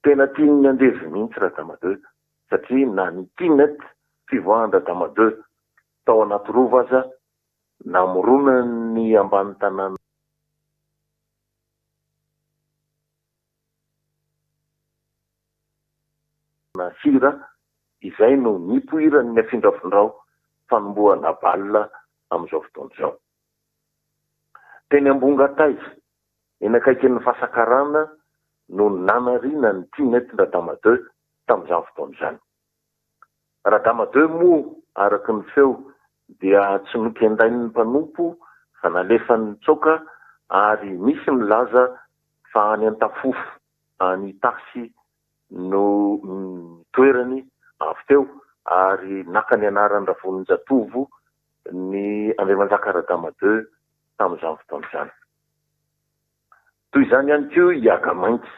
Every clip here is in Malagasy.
Tena tian'ny andevo mihitsy Radama ii satria na ny Tinet fivoahan-dRadama ii tao anaty rova aza namoronany ambany tanàna hira izay no nipoiran'ny afindrafindrao fanombohana bal amin'izao fotoana izao. Teny Ambongatay, eny akaikin'ny Fasakarana no nanariana ny Tinet-dRadama ii tamin'izany fotoana izany. Radama ii moa araka ny feo dia tsy nokendain'ny mpanompo fa nalefany nitsoaka ary misy milaza fa any Antafofo any Itasy no nitoerany avy teo ary naka ny anaran-dRavoninjatovo ny Andriamanjaka Radama ii tamin'izany fotoana izany. Toy izany ihany koa i Agamainty.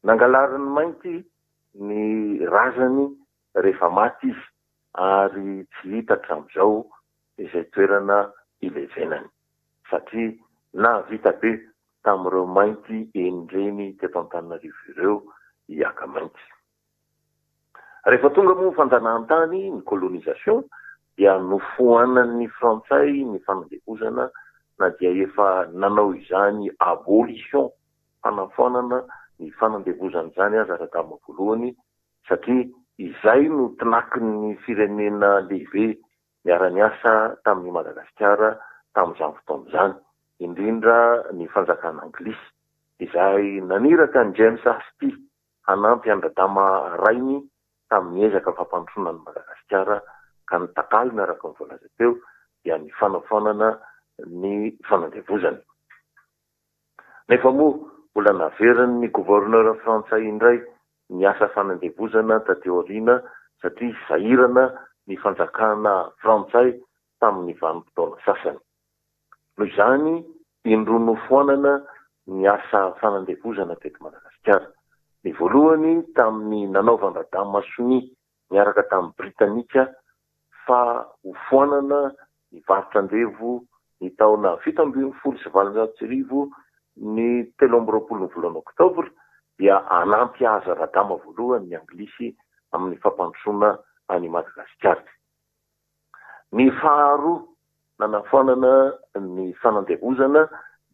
Nangalarin'ny mainty ny razany rehefa maty izy ary tsy hita hatramin'izao izay toerana ilevenany satria nahavita be tamin'ireo mainty enin-dreny teto Antananarivo ireo i Agamainty. Rehefa tonga moa ny fanjanahantany, ny colonisation, dia nofoanan'ny frantsay ny fanandevozana na dia efa nanao izany abolition, fanafoanana ny fanandevozana izany aza Radama voalohany satria izay no tinakin'ny firenena lehibe niara-niasa tamin'i Madagasikara tamin'izany fotoana izany, indrindra ny fanjakana anglisy izay naniraka an'i James Hastie hanampy an-dRadama rainy tamin'ny ezaka fampandrosoana an'i Madagasikara ka ny takalony araka ny voalaza teo dia ny fanafoanana ny fanandevozana. Nefa moa mbola naverin'ny gouverneur frantsay indray ny asa fanandevozana taty aoriana satria sahirana ny fanjakana frantsay tamin'ny vanim-potoana sasany. Noho izany, indroa nofoanana ny asa fanandevozana teto Madagasikara. Ny voalohany tamin'ny nanaovan-dRadama sonia niaraka tamin'ny Britanika fa hofoanana ny varotra andevo ny taona 1817 ny 23 ny volana oktobra dia hanampy azy Radama voalohany ny Anglisy amin'ny fampandrosoana an'i Madagasikara. Ny faharoa nanafoanana ny fanandevozana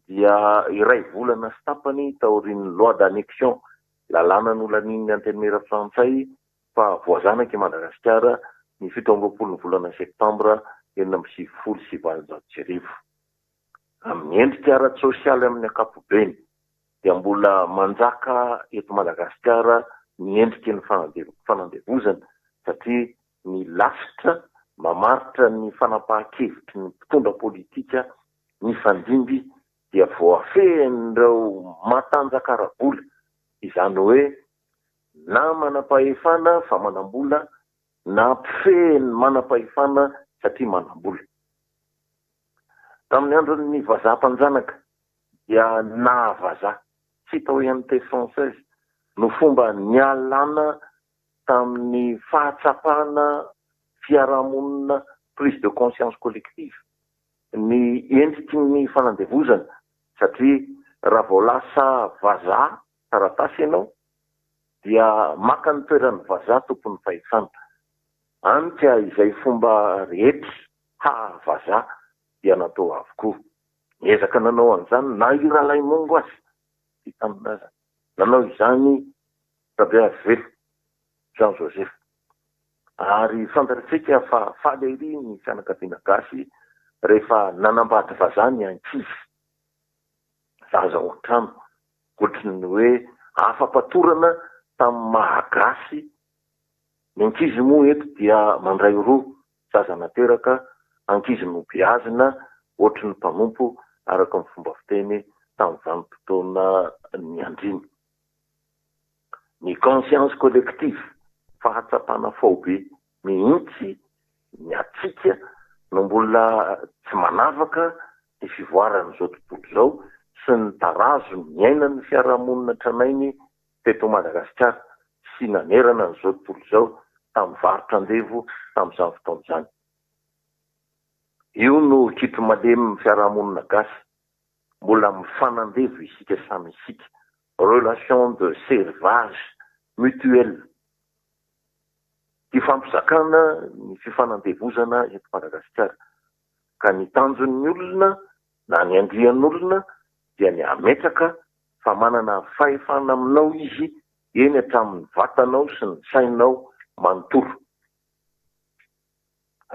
dia iray volana sy tapany taorian'ny loi d'annexion, lalàna nolanian'ny Antenimiera frantsay fa voazanaka i Madagasikara ny 27 ny volana septambra 1896. Amin'ny endrika ara-tsosialy amin'ny ankapobeny dia mbola manjaka eto Madagasikara ny endriky ny fanandevozana satria ny lasitra mamaritra ny fanapahan-kevitry ny mpitondra politika nifandimby dia voafehin'ireo matanjaka ara-bola, izany hoe na manam-pahefana fa manam-bola na mpifehy ny manam-pahefana satria manam-bola. Tamin'ny andron'ny vazaha mpanjanaka dia naha-vazaha, citoyenneté française, no fomba nialana tamin'ny fahatsapana fiarahamonina prise de conscience collective ny endriky ny fanandevozana satria raha vao lasa vazaha taratasy ianao dia maka ny toeran'ny vazaha tompon'ny fahefana. Any ka izay fomba rehetra haha vazaha dia natao avokoa. Niezaka nanao an'izany na i Ralaimongo aza, tia tanindrazana, nanao izany Rabearivelo Jean Joseph. Ary fantatrtsika fa faly ery ny fianakaviana gasy rehefa nanambady vazaha ny ankizy, zaza ao an-trano, ohatry ny hoe afa-patorana tamin'ny maha gasy ny ankizy moa eto dia mandray roa, zaza nateraka, ankizy nobeazina ohatry ny mpanompo araka ny fomba fiteny tamin'ny vanim-potoana niandriana. Ny conscience collective, fahatsapana faobe mihitsy ny antsika no mbola tsy manavaka ny fivoaran'izao tontolo izao sy ny tarazo niainan'ny fiarahamonina tranainy teto Madagasikara sy nanerana an'izao tontolo izao tamin'ny varotra andevo tamin'izany fotoana izany. Io no kitro malemin'ny fiarahamonina gasy. Mbola mifanandevo isika samy isika. relation de servage mutuel, fifampizakana ny fifanandevozana eto Madagasikara, ka ny tanjon'ny olona na ny andrian'olona dia ny hametraka fa manana fahefana aminao izy eny hatramin'ny vatanao sy ny sainao manontolo.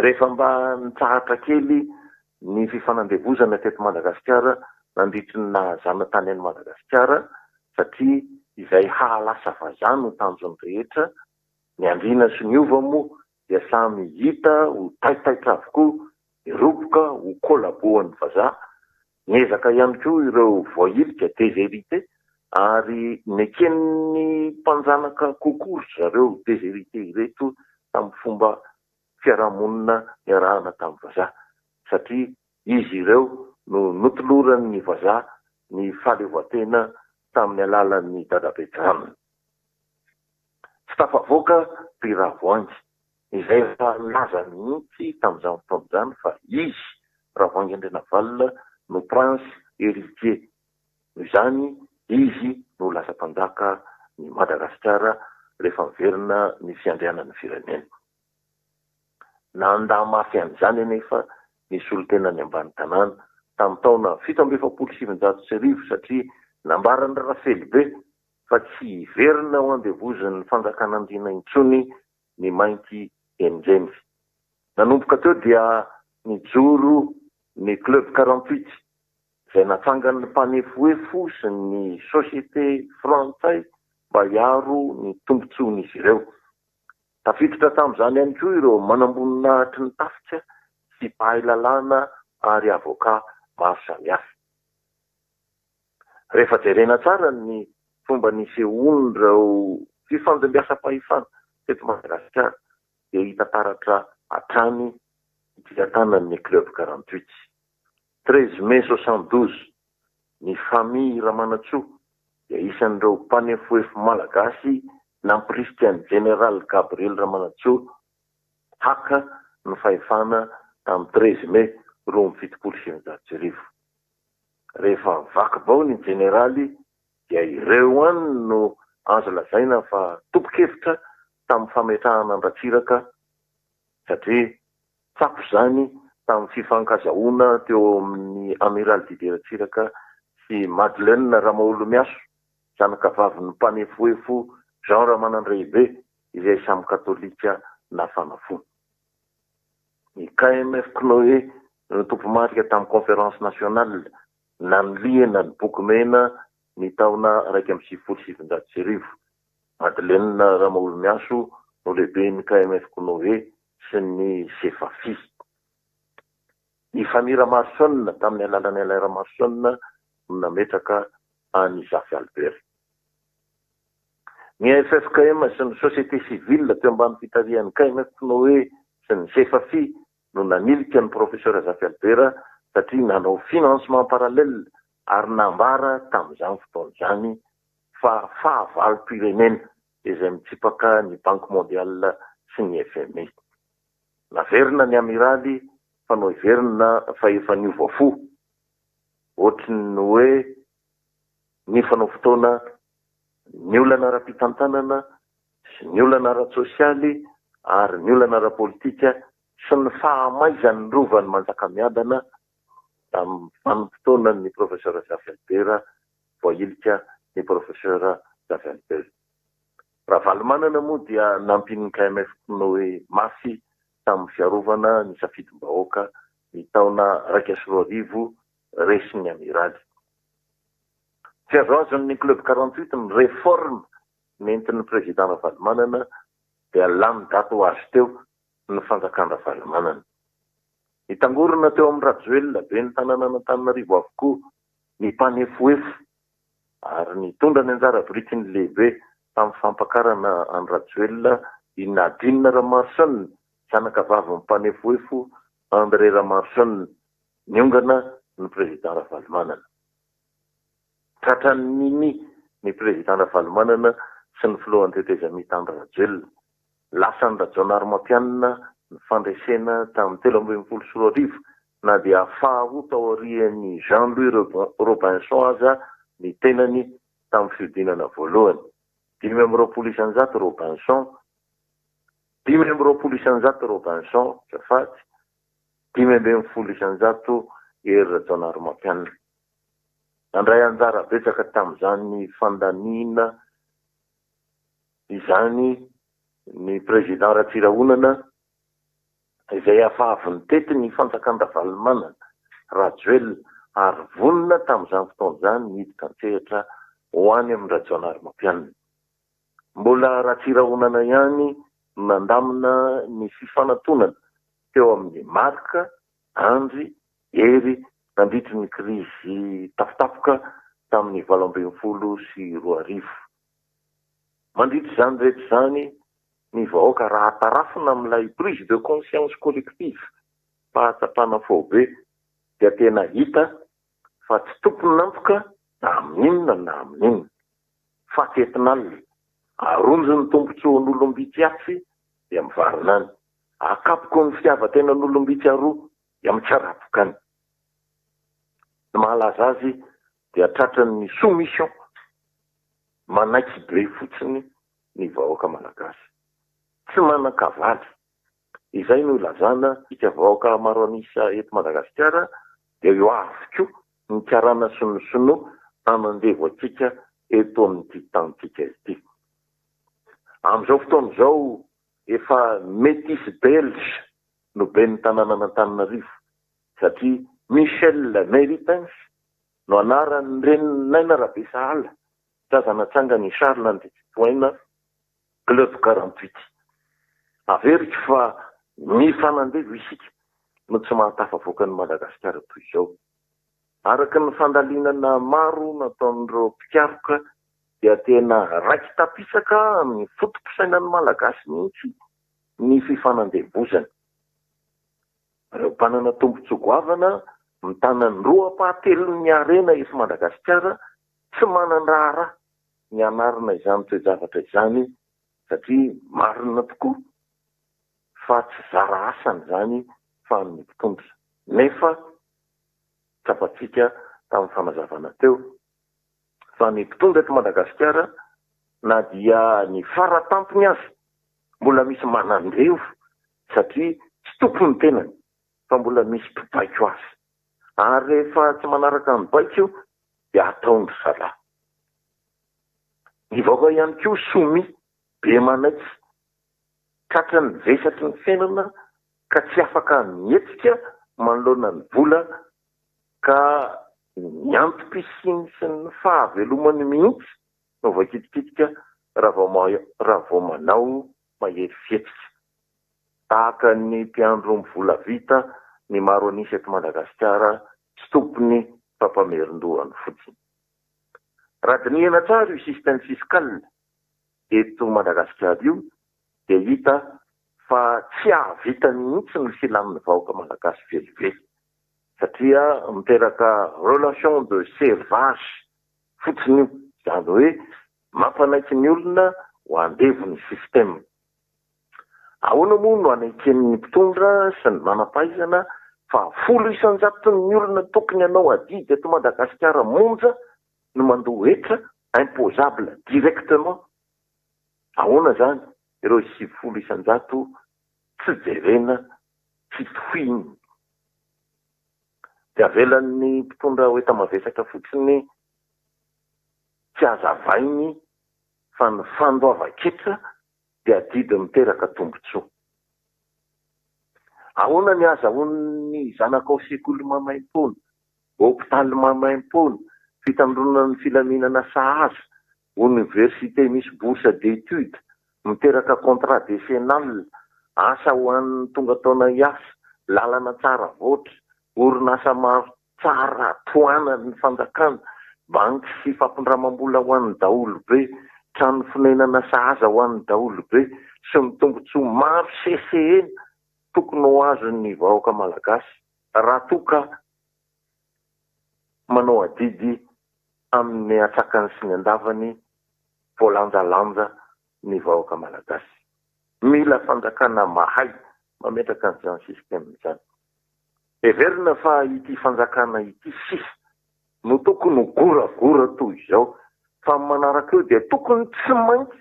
Rehefa mba nitsahatra kely ny fifanandevozana teto Madagasikara nandritry ny naha zanatany an'i Madagasikara satria izay hahalasa vazaha no tanjon'ny rehetra, ny andriana sy ny hova moa dia samy hita ho taitaitra avokoa, niroboka ho collabo-n'ny vazaha, niezaka ihany koa ireo voahilika, déshérité, ary neken'ny mpanjanaka kokoa ry zareo déshérité ireto tamin'ny fomba fiarahamonina niarahana tamin'ny vazaha satria izy ireo no notoloran'ny vazaha ny fahaleovantena tamin'ny alalan'ny dadabe Jaona. Tsy tafavoaka ry Ravoahangy, izay efa nilaza mihitsy tamin'izany fotoana izany fa izy, Ravoahangy Andrianavalona, no prince héritier. Noho izany, izy no lasa mpanjaka ny Madagasikara rehefa miverina ny fiandrianan'ny firenena. Nandà mafy an'izany anefa ny solontenan'ny ambany tanàna tamin'ny taona 1947 satria nambaran'i Rafelibe fa tsy hiverina ho andevozin'ny fanjakan'andriana intsony ny mainty enin-dreniny. Nanomboka teo dia nijoro ny Club 48 izay natsangan'ny mpanefoefo sy ny société frantsay mba hiaro ny tombontsoan'izy ireo. Tafiditra tamin'izany ihany koa ireo manamboninahitry ny tafika sy mpahay lalàna ary avocat maro samihafa. Rehefa jerena tsara ny fomba nisehoan'ireo fifandimbiasam-pahefana teto Madagasikara dia hita taratra hatrany ny fitantanan'ny Club 48. 13 mai 72, ny famille Ramanantsoa dia isan'ireo mpanefoefo malagasy nampirisika an'i Jeneraly Gabriel Ramanantsoa haka ny fahefana tamin'ny 13 mai 1972. Rehefa vaky bao ny jeneraly dia ireo ihany no azo lazaina fa tompon-kevitra tamin'ny fametrahana an-dRatsiraka satria Tsapa izany tamin'ny fifankazahoana teo amin'ny Amiraly Didier Ratsiraka sy Madeleine Ramaholimiaso, zanakavavin'ny mpanefoefo Jean Ramanandraibe izay samy katolika nafana fo. Ny KMF Cnoe no tompomarika tamin'ny Conférence Nationale nanilihana ny Boky Mena ny taona 1991. Madeleine Ramaholimiaso no lehiben'ny KMF Cnoe sy ny Sefafi. Ny famille Ramaroson tamin'ny alalan'i Alain Ramaroson no nametraka an'i Zafy Albert. Ny ffkm sy ny société civile teo ambany fitarihan'ny KMF Pnoe sy ny Sefafi no nanilika ny Professeur Zafy Albert satria nanao financement parallèle ary nambara tamin'izany fotoana izany fa fahavalom-pirenena izay mitsipaka ny Banque Mondiale sy ny FMI. Naverina ny Amiraly fa noheverina fa efa niova fo. Ohatry ny hoe nifanao fotoana ny olana ara-pitantanana sy ny olana ara-tsosialy ary ny olana ara-politika sy ny fahamaizan'ny rovan'i Manjakamiadana tamin'ny vanim-potoanan'ny Professeur Zafy Albert voahilika ny Professeur Zafy Albert. Ravalomanana moa dia nampian'ny KMF Pnoe mafy tamin'ny fiarovana ny safidim-bahoaka ny taona 2001 resin'ny Amiraly. Tsy azoazon'ny Club 48 ny réforme nentin'ny Président Ravalomanana dia lany daty ho azy teo ny fanjakan-dRavalomanana. Nitangorona teo amin'i Rajoelina ben'ny tanànan'Antananarivo avokoa ny mpanefoefo ary nitondra ny anjara birikiny lehibe tamin'ny fampakarana an-dRajoelina i Nadine Ramaroson, zanaka vavin'ny mpanefoefo André Ramaroson, niongana ny Président Ravalomanana. Tratran'ny nini ny Président Ravalomanana sy ny filohan'ny tetezamita Andry Rajoelina. Lasan'i Rajaonarimampianina ny fandresena tamin'ny 2013 na dia faharoa taorian'i Jean Louis Robinson aza ny tenany. tamin'ny fihodinana voalohany, 25% Robinson, 25% Robinson, azafady, 15% Hery Rajaonarimampianina. Nandray anjara betsaka tamin'izany fandaniana izany ny Président Ratsirahonana izay efa avy nitety ny fanjakan-dRavalomanana, Rajoelina, ary vonona tamin'izany fotoana izany ny hiditra an-tsehatra ho any amin-dRajaonarimampianina. Mbola Ratsirahonana ihany no nandamina ny fifanatonana teo amin'i Marc, Andry, Hery nandritry ny krizy tafitafoka tamin'ny 2018. Mandritra izany rehetra izany, ny vahoaka raha tarafina amin'ilay prise de conscience collective, fahatsapana faobe, dia tena hita fa tsy tompon'antoka na amin'inona na amin'inona. Faty entin'alina, aronjy ny tombontsoan'olom-bitsy atsy dia mivarina any, akapoky ny fitiavan-tenan'olom-bitsy aroa dia mitsarapoka any. Ny mahalaza azy dia tratran'ny soumission manaiky be fotsiny ny vahoaka malagasy. Tsy manan-kavaly. Izay no ilazana isika vahoaka maro an'isa eto Madagasikara dia eo avy koa ny karana sy ny sinoa hanandevo antsika eto amin'ity tanintsika ity. Amin'izao fotoana izao efa metis belge no ben'ny tanànan'Antananarivo satria Michel Meritens no anaran'ny renin'i Naina Rabesahala zaza natsangan'i Charles Andriantsitohaina, Club 48. Averiko fa mifanandevo isika no tsy mahatafavoaka an'i Madagasikara toy izao. Araka ny fandalinana maro nataon'ireo mpikaroka dia tena raiki-tapisaka amin'ny foto-pisainan'ny Malagasy mihitsy ny fifanandevozana. Ireo mpanana tombontsoa goavana mitana ny roa ampahatelon'ny harena eto Madagasikara tsy manan-draharaha ny hanarina izany toe-javatra izany satria marina tokoa fa tsy zara asany izany fa an'ny mpitondra. Nefa tsapantsika tamin'ny fanazavana teo fa ny mpitondra eto Madagasikara na dia ny faratampony aza mbola misy manandevo satria tsy tompon'ny tenany fa mbola misy mpibaiko azy ary rehefa tsy manaraka ny baiko dia ataon-dry zalahy. Ny vahoaka ihany koa soumis, be manaiky, tratran'ny vesatry ny fiainana ka tsy afaka mihetsika manoloana ny vola ka ny antom-pisiany sy ny fahavelomany mihitsy no voakitikitika raha vao manao mahery fihetsika. Tahaka ny mpiandry omby volavita ny maro an'isa eto Madagasikara tsy tompony fa mpamerin-dohany fotsiny. Raha dinihana tsara io système fiscal eto Madagasikara io dia hita fa tsy hahavita mihitsy ny filan'ny vahoaka malagasy velively satria miteraka relation de servage fotsiny io, izany hoe mampanaiky ny olona ho andevon'ny système. Ahoana moa no haneken'ny mpitondra sy ny manam-pahaizana fa 10%-n'ny olona tokony hanao adidy eto Madagasikara monja no mandoa hetra imposable directement? Ahoana izany ireo 90% tsy jerena, tsy tohiny? Dia avelan'ny mpitondra ho enta-mavesatra fotsiny tsy hazavainy fa ny fandoavan-ketra dia adidy miteraka tombontsoa. Ahoana ny ahazahoan'ny zanakao sekoly maimaimpoana, hopitaly maimaimpoana, fitandroana ny filaminana sahaza, oniversite misy bourse d'études, miteraka contrat décennal, asa ho an'ny tonga taona hiasa, lalana tsara voatra, orinasa maro tsara tohanan'ny fanjakana, banky sy fampindramam-bola ho an'ny daholobe, trano fonenana sahaza ho an'ny daholobe sy ny tombontsoa maro sesehena tokony ho azon'ny vahoaka malagasy raha toa ka manao adidy amin'ny antsakany sy ny andavany voalanjalanja ny vahoaka malagasy. Mila fanjakana mahay mametraka an'izany système izany. Heverina fa ity fanjakana ity sisa no tokony ho goragora toy izao fa. Fa amin'ny manaraka eo dia tokony tsy maintsy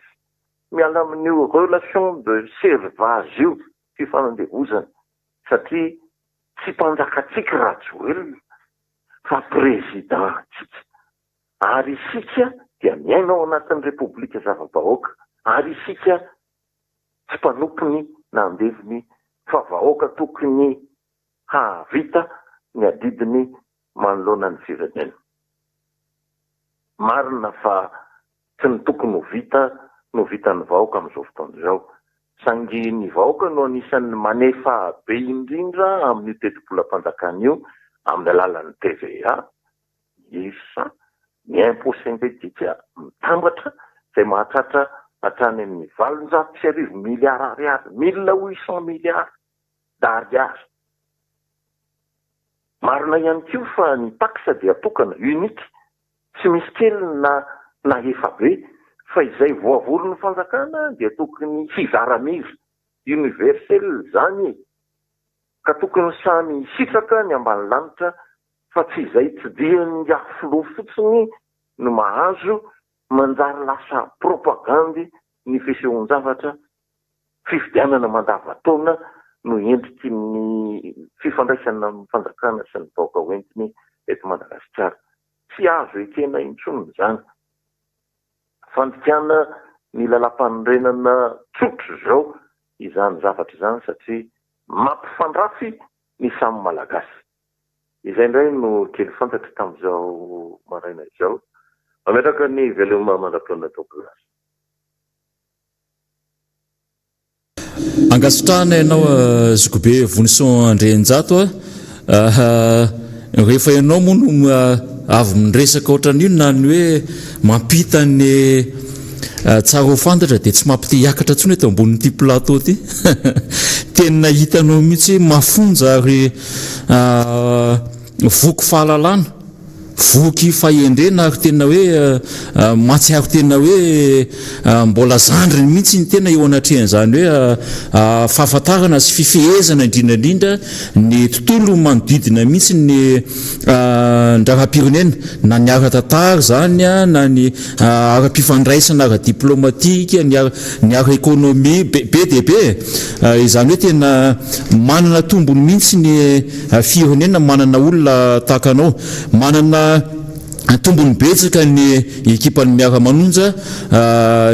miala amin'io relation de servage io, fifanandevozana, satria tsy mpanjakantsika Rajoelina fa président antsika. Ary isika dia miaina ao anatin'ny Repoblika zava-bahoaka. Ary isika tsy mpanompony na andevony fa vahoaka tokony hahavita ny adidiny manoloana ny firenena. Marina fa tsy ny tokony ho vita no vitan'ny vahoaka amin'izao fotoana izao, saingy ny vahoaka no anisan'ny manefa be indrindra amin'io tetibolam-panjakana io amin'ny alalan'ny TVA, ny IRSA, ny impôt synthétique mitambatra izay mahatratra hatrany amin'ny 1800 miliara ariary, 1800 milliards d'ariary. Marina ihany koa fa ny taxe dia tokana, unique, tsy misy kely na na efa be, fa izay voavoron'ny fanjakana dia tokony hizara mira, universel, izany e! Ka tokony samy hisitraka ny ambanilanitra fa tsy izay tsidihan'ingahy filoha fotsiny no mahazo, manjary lasa propagandy ny fisehoan-javatra Fifidianana mandavan-taona no endriky ny fifandraisana amin'ny fanjakana sy ny vahoaka hoentiny eto Madagasikara. Tsy azo ekena intsony izany. Fandikana ny lalàmpanorenana tsotra izao izany zavatra izany satria mampifandrafy ny samy Malagasy. Izay indray no kely fantatro tamin'izao maraina izao. Mametraka ny veloma mandra-pihaona tompolahy. Ankasitrahana ianao Zokibe Vonison Andrianjato a! Rehefa ianao moa no avy miresaka ohatran'io na ny hoe mampita ny tsara ho fantatra dia tsy mampite hiakatra intsony eto ambonin'ity plateau ity. Tena hitanao mihitsy hoe mafonja ary voky fahalalana. Voky fahendrena ary tena hoe mahatsiaro tena hoe mbola zandriny mihitsy ny tena eo anatrehan'izany hoe fahafantarana sy fifehezana indrindra indrindra ny tontolo manodidina mihitsy ny raharaham-pirenena na ny ara-tantara izany na ny ara-pifandraisana ara-diplomatika ny ny ara-ekonomia be be dia be e! Izany hoe tena manana tombony mihitsy ny firenena manana olona tahaka anao. Manana tombony betsaka ny ekipan'ny Miara-manonja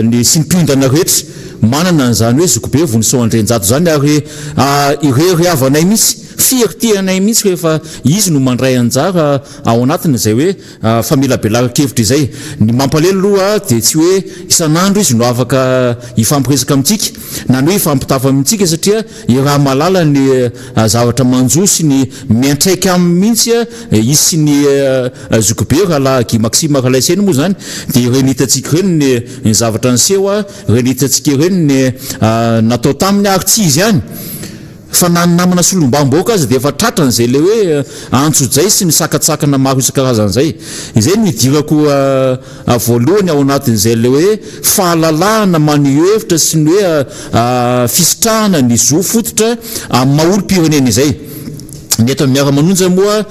ny sy ny mpiondana rehetra manana an'izany hoe Zokibe Vonisoa Andrianjato izany ary irery havanay mihitsy, fierté anay mihitsy rehefa izy no mandray anjara ao anatin'izay hoe Famelabelaran-kevitra izay. Ny mampalelo aloha dia tsy hoe isan'andro izy no afaka hifampiresaka amintsika na ny hoe hifampitafa amintsika satria iaraha-mahalala ny zavatra manjo sy ny miantraika aminy mihitsy izy sy ny zokibe rahalahy Guy Maxime Ralaiseny moa izany dia ireny hitantsika ireny ny zavatra niseho, ireny hitantsika ireny ny natao taminy ary tsy izy ihany. Fa na ny namana solombavambahoaka aza dia efa tratran'izay ilay hoe antsojay sy ny sakantsakana maro isan-karazany izay. Izay no idirako voalohany ao anatin'izay ilay hoe fahalalahana maneho hevitra sy ny hoe fisitrahana ny zo fototra amin'ny maha olom-pirenena izay. Ny eto amin'ny Miara-manonja moa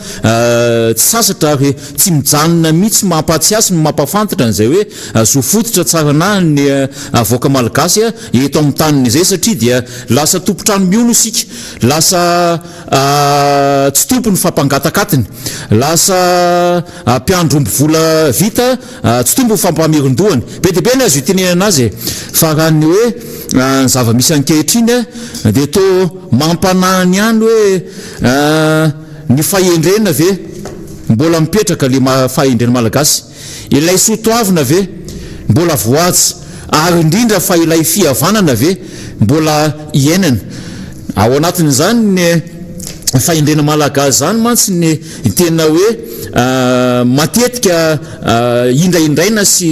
tsy sasatra ary tsy mijanona mihitsy mampahatsiahy sy mampahafantatra an'izay hoe zo fototra tsara ny vahoaka malagasy eto amin'ny taniny izay satria dia Lasa tompon-trano mihono isika, lasa tsy tompony fa mpangatak'atiny, lasa mpiandry omby vola vita tsy tompony fa mpamerin-dohany. Be dia be ny azo itenenana azy e! Fa raha ny hoe ny zava-misy ankehitriny dia toa mampanahy ihany hoe ny fahendrena ve mbola mipetraka le fahendrena malagasy? Ilay soa toavina ve mbola voahaja ary indrindra fa ilay fihavanana ve mbola iainana? Ao anatin'izany ny fahendrena malagasy izany mantsy ny tena hoe matetika indraindraina sy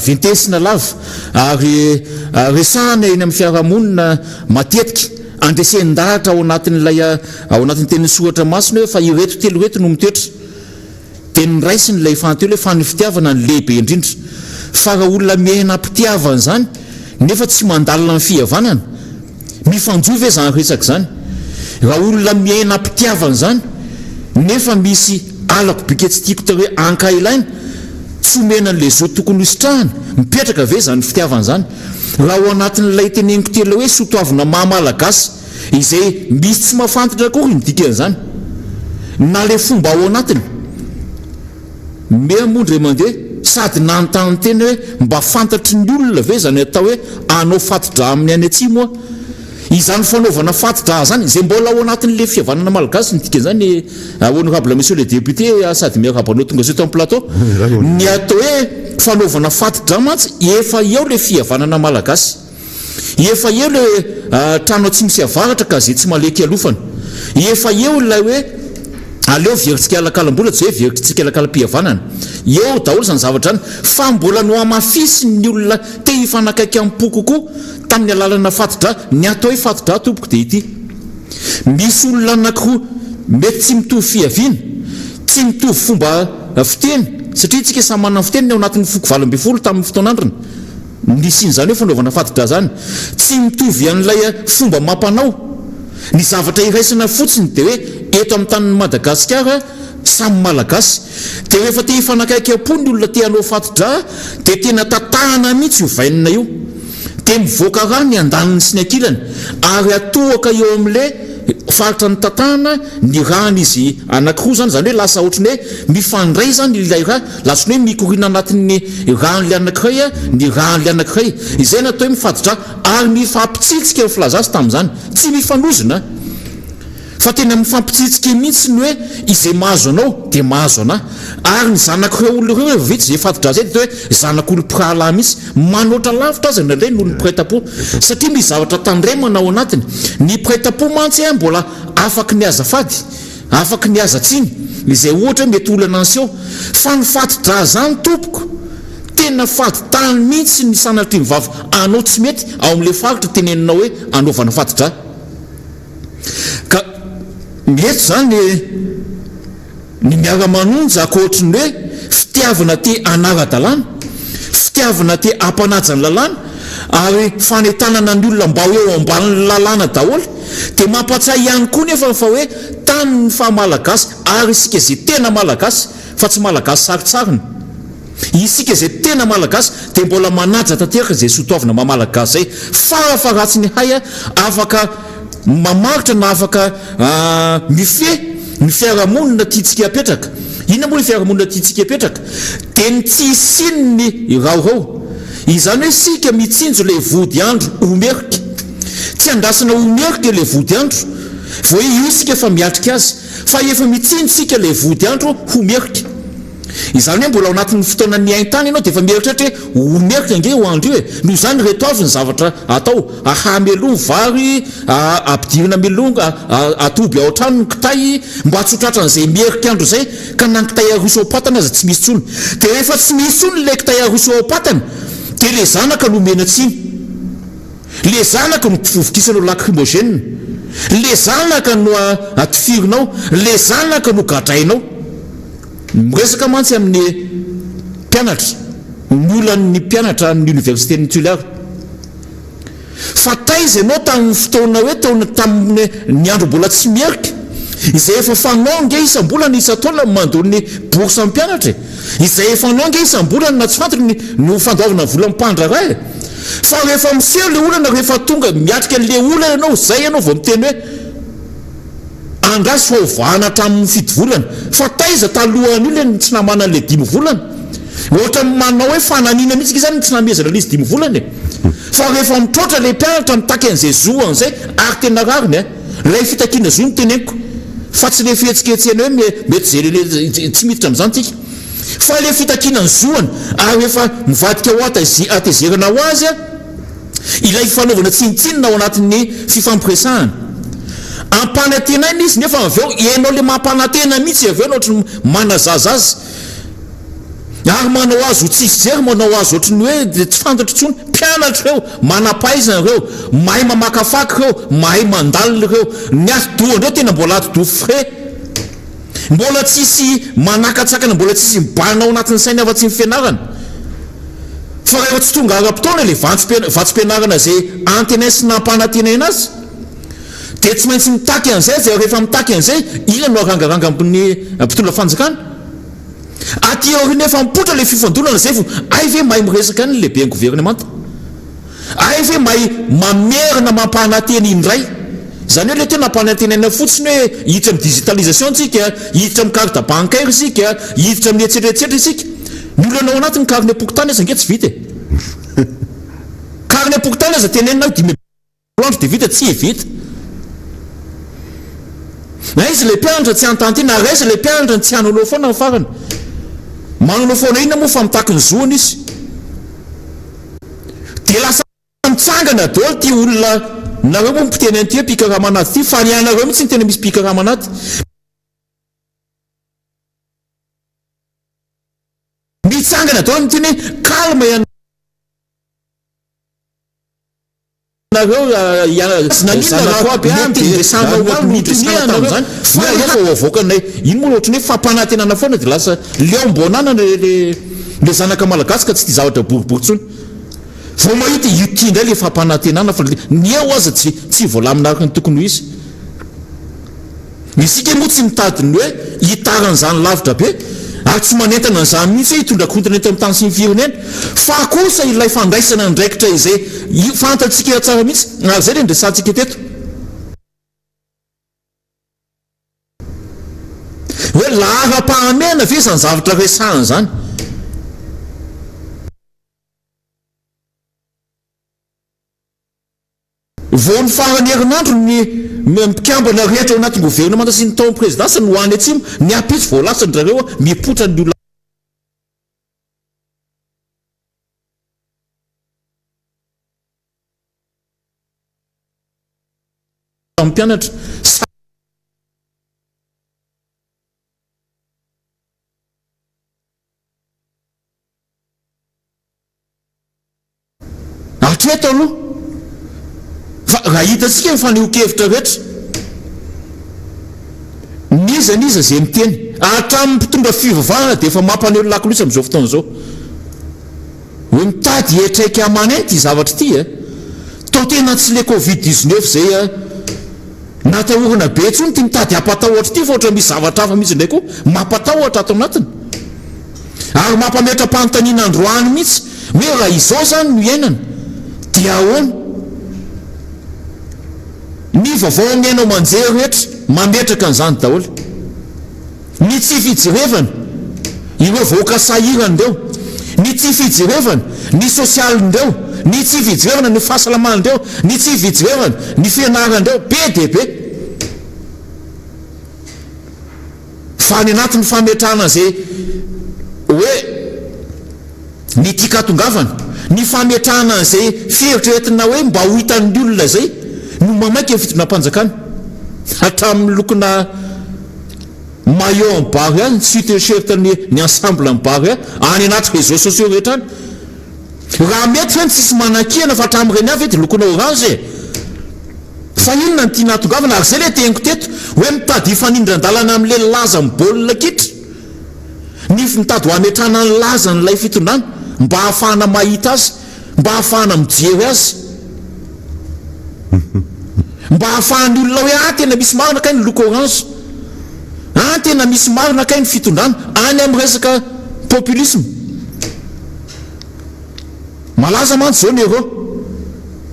ventesina lava ary resahana eny amin'ny fiarahamonina matetika, andresen-dahatra ao anatin'ilay ao anatin'ny tenin'ny soratra masina hoe fa ireto telo ireto no mitoetra. Dia noraisiny ilay fahantelo hoe fa ny fitiavana no lehibe indrindra. Fa raha olona miaina am-pitiavana izany nefa tsy mandalina ny fihavanana, mifanjohy ve izany resaka izany? Raha olona miaina am-pitiavana izany nefa misy halako bika tsy tiako tarehy ankahilaina, Tsy omena an'ilay zo tokony hositrahany? Mipetraka ve izany fitiavana izany? Raha ao anatin'ilay teneniko teo ilay hoe soatoavina maha Malagasy izay misy tsy mahafantatra akory ny dikan'izany na ilay fomba ao anatiny. Mea moa indray mandeha sady nanontany tena hoe mba fantatry ny olona ve izany atao hoe hanao fati-drà amin'ny any atsimo aho? Izany fanaovana fati-drà izany, izay mbola ao anatin'ilay fihavanana malagasy ny dikan'izany honorable monsieur le député sady miarahaba anao tonga soa eto amin'ny plateau. Ny atao hoe fanaovana fati-drà mantsy efa eo ilay fihavanana malagasy. Efa eo ilay trano atsimo sy avaratra ka izay tsy mahaleky ialofana. Efa eo ilay hoe aleo verintsika alakalam-bola tsy hoe verintsika alakalam-pihavanana. Eo daholo izany zavatra izany fa mbola nohamafisin'ny olona te hifanakaiky am-po kokoa tamin'ny alalana fati-drà. Ny atao hoe fati-drà tompoko dia ity. Misy olona anankiroa mety tsy mitovy fiaviana, tsy mitovy fomba fiteny satria isika samy manana ny fiteniny ao anatin'ny foko 18 tamin'ny fotoan'androny. Nisian'izany hoe fanaovana fati-drà izany. Tsy mitovy an'ilay fomba amam-panao. Ny zavatra iraisana fotsiny dia hoe eto amin'ny tanin'i Madagasikara samy Malagasy. Dia rehefa te hifanakaiky am-po ny olona te hanao fati-drà dia tena tatahana mihitsy io veine io. Dia mivoaka rà ny andaniny sy ny ankilany ary atohaka eo amin'ilay faritra notatahana ny ràn'izy anankiroa izany, izany hoe lasa ohatran'ny hoe mifandray izany ilay rà. Lasa hoe mikoriana anatin'ny ràn'ilay anankiray ny ràn'ilay anankiray. Izay no atao hoe mifadi-drà. Ary mifampitsitsika ny filaza azy tamin'izany. Tsy mifanozona fa tena mifampitsitsika mihitsy ny hoe izay mahazo anao dia mahazo anà. Ary ny zanak'ireo olona ireo rehefa vita izay fadi-drà izay dia atao hoe zanak'olom-pirahalahy mihitsy. Manoatra lavitra aza indraindray ny olom-piray tam-po. Satria misy zavatra tandremana ao anatiny. Ny mpiray tam-po mantsy mbola afaky ny azafady. Afaky ny aza tsiny, izay ohatra hoe mety olana niseho, fa ny fati-drà zany tompoko, tena fady tany mihitsy ny sanatria ny vava anao tsy mety ao amin'ilay faritra teneninao hoe anaovana fati-drà. Ka mety zany ny miara-manonja ankoatry ny hoe fitiavana te hanara-dalàna, fitiavana te hampanaja ny lalàna ary fanentanana ny olona mba ho eo ambanin'ny lalàna daholo. Dia mampatsiahy ihany koa nefa fa hoe tany ny faha Malagasy ary isika izay tena Malagasy fa tsy Malagasy sarintsariny. Isika izay tena Malagasy dia mbola manaja tanteraka izay soatoavina maha Malagasy izay. Farafaharatsiny hay afaka mamaritra na afaka mifehy ny fiarahamonina tiantsika hapetraka. Inona moa ilay fiarahamonina tiantsika hapetraka? Dia ny tsy hisian'ny raorao. Izany hoe isika mitsinjo ilay vody andro ho merika. Tsy andrasana ho merika ilay vody andro vao hoe io isika fa miatrika azy. Fa efa mitsinjo isika ilay vody andro ho merika. Izany hoe mbola ao anatin'ny fotoanan'ny haintany ianao dia efa mieritreritra hoe ho merika ange io andro io e. Noho izany ireto avy ny zavatra atao, ahaha mialoha ny vary, ampidirina mialoha, atoby ao an-trano ny kitay mba tsy ho tratran'izay merika andro izay ka na ny kitay aroso ao am-patana aza tsy misy intsony. Dia rehefa tsy misy intsony ilay kitay aroso ao am-patana dia ilay zanaka no omena tsiny. Le zanaka no vovokisanao lacrymogène, le zanaka no atifirinao, le zanaka no gadrainao. Miresaka mantsy amin'ny mpianatra, ny olan'ny mpianatra amin'ny université-n'ny Toliara. Fa taiza ianao tamin'ny fotoana hoe taona tamin'ny ny andro mbola tsy mierika, izay efa fanao ange isam-bolana isan-taona ny mandoa ny bourse ny mpianatra e! Izay efa anao ange isam-bolana na tsy fantatro ny no fandoavana ny volan'ny mpandraharaha e! Fa rehefa miseho le olana, rehefa tonga miatrika an'le olana ianao, zay ianao vao miteny hoe andraso fa ho vahana hatramin'ny fito volana. Fa taiza talohan'io le tsy namana an'le dimy volana? Ohatran'ny manao hoe fananiana mihitsy ange zany ny tsy namehezana an'izy dimy volana e! Fa rehefa mitroatra le mpianatra mitaky an'izay zo an'izay, ary tena rariny an! Ilay fitakiana zo no teneniko fa tsy ilay fihetsiketsehana hoe mety izay le tsy miditra amin'izany tsika fa ilay fitakiana ny zoany ary efa mivadika ho hatezerana ho azy ilay fanaovana tsinontsinona ao anatin'ny fifampiresahana. Ampanantenaina izy nefa avy eo ianao ilay mampanantena mihitsy avy eo no ohatry ny manazaza azy. Ary manao azy ho tsisy jery, manao azy ohatry ny hoe tsy fantatro intsony. Mpianatra ireo, manam-pahaizana ireo, mahay mamakafaky ireo, mahay mandalina ireo. Ny atidohan'ireo tena mbola atidoha frais. Mbola tsisy manakatsakana, mbola tsisy mibahana ao anatin'ny sainy afa-tsy ny fianarana. Fa rehefa tsy tonga ara-potoana ilay vatsim-pianarana izay antenainy sy nampanantenaina azy, dia tsy maintsy mitaky an'izay izy, ary rehefa mitaky an'izay, inona no arangaranga amin'ny mpitondra fanjakana? Aty aoriana efa mipoitra ilay fifandonana izay vao hay ve mahay miresaka any ny lehiben'ny governemanta? Hay ve mahay mamerina mampanantena indray? Izany hoe ilay teo nampanantenaina fotsiny hoe hiditra amin'ny digitalisation tsika, hiditra amin'ny carte bancaire isika, hiditra amin'ny etsetra etsetra isika. Ny olana ao anatin'ny karnem-pokontany aza ange tsy vita e! Karnem-pokontany aza tenenina hoe 25 andro dia vita, tsia vita. Aiza ilay mpianatra tsy hanontany-tena ary aiza ilay mpianatra no tsy hanolo foana ny farany? Manolo foana inona moa fa mitaky ny zoany izy? Dia lasa mitsangana daholo ity olona nareo moa mpiteny an'ity hoe mpikarama an'ady ity fa ny anareo mihitsy no tena misy mpikarama an'ady. Mitsangana daholo miteny hoe calme ianareo naninona raha mety niresahana ho ahy no nitonia tamin'izany fa aleo fa ho avoakanay iny moa ohatran'ny hoe fampanantenana foana dia lasa leom-boanana le le zanaka malagasy ka tsy tia zavatra boribory intsony. Vao mahita io ity indray le fampanantenana fa ny eo aza tsy tsy voalamina araka ny tokony ho izy. Isika moa tsy mitady ny hoe hitaran'izany lavitra be ary tsy manentana an'izany mihitsy hoe hitondra korontana eto amin'ny tany sy ny firenena fa kosa ilay fandraisana andraikitra izay fantatsika tsara mihitsy ary izay ilay niresahantsika teto. Hoe laharam-pahamehana ve izany zavatra resahana izany? Vao ny faran'ny herinandro ny mpikambana rehetra ao anatin'ny governemanta sy ny tao amin'ny prezidansa no any atsimo, ny ampitso vao lasa-dry zareo mipoitra ny olona mpianatra. Hatreto aloha, fa raha hitantsika ny fanehoan-kevitra rehetra, n'iza n'iza izay miteny, hatramin'ny mpitondra fivavahana dia efa mampaneho ny lakolosy amin'izao fotoana izao. Hoe mitady hiatraika aman'aina ity zavatra ity e! Toa tena tsy le covid 19 izay a! Natahorana be intsony ity mitady hampatahotra ity fa ohatran'ny misy zavatra hafa mihitsy indray koa mampatahotra ato anatiny. Ary mampametra-panontaniana androany mihitsy hoe raha izao izany no iainana dia ahoana? Ny vaovao amin'ny haino aman-jery rehetra mametraka an'izany daholo. Ny tsy fijerevana ireo vahoaka sahirana ireo, ny tsy fijerevana ny sosialin'ireo, ny tsy fijerevana ny fahasalaman'ireo, ny tsy fijerevana ny fianaran'ireo, be dia be. Fa any anatin'ny fametrahana izay hoe ny tian-katongavana, ny fametrahana an'izay fieritreretina hoe mba ho hitan'ny olona izay no mamaika ny fitondram-panjakana. Hatramin'ny lokona maillot an'i Barea, ny sweat-shirt ny ny ensemble an'i Barea, any anaty réseaux sociaux rehetra any. Raha mety ve ny tsisy manakiana fa hatramin'ireny avy dia lokona orange e! Fa inona no tiana hahatongavana? Ary izay ilay teniko teto, hoe mitady hifanindran-dalana amin'ilay lazan'ny baolina kitra. Ny mitady ho hametrahana ny lazan'ilay fitondrana mba hahafahana mahita azy, mba hahafahana mijery azy. Mba hahafahan'ny olona hoe ah tena misy marina kay ny loko orange. Ah tena misy marina kay ny fitondrana any amin'ny resaka populisme. Malaza mantsy izao ny euro.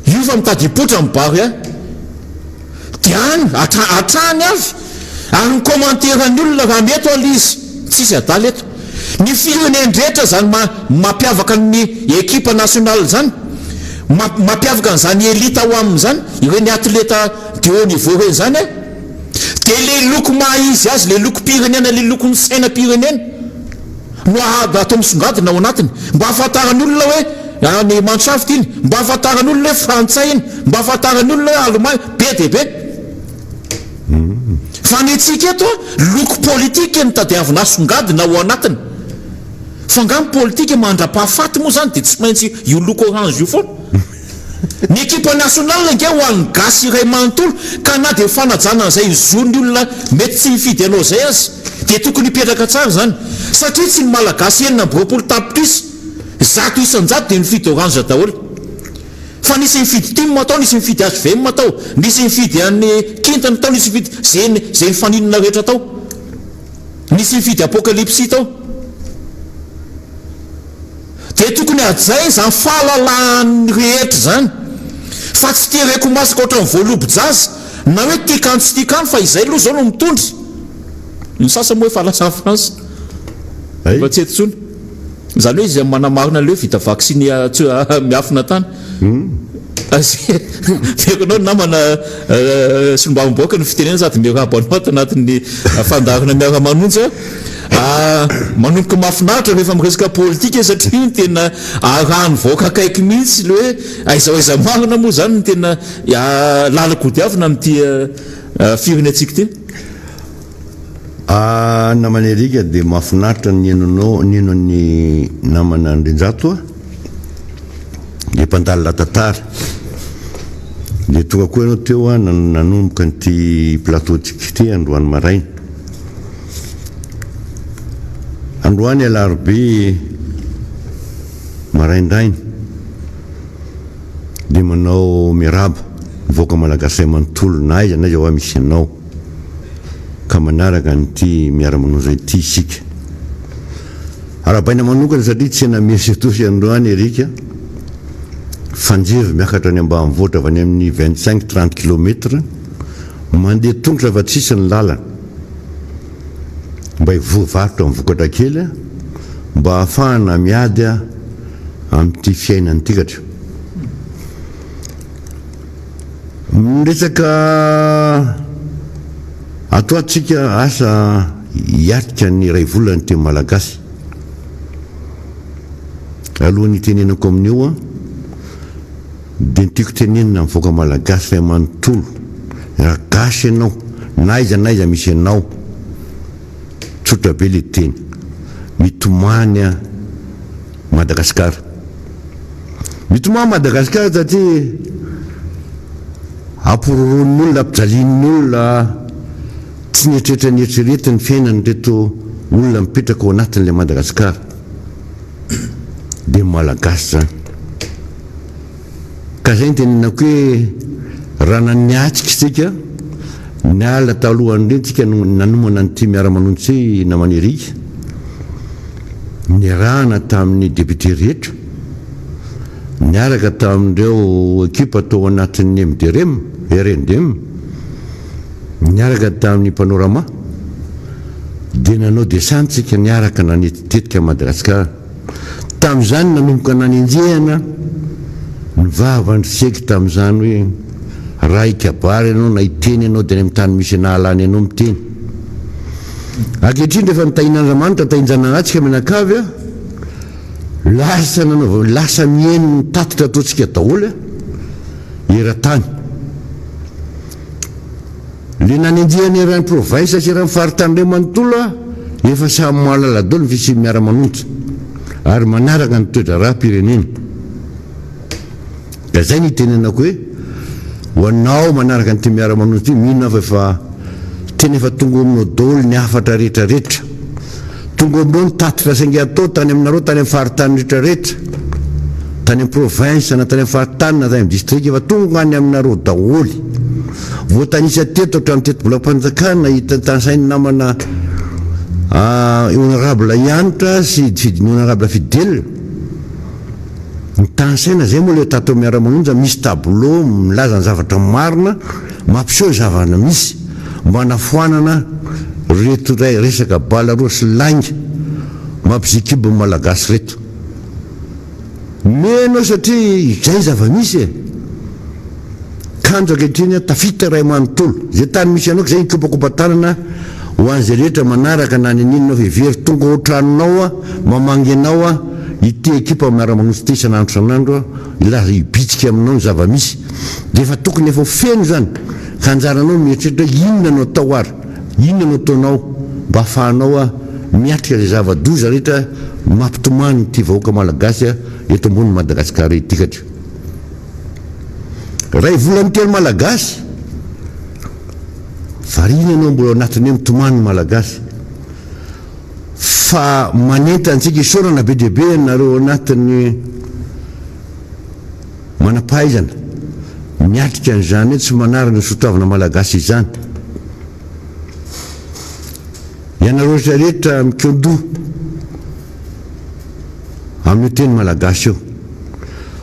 Io fa mitady hipoitra amin'ny Barea. Dia any, hatrany avy. Ary ny commentaire-n'ny olona raha mety aloha izy, tsisy adala eto. Ny firenen-drehetra izany mampiavaka ny ekipa nationale izany, mampiavaka an'izany elite ao aminy izany, ireny atleta de haut niveau ireny izany an, dia ilay loko maha izy azy, ilay lokom-pirenena, ilay lokon'ny sainam-pirenena no atao misongadina ao anatiny, mba hahafantaran'ny olona hoe any Mannschaft iny, mba hahafantaran'ny olona hoe frantsay iny, mba hahafantaran'ny olona hoe alemà, be dia be. Fa ny antsika eto loko politika no tadiavina asongadina ao anatiny. Fa angaha ny politika mandra-pahafaty moa izany dia tsy maintsy io loko orange io foana? Ny ekipa nationale ange ho an'ny gasy iray manontolo ka na dia fanajana an'izay zon'ny olona mety tsy hifidy anao izay aza dia tokony hipetraka tsara izany satria tsy ny malagasy 26 tapitrisa 100% dia nifidy orange daholo. Fa nisy nifidy tim tao, nisy nifidy hvm tao, nisy nifidy an'i kintana tao, nisy nifidy ze ze nifaninona rehetra tao. Nisy nifidy apokalypsy tao. Dia tokony hajaina izany fahalalahan'ny rehetra izany fa tsy tereko masaka ohatran'ny voalobo-jaza na hoe tiakano tsy tiakano fa izay aloha izao no mitondra. Ny sasany moa efa lasa any France efa tsy eto intsony. Izany hoe izay manamarina ilay hoe vita vaccine miafina tany. Mihaiko anao namana solombavambahoaka ny fitenena sady miarahaba anao ato anatin'ny fandaharana miara-manonja. Manomboka mahafinaritra rehefa miresaka politika satria ny tena arahan'ny vahoaka akaiky mihitsy ilay hoe aiza ho aiza marina moa izany ny tena lalan-kodiavina amin'ity firenentsika ity. Namana Eric dia mahafinaritra ny nihaino anao nihaino an'i namana Andrianjato a, dia mpandalina tantara, dia tonga koa ianao teo a nanomboka an'ity plateau tsika ity androany maraina. Androany alarobia maraindraina dia manao miarahaba ny vahoaka malagasy iray manontolo na aiza na aiza hoa misy anao ka manaraka an'ity miara-manoza ity isika. Arahabaina manokana satria tsena Mercedosy androany Eric a, fanjevo miakatra any ambanivohitra avy any amin'ny 25 30 kilomètre Mandeha tongotra fa tsisy ny lalana. Mba hivoa varotra amin'ny vokatra kely mba hahafahana miady amin'ity fiainana ity katry. Ny resaka ato ato tsika asa hiatrika ny iray volana ny teny malagasy. Alohan'ny hitenenako amin'io an. Dia ny tiako tenenina amin'ny vahoaka malagasy iray manontolo, raha gasy ianao, na aiza na aiza misy anao, tsotra be le teny, mitomany an Madagascar. Mitomany Madagascar satria ampiroroan'ny olona, ampijalian'ny olona, tsy nieritreritra nieritreretiny ny fiainan'ireto olona mipetraka ao anatin'ilay Madagascar. Dia Malagasy zany. Ka zay no tenenako hoe raha naniatrika isika niala talohan'ireny tsika no nanomana an'ity miara-manonja ity namana Eric, niarahana tamin'ny député rehetra, niaraka tamin'ireo ekipa tao anatin'ny MDRM, RNDM, niaraka tamin'ny Panorama, dia nanao descente tsika niaraka nanetitetika an'i Madagasikara. Tamin'izany nanomboka nanenjehana ny vavan'ny seky tamin'izany hoe raha hikabary ianao na hiteny ianao dia any amin'ny tany misy nahalany anao miteny. Ankehitriny rehefa nitahian'Andriamanitra tahin-janahary tsika mianakavy a, lasa nanaova lasa mihaino ny tatitra ataontsika daholo a, eran-tany. Le nanenjehana eran'ny province sy eran'ny faritany ireo manontolo a, efa samy mahalala daholo ny fisian'ny miara-manonja ary manaraka ny toe-draharaham-pirenena. Ka zay no itenenako hoe ho anao manaraka an'ity miara-manonja ity, mino aho fa efa tena efa tonga ao aminao daholo ny hafatra rehetra rehetra. Tonga ao aminao ny tatitra saingy atao tany aminareo tany amin'ny faritany rehetra rehetra, tany amin'ny province na tany amin'ny faritany na tany amin'ny district, efa tonga any aminareo daholo. Voatanisa teto hatramin'ny tetibolam-panjakana hitantansain'ny namana Honorable Hanitra sy Honorable Fidèle. Ny tanisaina izay moa ilay tato Miara-manonja misy tableau milaza ny zavatra marina, mampiseho ny zavatra misy mba hanafoanana ireto resaka bala roa sy lainga mampizikibo ny Malagasy ireto. Mino aho satria izay ny zava-misy e! Kanjo ankehitriny aho tafita iray manontolo. Izay tany misy anao izay hikopakopa-tanana ho an'izay rehetra manaraka na n'inon'inona fa hevero tonga ao an-tranonao aho, mamangy anao aho, ity ekipa miara-manosy ity isan'andro isan'andro aho, hilaza hibitsika aminao ny zava-misy. Dia efa tokony efa ho feno izany ka anjaranao ny mieritreritra hoe inona no atao ary, inona no ataonao mba hahafahanao miatrika izay zava-doza rehetra mampitomany ity vahoaka malagasy eto ambonin'i Madagasikara ity katria. Ray volan'ny teny malagasy. Variana ianao mbola ao anatin'ny hoe mitomany ny malagasy. Fa manentana antsika isaorana be dia be ianareo ao anatin'ny manam-pahaizana miatrika an'izany hoe tsy manarina ny soatoavina malagasy izany. Ianareo rehetra rehetra mikaon-doha. amin'io teny malagasy io.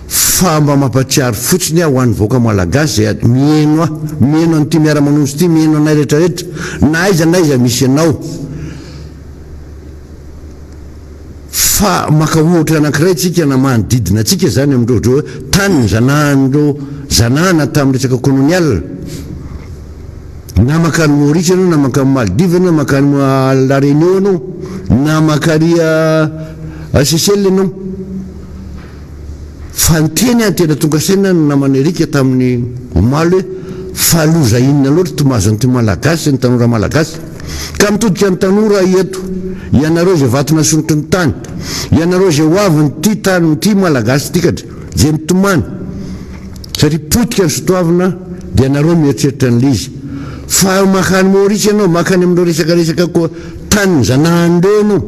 Fa mba mampatsiaro fotsiny aho ho an'ny vahoaka malagasy izay miheno ahy, miheno an'ity miara-manonja ity, miheno anay rehetrarehetra, na aiza na aiza misy anao. Fa maka ohatra anankiray tsika na manodidina antsika izany amin'ireo ohatra hoe tany nizanahan'ireo zanahana tamin'ny resaka colonial. Na mankany Maurice ianao, na mankany Maldives ianao, na mankany La Réunion ianao, na mankany Seychelles ianao. Fa ny teny an, tena tonga saina ny namana Eric tamin'ny omaly hoe fa loza inona loatra ity mahazo an'ity Malagasy sy ny tanora Malagasy. Ka mitodika ny tanora eto, ianareo izay vato nasondrotry ny tany, ianareo izay ho avin'ity tany ity Malagasy ity ka izay mitomany satria potika ny sotoavina dia ianareo mieritreritra an'ilay izy. Fa mankany Maurice ianao, mankany amin'ireo resaka resaka koa tany nizanahan'ireo ianao.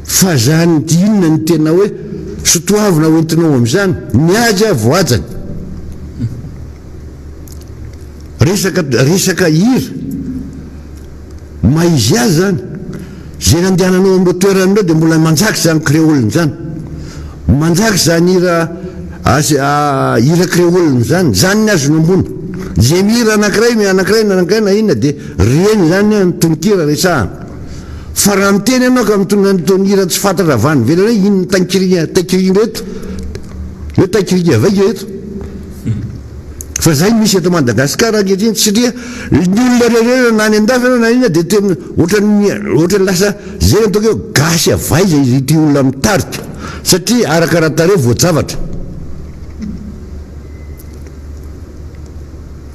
Fa zany inona no tena hoe sotoavina ho entinao amizany? Ny azy a voajany. Resaka resaka hira. Maha izy azy zany. Zay nandehananao amreo toerana ireo dia mbola manjaka izany créole zany. Manjaka izany hira hira créole zany. Zany ny azony ambony. Zay mihira anakiray anakiray na anakiray na inona dia reny zany ny tononkira resahana. Fa raha miteny ianao ka mitondra an'itony hira tsy fantatra avy any ivelany hoe inona tankirina tankirina eto, hoe tankirina vaika eto. Fa zay no misy eto Madagasikara ankehitriny satria ny olona rehetra na any an-dafy ianao na inona dia tena ohatran'ny ohatran'ny lasa zay no ataoko hoe gasy avy aiza izy ity olona mitarika satria arakara-tarehy voajavatra.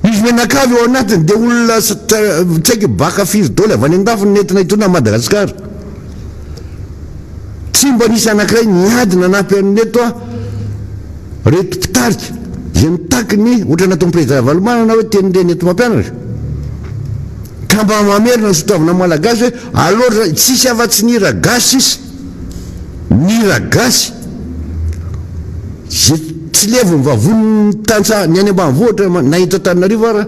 Izy mianakavy ao anatiny dia olona tsy haiko baka firy daholo avy any andafy no nentina hitondra an'i Madagasikara. Tsy mba nisy anankiray niady nanampy an'ireto reto mpitarika izay mitaky ny ohatra nataon'ny Président Ravalomanana hoe tenireny eto mampianatra. Ka mba mamerina ny sotoavina malagasy hoe aleo tsisy afa-tsy ny hira gasy sisa. Ny hira gasy Ze tsy levon'ny vavonin'ny tantsaha ny any ambanivohitra na eto Antananarivo ara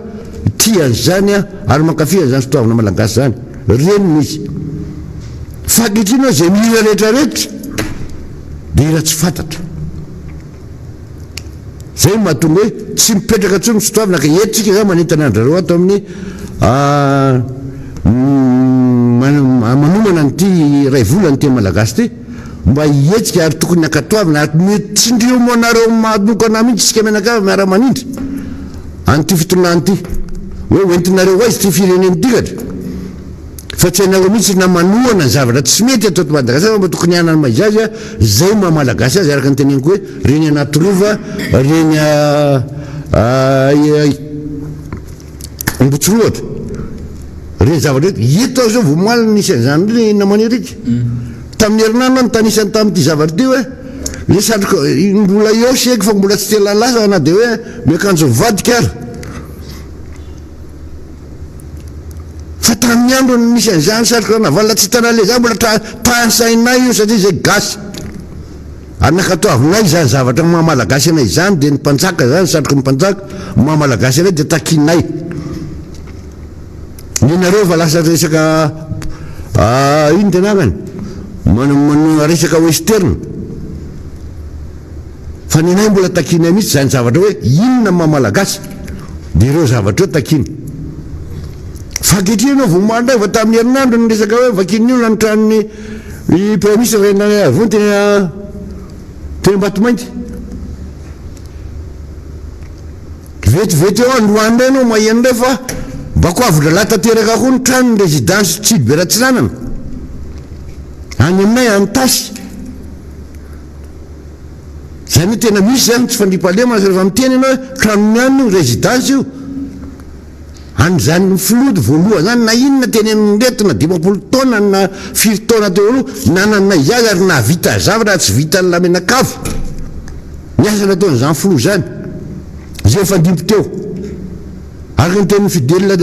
tia an'izany aho ary mankafy an'izany sotoavina malagasy zany. Reny no izy. Fa ankehitriny ho'a ze mihira rehetra rehetra dia hira tsy fantatra. Zay no mahatonga hoe tsy mipetraka intsony ny sotoavina ka eto tsika zany manentana an-drareo ato amin'ny manomana an'ity iray volana ity malagasy ity. Mba hihetsika ary tokony hankatoavina ary mety tsindrio anareo manokana mihitsy isika mianakavy miara manindry an'ity fitondrana ity hoe hoentinareo ho aiza ity firenena ity gadra fa tsy hainareo mihitsy na manohana ny zavatra tsy mety ato ato Madagasikara fa mba tokony hanana ny maha izy azy izay maha malagasy azy araka ny teneniko hoe reny anaty rova reny Ambotsirohatra. Ireny zavatra ireny. Eto aho izao vao omaly no nisy an'izany ry namana Eric. Tamin'ny herinandro aho nitanisany tamin'ity zavatra ity hoe le satroka mbola eo seky fa mbola tsy tena lasa na dia hoe miakanjo mivadika ary. Fa tamin'ny andro nisy an'izany satroka Ranavalona tsy hitanay le mbola tanisainay io satria izay gasy. Ary nankatoavinay izany zavatra maha malagasy anay izany dia ny mpanjaka izany, satroky ny mpanjaka, maha malagasy anay dia takianay. Ny anareo efa lasa resaka ino ty anarany? Manao resaka western. Fa ny anay mbola takianay mihitsy izany zavatra hoe inona maha malagasy dia ireo zavatra ireo takiana. Fa ankehitriny ianao vao omaly indray vao tamin'ny herinandro ny resaka hoe vakian'ny olona ny tranon'ny Ny Praiminisitra Rainarivony teny teny Ambatomainty. Vetivety eo androany indray ianao maheno indray fa mba koavin-drahalahy tanteraka koa ny tranon'ny résidence Tsilibera Atsinanana. Any aminay Antasy. Izany hoe tena misy izany tsy fandriampahalemana rehefa miteny ianao hoe tranon'ny anona io, résidence io. An'izany filoha voalohany izany na inona tenenin'ireto na 50 taona na firy taona teo aloha nanana izy azy ary nahavita zavatra tsy vitan'ny lamenakavo ny asa nataon'izany filoha izany izay nifandimby teo araka ny tenin'ny Fidèle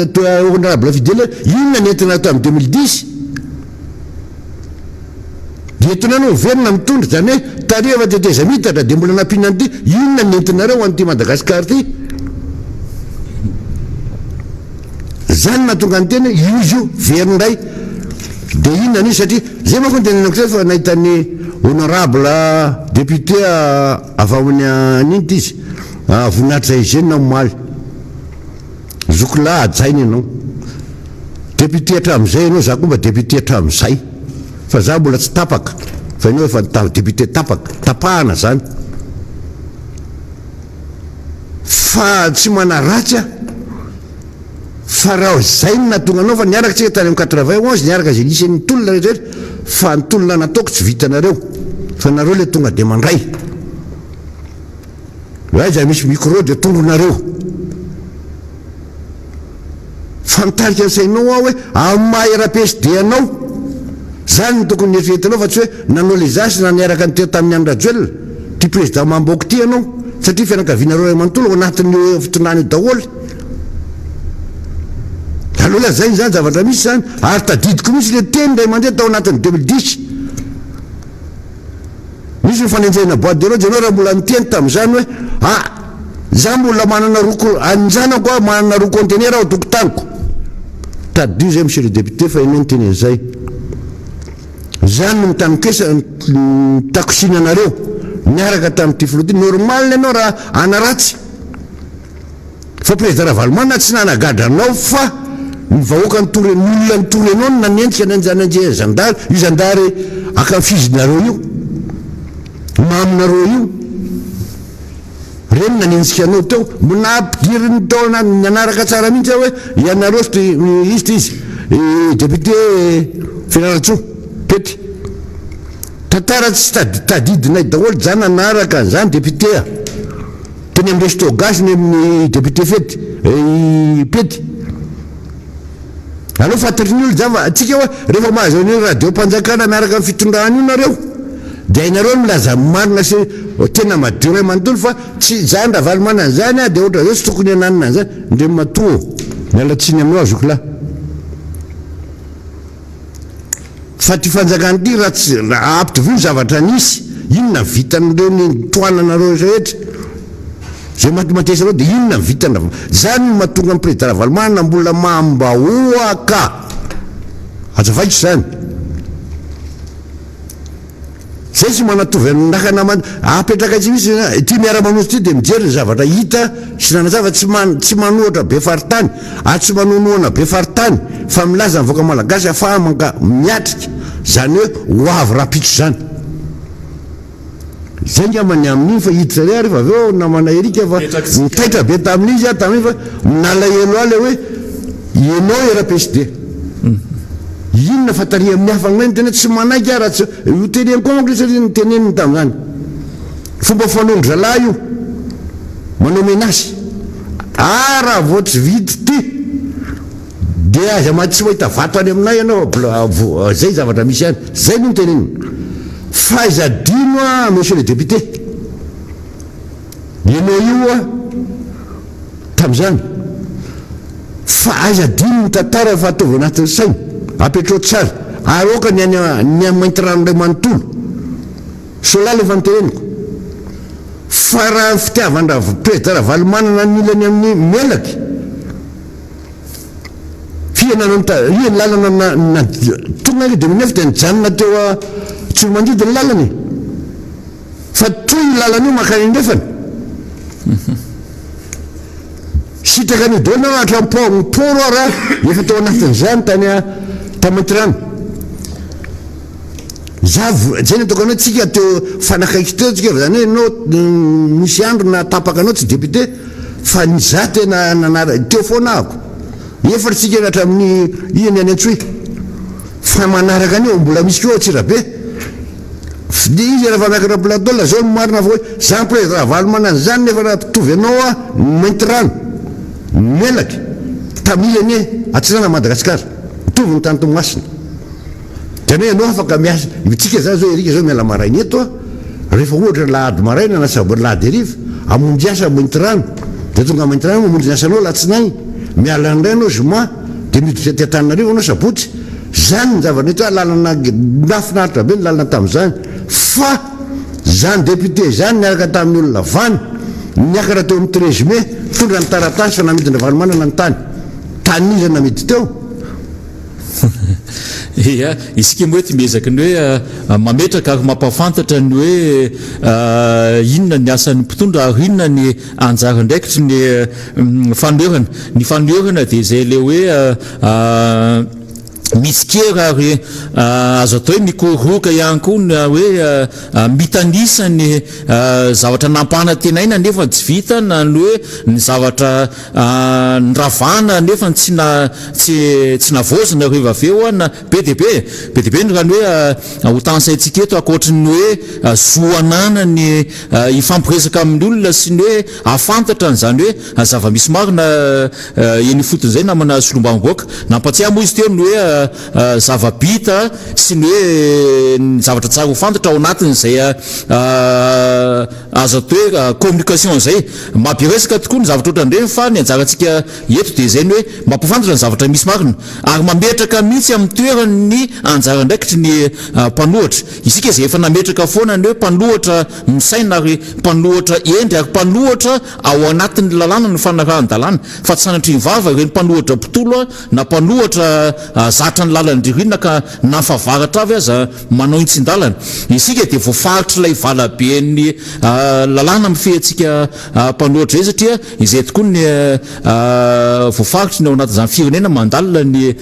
honorable Fidèle inona ny entina tamin'ny 2010 dia entina no miverina mitondra izany hoe tary efa tetezamitatra dia mbola nampiana an'ity inona ny entinareo ho an'ity Madagasikara ity zany nahatonga ny teny hoe io izy io very indray dia inona ny satria zay manko ny tenenako zay fa nahita ny honorable député avy amin'ny an'inona ity izy, Voninahitra Eugène omaly. Zoky lahy hajaina ianao. Député hatramin'izay ianao, za koa mba député hatramin'izay. Fa za mbola tsy tapaka, fa ianao efa député tapaka. Tapahana zany. Fa tsy manaratsy aho. Fa raha zay no nahatonga anao fa niaraka tsika tany amin'ny 91 niaraka zay nisy ny tolona rehetra rehetra fa ny tolona nataoko tsy vitanareo fa nareo le tonga de mandray. Aiza misy micro dia tondronareo. Fa mitarika ny sainao aho hoe amin'ny maha RPSD anao, zany no tokony neritreretinao fa tsy hoe nanao les na niaraka niteo tamin'i Andry Rajoelina, ty président Mamboky ty ianao, satria fianakavianareo iray manontolo ao anatin'io fitondrana io daholo. Aleo lazaina izany zavatra misy izany, ary tadidiko mihitsy le teny indray mandeha tao anatin'ny 2010. Nisy ny fanenjehana bois de rose, ianao raha mbola niteny tamin'izany hoe ah, za mbola manana roa ko, an'ny zanako aho manana roa conteneur ao an-tokotaniko. Tadidio izay monsieur le député fa ianao niteny an'izay. Izany no mitanikesa, mitakosina anareo niaraka tamin'ity filoha ity. Normal ianao raha hanaratsy. Fa Président Ravalomanana tsy nanagadra anao fa ny vahoaka nitory, ny olona nitory anao no nanenjika nanenjehan'ny zandary, io zandary ankafizinareo io, maminareo io, reny nanenjika anao teo, mbo nampidiriny tao nanaraka tsara mihitsy aho hoe ianareo sy izy ty izy, député Fianarantsoa, Pety. Tantara tsy tadidinay daholo za nanaraka an'izany député a. Teny amin'ny resto gasy ny amin'ny député fety i Pety. Aleo fantatry ny olona zany fa antsika hoa rehefa mahazo an'io radio-mpanjakana miaraka amin'ny fitondrana io nareo dia hainareo ny milaza ny marina sy tena madio ray manontolo fa tsy zany Ravalomanana zany ah dia ohatran'izao tsy tokony hananina an'izany. Ndriamatoa ô, miala tsiny aminao aho zokilahy. Fa ty fanjakana ty raha tsy raha ampitovio ny zavatra nisy, inona ny vitan'ireo nitohananareo rehetra, zay matimatesa reo de inona ny vitany raha, zany no mahatonga ny président Ravalomanana mbola mambahoaka, azavaiko zany. Zay tsy manatovy an'i Nakana man, apetraka tsy misy ity miara-manosy ity dia mijery ny zavatra hita sy nanazava tsy man, tsy manohatra be faritany ary tsy manohanohana be faritany fa milaza ny vahoaka malagasy afaha manka miatrika zany hoe ho avy rahampitso zany. Zay ngamba ny amin'iny fa hiditra indray aho rehefa avy eo namana Eric fa nitaitra be tamin'izy aho tamin'iny fa nalahelo ahy le hoe ianao RPSD. Inona fa tary amin'ny hafa angaha ny tena tsy manaiky aho raha tsy io teneniko koa manko satria niteneniny tamin'izany. Fomba fanaon-dry zalahy io. Manao menace. Ah raha vao tsy vita ity dia aza ma tsy mahita vato any aminay ianao fa zay zavatra misy any. Zay no niteneniny. Fa aiza adino ah monsieur le député. Ianao io ah tamin'izany. Fa aiza adino ny tantara fa ataovy anatin'ny saina. Apetrao tsara. Ary aoka ny any ny any Maintirano iray manontolo. Solala efa noteneniko. Fa raha ny fitiavan-dRav Président Ravalomanana ny ilany amin'ny Melaky, f'ia nanao ny ta, ia ny lalana na, na, tonga ange 2009 dia nijanona teo a Tsiromandidy ny lalana e. Fa toy io lalana io mankany andrefana. Sitraka an'io daholo nareo hatramin'ny port, ny port ara efa tao anatin'izany tany a Tamaintirano. Za zay no ataoko anao tsika teo fanakaiky teo tsika fa zany hoe enao misy andro na tapaka anao tsy député fa ny za tena nanara teo foana ahako. Efatra tsika hatramin'ny iha ny any Antsohihy. Fa manaraka an'io mbola misy koa Antsirabe. Dia izy rehefa miakatra plateau lazao ny marina fa hoe za président Ravalomanana zany nefa raha mpitovy anao aho ny maintirano, ny melaky, tamily anie atsinanana Madagascar, mitovy ny tany Toamasina. Zany hoe ianao afaka miasa, tsika zany zao Eric zao miala maraina eto a, rehefa ohatra lahady maraina na sabotsy lahady hariva, hamonjy asa maintirano, dia tonga maintirano mamonjy ny asanao alatsinainy, miala indray anao zoma, dia miditra aty Antananarivo anao sabotsy, zany ny zava-nisy hoe lalana nahafinaritra be ny lalana tamin'izany, fa zany député zany niaraka tamin'ny olona vany niakatra teo amin'ny 13 mai, nitondra ny taratasy fa namidin-dRavalomanana ny tany, tanin'iza namidy teo? Ia, isika moa eto miezaka ny hoe mametraka ary mampahafantatra ny hoe inona ny asan'ny mpitondra ary inona ny anjara andraikitry ny fanoherana. Ny fanoherana dia izay ilay hoe mitsikera ary azo atao hoe mikororoka ihany koa na hoe mitanisa ny zavatra nampanantenaina nefa tsy vita na ny hoe ny zavatra Noravana nefa tsy na tsy tsy navaozina rehefa avy eo an, be dia be e! Be dia be ny raha ny hoe ho tanisaintsika eto ankoatry ny hoe zo ananany hifampiresaka amin'ny olona sy ny hoe hahafantatra an'izany hoe zava-misy marina eny ifotony izay namana solombavambahoaka. Nampatsiahy moa izy teo ny hoe zava-bita sy ny hoe ny zavatra tsara ho fantatra ao anatin'izay Azo atao hoe communication izay. Maha-be resaka tokoa ny zavatra ohatran'ireny fa ny anjarantsika eto dia izay ny hoe mampahafantatra ny zavatra misy marina ary mametraka mihitsy amin'ny toerany ny anjara andraikitry ny mpanohatra. Isika izay efa nametraka foana ny hoe mpanohatra misaina ary mpanohatra hendry ary mpanohatra ao anatin'ny lalàna ny fanarahan-dalàna fa tsy sanatria ny vava ireny mpanohatra mpitolo na mpanohatra zatra ny lalan-dririnina ka na fahavaratra avy aza Manao hintsin-dalana. Isika dia voafaritr'ilay valaben'ny lalàna mifehy antsika mpanohitra izay satria izay tokoa ny voafaritry ny ao anatin'izany firenena mandalina ny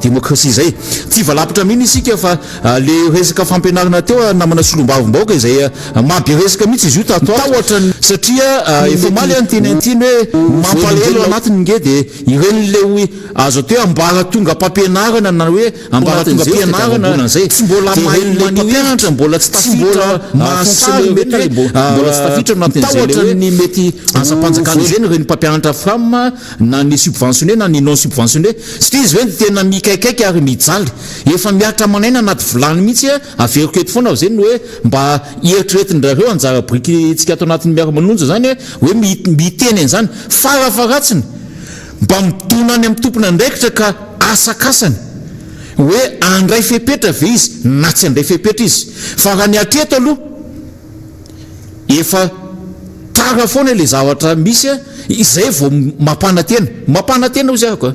demokrasia izay. Tsy hivalapitra amin'iny isika fa le resaka fampianarana teo namana solombavambahoaka izay maha be resaka mihitsy izy io tato ato satria efa omaly aho niteny an'ity ny hoe mampalahelo anatiny nge dia ireny le hoe azo atao hoe ambaratongam-pampianarana na hoe Ambaratongam-pianarana tsy mbola mahay maneho hevitra, mbola tsy tafiditra mahasahy mety hoe mbola tsy tafiditra anatin'izay ilay hoe ny mety asam-panjakana izay ireny mpampianatra fram na ny subventionné na ny non subventionné satria izy ireny dia tena mikaikaika ary mijaly efa mihatra aman'aina anaty vilany mihitsy averiko eto foana izay ny hoe mba eritreretin-dRareo anjara birikintsika ato anatin'ny miara-manonja izany hoe miteny an'izany farafaharatsiny Mba midona any amin'ny tompon'andraikitra ka asakasany hoe handray fepetra ve izy na tsy handray fepetra izy. Fa raha ny hatreto aloha efa tara foana ilay zavatra misy izay vao mampanantena. Mampanantena hozy ahako a!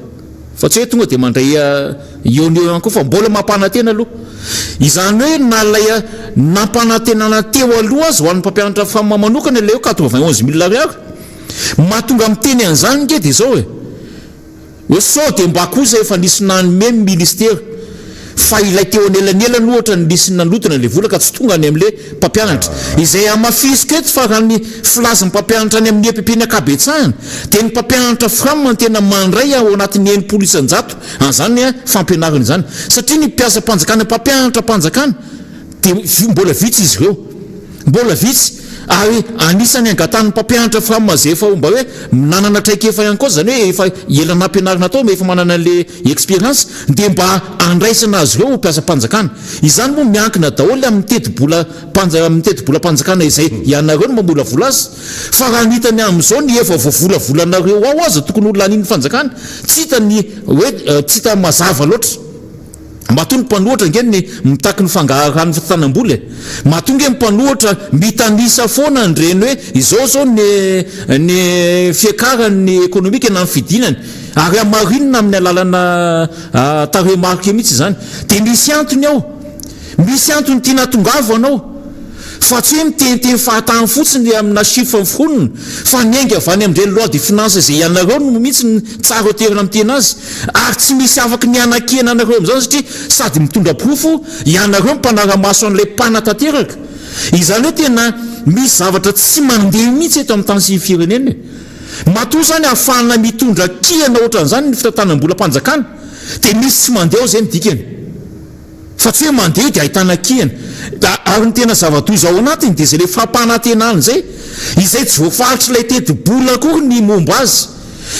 Fa tsy hoe tonga dia mandray eo no eo ihany koa fa mbola mampanantena aloha. Izany hoe na ilay nampanantenana teo aloha aza ho an'ny mpampianatra fam manokana ilay hoe 91000 ariary, Mahatonga miteny an'izany nge dia izao e! Hoe sao dia mba kosa efa nisy nanome ny ministera fa ilay teo anelanelany ohatra no nisy nanodina ilay vola ka tsy tonga any amin'ilay mpampianatra. Izay hamafisiko eto fa raha ny filazan'ny mpampianatra any amin'ny EPP ny ankabetsahany dia ny mpampianatra fram no tena mandray ao anatin'ny 60% an'izany fampianarana izany satria ny mpiasam-panjakana mpampianatra-mpanjakana dia mbola vitsy izy ireo. Mbola vitsy, ary anisan'ny angatahan'ny mpampianatra fram izay efa mba hoe nanana traikefa ihany koa, izany hoe efa ela nampianarina tao, efa manana an'ilay expérience, dia mba handraisana azy ireo ho mpiasam-panjakana. Izany moa miankina daholo amin'ny tetibola amin'ny tetibolam-panjakana izay ianareo no mamolavola azy. Fa raha ny hitany amin'izao ny efa voavolavolanareo ao aza tokony ho lanian'ny fanjakana, tsy hita ny hoe tsy hita mazava loatra. Matoa ny mpanohatra ange ny mitaky ny fangaharan'ny fitantanam-bola e! Matoa ange ny mpanohatra mitanisa foana an'ireny hoe izao izao ny ny fiakaran'ny ekonomika na ny fidinany ary hamarinina amin'ny alalana tarehimarika mihitsy izany. Dia misy antony ao. Misy antony tiana hatongavana ao. Fa tsy hoe miteniteny fahatany fotsiny amina chiffre miforonina fa niainga avy any amin'ireny loi de finance izay ianareo no mihitsy no tsara toerana miteny azy ary tsy misy afaky ny hanakiana anareo amin'izany satria sady mitondra porofo ianareo no mpanara-maso an'ilay mpanatanteraka. Izany hoe tena misy zavatra tsy mandeha mihitsy eto amin'ny tany sy firenena e. Matoa izany ahafahana mitondra kiana ohatran'izany ny fitantanam-bolam-panjakana dia misy tsy mandeha ao izay ny dikany. Fa tsy hoe mandeha dia ahitana kihana. Ary ny tena zava-doza ao anatiny dia izay ilay fampanantenana izay, izay tsy voafaritr'ilay tetibola akory ny momba azy.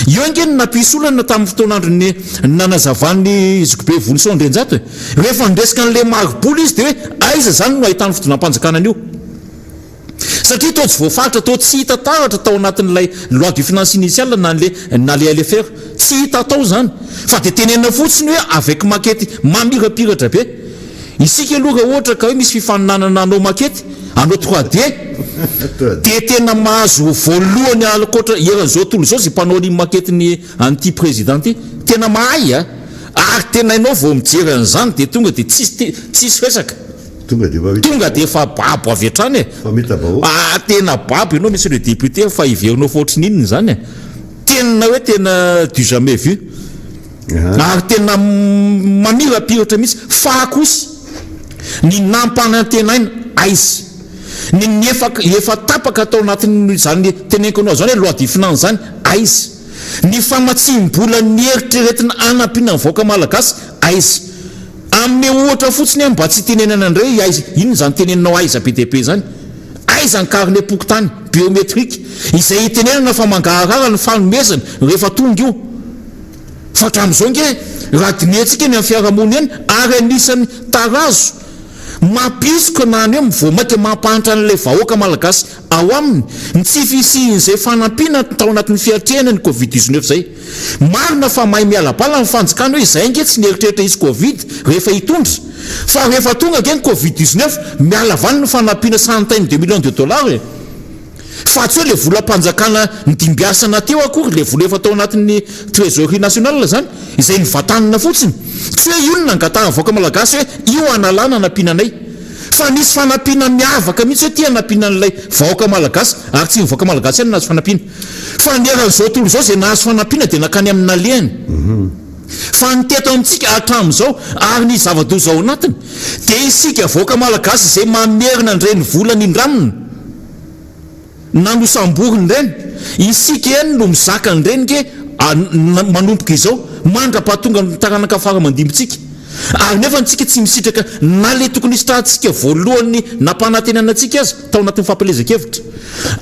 Eo ange no nampisy olana tamin'ny fotoan'andron'ny nanazavan'i Zokibe Vonison Andrianjato e. Rehefa niresaka an'ilay mari-bola izy dia hoe aiza izany no ahitany fitondram-panjakana an'io? Satria toa tsy voafaritra, toa tsy hita taratra tao anatin'ilay loi de finance initiale na le na le LFR. Tsy hita tao izany. Fa dia tenenina fotsiny hoe avec maquette mamirapiratra be. Isika aloha raha ohatra ka hoe misy fifaninanana hanao maquette, hanao 3D, dia tena mahazo voalohany ankoatra eran'izao tontolo izao izay mpanao an'iny maquette-ny an'ity président ity. Tena mahay a! Ary tena ianao vao mijery an'izany dia tonga dia tsisy tsisy resaka. Tonga dia efa Tonga dia efa babo avy hatrany e. Famita-bahoaka. Ah tena babo ianao monsieur le député fa heverinao fa ohatry ny inona izany e. Tena hoe tena du jamais vu. Ary tena mamirapiratra mihitsy. Fa kosa ny nampanantenaina aiza? Ny ny efa efa tapaka tao anatin'izany teneniko anao izany hoe loi de finance izany aiza? Ny famatsiam-bola nieritreretina hanampiana ny vahoaka malagasy aiza? Hanome ohatra fotsiny aho mba tsy hitenenana indray aiza, inona izany teneninao aiza be dia be izany? Aiza ny carnet-pokontany biometrique izay hitenenana fa mangaharara ny fanomezana rehefa tonga io? Fa hatramin'izao ange raha dinihantsika eny amin'ny fiarahamonina eny ary anisan'ny tarazo mampihisoka na ny hoe vao mainka mampahantra an'ilay vahoaka malagasy ao aminy ny tsy fisian'izay fanampiana tao anatin'ny fiatrehana ny covid 19 izay. Marina fa mahay miala bala ny fanjakana hoe izay ange tsy nieritreritra hisy covid rehefa hitondra fa rehefa tonga ange ny covid 19 miala avy any ny fanampiana centaine de millions de dollars e! Fa tsy hoe le volam-panjakana nidimbiasana teo akory, le vola efa tao anatin'ny trésorerie nationale zany, izay nivatanina fotsiny. Tsy hoe io no nangatahan'ny vahoaka malagasy hoe io hanalana hanampiana anay. Fa nisy fanampiana miavaka mihitsy hoe ty hanampiana an'ilay vahoaka malagasy, ary tsy ny vahoaka malagasy ihany no nahazo fanampiana. Fa ny eran'izao tontolo izao izay nahazo fanampiana dia nankany amin'ny nalehany. Fa ny teto amintsika hatramin'izao ary ny zava-doza ao anatiny dia isika vahoaka malagasy izay mamerina an'ireny vola nindramina, na nosamboriny ireny, isika ihany no mizaka an'ireny nge manomboka izao mandra-pahatonga ny taranaka fara aman-dimbintsika. Ary nefa antsika tsy misitraka na le tokony hisitrahantsika voalohany nampanantenana antsika aza tao anatin'ny fampielezan-kevitra.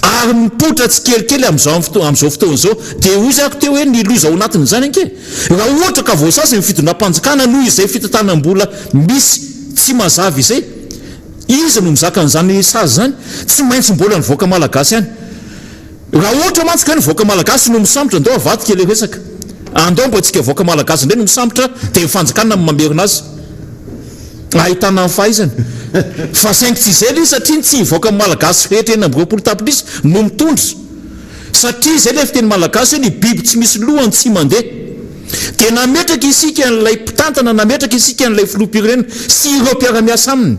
Ary mipoitra tsikelikely amin'izao amin'izao fotoana izao. Dia hoy zako teo hoe ny loza ao anatin'izany ange, raha ohatra ka voasazy ny fitondram-panjakana noho izay fitantanam-bola misy tsy mazava izay, Iza no mizaka an'izany sazy izany? Tsy maintsy mbola ny vahoaka malagasy ihany. Raha ohatra mantsy kay ny vahoaka malagasy no misambotra, andao avadika ilay resaka. Andao mba antsika vahoaka malagasy indray no misambotra dia ny fanjakana no mamerina azy. Ahitana ny fahaizany. Fa saingy tsy izay ilay izy satria tsy ny vahoaka malagasy rehetra 26 tapitrisa no mitondra. Satria izay ilay fiteny malagasy hoe ny biby tsy misy lohany tsy mandeha. Dia nametraka isika an'ilay mpitantana, nametraka isika an'ilay filoham-pirenena sy ireo mpiara-miasa aminy.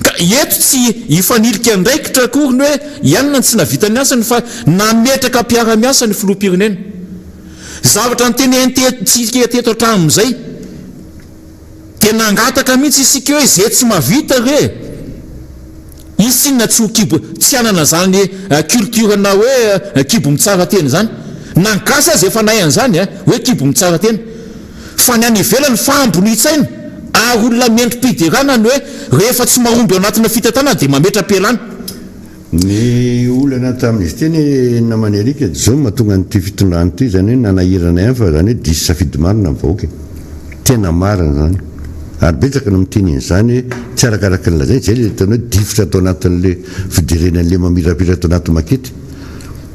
Ka eto tsy hifanilika andraikitra akory ny hoe ianona no tsy nahavita ny asany fa nametraka mpiara-miasa ny filoham-pirenena. Zavatra notenenintsika teto hatramin'izay. Dia nangataka mihitsy isika hoe izay tsy mahavita re hisy inona tsy ho kibo tsy hanana izany culture na hoe kibo mitsara tena izany. Na ny gasy aza efa nahay an'izany eh, hoe kibo mitsara tena. Fa ny any ivelany fahambonian-tsaina ary olona mendri-piderana ny hoe rehefa tsy mahomby ao anatina fitantanana dia mametra-pialana. Ny olana tamin'izy ity anie namana Eric e, zao no mahatonga an'ity fitondrana ity izany hoe nanahirana ihany fa izany hoe diso safidy marina ny vahoaka e. Tena marina izany. Ary betsaka no miteny an'izany hoe tsy arakaraky ny lazainy, izay ilay ataony hoe difotra ato anatin'ilay fijerena an'ilay mamirapiratra ato anaty makety.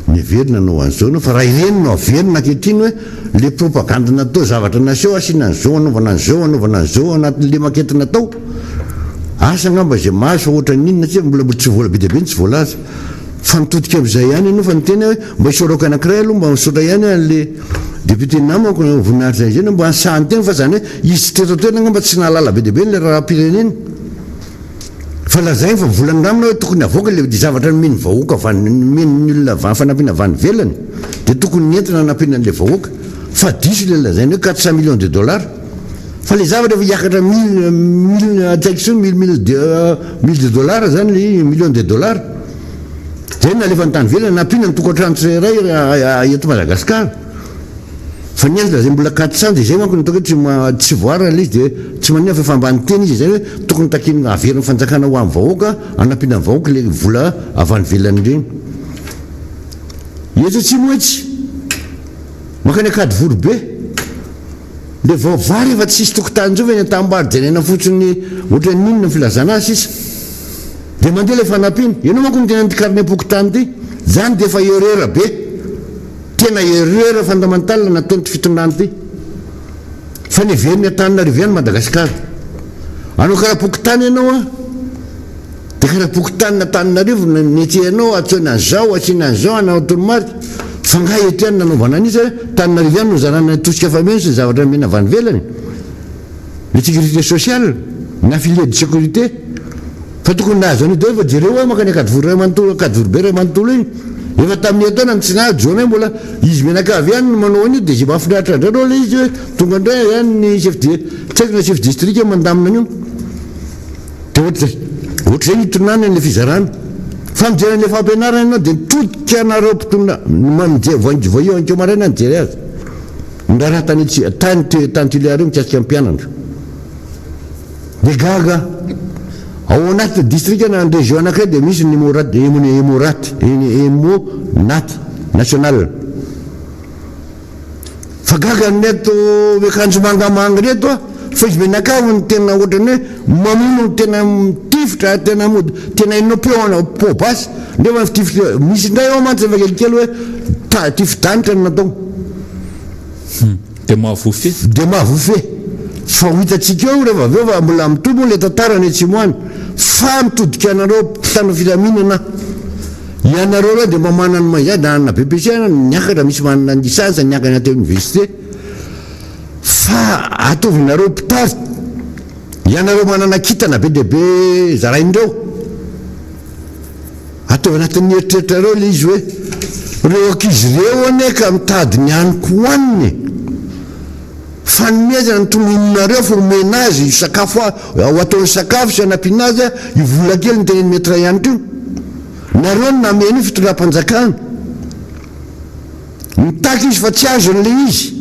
Miverina hanao an'izao ianao fa raha ireny no averina ankehitriny hoe le propagande natao zavatra naseho asiana an'izao anaovana an'izao anaovana an'izao ao anatin'le makety natao asa angamba izay mahazo fa ohatran'ny inona tsy mbola tsy vola be dia be no tsy voalaza fa nitodika amin'izay ihany ianao fa niteny aho hoe mba isaorako anankiray aloha mba misaotra ihany an'le député namako voninahitra izay mba nisaha niteny fa izany hoe izy tsy teto an-toerana angamba tsy nahalala be dia be an'ilay raharaham-pirenena. Fa lazainy fa vola angamba hoe tokony avoaka le zavatra nomen'ny vahoaka avy any nomen'ny olona avy any fanampiana avy any ivelany dia tokony nentina hanampiana an'le vahoaka fa diso le lazainy hoe 400 millions de dollars fa le zavatra efa hiakatra mille mille tsy haiko intsony mille mille de mille de dollars zany le millions de dollars zay no nalefany tany ivelany nampiana ny tokantrano tsirairay eto Madagascar. Fa ny azy lazainy mbola 400 dia izay manko no ataoko hoe tsy tsy voarina ilay izy dia tsy maninona fa efa ambany teny izy izay hoe tokony takiana averin'ny fanjakana ho an'ny vahoaka hanampiana ny vahoaka ilay vola avy any ivelany ireny. Etsy atsimo etsy mankany Ankadivoribe ilay vao vary efa tsisy tokotany intsony fa eny an-tanimbary jerena fotsiny ohatran'ny inona ny filazana azy sisa dia mandeha ilay fanampiana. Ianao manko miteny an'ity carnet-pokontany ity, izany dia efa erreur be. Tena erreur fondamentale nataon'ity fitondrana ity. Fa neveriny Antananarivo ihany Madagascar. Anao karapokontany ianao an, dia karapokontanin'Antananarivo no netsehanao, antsoina an'izao, asiana an'izao, hanao toromarika. Fa nga eto ihany nanaovana an'io sa Antananarivo ihany no nozarana ny tosika fameno sy ny zavatra nomena avy any ivelany? Le sécurité sociale na filet de sécurité fa tokony nahazo an'io daholo fa jereo hoe makany Ankadivory iray manontolo Ankadivoribe iray manontolo iny efa tamin'ny herintaona no tsy nahazo journée mbola izy mianakavy ihany no manao an'io dia izay mahafinaritra indray aloha ilay izy hoe tonga indray ihany ny chef de tsy haiko na chef district mandamina an'io dia ohatr'izay ohatr'izay ny hitonany an'ilay fizarana fa mijery an'ilay fampianarana ianao dia mitodika anareo mpitondra mijery vao io ankeo maraina nijery azy Ny raharaha tany tany tany Tuléar io mikasika ny mpianatra. Dia gaga aho. Ao anaty distrika na ny région anankiray dia misy ny Emmo-Rat, Emmo-Rat, Emmo-Nat national. Fa gaga an'ireto miakanjo mangamanga ireto aho, fa izy mianakavy no tena ohatran'ny hoe mamono no tena mitifitra ary tena mody tena henonao peo poa-basy. Nefa ny fitifitra, misy indray ao mantsy efa kelikely hoe ta- tifi-danitra no natao. Hum, dia mahavoa fe. Dia mahavoa fe. Fa ho hitantsika eo rehefa avy eo fa mbola mitohy moa ilay tantara any atsimo any. Fa mitodika anareo mpitandro filaminana aho. Ianareo ireo dia mba manana ny maha izy azy, nanana BEPC ianareo, niakatra, misy manana ny licence, niakatra teo université. Fa ataovinareo mpitarika, ianareo manana kintana be dia be zarain'ireo. Ataovy anatin'ny eritreritrareo ilay izy hoe, ireo ankizy ireo anie ka mitady ny haniko hohaniny e! Fanomezana no tononinareo fa omena azy io sakafo ho ataony sakafo sy hanampiana azy io vola kely notenenin'i Maître ihany koa. Nareo no nameno io fitondram-panjakana. Mitaky izy fa tsy azony ilay izy.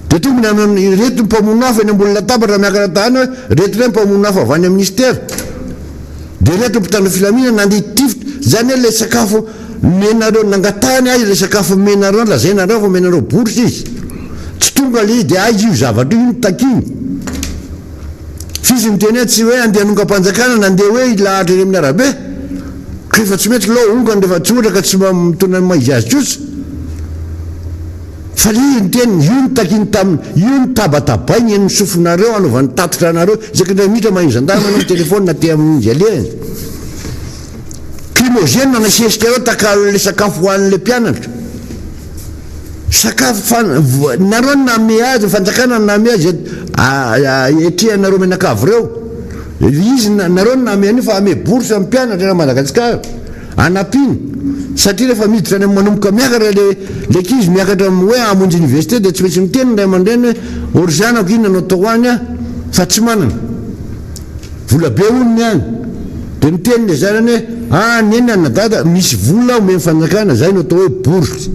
Dia tonga ny hanao ireto mpamono afo eny ambony latabatra miakatra tany hoe ireto indray mpamono afo avy any amin'ny ministera. Dia ireto mpitandro filaminana nandeha hitifitra. Izany hoe ilay sakafo nomenareo, nangatahany azy ilay sakafo nomenareo, lazainareo fa omenareo bourse izy. Tsy tonga ilay izy dia aiza io zavatra io, io no takiany. F'izy niteny hoe tsy hoe andeha hanongam-panjakana na andeha hoe hilahatra eny amin'ny arabe. Ka efa tsy mety ilao ongany rehefa tsy ohatra ka tsy mba mitondra ny maha izy azy kosa. Fa ilay izy niteny, io no takiany taminy, io no tabatabainy eny sofinareo hanaovany tatitra anareo, isaky ny iray minitra maheno gendarme ianao mi-telephone aty amin'izy alehany. Crimogène nasesika eo takalon'ilay sakafo hohanin'ilay mpianatra. Sakafo fa nareo no nanome azy, ny fanjakana no nanome azy etrehanareo mianakavy ireo. Izy nareo no nanome an'io fa ame bourse ny mpianatra eran'i Madagasikara. Anampiana. Satria rehefa miditra any manomboka miakatra le le ankizy miakatra hoe hamonjy université dia tsy maintsy miteny ny ray aman-dreny hoe ô ry zanako inona no atao any aho fa tsy manana. Vola be hono ny any. Dia niteny ilay zanany hoe, ah neny anona dada, misy vola omen'ny fanjakana, izay no atao hoe bourse.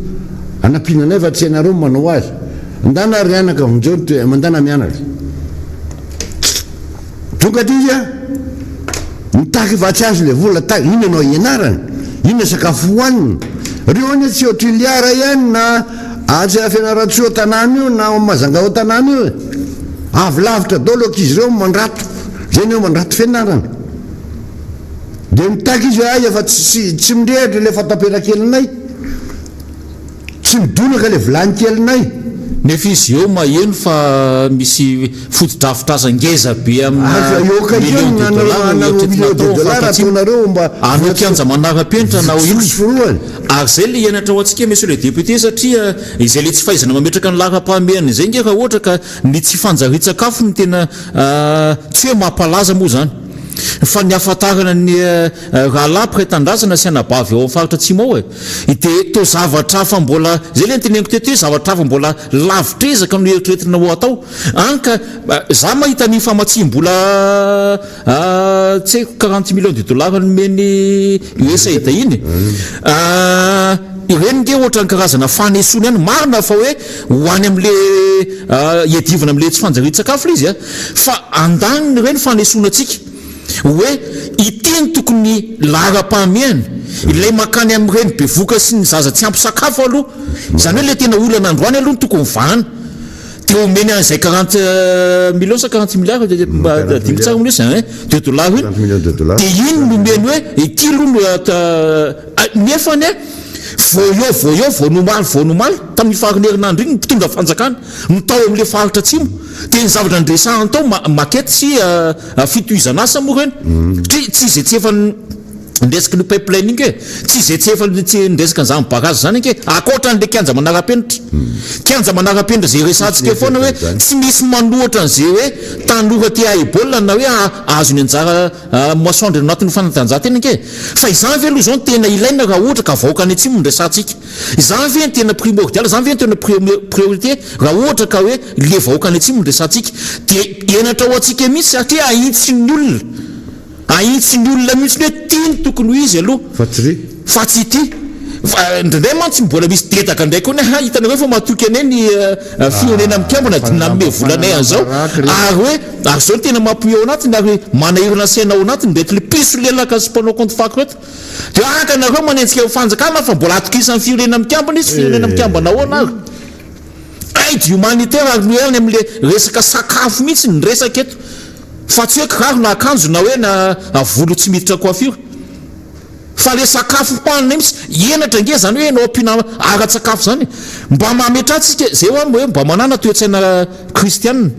Anampiana anay fa tsy ianareo no manao azy. Ndana ry anaka vonjeo ny toe, mandana mianatra. Tonga aty izy an, mitaky vatsy azy ilay vola, ta, inona no hianarany, inona sakafo hohaniny. Reo anie tsy ao Toliara ihany na atsy Fianarantsoa tanàna io na ao Majunga ao tanàna io e. Avy lavitra daholo ankizy ireo mandrato, zay ny hoe mandrato fianarana. Dia mitaky izy hoe aiza fa tsy tsy mirehitra ilay fatapera-kelinay, tsy midonaka ilay vilany kelinay. Nefa izy eo maheno fa misy fotodrafitrasa ngeza be amina millions de dollars no eritreretina atao ao faritra atsimo, hanao kianja manara-penitra na ho inona. Ary izay ilay henatra ho antsika Monsieur le député satria izay ilay tsy fahaizana mametraka ny laharam-pahamehana izay nge raha ohatra ka ny tsy fanjarian-tsakafo no tena tsy hoe mampalaza moa izany fa ny hahafantarana ny rahalahy mpiray tanindrazana sy anabavy ao amin'ny faritra atsimo ao e dia toa zavatra hafa mbola izay ilay noteneniko teto hoe zavatra hafa mbola lavitr'ezaka no eritreretina ho atao any ka za mahita ny famatsiam-bola Tsy haiko 40 millions de dollars nomen'ny USAID iny. Ireny nge ohatran'ny karazana fanesoana ihany. Marina fa hoe ho any amin'le hiadivana amin'le tsy fanjarian-tsakafo ilay izy a. Fa andaniny ireny fanesoana antsika hoe ity no tokony laharam-pahamehana. Ilay mankany amin'ireny bevohoka sy ny zaza tsy ampy sakafo aloha. Izany hoe ilay tena olana androany aloha no tokony vahana. Dia omeny an'izay 40 millions sa 40 milliards mba adinoko tsara moa ilay izy de dollars iny. Dia iny no omeny hoe ity aloha no nefa anie vao eo vao eo vao ny omaly vao ny omaly tamin'ny faran'ny herinandro iny ny mpitondra fanjakana no tao amin'ilay faritra atsimo dia ny zavatra niresahany tao maquette sy fitohizan'asa moa ireny satria tsy izay tsy efa. Ny resaky ny pipeline iny ke, tsy izay tsy efa tsy niresaka an'izany barrage izany ange, ankoatra an'ilay kianja manara-penitra. Kianja manara-penitra izay resahantsika eo foana hoe tsy misy manohatra an'izay hoe tanora te hahay baolina na hoe hahazo ny anjara moisson-dry anatin'ny fanatanjahantena ange. Fa izany ve aloha izao no tena ilaina raha ohatra ka vahoaka any atsimo no resahantsika? Izany ve no tena primordial, izany ve no tena priorité raha ohatra ka hoe le vahoaka any atsimo no resahantsika? Dia henatra ho antsika mihitsy satria ahitsin'ny olona. Ahitsin'ny olona mihitsy ny hoe ty no tokony ho izy aloha. Fa tsy ry. Fa tsy ity. Fa indraindray mantsy mbola misy dedaka indray koa ny ha hitanareo fa matoky anay ny firenena mikambana dia nanome vola anay an'izao ary hoe ary izao no tena mampiomehy ao anatiny ary manahirana saina ao anatiny ireto le mpisolelaka sy mpanao compte fako ireto. Dia haka nareo manenjika fanjakana fa mbola atokisan'ny firenena mikambana izy, firenena mikambana ahoana ary? Aide humanitaire ary ny any amin'le resaka sakafo mihitsy ny resaka eto. Fa tsy hoe kiraro na akanjo na hoe na volo tsy miditra coiffure. Fa le sakafo hohanina io mihitsy, henatra ange zany hoe ianao ampiana ara-tsakafo zany e. Mba mametraha tsika, zay hoa hoe mba manàna toe-tsaina kristianina.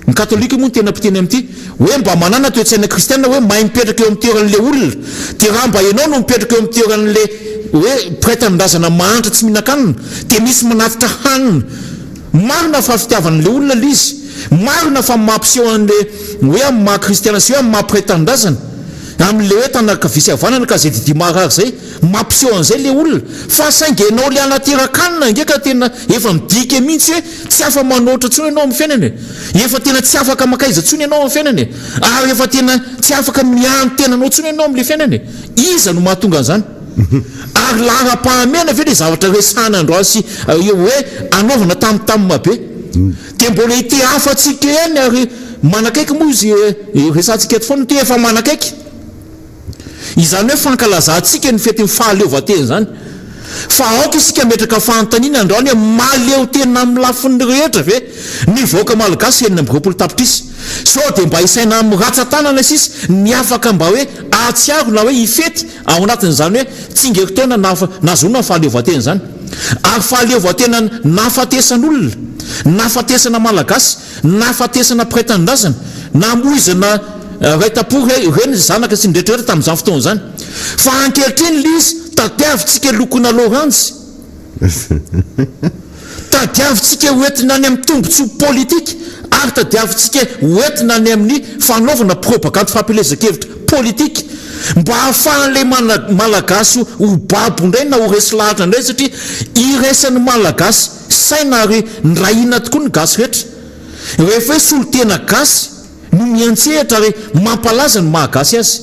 Ny katolika moa no tena mpiteny amin'ity. Hoe mba manàna toe-tsaina kristianina hoe mahay mipetraka eo amin'ny toeran'ilay olona. Dia raha mba ianao no mipetraka eo amin'ny toeran'ilay hoe mpiray tanindrazana mahantra tsy mihinan-kanina, dia misy manatitra hanina. Marina fa fitiavan'ilay olona ilay izy. Marina fa mampiseho an'ilay hoe amin'ny maha kristiana sy hoe amin'ny maha mpiray tanindrazana. Amin'ilay hoe tanana ankavia sy havanana ka izay didia maharary izay. Mampiseho an'izay ilay olona. Fa saingy ianao ilay hanateran-kanina ange ka tena efa midika mihitsy hoe tsy afa-manoatra intsony ianao amin'ny fiainana e. Efa tena tsy afaka mankaiza intsony ianao amin'ny fiainana e. Ary efa tena tsy afaka miahy ny tenanao intsony ianao amin'ilay fiainana e. Iza no mahatonga an'izany? Ary laharam-pahamehana ve ilay zavatra resahana androany sy hoe anaovana tamtam be? Dia mbola ity hafatsika ihany ary manakaiky moa izy resahantsika eto foana ity efa manakaiky. Izany hoe fankalazantsika ny fetin'ny fahaleovantena izany. Fa aoka isika hametraka fanontaniana androany hoe mahaleo tena amin'ny lafiny rehetra ve ny vahoaka malagasy 26 tapitrisa? Sao dia mba hisaina amin'ny ratsan-tanana sisa ny afaka mba hoe hahatsiaro na hoe hifety ao anatin'izany hoe tsingerin-taona nahazoana ny fahaleovantena izany. Ary fahaleovantena nahafatesan'olona, nahafatesana Malagasy, nahafatesana mpiray tanindrazana, namoizana ray tam-po, reny, zanaka sy ny rehetra rehetra tamin'izany fotoana izany. Fa ankehitriny ilay izy tadiavintsika lokoina loranjy. Tadiavintsika ho entina any amin'ny tombontsoa politika ary tadiavintsika ho entina any amin'ny fanaovana propagandy fampielezan-kevitra politika mba hahafahan'ilay Malagasy ho babo indray na ho resy lahatra indray satria iraisan'ny Malagasy saina ary nirahina tokoa ny gasy rehetra. Rehefa hoe solontena gasy no miantsehatra ary mampalaza ny maha gasy azy.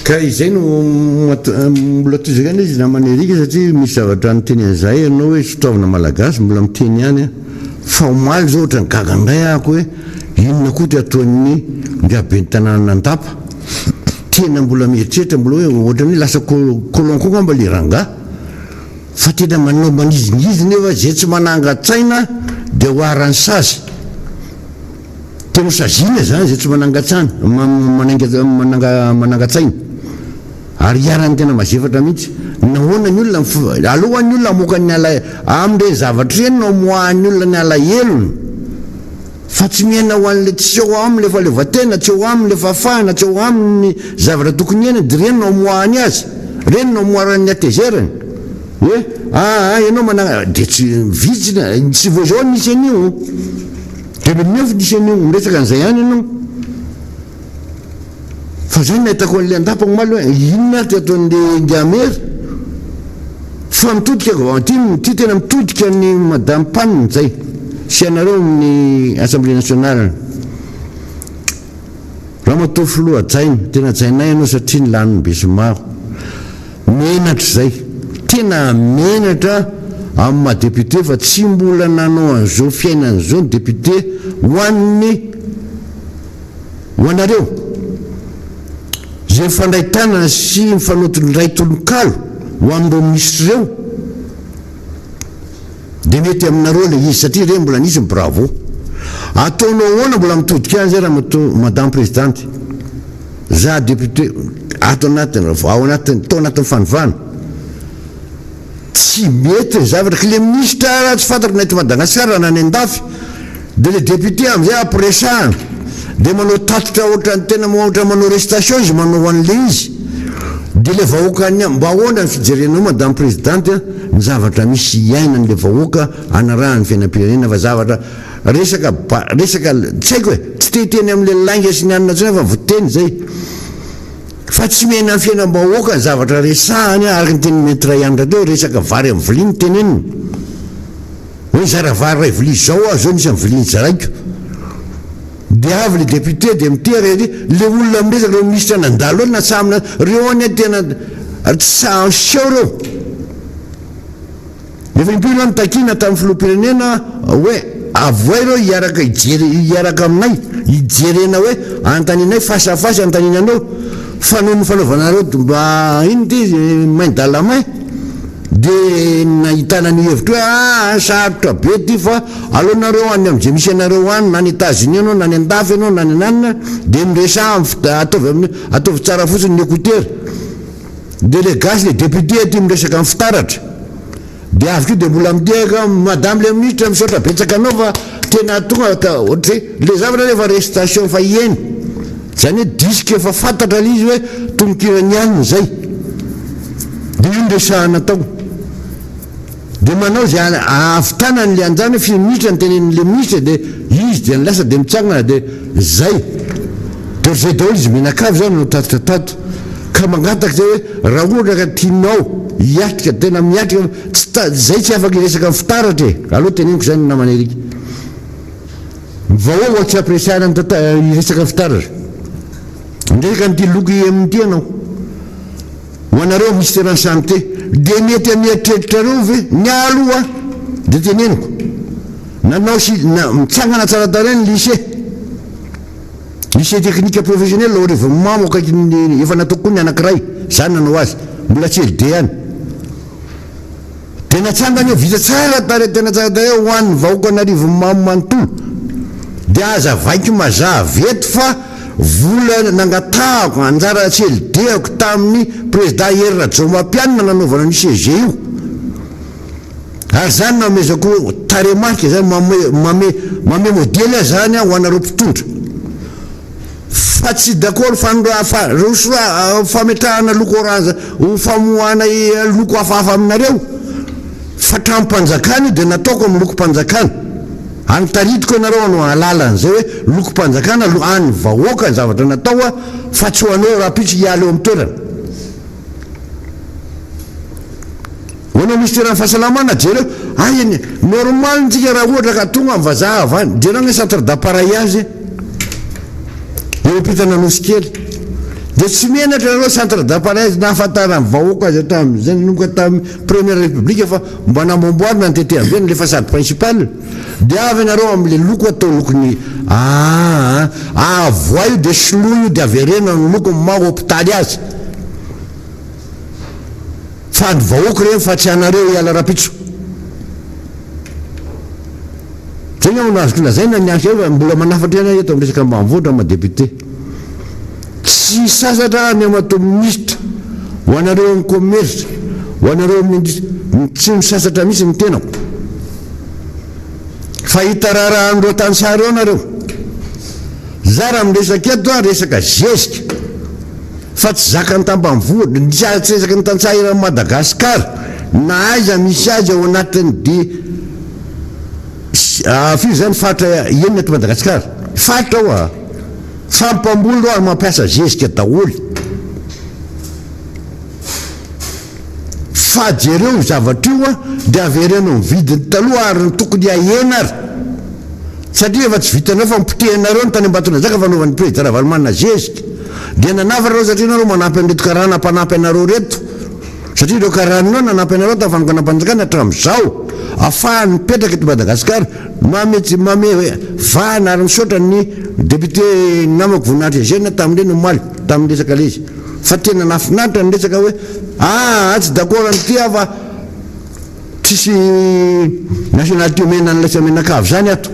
Ka izay no mbola tohizako ihany izy namana Eric satria misy zavatra niteny an'izay ianao hoe sotoavina malagasy mbola miteny ihany aho fa omaly izao ohatran'ny gaga indray ahako hoe inona koa ty ataon'ny ingahy ben'ny tanànan'Andapa tena mbola mieritreritra mbola hoe ohatran'ny hoe lasa colon koa angamba le rangahy fa tena manao manizingizina eo izay tsy manangan-tsaina dia ho haran'ny sazy. Tena ho saziana izany izay tsy manangan-tsana, manangan-tsaina. Ary iharan'ny tena mazefatra mihitsy. Nahoana ny olona, alohan'ny olona hamoaka ny ala, amin'ireny zavatra ireny no amoahan'ny olona ny alahelony. Fa tsy miaina ho an'ilay tsy eo aminy ilay fahaleovantena, tsy eo aminy ilay fahafahana, tsy eo aminy ny zavatra tokony hiainany, dia ireny no amoahany azy. Ireny no amoarany ny hatezerany. Hoe, aa, ianao manangana, dia tsy vitsy, tsy vao izao nisy an'io. 2009 nisy an'io, miresaka an'izay ihany ianao. Fa zay nahitako an'ilay andapa omaly hoe inona ary ty ataon'le Ingamery? Fa mitodika ity ity tena mitodika ny Madame Pan zay sy ianareo amin'ny Assemblée nationale. Ramatoa Filoha hajaina, tena hajainay ianao satria ny lanin'ny besinimaro. Menatra izay. Tena menatra amin'ny maha député fa tsy mbola nanao an'izao fiainana izao ny député ho an'ny ho anareo izay mifandray tanana sy mifanao indray tononkalo ho amin'ireo minisitra ireo dia mety aminareo ilay izy satria ireny mbola nisy ny bravo. Ataonao ahoana mbola mitodika any izay ramatoa madame présidente? Za député ato anatiny, ao anatiny, tao anatin'ny fanovana. Tsy mety ny zavatra, ka le minisitra raha tsy fantako na eto Madagasikara na any andafy, de le député amizay ampiresahana. Dia manao tatitra ohatran'ny tena ohatra manao récitation izy manao an'ilay izy. Dia ilay vahoaka any mba ahoana ny fijerenao madame présidente ny zavatra misy iainan'ilay vahoaka anarahany fiainam-pirenena fa zavatra resaka ba resaka tsy haiko e, tsy te hiteny amin'ilay lainga sy ny anona intsony aho fa voateny izay. Fa tsy miaina ny fiainam-bahoaka ny zavatra resahany araka ny tenin'i Maître Ihany teo, resaka vary amin'ny vilia no teneniny. Hoe hizara vary iray vilia izao aho izao misy amin'ny vilia nozaraiko. Dia avy le député dia mitehaka izy, le olona miresaka ireo minisitra nandalo eo na samy na reo anie tena tsy sahy miseho reo. Efa impiry aho nitakiana tamin'ny filoham-pirenena hoe avohay ireo hiaraka hijery hiaraka aminay hijerena hoe anontanianay face à face anontaniana anao fa noho ny fanaovanareo mba inona ity izy main dans la main dia nahitana an'io hevitra io hoe aa sarotra be ity fa aleo nareo any amin'izay misy anareo any na any Etats-Unis ianao na any an-dafy ianao na any ananona dia miresaha amin'ny ataovy amin'ny ataovy tsara fotsiny ny écouteur. Dia le gasy le député aty miresaka amin'ny fitaratra dia avy koa dia mbola mitehaka madame le ministre misaotra betsaka anao fa tena tonga ka ohatr'izay le zavatra nefa récitation efa heno zany hoe disque efa fantatra le izy hoe tononkirany ihany zay dia io no resahana tao. Dia manao izay ahavitana an'ilay anjara hoe firy minitra ny tenenin'ilay minisitra dia izy dia lasa dia mitsangana dia zay. Dia ohatr'izay daholo izy mianakavy izany no tatitra tato. Ka mangataka izay hoe raha ohatra ka tianao hiatrika tena miatrika tsy ta zay tsy afaka hiresaka amin'ny fitaratra e! Aleo teneniko izany ny namana Eric. Ny vahoaka tsy ampiresahina ny tanta hiresaka amin'ny fitaratra. Miresaka an'ity loko IM ity ianao. Ho anareo minisiteran'ny santé dia mety amin'ny eritreritrareo ve ny ahy aloha dia teneniko nanao sy na mitsangana tsara tarehy ny lycée lycée technique professionnel ao Arivonimamo akaikin'ny efa nataoko koa ny anankiray za nanao azy mbola tsy LD ihany Dia natsangana eo, vita tsara tarehy, tena tsara tarehy ho an'ny vahoakan'Arivonimamo manontolo. Dia hazavaiko mazava eto fa vola nangatahako, anjara CLD-ako tamin'ny Prezida Hery Rajaomahampianina nanaovana an'io CG io. Ary izany no amezako tarehimarika, izany mame, mame, mame modely aho izany ho anareo mpitondra. Fa tsy d'accord fametrahana loko orange ho famoahana loko hafahafa aminareo fa tranom-panjakana io dia nataoko amin'ny lokom-panjakana any taritiko ianareo hanao hahalala an'izay hoe lokom-panjakana an'ny vahoaka ny zavatra natao fa tsy ho anao rahampitso hiala eo amin'ny toerana. Ho anao minisiteran'ny fahasalamana jereo ay anie normal ntsika raha ohatra ka tonga ny vazaha avy any jereo anie centre d'appareillage eo ampitana Anosikely dia tsy menatra nareo centre d'appareillage nahafantaran'ny vahoaka azy hatramin'izay nanomboka tamin'ny première république fa mba namboamboarina ny tety aviany le façade principale dia avy ianareo amin'le loko atao lokon'ny aa avoay io dia soloy io dia avereno ny loko maha hopitaly azy. Fa ny vahoaka ireny fa tsy anareo hiala rapitso. Zay angamba no azoko lazaina ny ahy fa mbola manafatra ihany aho eto amin'ny resaka ambanivohitra maha député. Tsy sasatra aho ny amatoa minisitra, ho anareo amin'ny commerce, ho anareo amin'ny industrie, tsy misasatra mihitsy ny tenako. Fa hita raharahan'ireo tantsaha ireo nareo. Za raha miresaka eto aho resaka zezika. Fa tsy zakan'ny tambanivohitra, ny tsy resaky ny tantsaha eran'i Madagascar, na aiza misy azy ao anatin'ny di firy zany faritra enina eto Madagascar, faritra hoa, fa mpamboly reo ary mampiasa zezika daholo. Fa jereo io zavatra io a, dia avereno amin'ny vidiny taloha ary ny tokony hahena ary. Satria efa tsy vitanareo fa nopotehinareo ny tany Ambatondrazaka fanaovan'ny Prezida Ravalomanana zezika. Dia nanafatra nareo satria nareo manampy an'ireto karana mpanampy anareo ireto. Satria ireo karana ireo nanampy anareo tamin'ny fanonganam-panjakana hatramin'izao. Afahany mipetraka eto Madagasikara. Mame tsy mame vahana ary misaotra ny député namako Voninahitra Eugène tamin'ireny omaly tamin'ny resaka ilay izy. Fa tena nahafinaritra ny resaka hoe aa tsy d'accord amin'ity aho fa tsisy nationalité omena an'ilay tsy amenakavy izany ato.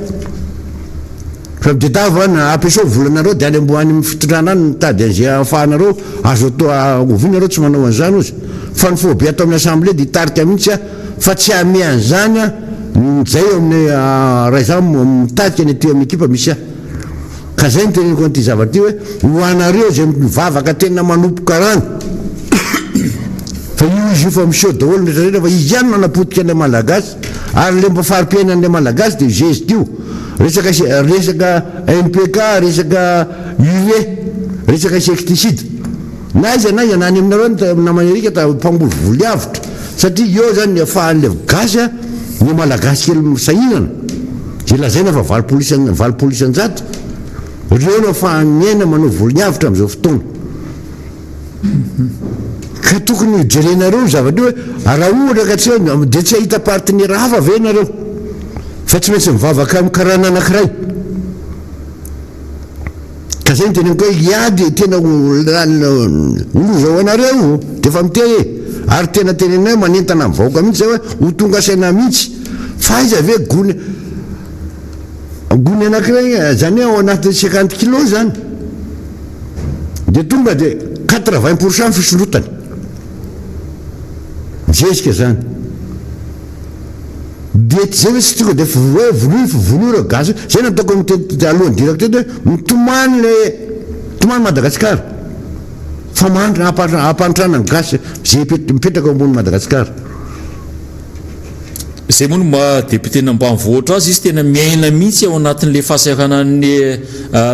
Fa mitadiava na ampiasao volanareo dia any ambo any amin'ny fitondrana any mitady an'izay ahafahanareo azo atao oviana nareo tsy manao an'izany ozy. Fa ny phobie ato amin'ny assemblée dia hitarika mihitsy aho fa tsy hamehy an'izany aho zay eo amin'ny raha izaho mitarika ny aty amin'ny ekipa misy ahy. Ka zay no teneniko an'ity zavatra ity hoe ho anareo izay mivavaka tena manompo karana fa io izy io fa miseho daholo ny rehetra rehetra fa izy ihany no nanapotika an'ilay malagasy ary ilay mba fari-piainan'ilay malagasy dia zezika io resaka resaka NPK resaka urée resaka insecticide na aiza na aiza na any aminareo any namana Eric ta mpamboly voly avotra satria eo zany ny afahan'ilay gasy a ny malagasy kely sahirana izay lazaina fa 80 isan 80 isan-jato ireo no afahany miaina manao voly avotra amin'izao fotoana. Ka tokony ho jerenareo io zavatra io hoe raha ohatra ka tsy hoe dia tsy hahita partenaire hafa ve ianareo fa tsy maintsy mivavaka amin'ny karana anankiray. Ka zay no teneniko hoe hiady tena ho loza ho anareo dia efa miteny e! Ary tena teneninay manentana ny vahoaka mihitsy zay hoe ho tonga saina mihitsy fa aiza ve gony gony anankiray zany hoe ao anatin'ny 50 kilos zany dia tonga dia 80 pour cent fisondrotany zezika zany. Dia tsy zay ve tsy tonga dia hoe vonoy fa vonoy ireo gasy io. Zay nataoko niteny alohan'ny dirako teto hoe mitomany le mitomany Madagascar fa mahantra hampahantrana ny gasy zay mipetraka ao ambony Madagascar. Izay moa no maha député-n'ambanivohitra azy, izy tena miaina mihitsy ao anatin'ilay fahasahiranan'ny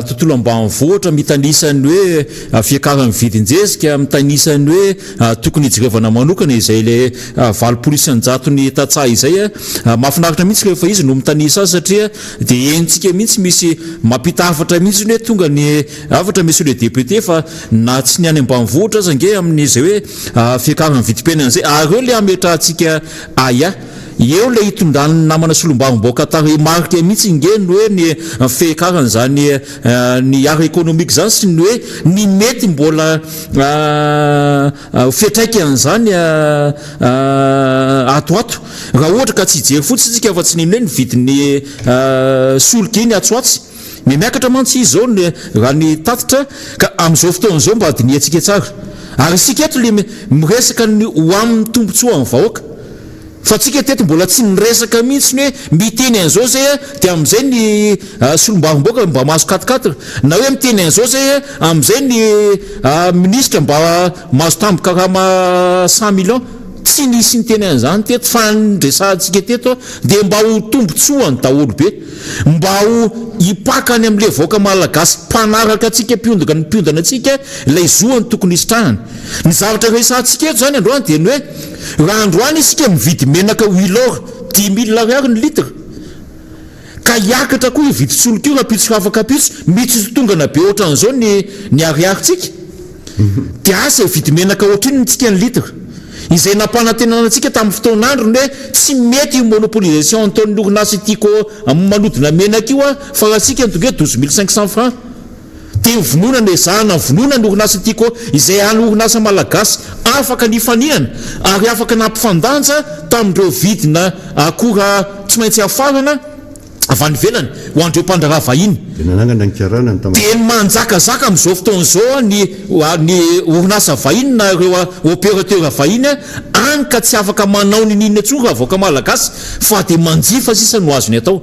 tontolo ambanivohitra, mitanisa ny hoe fiakaran'ny vidin-jezika, mitanisa ny hoe Tokony hijerevana manokana izay ilay 80 isan-jaton'ny tantsaha izay. Mahafinaritra mihitsy rehefa izy no mitanisa azy satria dia henontsika mihitsy misy mampita hafatra mihitsy hoe tonga ny hafatra monsieur le député fa na tsy ny any ambanivohitra aza ange amin'izay hoe fiakaran'ny vidim-piainana izay ary eo ilay hametrahantsika ahiahy. Eo ilay hitondran'ny namana solombavambahoaka tarehimarika mihitsy nge ny hoe ny fiakaran'izany ny art économique izany sy ny hoe ny mety mbola fiantraikan'izany ato ho ato. Raha ohatra ka tsy hijery fotsiny isika fa tsy ny hoe ny vidin'ny solika iny atsy ho atsy. Mihamiakatra mantsy izy izao ny raha ny tatitra ka amin'izao fotoana izao mba dinihantsika tsara. Ary isika eto le miresaka ny ho amin'ny tombontsoan'ny vahoaka. Fa tsika teto mbola tsy niresaka mihitsy ny hoe miteny an'izao zay a dia amin'izay ny solombavambahoaka mba mahazo quatre quatre na hoe miteny an'izao zay a amin'izay ny minisitra mba mahazo tambin-karama cent millions. Tsy nisy niteny an'izany teto fa ny niresahantsika teto dia mba ho tombotsoan'ny daholobe, mba ho hipaka any amin'ilay vahoaka malagasy mpanaraka antsika, mpiondana mpiondana antsika ilay zoany tokony hisitrahany. Ny zavatra resahantsika eto izany androany dia ny hoe Raha androany isika mividy menaka huile-or 5000 ariary ny litre, ka hiakatra koa io vidin-tsolika io rahampitso afak'ampitso, mitsitotongana be ohatran'izao ny ny ariarintsika, dia asa hividy menaka ohatrinona isika ny litre? Izay nampanantenana antsika tamin'ny fotoan'androny hoe tsy mety io monopolisation ataon'ny orinasa Tiko manodina menaka io fa raha isika no tonga eo 12500 francs. Dia vonoina nezahana vonoina ny orinasa Tiko izay hany orinasa malagasy afaka nifaninana ary afaka nampifandanja tamin'ireo vidina akora tsy maintsy hafarana avy any ivelany ho an'ireo mpandraharaha vahiny. Dia nanangana ny karana ny Dia ny manjakazaka amin'izao fotoana izao ny ny orinasa vahiny na ireo opérateur vahiny any ka tsy afaka manao niniana intsony raha vahoaka malagasy fa dia manjifa sisa no azony atao.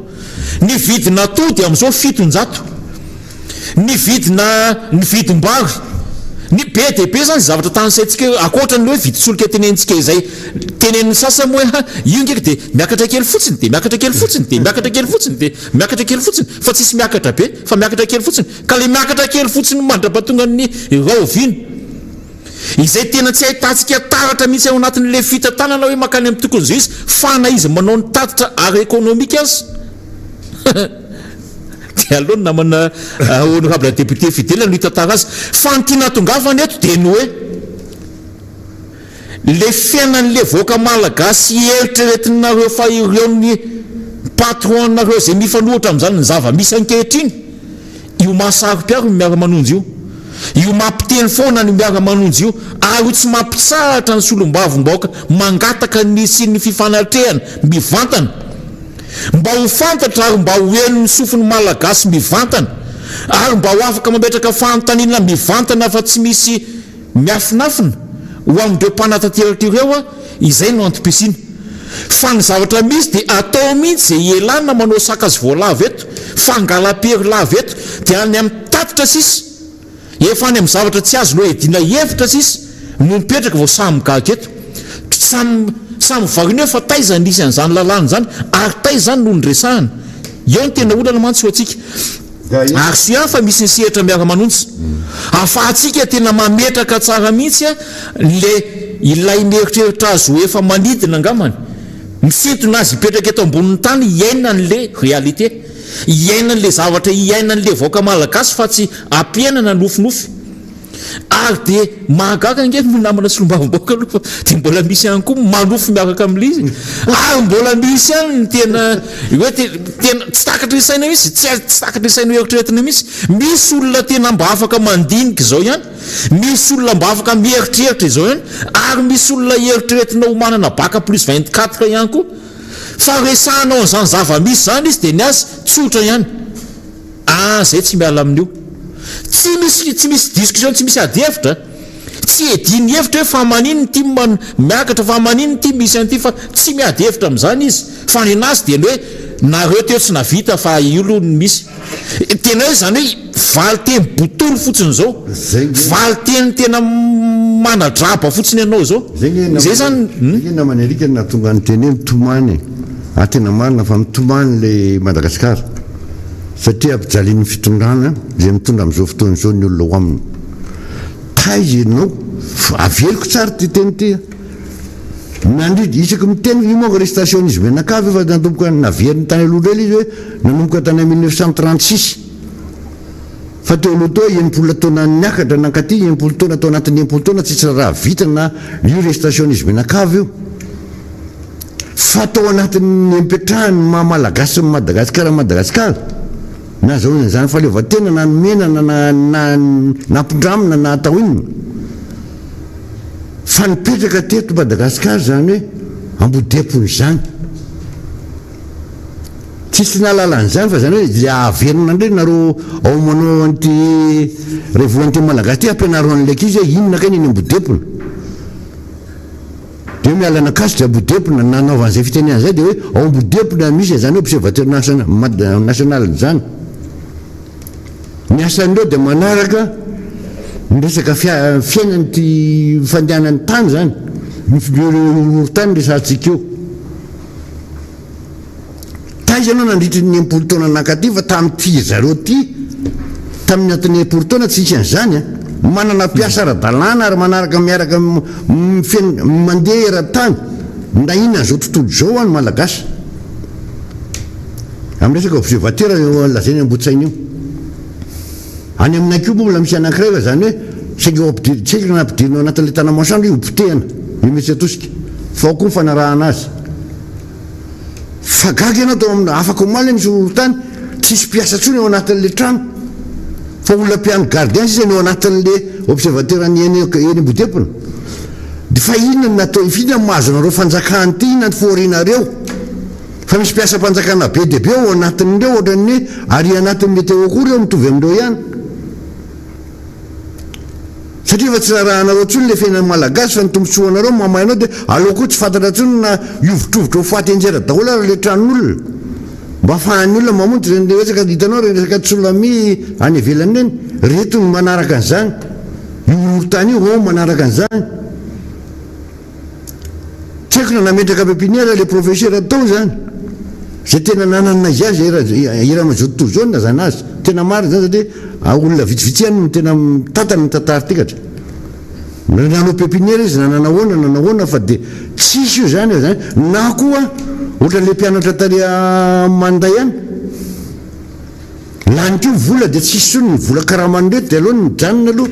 Ny vidina atody amin'izao 700. Ny vidina ny vidim-bary, ny be dia be zany zavatra tanisaintsika eo, ankoatra ny hoe vidin-tsolika tenenintsika izay tenenin'ny sasany moa hoe ha io nge dia miakatra kely fotsiny dia miakatra kely fotsiny dia miakatra kely fotsiny dia miakatra kely fotsiny fa tsisy miakatra be fa miakatra kely fotsiny ka le miakatra kely fotsiny mandrapatongan'ny rahoviana izay tena tsy ahitantsika taratra mihitsy ao anatin'ilay fitantanana hoe mankany amin'ny tokony izay izy fa na izy manao ny tatitra ara-ekonomika aza. Dia aleo ny namana honorable député Fidèle no hitantara azy. Fa ny tiana hatongavana eto dia ny hoe le fiainan'le vahoaka malagasy eritreretinareo fa ireo ny patron-nareo izay mifanohitra amin'izany ny zava-misy ankehitriny, io maha saro-piaro ny miara-manonja io, io mampiteny foana ny miara-manonja io, ary io tsy mampitsahatra ny solombavambahoaka mangataka ny hisian'ny fifanatrehana mivantana. Mba ho fantatra ary mba ho henon'ny sofin'ny Malagasy mivantana ary mba ho afaka mametraka fanontaniana mivantana fa tsy misy miafinafina ho amin'ireo mpanatanteraka ireo aho, izay no antom-pisiana. Fa ny zavatra misy dia atao mihitsy izay hialana manao saka sy voalavo eto, fangalam-pery lava eto, dia any amin'ny tatitra sisa, efa any amin'ny zavatra tsy azonao iadiana hevitra sisa no mipetraka vao samy gaga eto. Samy samy variana eo fa taiza nisy an'izany lalàna izany ary taiza izany no niresahana. Eo no tena olana mantsy ho antsika. Ary soa ihany fa misy ny sehatra miara-manonja. Ahafahantsika tena mametraka tsara mihitsy le ilay mieritreritra azy ho efa manidina angambany, misintona azy hipetraka eto ambonin'ny tany hiaina an'le réalité, hiaina an'le zavatra iainan'le vahoaka malagasy fa tsy ampiainana nofinofy. Ary dia mahagaga ange ny namana solombavambahoaka aloha fa dia mbola misy ihany koa manofy miaraka amin'ilay izy ary mbola misy ihany ny tena hoe tena tsy takatry ny saina mihitsy, tsy tsy takatry ny saina hoeritreretina mihitsy. Misy olona tena mba afaka mandinika izao ihany, misy olona mba afaka mieritreritra izao ihany ary misy olona eritreretina ho manana bac plus 24 ihany koa. Fa resahanao an'izany zava-misy izany izy dia ny azy tsotra ihany. Ah zay tsy miala amin'io. Tsy misy tsy misy discussion tsy misy ady hevitra. Tsy iadiany hevitra hoe fa maninona ity miakatra fa maninona ity misy an'ity fa tsy miady hevitra amin'izany izy fa nenazy dia ny hoe nareo teo tsy navita fa io aloha no misy. Tena hoe izany hoe valinteny botolo fotsiny izao. Valinteny tena manadraba fotsiny ianao izao. Zay Zay zany nge namana Eric no nahatonga ny teny hoe mitomany e. Ary tena marina fa mitomany le Madagascar. Satria ampijalian'ny fitondrana izay mitondra amin'izao fotoana izao ny olona ao aminy. Taiza ianao? Averiko tsara ity teny ity a! Nandritra, isaky miteny, io manko arrestation-n'izy mianakavy io fa nanomboka naveriny tany aloha indray ilay izy hoe nanomboka tany 1936. Fa teo aloha teo 60 taona niakatra nankaty, 60 taona tao anatin'ny 60 taona tsisy raharaha vita na io arrestation-n'izy mianakavy io. Fa tao anatin'ny nipetrahan'ny maha Malagasy an'i Madagasikara Madagasikara, nahazahoana an'izany fahaleovantena na nomena na na nampindramina na atao inona, fa nipetraka teto Madagasikara izany hoe ambodepony izany. Tsisy nahalala an'izany fa izany hoe izay averina indray nareo ao manao an'ity revolonté malagasy ity ampianaro an'ilay ankizy hoe inona kay ny eny ambodepona. Dia miala an'Ankatso dia Ambodepona, nanaovana izay fitenenana izay dia hoe ao Ambodepona misy an'izany observateur national izany. Ny asan'ireo dia manaraka ny resaka fiainan'ity fandehanan'ny tany izany, ny horohorontany resahantsika io. Taiza ianao nandritry ny 60 taona nankaty fa tamin'ity zareo ity, tamin'ny anatin'ny 60 taona tsy nisy an'izany an! Manana mpiasa ara-dalàna ary manaraka miaraka feno mandeha eran-tany na inona an'izao tontolo izao an ny Malagasy. Amin'ny resaka observateur io lazainy Ambotsaina io. Any aminay koa moa mbola misy anankiray fa izany hoe saingy ho ampidirina, tsy haiko na ampidirina ao anatin'ilay tanamasoandro io hopotehana io mihetsika atosika. Fa ao koa ny fanarahana azy. Fa gaga ianao tao amina afaka omaly nisy horohorontany, tsisy mpiasa intsony ao anatin'ilay trano fa olona mpiandry gardien sisa no ao anatin'ilay observateur any eny eny Ambodepona. Dia fa inona no natao, inona no mahazo anareo fanjakana ity, inona no fahorianareo? Fa misy mpiasam-panjakana be dia be ao anatin'ireo ohatran'ny hoe ary anatin'ny météo koa ireo mitovy amin'ireo ihany. Satria efa tsy rarahanareo intsony le fiainan'ny malagasy fa ny tombotsoanareo no mamay anao dia aleo koa tsy fantatra intsony na hihovitrovitra ho faty enjera daholo ary le tranon'olona mba afahan'ny olona mamonjy ireny le resaka hitanao ireny resaka tsunami any ivelany ireny reto no manaraka an'izany io horohorontany io ao manaraka an'izany Tsy haiko na nametraka pepinière le professeur tao zany, zay tena nanana izy azy eran'izao tontolo izao no nilazana azy, tena marina zany satria olona vitsivitsy ihany no tena mitantana ny tantara ity ka, na nanao pepinière izy na nanahoana na nanahoana fa dia tsisy io zany zany, na koa ohatran'le mpianatra tary Manday ihany. Lany koa ny vola dia tsisy intsony ny vola karaman'ireto dia aleo mijanona aloha.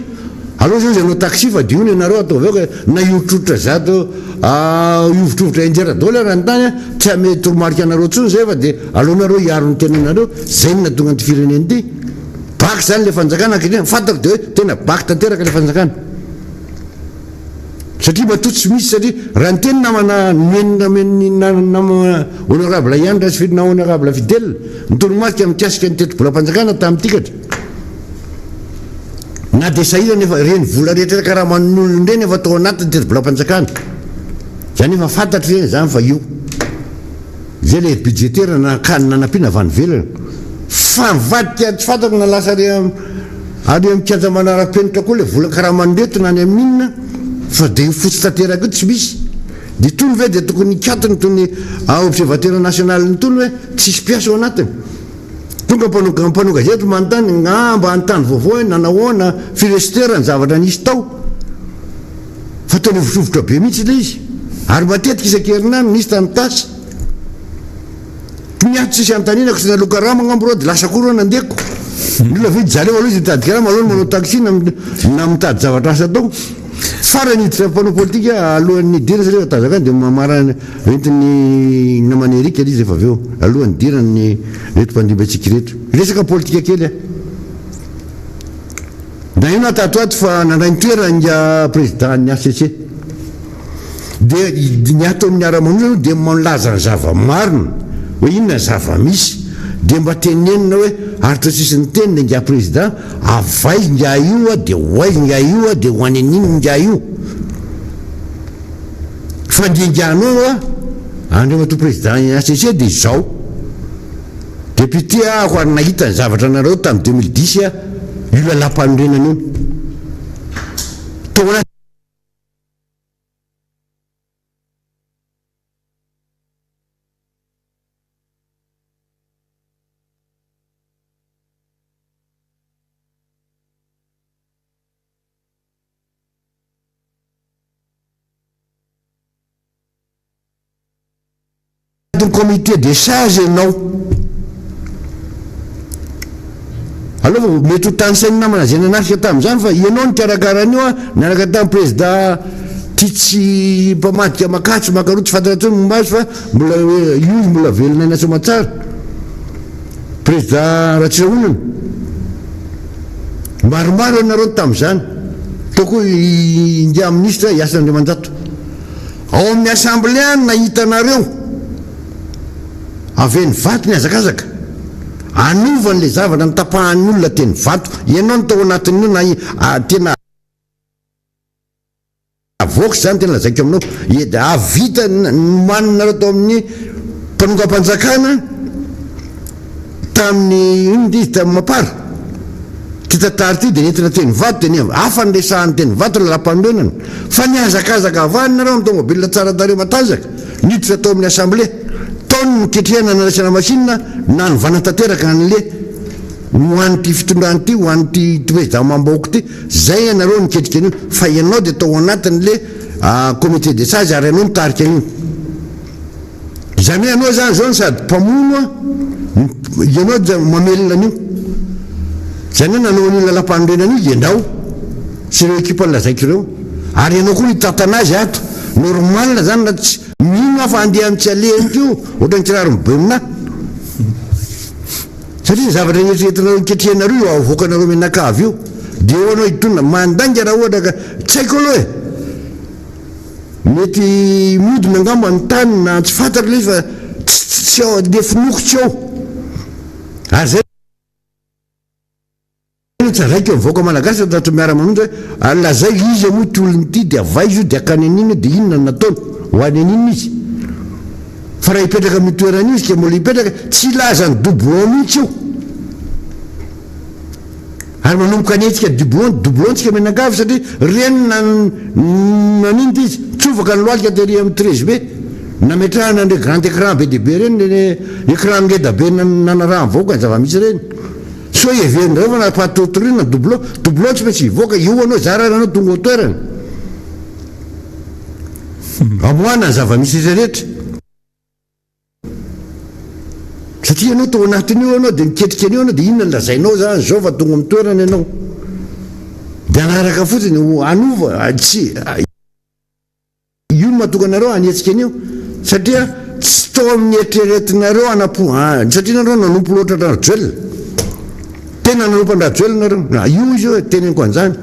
Aleo zao izy hanao taxi fa dionina ianareo ataovy eo ka na hihotrotrotra zato hihovitrovitra injera daholo ara ny tany tsy hanome toromarika anareo intsony zay fa dia aleo nareo hiaro ny tenanareo, zay no nahatonga an'ity firenena ity. Bac zany le fanjakana ankehitriny, fantako dia hoe tena bac tanteraka le fanjakana. Satria matoa tsy misy satria raha niteny namana nomeny nomen'ny namana honorable ihany Rasifily na honorable Fidèle ny toromarika mikasika ny tetibolam-panjakana tamin'ny tikatra na dia sahirana efa ireny vola rehetra karaman'ny olona ireny efa tao anatin'ny tetibolam-panjakana zany efa fantatra ireny zany fa io. Izay ilay budgétaire nakany nanampiana avy any ivelany. Fa nivadika tsy fantako na lasa ary any amin'ny kianja manara-penitra koa ilay vola karaman'ireto na any amin'ny inona fa dia io fotsy tanteraka io tsy misy. Dia itony ve dia tokony hikatona itony observateur national itony hoe tsisy mpiasa ao anatiny? Tonga mpanao mpanao gazety manontany nga mba hanontany vaovao hoe nanahoana firy heure ny zavatra nisy tao? Fa tena vosovotra be mihitsy ilay izy. Ary matetika isan-kerinandro nisy tany Itasy. Ny ato tsisy anontaniana ko tsy naloa karama angamba reo de lasa koa reo nandeha ko. Ny olona ve hijaly eo aloha izy mitady karama aloha manao taxi na na mitady zavatra asa atao. Farany hiditra mpanao politika alohan'ny hidirana satria efa tazaka any de mamarana entin'ny namana Eric ilay izy rehefa avy eo alohan'ny hidiran'ny reto mpandimby antsika ireto. Resaka politika kely ah. Naheno aho tato ato fa nandray ny toerana ingahy président ny HCC. Dia ny ato amin'ny Miara-manonja aloha dia milaza ny zava-marina hoe inona ny zava-misy. Dia mba tenenina hoe ary toa tsisy niteny ilay ingahy président, avy aiza ingahy io dia ho aiza ingahy io dia ho any an'inona ingahy io. Fa ny ingahinao Andriamatoa président ny HCC dia izao. Député aho ary nahita ny zavatra nareo tamin'ny 2010 io lalàmpanorenana io. Tao anatin'ny comité des sages ianao. Aleo vao mety ho tanisain'ny namana izay nanatrika tamin'izany fa ianao nikarakara an'io an, niaraka tamin'ny président Titsy mpamadika makatsy makaroa tsy fantatra intsony momba azy fa mbola io izy mbola velona aina soamantsara. Président Ratsirahonana. Maromaro ianareo tamin'izany. Tao koa i Ingahy Minisitra Hiasina Andriamanjato. Ao amin'ny assemblée any nahita anareo avy eny vato nihazakazaka hanova an'ilay zavatra notapahan'ny olona teny vato. Ianao no tao anatin'io na tena avoaka izany tena lazaiko aminao. Hahavita nomaninareo tao amin'ny mpanongam-panjakana. Tamin'ny inona ity izy tamin'ny mapar? Ity tantara ity dia nentina teny Ivato dia ny hafa no resahany teny Ivato ny lalam-panorenana fa nihazakazaka avy any nareo amin'ny tomobile tsara tarehy matanjaka niditra tao amin'ny assemblée tao no niketrehana nandraisana machine nanovana tanteraka an'le ho an'ity fitondrana ity ho an'ity président mambaoka ity zay ianareo niketrika an'io fa ianao dia tao anatin'le comité des sages ary ianao nitarika an'io. Izany hoe ianao izany izao no sady mpamono an, ianao dia mamelona an'io. Izany hoe nanao an'io lalam-panorenana io ianao sy ireo ekipa nolazaiko ireo. Ary ianao koa nitantana azy ato. Normal izany raha tsy, mino aho fa handeha amin'ny tsy alehany koa io, ohatran'ny kiraro mibemina. Satria ny zavatra eritreretinareo niketrehinareo io avoakanareo mianakavy io, dia eo anao hitondra. Mandainga raha ohatra ka, tsy haiko aloha e! Mety mihodina angamba ny tany na tsy fantatra ilay izy fa tsy tsy ao le finoako tsy ao. Ary zay no tsaraiko amin'ny vahoaka malagasy raha tratry miara-manonja hoe ary lazaiko iza moa ity olona ity dia avy aiza io dia akany an'inona dia inona no nataony, ho any an'inona izy. Fa raha hipetraka amin'io toerana io izy ka mbola hipetraka tsy hilaza ny doublon mihitsy io. Ary manomboka hanetsika doublon doublon tsika mianakavy satria reny naninona ity izy nitsofaka ny lohalika tery amin'ny 13 mai nametrahana an'ireny grand écran be dia be ireny ireny écran ngeda be nanarahan'ny vahoaka ny zava-misy ireny sao heverin'ireo fa nampatoritoriana ny doublon doublon tsy maintsy hivoaka io anao zara ary anao tonga ao toerana amoahana ny zava-misy rehetra. Satria ianao tao anatin'io ianao dia niketrika an'io ianao dia inona no lazainao zany zao fa tonga amin'ny toerana ianao. Dia hanaraka fotsiny, hanova, tsy, io no mahatonga anareo hanetsika an'io satria tsy tao amin'ny eritreretinareo hanapo, satria nareo nanompo loatra an-dRajoelina. Tena nanompo an-dRajoelina nareo. Io izy io teneniko an'izany.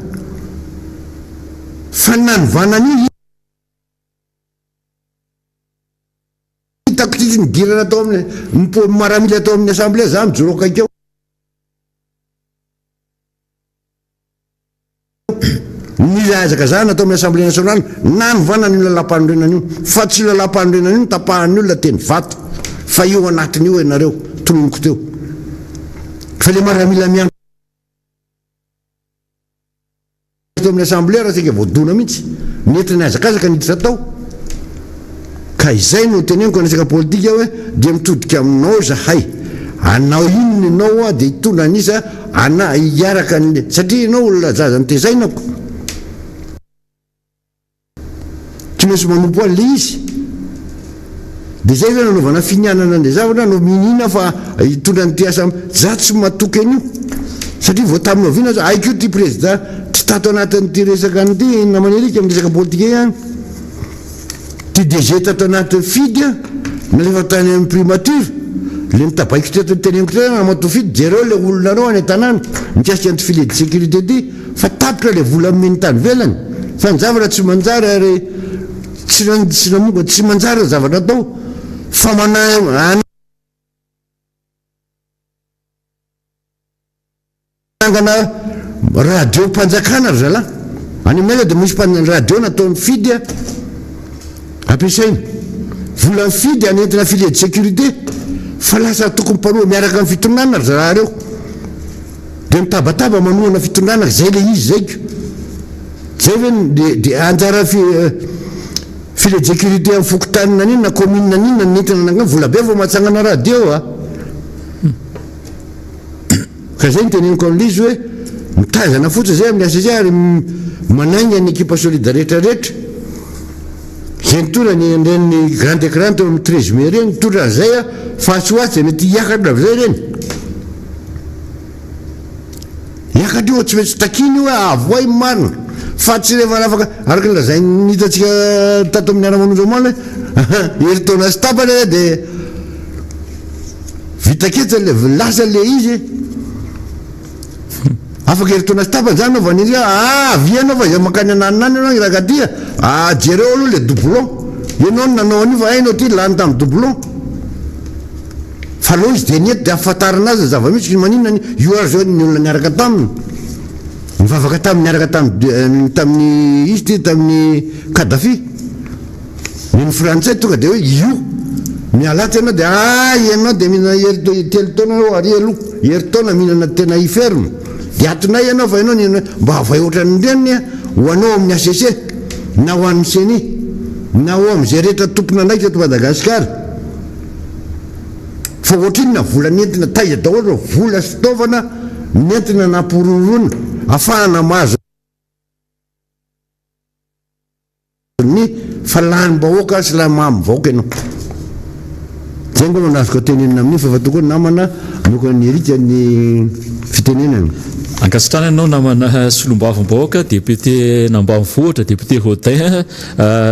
Fa ny nanovana an'io. Hitako tsisy nidirana tao amin'ny ny maramila tao amin'ny assemblée za mijoro akaiky eo. Nihazakazahana tao amin'ny assemblée nationale nanovana an'io lalàmpanorenana io fa tsy io lalàmpanorenana io no tapahan'ny olona teny vato. Fa io anatiny io ianareo, tononiko teo. Fa le maramila miandry teo amin'ny assemblée raha saika voadona mihitsy. Nentina nihazakazaka niditra tao. Ka izay no teneniko resaka politika hoe dia mitodika aminao zahay. Anao inona ianao dia hitondra an'iza ana hiaraka ny satria ianao olona zaza nitezainako. Tsy maintsy manompo azy le izy. De zay ve nanaovana finianana an'le zavatra no miniana fa hitondra an'ity asa za tsy matoky an'io satria vao tamin'ny oviana za hay koa ty président tsy tato anatin'ity resaka an'ity namana Eric amin'ny resaka politika ihany ty DG tato anatin'ny fidy a nalefa tany amin'ny primature le nitabaiko teto niteneniko teo ramatoa fidy jereo le olonareo any an-tanàna mikasika an'ity filet de sécurité ty Fa tapitra ilay vola nomeny tany ivelany fa ny zavatra tsy manjary ary tsy tsy namonga tsy manjary ny zavatra atao fa manangana radio mpanjakana ry zalahy any aminay dia misy radio nataon'ny fidy ampiasaina vola mifidy hanentina filet de sécurité fa lasa tokony mpanoha miaraka amin'ny fitondrana ry zalahy reo. Dia mitabataba manohana fitondrana zay le izy zay ko. Zay ve de de anjara fi filet de sécurité am fokontany naninona na commune naninona no nentina nangana vola be vao mahatsangana radio a. Ka zay no teneniko amle izy hoe mitazana fotsiny zay amle HCC ary manainga ny ekipa solide rehetra rehetra. Zay nitondra ny an'ireny grand écran teo amin'ny 13 mai ireny nitondra an'izay a fa atsy ho atsy dia mety hiakatra avy izay ireny. Hiakatra io tsy maintsy takiana io hoe avoay ny marina fa tsy rehefa afaka araka ny lazain'ny hitantsika tato amin'ny Miara-manonja omaly hoe herintaona sy tapany anie dia vita ketsa le lasa le izy e. Afaka herintaona sy tapany zany anaovana izy ah avia ianao fa izay mankany ananona any ianao iraka aty ah jereo aloha le doublon ianao no nanao an'io fa hainao ty lany tamin'ny doublon fa aleo izy dia nety dia ahafantarana azy ny zava-misy maninona ny io ary zao ny olona niaraka taminy nivavaka taminy niaraka tamin'ny tamin'ny izy ty tamin'ny Kadhafi Ny ny frantsay tonga dia hoe io miala ato ianao dia ah ianao dia mihinana hery 3 taona ianao ary aloha herintaona mihinana tena hiferme dia atonay ianao fa ianao ny mba havay ohatran'ireny ho anao amin'ny HCC na ho an'ny ceni na ho amin'izay rehetra tompon'andraikitra eto Madagasikara fa ohatrinona vola nentina taiza daholo ireo vola sy fitaovana nentina nampihorohoroana afahana mahazo Ny fa lanim-bahoaka sy lany mamy vahoaka ianao. Zay angamba no azoko tenenina amin'io fa efa tokoa namana omeko an'i Eric ny fitenenana. Ankasitrahana ianao namana solombavambahoaka député n'ambanivohitra député Rodin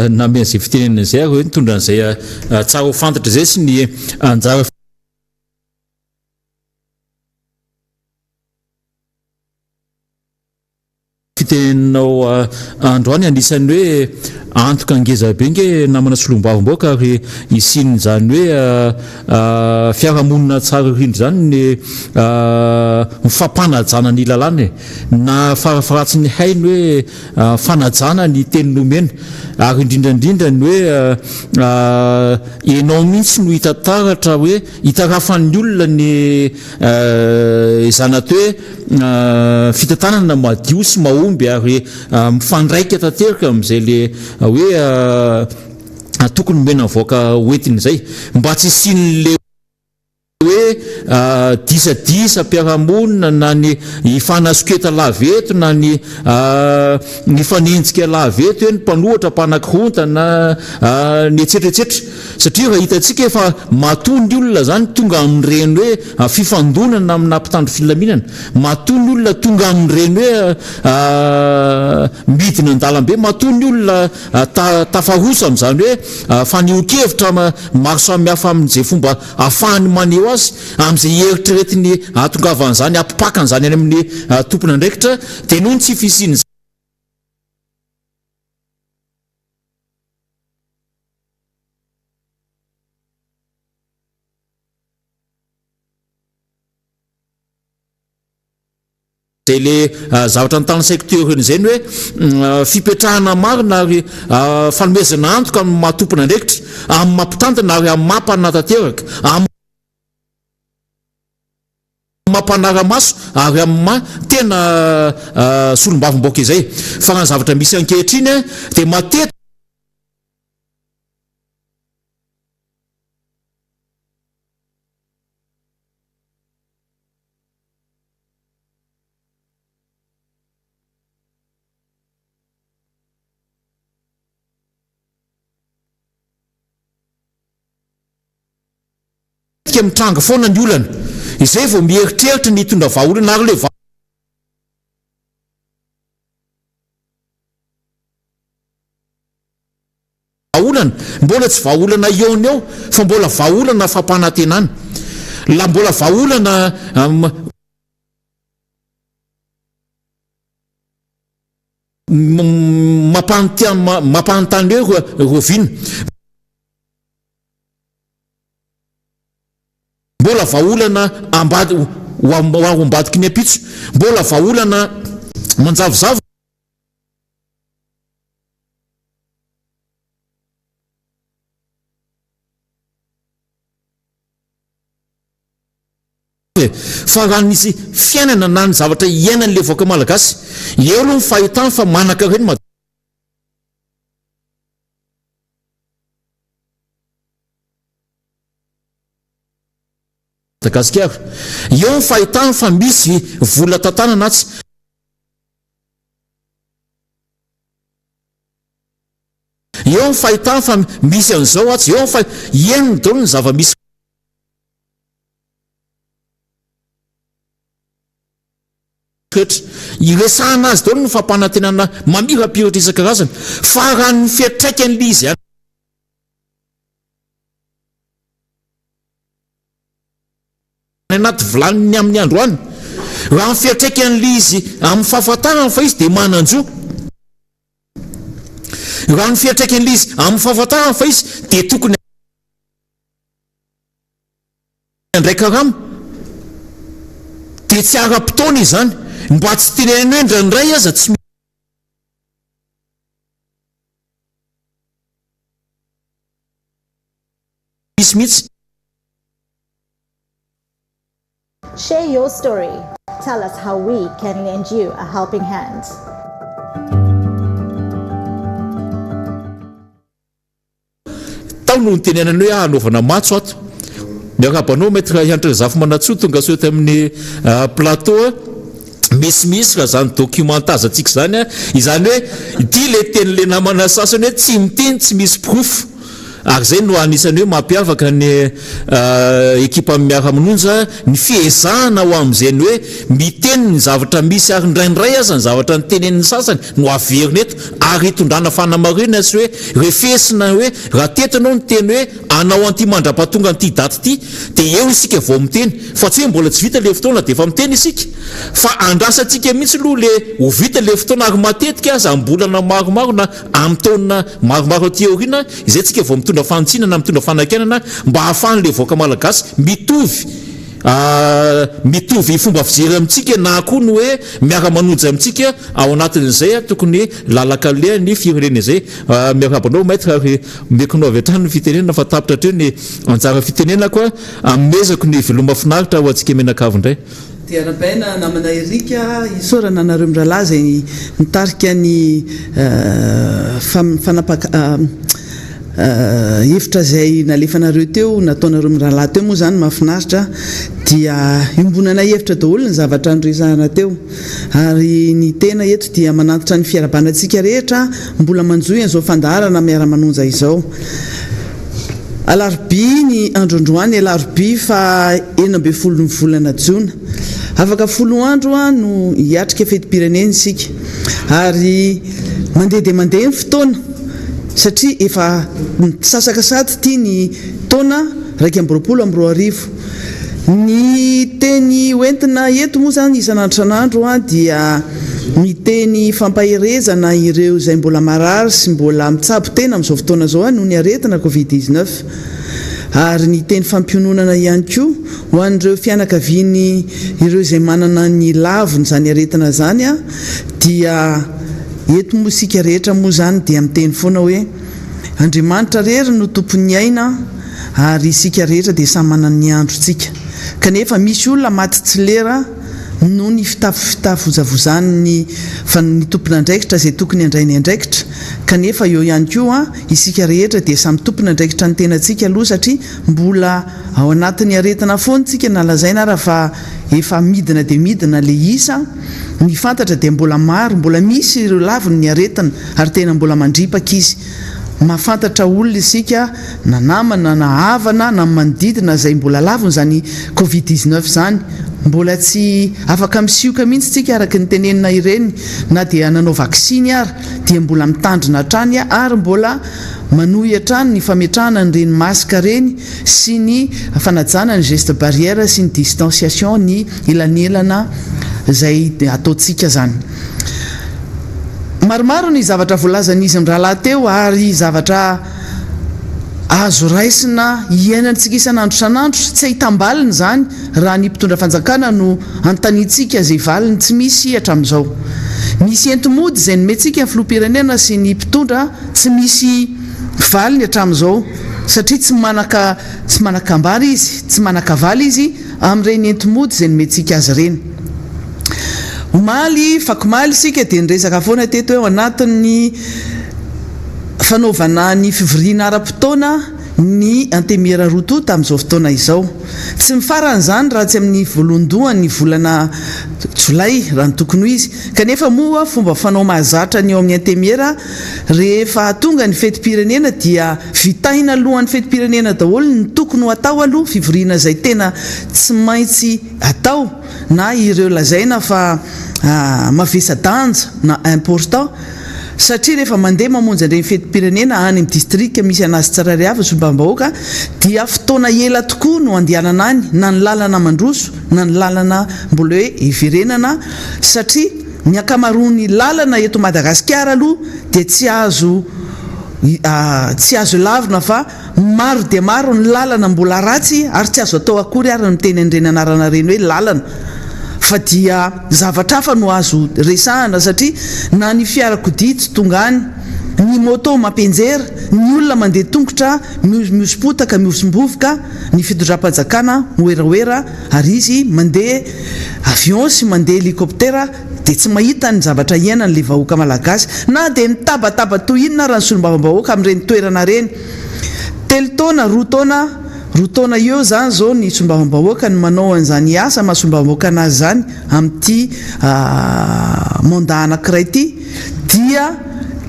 nameno izay fitenenana izay ary hoe nitondra an'izay tsara ho fantatra izay sy ny anjara Fiteninao androany anisan'ny hoe antoka ngeza be nge namana solombavambahoaka ary hisian'izany hoe fiarahamonina tsara rindra izany ny fampanajana ny lalàna e! Na farafaharatsiny hay ny hoe fanajana ny teny nomena ary indrindra indrindra ny hoe enao mihitsy no hita taratra hoe hitarafan'ny olona ny izany atao hoe fitantanana madio sy mahomby ary mifandraika tanteraka amin'izay le hoe tokony omena ny vahoaka hoentiny izay mba tsy hisian'le hoe disadisa am-piarahamonina na ny hifanasoketa lava eto na ny mifanenjika lava eto hoe ny mpanohatra mpanakorontana ny etsetra etsetra satria raha hitantsika efa matoa ny olona zany tonga amin'ireny hoe fifandonana amina mpitandro filaminana, matoa ny olona tonga amin'ireny hoe midina an-dalambe, matoa ny olona tafahosa amin'izany hoe fanehoan-kevitra maro samihafa amin'izay fomba ahafahany maneho azy, amin'izay eritreretiny hahatongavan'izany, hampipaka an'izany any amin'ny tompon'andraikitra, dia noho ny tsy fisian'izany. Izay le zavatra notanisaiko teo ireny izay ny hoe fipetrahana marina ary fanomezana antoka amin'ny maha tompon'andraikitra, amin'ny maha mpitantana ary amin'ny maha mpanatanteraka, amin'ny maha mpanara-maso ary amin'ny maha tena solombavambahoaka izay. Fa raha ny zavatra misy ankehitriny dia matetika. Matetika mitranga foana ny olana, izay vao mieritreritra ny hitondra vahaolana ary ilay vahaolana mbola tsy vahaolana eo no eo fa mbola vahaolana fampanantenana, la mbola vahaolana mampanontany hoe rahoviana. Mbola vahaolana ambady ho ao ambadiky ny ampitso. Mbola vahaolana manjavozavo. E! Fa raha nisy fiainana na ny zavatra iainan'ilay vahoaka malagasy, eo aloha ny fahitany fa manankarena i Madagasikara. Eo ny fahitany fa misy vola tantanana atsy. Eo ny fahitany fa misy an'izao atsy. Eo ny fa, henony daholo ny zava-misy. Rehetra. Iresahana azy daholo ny fampanantenana mamirapiratra isan-karazany. Fa raha ny fiantraikan'ilay izy any anaty vilaniny amin'ny androany, raha ny fiantraikan'ilay izy amin'ny fahafantarany fa izy dia manan-jo, raha ny fiantraikan'ilay izy amin'ny fahafantarany fa izy dia tokony Handray karama dia tsy ara-potoana izany. Mba tsy tenenina hoe indraindray aza tsy misy mihitsy. Share your story, tell us how we can lend you a helping hand. Tao no nitenenany hoe hanaovana matso ato. Miarahaba anao Maître Hanitra Razafimanantsoa tonga soa eto amin'ny plateau. Misimisy raha izany document tazantsika izany, izany hoe ity ilay tenin'ilay namana sasany hoe tsy miteny tsy misy porofo. Ary izay no anisan'ny hoe mampiavaka ny ekipan'ny Miara-Mononja, ny fiezahana ho amin'izay ny hoe miteny ny zavatra misy ary indraindray aza ny zavatra notenenin'ny sasany no averina eto ary hitondrana fanamarinana sy hoe refesina hoe raha teto ianao niteny hoe hanao an'ity mandra-pahatonga an'ity daty ity dia eo isika vao miteny fa tsy hoe mbola tsy vita ilay fotoana dia efa miteny isika fa andrasantsika mihitsy aloha ilay ho vita ilay fotoana ary matetika aza am-bolana maromaro na amin'ny taona maromaro aty aoriana izay tsika vao mitondra fanitsiana na mitondra fanakianana mba hahafahan'ilay vahoaka malagasy mitovy mitovy fomba fijery amintsika na koa ny hoe miara-manoja amintsika ao anatin'izay tokony lalan-kaleha ny firenena izay. Miarahaba anao Maître ary omeko anao avy hatrany ny fitenenana fa tapitra hatreo ny anjara fitenenako, amezako ny veloma finaritra ho antsika mianakavy indray. Dia arahabaina namana Eric a, isaorana anareo mirahalahy izay nitarika ny fanapaka hevitra izay nalefanareo teo, nataonareo mirahalahy teo moa izany mahafinaritra dia iombonana hevitra daholo ny zavatra noresahana teo ary ny tena eto dia manantitra ny fiarahabana antsika rehetra mbola manjohy an'izao fandaharana miara-manonja izao. Alarobia ny andro androany, alarobia faha 16 ny volana jona. Afaka folo andro no hiatrika fetim-pirenena isika ary mandeha dia mandeha ny fotoana satria efa misasaka sady ity ny taona 2021. Ny teny hoentina eto moa izany isan'andro isan'andro dia miteny fampaherezana ireo izay mbola marary sy mbola mitsabo tena amin'izao fotoana izao noho ny aretina covid 19. Ary ny teny fampiononana ihany koa ho an'ireo fianakaviany ireo izay manana ny lavony izany aretina izany dia eto moa isika rehetra moa izany dia miteny foana hoe Andriamanitra rery no tompon'ny aina ary isika rehetra dia samy manana ny androntsika kanefa misy olona maty tsy lera noho ny fitafovozan'ny ny tompon'andraikitra izay tokony handray ny andraikitra kanefa eo ihany koa Isika rehetra dia samy tompon'andraikitra ny tenantsika aloha satria mbola ao anatin'ny aretina foana tsika na lazaina ara fa efa midina dia midina le isa, ny fantatra dia mbola maro mbola misy ireo laviny ny aretina ary tena mbola mandripaka izy. Mahafantatra olona isika na namana na havana na ny manodidina izay mbola laviny izany covid 19 izany. Mbola tsy afaka misioka mihitsy tsika araka ny tenenina ireny na dia nanao vaksiny ara. dia mbola mitandrina hatrany ary mbola manohy hatrany ny fametrahana an'ireny masque ireny sy ny fanajana ny geste barrière sy ny distanciation ny elanelana izay ataontsika izany. Maromaro ny zavatra voalazan'izy mirahalahy teo ary zavatra azo raisina iainantsika isan'andro isan'andro, tsy ahitam-baliny izany raha ny mpitondra fanjakana no anontaniantsika izay valiny tsy misy hatramin'izao. Misy enti-mody izay nomentsika ny filoham-pirenena sy ny mpitondra tsy misy valiny hatramin'izao satria tsy manaka tsy manan-kambara izy, tsy manan-kavaly izy amin'ireny enti-mody izay nomentsika azy ireny. Omaly, fakomaly isika dia niresaka foana teto hoe ao anatin'ny fanaovana ny fivoriana ara-potoana ny Antenimiera roa tonta amin'izao fotoana izao. Tsy mifarana izany raha tsy amin'ny voalohandohan'ny volana jolay raha ny tokony ho izy. Kanefa moa fomba fanao mahazatra ny eo amin'ny Antenimiera rehefa tonga ny fetim-pirenena dia vitaina alohan'ny fetim-pirenena daholo ny tokony ho atao aloha, fivoriana izay tena tsy maintsy atao na ireo lazaina fa mavesa-danja na important satria rehefa mandeha mamonjy an'ireny fetim-pirenena any amin'ny distrika misy an'azy tsirairay avy ny solombavambahoaka dia fotoana ela tokoa no andehanana any na ny lalana mandroso na ny lalana mbola hoe hiverenana satria ny ankamaroan'ny lalana eto Madagasikara aloha dia tsy azo tsy azo lavina fa Maro dia maro ny lalana mbola ratsy ary tsy azo atao akory ary ny miteny an'ireny anarana ireny hoe lalana fa dia zavatra hafa no azo resahana satria na ny fiarakodia tsy tonga any, ny moto mampianjera, ny olona mandeha tongotra mihosom-potaka mihosom-bovoka, ny fitondram-panjakana miwerawera ary izy mandeha avion sy mandeha helicoptera dia tsy mahita ny zavatra iainany le vahoaka malagasy na dia mitabataba toy inona ara ny solombavambahoaka amin'ireny toerana ireny. Telo taona, roa taona, roa taona eo izany izao ny solombavambahoaka no manao an'izany asa maha solombavambahoaka anazy izany amin'ity mandat anankiray ity dia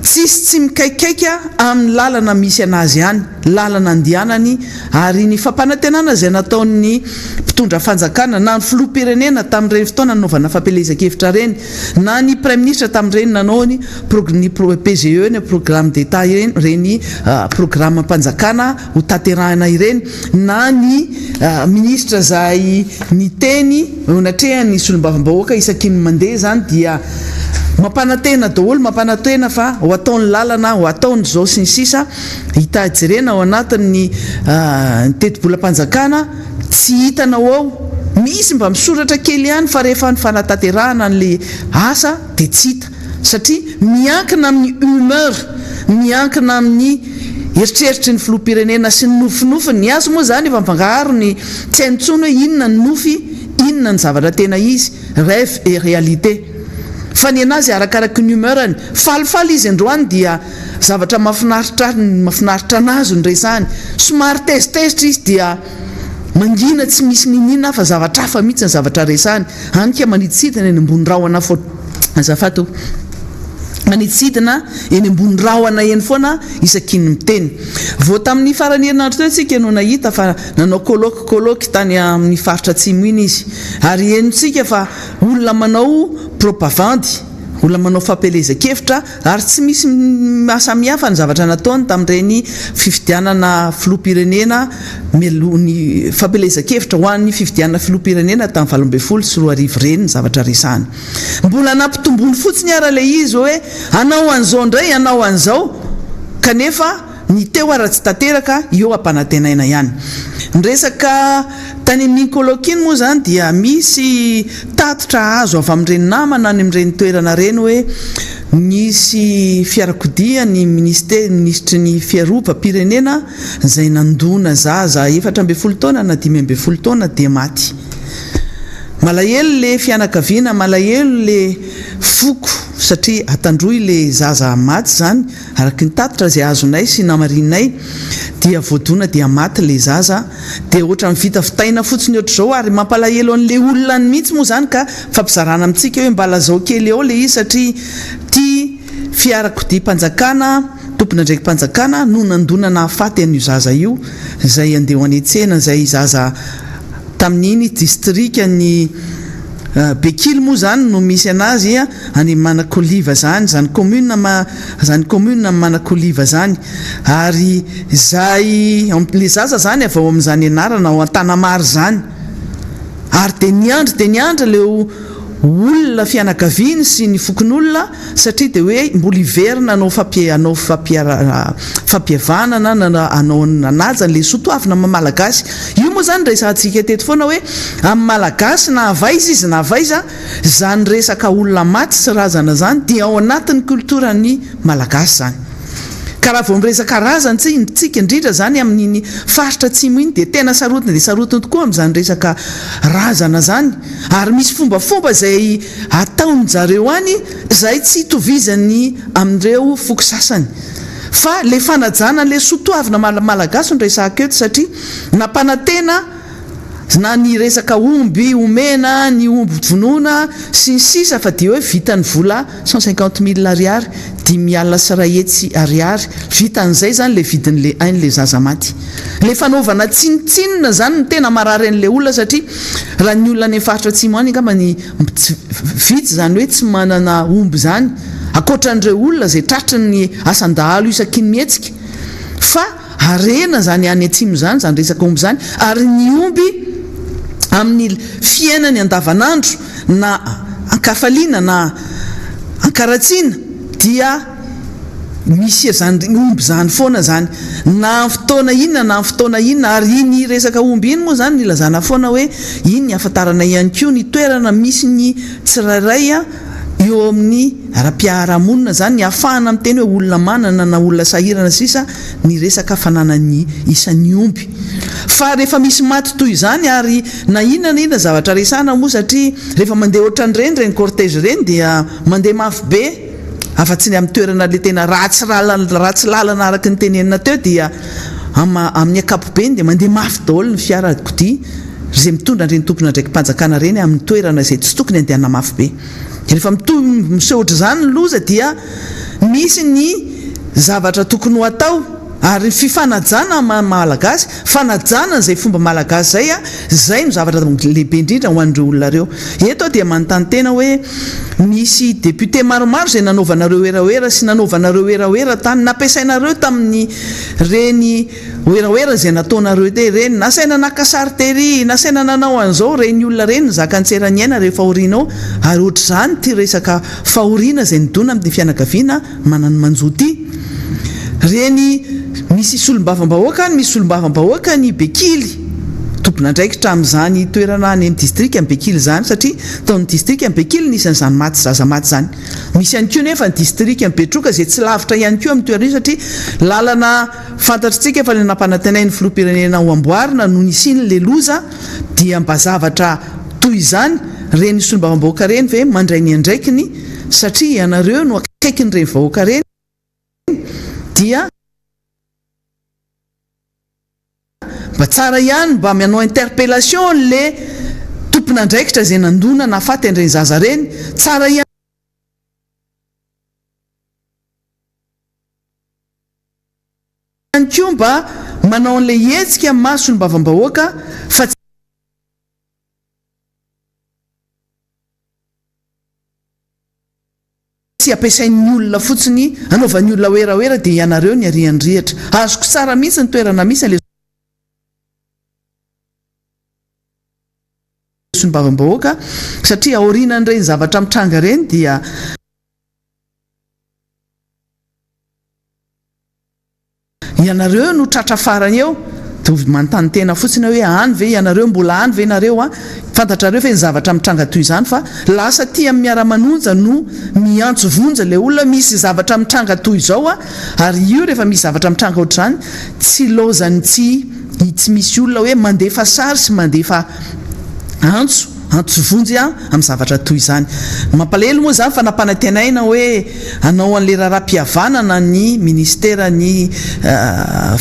tsisy tsy mikaikaika amin'ny lalana misy anazy any. lalana andehanany ary ny fampanantenana izay nataon'ny mpitondra fanjakana na ny filoham-pirenena tamin'ireny fotoana nanaovana fampielezan-kevitra ireny na ny praiminisitra tamin'ireny nanao ny ny PGE ny programme d'Etat ireny ireny programam-panjakana ho tanterahina ireny na ny minisitra izay niteny eo anatrehan'ny solombavambahoaka isaky ny mandeha izany dia mampanantena daholo mampanantena fa ho ataony lalana ho ataony izao sy ny sisa Hita jerena ao anatin'ny tetibolam-panjakana tsy hitanao ao, misy mba misoratra kely ihany fa rehefa ny fanatanterahana an'ilay asa dia tsy hita satria miankina amin'ny humeur, miankina amin'ny eritreritry ny filoham-pirenena sy ny nofinofiny, ny azy moa izany efa mifangaro ny tsy hainy intsony hoe inona ny nofy, inona ny zavatra tena izy, rêve et réalité. Fa ny an'azy arakaraky ny humeur-ny, falifaly izy androany dia. Zavatra mahafinaritra ahy mahafinaritra anazy no resahany. Somary tezitezitra izy dia mangina tsy misy niniana fa zavatra hafa mihitsy ny zavatra resahany. Any ka maniditsidina eny ambony rahona foana. Azafady ô. Maniditsidina eny ambony rahona eny foana isaky ny miteny. Vao tamin'ny faran'ny herinandro teo isika no nahita fa nanao colloque colloque tany amin'ny faritra atsimo iny izy. Ary henontsika fa olona manao propavandy, olona manao fampielezan-kevitra Ary tsy misy mahasamihafa ny zavatra nataony tamin'ireny fifidianana filoham-pirenena mialoha ny fampielezan-kevitra ho an'ny fifidianana filoham-pirenena tamin'ny 2018 ireny ny zavatra resahany. Mbola nampitombony fotsiny ara ilay izy hoe hanao an'izao indray, hanao an'izao kanefa. Ny teo ara tsy tanteraka, eo ampanantenaina ihany. Ny resaka tany amin'iny colloque iny moa izany dia misy tatitra azo avy amin'ireny namana any amin'ireny toerana ireny hoe nisy fiarakodia ny minisitera, minisitry ny fiarovam-pirenena izay nandona zaza 14 taona na 15 taona dia maty. Malahelo le fianakaviana, malahelo le foko satria atandroy le zaza maty izany. Araky ny tatitra izay azonay sy namarinay dia voadona dia maty le zaza dia ohatran'ny vita vitaina fotsiny ohatr'izao ary mampalahelo an'le olona any mihitsy moa izany ka fampizarana amintsika hoe mba lazao kely ao le izy satria ty fiarakodia-mpanjakana tompon'andraiki-panjakana no nandona nahafaty an'io zaza io izay andeha ho any an-tsena izay zaza tamin'iny distrikan'i Bekily moa izany no misy anazy any Manakoliva zany, zany commune ma, zany commune Manakoliva zany, ary zay, le zaza zany avy ao amin'izany anarana ao Antanamary zany, ary dia niandry dia niandry leo olona fianakaviany sy ny fokonolona satria dia hoe mbola hiverina hanao fampi, hanao fampiara, fampihavanana na hanao hanaja an'le soa toavina maha malagasy. Io moa zany resahantsika teto foana hoe amin'ny malagasy na avy aiza izy na avy aiza, Izany resaka olona maty sy razana izany dia ao anatin'ny culture-n'ny Malagasy izany. Ka raha vao miresaka razana tsika, indrindra izany amin'iny faritra atsimo iny dia tena sarotiny dia sarotiny tokoa amin'izany resaka razana izany. Ary misy fombafomba izay ataon-jareo any izay tsy itovizany amin'ireo foko sasany. Fa ilay fanajana an'ilay soa toavina malagasy no resahako eto satria nampanantena na ny resaka omby omena, ny omby vonoina, sy ny sisa fa dia hoe vitan'ny vola 150 mille ariary, 501 ariary, vitan'izay izany ilay vidin'ilay ain'ilay zaza maty. Ilay fanaovana tsinontsinona izany no tena marary an'ilay olona satria raha ny olona any amin'ny faritra atsimo any angamba ny tsy vitsy izany hoe tsy manana omby izany ankoatran'ireo olona izay tratrin'ny asan-dahalo isaky ny mihetsika fa Harena izany any atsimo izany, izany resaka omby izany, ary ny omby amin'ny fiainany andavanandro na an-kafaliana na an-karatsiana dia misy izany omby izany foana izany na amin'ny fotoana inona na amin'ny fotoana inona, ary iny resaka omby iny moa izany nilazana foana hoe iny ny ahafantarana ihany koa ny toerana misy ny tsirairay eo amin'ny ara-piaharahamonina izany, ny ahafahana miteny hoe olona manana na olona sahirana sisa ny resaka fananan'ny isan'ny omby. Fa rehefa misy maty toy izany ary na inona na inona zavatra resahana moa satria rehefa mandeha ohatran'ireny ireny cortège ireny dia mandeha mafy be afa-tsy ny amin'ny toerana ilay tena ratsy ratsy lalana araka ny tenenina teo dia amin'ny ankapobeny dia mandeha mafy daholo ny fiarakodia izay mitondra an'ireny tompon'andraiki-panjakana ireny amin'ny toerana izay tsy tokony handehanana mafy be. Rehefa mitohy miseho ohatr'izany ny loza dia misy ny zavatra tokony ho atao ary ny fifanajana maha Malagasy, fanajana an'izay fomba Malagasy izay, izay no zavatra lehibe indrindra ho an'ireo olona ireo. Eto aho dia manontany tena hoe misy député maromaro izay nanaovanareo werawera sy nanaovanareo werawera tany, nampiasainareo tamin'ireny Werawera izay nataonareo te ireny, nasaina naka sary tery, nasaina nanao an'izao, ireny olona ireny nizaka ny tsy eran'ny aina rehefa aoriana ao, ary ohatr'izany ity resaka fahoriana izay nidona amin'ny fianakaviana manan'ny-manjo ity. Ireny misy solombavambahoaka any, misy solombavambahoaka any Bekily, tompon'andraikitra amin'izany toerana any amin'ny distrikan'i Bekily izany, satria tao amin'ny distrikan'i Bekily nisy an'izany maty zaza maty izany. Misy ihany koa nefa ny distrikan'i Betroka izay tsy lavitra ihany koa amin'ny toerana io satria lalana Fantatritsika fa ilay nampanantenain'ny filoham-pirenena ho amboarina no nisian'ilay loza dia mba zavatra toy izany ireny solombavambahoaka ireny ve mandray ny andraikiny satria ianareo no akaikin'ireny vahoaka ireny dia mba tsara ihany mba manao interpellation le tompon'andraikitra izay nandona nahafaty an'ireny zaza ireny tsara ihany Ihany koa mba manao an'ilay hetsika maha solombavambahoaka fa tsy ampiasain'ny olona fotsiny anaovan'ny olona werawera dia ianareo ny arian'ny rihatra. Azoko tsara mihitsy ny toerana misy an'ilay solombavambahoaka satria aorianan'ireny zavatra mitranga ireny dia. Ianareo no tratra farany eo, dia manontany tena fotsiny aho hoe any ve ianareo, mbola any ve nareo an? Fantatrareo ve ny zavatra mitranga toy izany fa lasa aty amin'ny miara-manonja no miantso vonjy ilay olona, misy zavatra mitranga toy izao an, ary io rehefa misy zavatra mitranga ohatr'izany tsy laozan'ny tsy tsy misy olona hoe mandefa sary sy mandefa antso, antso vonjy an amin'ny zavatra toy izany. Mampalahelo moa izany fa nampanantenaina hoe hanao an'ilay raharaham-pihavanana ny minisiteran'ny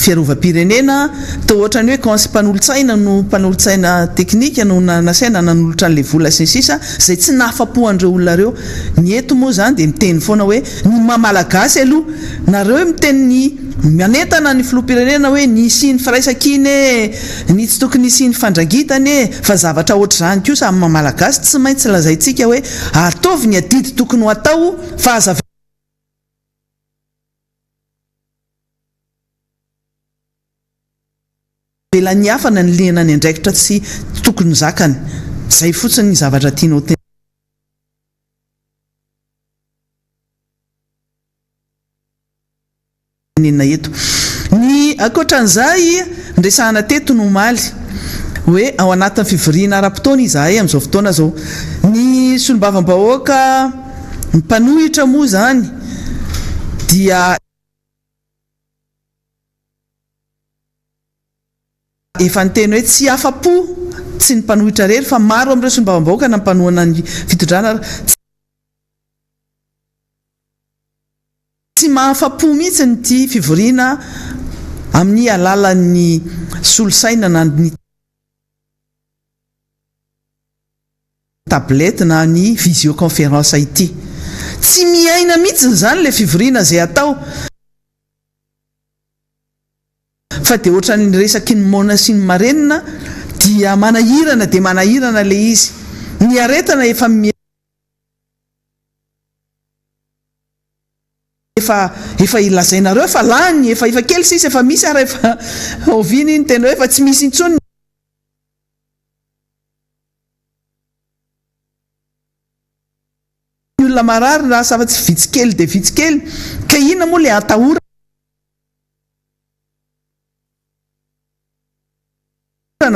fiarovam-pirenena, toa ohatran'ny hoe cons mpanolotsaina no mpanolotsaina teknika no nasaina nanolotra an'ilay vola sy ny sisa izay tsy nahafapo an'ireo olona ireo. Ny eto moa izany dia miteny foana hoe ny maha malagasy aloha, nareo miteny ny manentana ny filoham-pirenena hoe ny hisian'ny firaisankina e, ny tsy tokony hisian'ny fandrangitana e, fa zavatra ohatr'izany kosa amin'ny maha malagasy tsy maintsy lazaintsika hoe Ataovy ny adidy tokony ho atao fa aza avela ny hafa na ny liana ny andraikitra tsy tokony zakany. Zay fotsiny ny zavatra tianao tenenina eto. Ny ankoatran'izay niresahana teto ny omaly hoe ao anatin'ny fivoriana ara-potoana izahay amin'izao fotoana izao. Ny solombavambahoaka mpanohitra moa izany dia efa niteny hoe tsy afa-po tsy ny mpanohitra irery fa maro amin'ireo solombavambahoaka na mpanohana ny fitondrana ary Tsy mahafa-po mihitsy ity fivoriana amin'ny alalan'ny solosaina na ny tablette na ny visioconférence ity. Tsy miaina mihitsy izany ilay fivoriana izay atao fa dia ohatran'ny resaky ny moana sy ny marenina dia manahirana dia manahirana ilay izy. Ny aretina efa. Efa efa lazainareo fa lany, efa efa kely sisa efa misy ary efa oviana iny tena hoe efa tsy misy intsony ny olona marary lasa afa-tsy vitsy kely dia vitsy kely ka inona moa ilay atahorana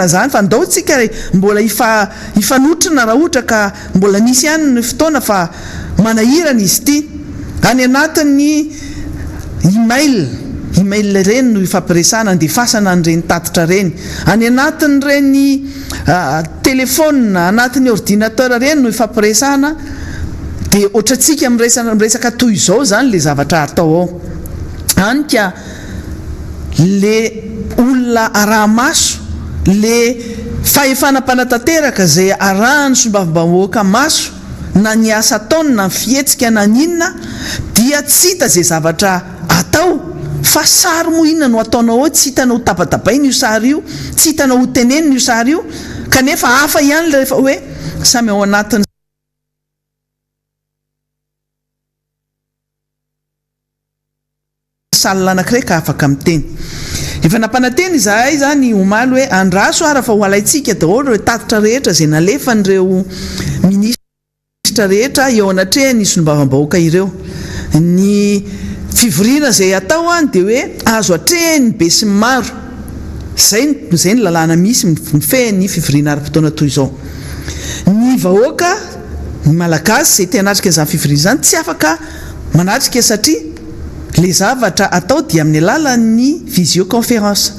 zany fa ndao tsika mbola hifa hifanotrona raha ohatra ka mbola misy ihany ny fotoana fa manahirana izy ity. Any anatin'ny email, email ireny no ifampiresahana, andefasana an'ireny tatitra ireny. Any anatin'ireny telephone, anatin'ny ordinateur ireny no ifampiresahana dia ohatrantsika miresaka toy izao izany ilay zavatra atao ao. Any ka. le olona araha-maso, le fahefana mpanatanteraka izay arahan'ny solombavambahoaka maso na ny asa ataony na ny fihetsika na ny inona dia tsy hita izay zavatra atao fa sary moa inona no ataonao ao tsy hitanao tabatabaina io sary io, tsy hitanao ho tenenina io sary io kanefa hafa ihany rehefa hoe samy ao anatin'ny. Salle anankiray ka afaka miteny. Efa nampanantena izahay izany omaly hoe andraso ara fa ho alaintsika daholo ireo tatitra rehetra izay nalefan'ireo minisitra rehetra eo anatrehan'ny solombavambahoaka ireo. Ny fivoriana izay atao any dia hoe azo atrehin'ny besinimaro. Izay no izay no lalàna misy mifehy ny fivoriana ara-potoana toy izao. Ny vahoaka, ny Malagasy izay te hanatrika izany fivoriana izany tsy afaka manatrika satria Ilay zavatra atao dia amin'ny alalan'ny visioconférence.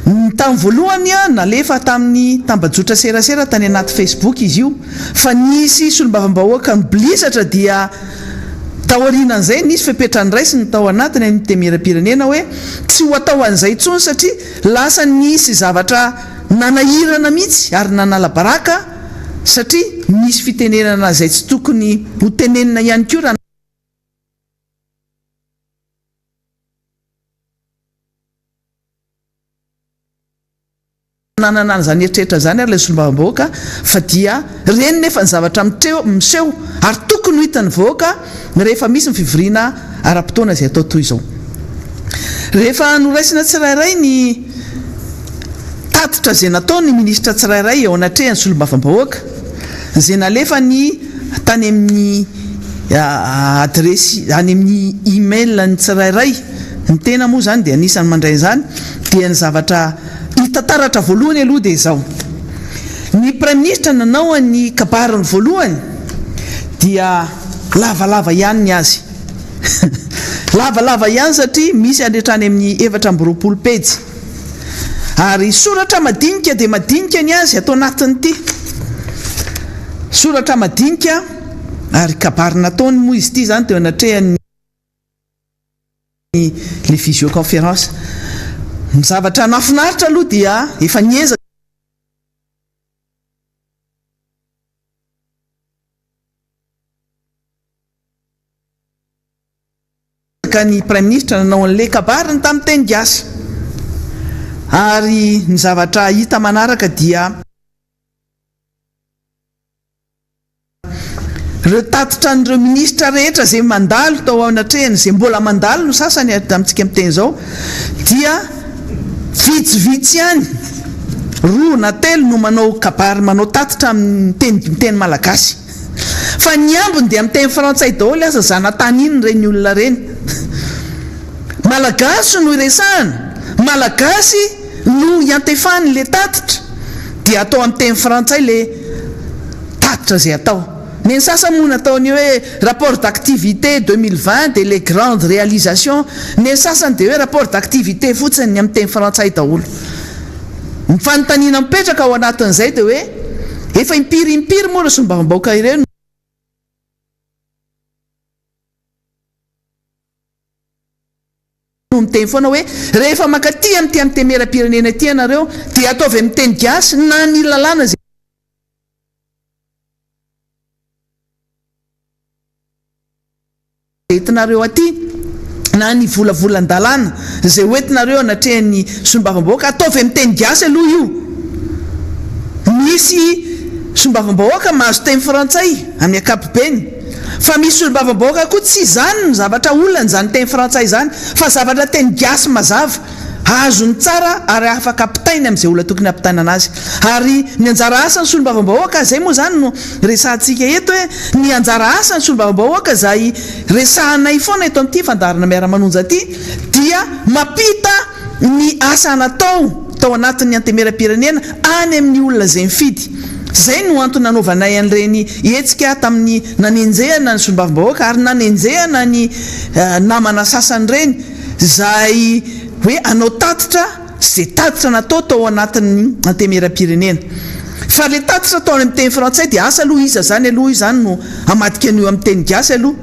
Ny tamin'ny voalohany nalefa tamin'ny tambajotra serasera tany anaty Facebook izy io fa nisy solombavambahoaka nibilisatra dia taorianan'izay nisy fepetra noraisiny tao anatiny Antenimierampirenena hoe tsy ho atao an'izay intsony satria lasa nisy zavatra nanahirana mihitsy ary nanala baraka satria nisy fitenenana izay tsy tokony ho tenenina ihany koa raha Nanana an'izany eritreritra izany ary ilay solombavambahoaka fa dia reny nefa ny zavatra mitreo miseho ary tokony ho hitan'ny vahoaka rehefa misy ny fivoriana ara-potoana izay atao toy izao. Rehefa noraisina tsirairay ny tatitra izay nataon'ny minisitra tsirairay eo anatrehan'ny solombavambahoaka izay nalefany tany amin'ny adiresy any amin'ny email ny tsirairay. Ny tena moa izany dia anisan'ny mandray izany dia ny zavatra hita taratra voalohany aloha dia izao, ny Praiminisitra nanao ny kabariny voalohany dia lavalava ihany ny azy. Lavalava ihany satria misy hatrany amin'ny 24 pejy. Ary soratra madinika dia madinika ny azy ato anatin'ity. Soratra madinika ary kabary nataony moa izy ity izany teo anatrehan'ny le visioconférence. Ny zavatra nahafinaritra aloha dia efa niezaka. Ka ny Praiminisitra nanao an'ilay kabariny tamin'ny teny gasy. Ary ny zavatra hita manaraka dia ireo tatitra an'ireo minisitra rehetra izay mandalo tao anatrehany, izay mbola mandalo ny sasany amintsika miteny izao, dia vitsivitsy ihany, roa na telo no manao kabary, manao tatitra amin'ny teny miteny malagasy. Fa ny ambiny dia miteny frantsay daholo aza zanatany iny ireny olona ireny. Malagasy no iresahana, malagasy no iantefany le tatitra dia atao amin'ny teny frantsay le tatitra izay atao. Ny an'ny sasany moa nataony hoe rapport d'activité 2020 dia les grandes réalisations, ny an'ny sasany dia hoe rapport d'activité fotsiny ny amin'ny teny frantsay daholo. Ny fanontaniana mipetraka ao anatin'izay dia hoe, efa impiry impiry moa ireo solombavambahoaka ireo no miteny foana hoe rehefa mankaty amin'ity antemeram-pirenena ity ianareo dia ataovy amin'ny teny gasy na ny lalàna izay entinareo aty na ny volavolan-dalàna izay ho entinareo anatrehan'ny solombavambahoaka, ataovy amin'ny teny gasy aloha io. Misy solombavambahoaka mahazo teny frantsay amin'ny ankapobeny, fa misy solombavambahoaka koa tsy izany no zavatra olana izany teny frantsay izany fa zavatra teny gasy mazava. Azony tsara ary afaka ampitainy amin'izay olona tokony hampitaina anazy. Ary ny anjara asan'ny solombavambahoaka, izay moa izany no resahantsika eto hoe, ny anjara asan'ny solombavambahoaka izay resahanay foana eto amin'ity fandaharana Miara-manonja ity dia mampita ny asa natao tao anatin'ny Antemieram-pirenena any amin'ny olona izay nifidy. Izay no antony nanaovanay an'ireny hetsika tamin'ny nanenjehana ny solombavambahoaka ary nanenjehana ny namana sasany ireny. Izay hoe hanao tatitra izay tatitra natao tao anatin'ny Antemieram-pirenena. Fa ilay tatitra atao any amin'ny teny frantsay dia asa aloha iza izany aloha izany no hamadika an'io amin'ny teny gasy aloha.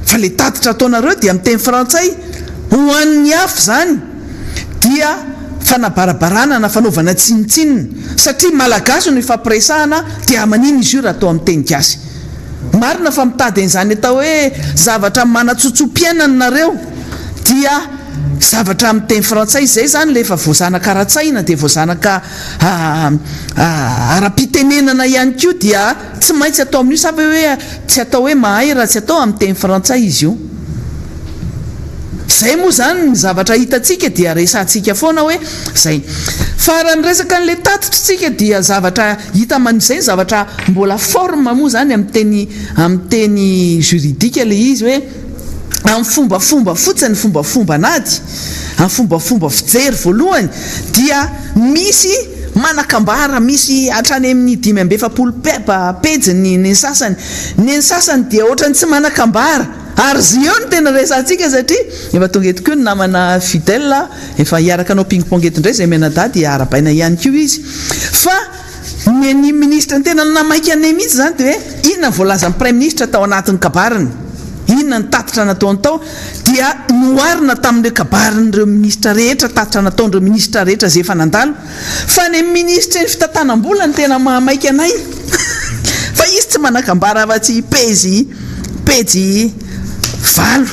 Fa ilay tatitra ataonareo dia amin'ny teny frantsay. Ho an'ny hafa izany dia fanabarabarana na fanaovana tsinontsinona. Satria Malagasy no ifampiresahana dia maninona izy io raha atao amin'ny teny gasy. Marina fa mitady an'izany atao hoe zavatra manatsotso-piainana nareo dia zavatra amin'ny teny frantsay izay izany ilay efa voazanaka ara-tsaina dia voazanaka ara-pitenenana ihany koa dia tsy maintsy atao amin'io sa ve hoe tsy atao hoe mahay raha tsy atao amin'ny teny frantsay izy io? Izay moa izany ny zavatra hitantsika dia resahantsika foana hoe izay. Fa raha ny resaka an'ilay tatitra tsika dia zavatra hita man izay ny zavatra mbola forme moa izany amin'ny teny amin'ny teny juridique ilay izy hoe amin'ny fombafomba fotsiny, fombafomban'ady, amin'ny fombafomba fijery voalohany dia misy manakambara, misy hatrany amin'ny 45 pejy ny ny sasany. Ny ny sasany dia ohatran'ny tsy manakambara. Ary zy eo no tena resahantsika satria efa tonga eto koa ny namana Fidèle a, efa hiaraka hanao ping pong eto indray izay mianadahy dia arahabaina ihany koa izy. Fa ny an'ny ministra ny tena namaika anay mihitsy izany dia hoe inona ny voalazan'ny praiminisitra tao anatin'ny kabariny, inona ny tatitra nataony tao, dia noharina tamin'ireo kabarin'ireo ministra rehetra, tatitra nataon'ireo ministra rehetra izay efa nandalo. Fa ny minisitry ny fitantanam-bola no tena mahamaika anay fa izy tsy manan-kambara afa-tsy pejy pejy valo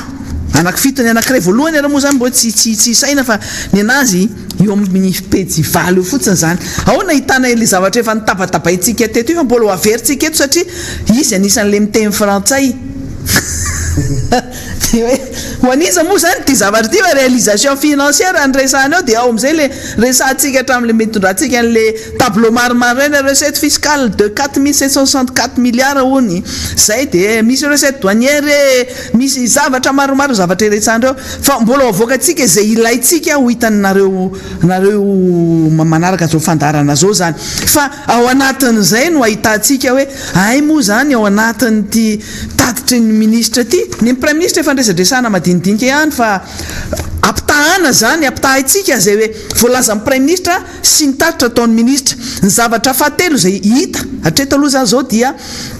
anaky fito ny anankiray voalohany ary moa izany mbola tsy tsy tsy isaina fa ny anazy eo amin'ny pejy valo eo fotsiny izany. Ahoana ahitana ilay zavatra efa nitabatabaintsika teto io fa mbola ho averintsika eto satria izy anisan'ilay miteny frantsay. Dia hoe ho an'iza moa izany ity zavatra ity fa réalisation financière no resahana eo dia ao amin'izay ilay resahantsika hatramin'ilay mitondrantsika an'ilay tableau maromaro ireny, recette fiscale de 4764 milliards hono izay dia misy recette douanière e, misy zavatra maromaro zavatra iresahan'ireo fa mbola ho avoakantsika izay ilaintsika ho hitanareo nareo manaraka izao fandaharana izao izany fa ao anatin'izay no ahitantsika hoe hay moa izany ao anatin'ity tatitry ny minisitra ity, ny praiminisitra efa niresadresahana madinidinika ihany fa ampitahana izany, ampitahaintsika izay hoe voalazan'ny praiminisitra sy ny tatitra ataon'ny minisitra. Ny zavatra fahatelo izay hita hatreto aloha izany izao dia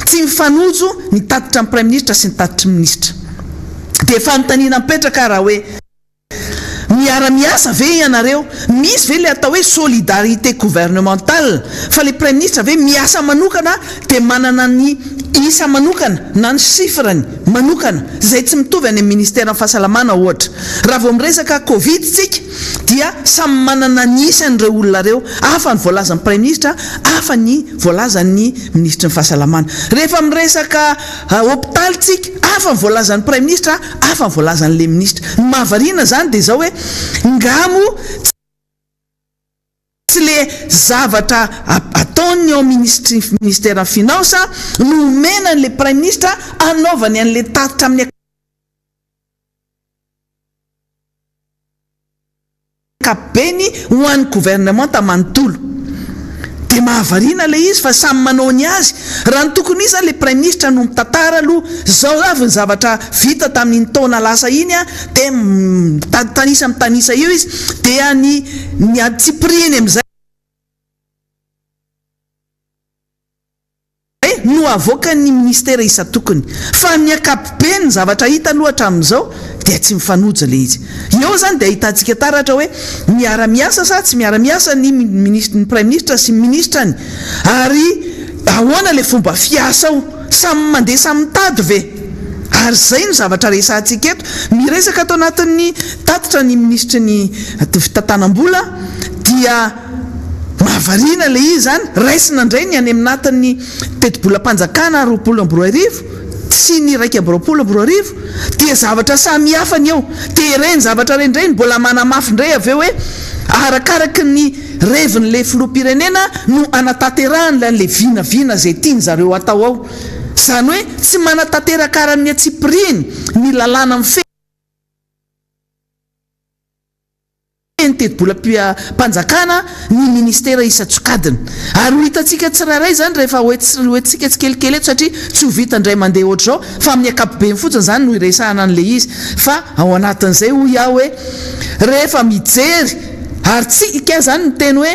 tsy mifanojo ny tatitra ny praiminisitra sy ny tatitry ny minisitra. Dia fanontaniana mipetraka raha hoe. Miara-miasa ve ianareo? Misy ve ilay atao hoe solidarité gouvernementale? Fa ilay praiminisitra ve miasa manokana dia manana ny isa manokana na ny chiffre-ny manokana izay tsy mitovy any amin'ny ministeran'ny fahasalamana ohatra? Raha vao miresaka covid tsika dia samy manana ny isany ireo olona ireo, hafa ny voalazan'ny praiminisitra, hafa ny voalazan'ny minisitry ny fahasalamana. Rehefa miresaka hopitaly tsika, hafa ny voalazan'ny praiminisitra, Hafa ny voalazan'ilay minisitra. Ny mahavariana izany dia izao hoe, nga moa tsy le zavatra ataon'ny ao minisitry ministeran'ny finance no omena an'ilay praiminisitra hanaovany an'ilay tatitra amin'ny ankapobeny ho an'ny governemanta manontolo. Dia mahavariana ilay izy fa samy manao ny azy. Raha ny tokony hisy ilay praiminisitra no mitantara aloha izao avy ny zavatra vita tamin'iny taona lasa iny dia mitanisa mitanisa eo izy dia ny ny antsipirihiny amin'izay no avoakan'ny minisitera isan-tokony. Fa amin'ny ankapobeny ny zavatra hita aloha hatramin'izao dia tsy mifanojo ilay izy. Eo izany dia ahitantsika taratra hoe miara-miasa sa tsy miara-miasa ny minisitry ny praiminisitra sy ny minisitrany ary ahoana ilay fomba fiasa ao? Samy mandeha samy mitady ve? Ary izay no zavatra resahantsika eto. Miresaka ato anatin'ny tatitra ny minisitry ny fitantanam-bola dia. Mahavariana ilay izy izany, raisina indray ny any aminatin'ny tetibolam-panjakana 2020 sy ny 2021 dia zavatra samy hafa ny eo. Dia ireny zavatra ireny indray no mbola manamafy indray avy eo hoe arakaraky ny revin'ilay filoham-pirenena no anatanterahany an'ilay vinavina izay tiany zareo atao ao. Izany hoe tsy manatanteraka ara ny antsipiriany ny lalàna mifehy. Ny tetibolam-panjakana ny ministera isan-tsokajiny. Ary ho hitantsika tsirairay izany rehefa hoentintsika tsikelikely eto satria tsy ho vita indray mandeha ohatr'izao fa amin'ny ankapobeny fotsiny izany no hiresahana an'ilay izy. Fa ao anatin'izay hoy aho hoe rehefa mijery ary tsika izany miteny hoe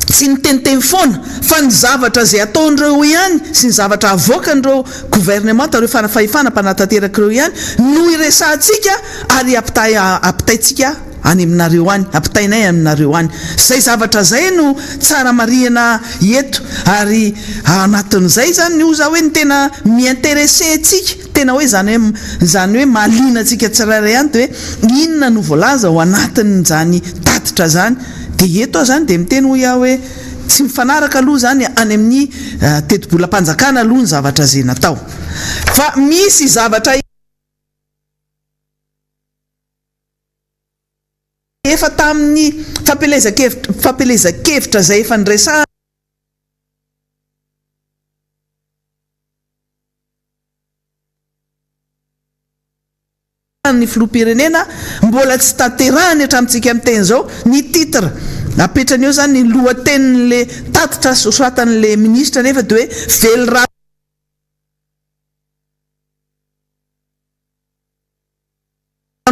tsy miteniteny foana fa ny zavatra izay ataon'ireo ihany sy ny zavatra avoakan'ireo governemanta, ireo fahefana mpanatanteraka ireo ihany no hiresahantsika Ary ampitahy ampitaintsika any aminareo any, ampitainay aminareo any. Izay zavatra izay no tsara marihina eto. Ary anatin'izay izany hoy za hoe ny tena mi-interesser antsika, tena hoe izany hoe izany hoe mahaliana antsika tsirairay ihany dia hoe inona no voalaza ao anatin'izany tatitra izany. Dia eto aho izany dia miteny hoy aho hoe tsy mifanaraka aloha izany any amin'ny tetibolam-panjakana aloha ny zavatra izay natao. Fa misy zavatra. Efa tamin'ny fampielezan-kevitra fampielezan-kevitra izay efa niresahana ny filoham-pirenena mbola tsy tanterahany hatramintsika miteny izao ny titre apetrany eo izany ny lohatenin'le tatitra soratan'le minisitra nefa dia hoe velirano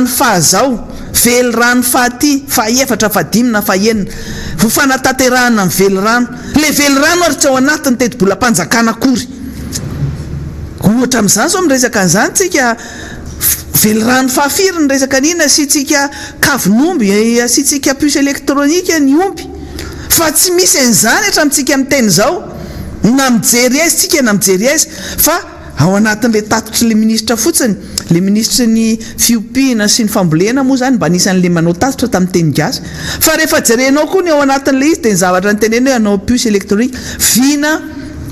fahazao, velirano fahaty, fahaefatra, fahadimy na fahenina, ho fanatanterahana ny velirano. Ilay velirano ary tsy ao anatin'ny tetibolam-panjakana akory. Ohatra amin'izany izao miresaka an'izany tsika, velirano fahafiry ny resaka an'iny, asiantsika kavin'omby, asiantsika puce électronique ny omby. Fa tsy misy an'izany hatramintsika miteny izao, na mijery aiza tsika na mijery aiza. Fa. Ao anatin'ilay tatitr'ilay minisitra fotsiny, ilay minisitry ny fiompiana sy ny fambolena moa izany mba anisan'ilay manao tatitra tamin'ny teny gasy. Fa rehefa jerenao koa ny ao anatin'ilay izy dia ny zavatra noteneniny hoe hanao puce électronique, vina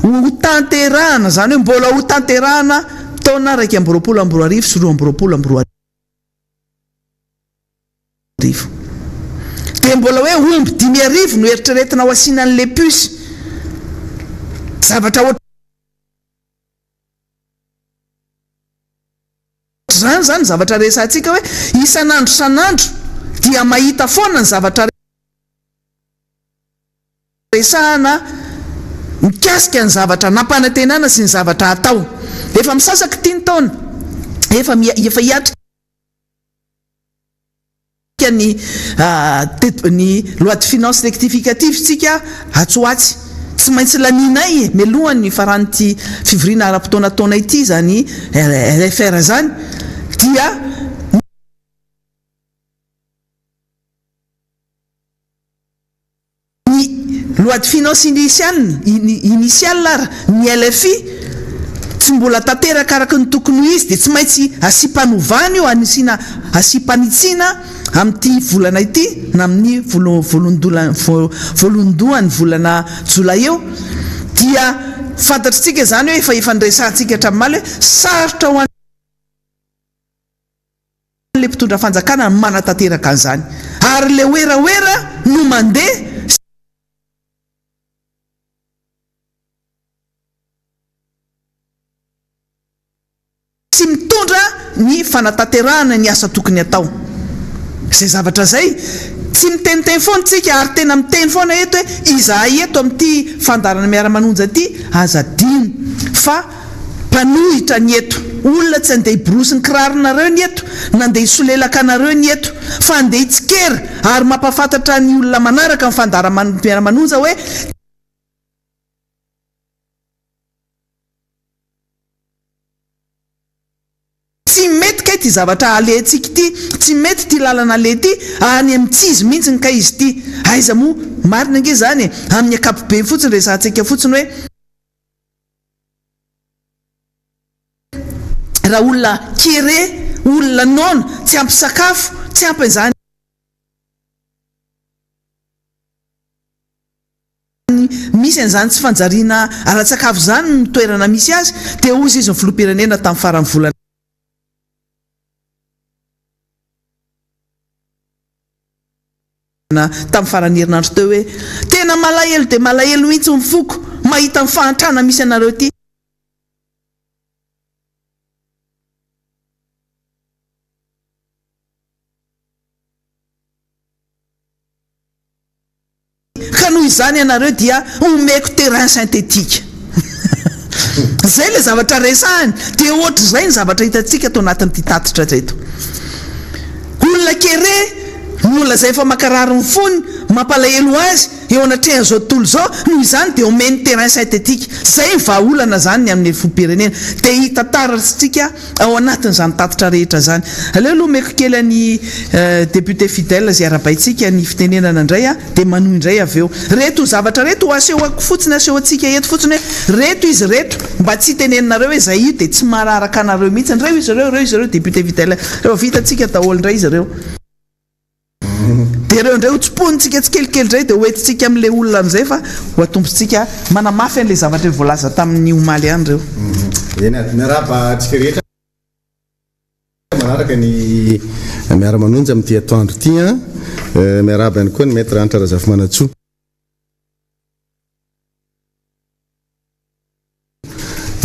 ho tanterahana, izany hoe mbola ho tanterahana. taona 2021 sy 2022. Dia mbola hoe omby 5000 no eritreretina ho asiana an'ilay puce. Zavatra ohatr'izany izany ny zavatra resahantsika hoe isan'andro isan'andro dia mahita foana ny zavatra resahana mikasika ny zavatra nampanantenana sy ny zavatra atao. Efa misasaka ity ny taona, efa efa hiatrika ny ny loi de finances rectificative isika atsy ho atsy. Tsy maintsy lanianay mialohan'ny faran'ity fivoriana ara-potoana ataonay ity izany LFR izany dia Ny loi de finance initiale, initiale ary ny LFI tsy mbola tanteraka araka ny tokony ho izy dia tsy maintsy asiam-panovana io, asiana asiam-panitsiana amin'ity volana ity na amin'ny volondola voalondohan'ny volana jolay eo dia fantatr'tsika izany hoe efa efa niresahantsika hatramin'ny omaly hoe sarotra ho le mpitondra fanjakana no manatanteraka an'izany ary le werawera no mandeha sy mitondra ny fanatanterahana ny asa tokony atao. Izay zavatra izay tsy miteniteny foana tsika ary tena miteny foana eto hoe izahay eto amin'ity fandaharana miara-manonja ity aza adino fa Mpanohitra ny eto. Olona tsy andeha hiborosy ny kiraronareo ny eto, na andeha hisolelaka anareo ny eto, fa andeha hitsikera ary mampahafantatra ny olona manaraka ny fandaharam-piara-manonja hoe, tsy mety kay ity zavatra alehantsika ity, tsy mety ity lalana aleha ity, any amin'ny tsy izy mihitsy kay izy ity. Aiza moa? Marina ange izany e! Amin'ny ankapobeny fotsiny resahantsika fotsiny hoe. Raha olona kere, olona noana, tsy ampy sakafo, tsy ampy an'izany misy an'izany tsy fanjariana ara-tsakafo izany ny toerana misy azy, dia hozy izy ny filoham-pirenena tamin'ny faran'ny volana. Tamin'ny faran'ny herinandro teo hoe, Tena malahelo dia malahelo mihitsy ny foko mahita ny fahantrana misy anareo ity. Ka noho izany ianareo dia omeko terrain synthétique. Izay ilay zavatra resahiny. Dia ohatr'izay ny zavatra hitantsika ato anatin'ity tatitra ireto. Olona kere no lazainy fa mankarary ny fony, mampalahelo azy eo anatrehan'izao tontolo izao, noho izany dia omeny terrain synthétique. Izay ny vahaolana izany ny amin'ny filoham-pirenena. Dia hita taratr'tsika ao anatin'izany tatitra rehetra izany. Aleo aloha omeko kely an'i député Fidèle izay arahabaintsika ny fitenenana indray dia manohy indray avy eo. Reto zavatra reto ho asehoko fotsiny, asehoantsika eto fotsiny hoe reto izy reto, mba tsy hiteneninareo hoe zay io dia tsy mahararaka anareo mihitsy. Reo izy ireo, reo izy ireo député Fidèle, rehefa vitantsika daholo indray izy ireo. Dia ireo indray ho tsimponintsika tsikelikely indray dia ho entintsika amin'ilay olona amin'izay fa ho atombontsika manamafy an'ilay zavatra efa voalaza tamin'ny omaly ihany ireo. Eny ary, miarahaba antsika rehetra manaraka ny Miara-manonja amin'ity atoandro ity an. Miarahaba ihany koa ny Maître Hanitra Razafimanantsoa.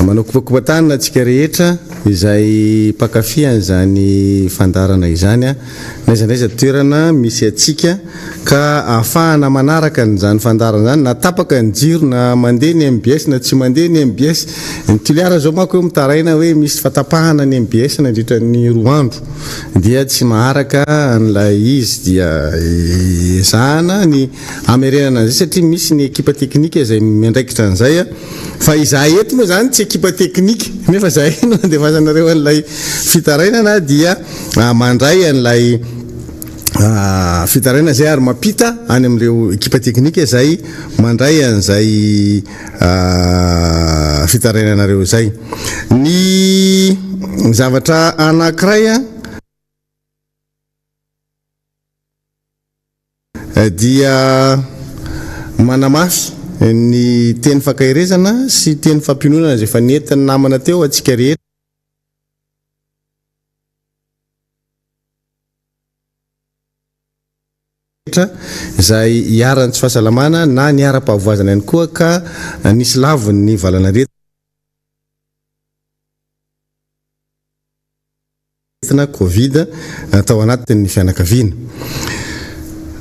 Manao kopakopa-tanana antsika rehetra izay mpankafy an'izany fandaharana izany n'aiza n'aiza toerana misy antsika ka ahafahana manaraka an'izany fandaharana izany na tapaka ny jiro na mandeha ny mbs na tsy mandeha ny mbs. Ny Toliara izao manko hoe mitaraina hoe misy fatapahana ny mbs nandritra ny roa andro dia tsy maharaka an'ilay izy dia ezahana ny hamerenana an'izay satria misy ny ekipa teknika izay miandraikitra an'izay. Fa izahay eto moa izany tsy ekipa teknika nefa izahay no andefasanareo an'ilay fitarainana dia mandray an'ilay fitarainana izay ary mampita any amin'ireo ekipa teknika izay mandray an'izay fitarainanareo izay. Ny zavatra anankiray Dia manamafy ny teny fankaherezana sy teny fampiononana izay efa nentin'ny namana teo antsika rehetra. rehetra izay iharan'ny tsy fahasalamana na niharam-pahavoazana ihany koa ka nisy lavon'ny valanaretina Covid tao anatin'ny fianakaviana.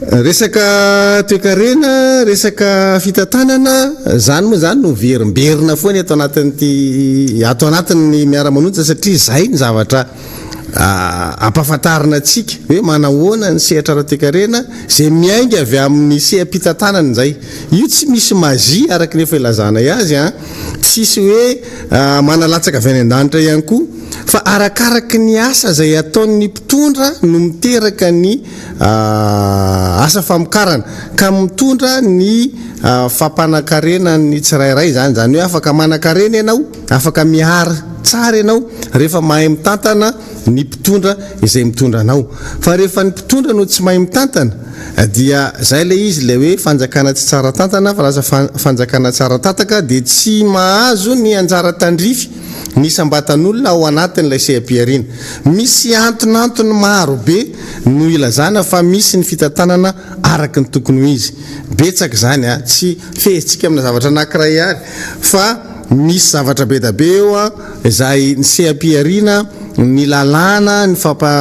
Resaka toekarena, resaka fitantanana, izany moa izany no miverimberina foana eto anatin'ity ato anatin'ny miara-manonja satria izay ny zavatra ampahafantarina antsika hoe manahoana ny sehatra ara-toekarena izay miainga avy amin'ny seha-pitantanana izay. Io tsy misy magie araka ny efa ilazanay azy an, tsisy hoe manalatsaka avy any an-danitra ihany koa fa arakaraky ny asa izay ataon'ny mpitondra no miteraka ny asa famokarana ka mitondra ny fampanankarena ny tsirairay izany, izany hoe afaka manankarena ianao. Afaka mihary tsara ianao rehefa mahay mitantana ny mpitondra izay mitondra anao. Fa rehefa ny mpitondra no tsy mahay mitantana dia zay ilay izy ilay hoe fanjakana tsy tsara tantana fa lasa fanjakana tsara tataka dia tsy mahazo ny anjara tandrify ny isam-batan'olona ao anatin'ilay seha-pihariana. Misy antonantony maro be no ilazana fa misy ny fitantanana araka ny tokony ho izy. Betsaka izany a! Tsy fehezintsika amina zavatra anankiray ihany fa. Misy zavatra be da be eo an, izay ny seha-pihariana, ny lalàna, ny fampa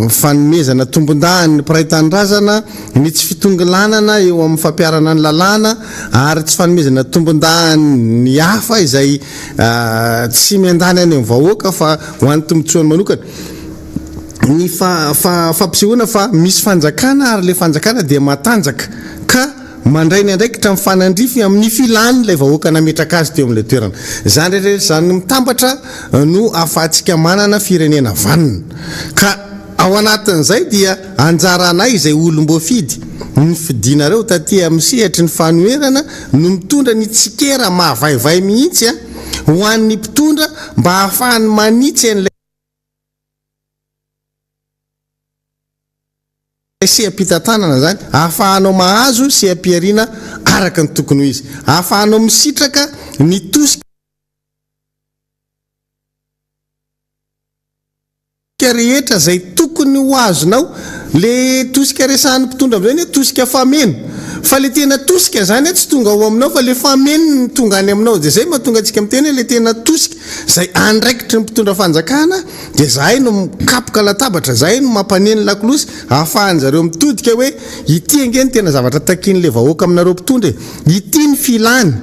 fanomezana tombondahiny ny mpiray tanindrazana, ny tsy fitongilanana eo amin'ny fampiharana ny lalàna ary tsy fanomezana tombondahiny ny hafa izay tsy miandany any amin'ny vahoaka fa ho an'ny tombotsoany manokana. Ny fa fa fampisehoana fa misy fanjakana ary ilay fanjakana dia matanjaka ka Mandray ny andraikitra mifanandrify amin'ny filany ilay vahoaka nametraka azy teo amin'ilay toerana. Izany rehetra rehetra izany mitambatra no ahafahantsika manana firenena vanona. Ka ao anatin'izay dia anjaranay izay olom-boafidy, nofidinareo taty amin'ny sehatry ny fanoherana no mitondra ny tsikera mahavaivay mihitsy ho an'ny mpitondra mba ahafahany manitsy an'ilay Seha-pitantanana izany, ahafahanao mahazo seha-pihariana araka ny tokony ho izy, ahafahanao misitraka ny tosika rehetra izay tokony ho azonao. Le tosika resahan'ny mpitondra amin'izay anie tosika fameno, fa le tena tosika izany tsy tonga ao aminao fa le fameno no tonga any aminao, dia izay mahatonga antsika miteny hoe le tena tosika izay andraikitry ny mpitondra fanjakana Dia zahay no mikapoka latabatra, zahay no mampaneno lakolosy ahafahan-jareo mitodika hoe ity ange no tena zavatra takian'ilay vahoaka aminareo mpitondra e, ity ny filany,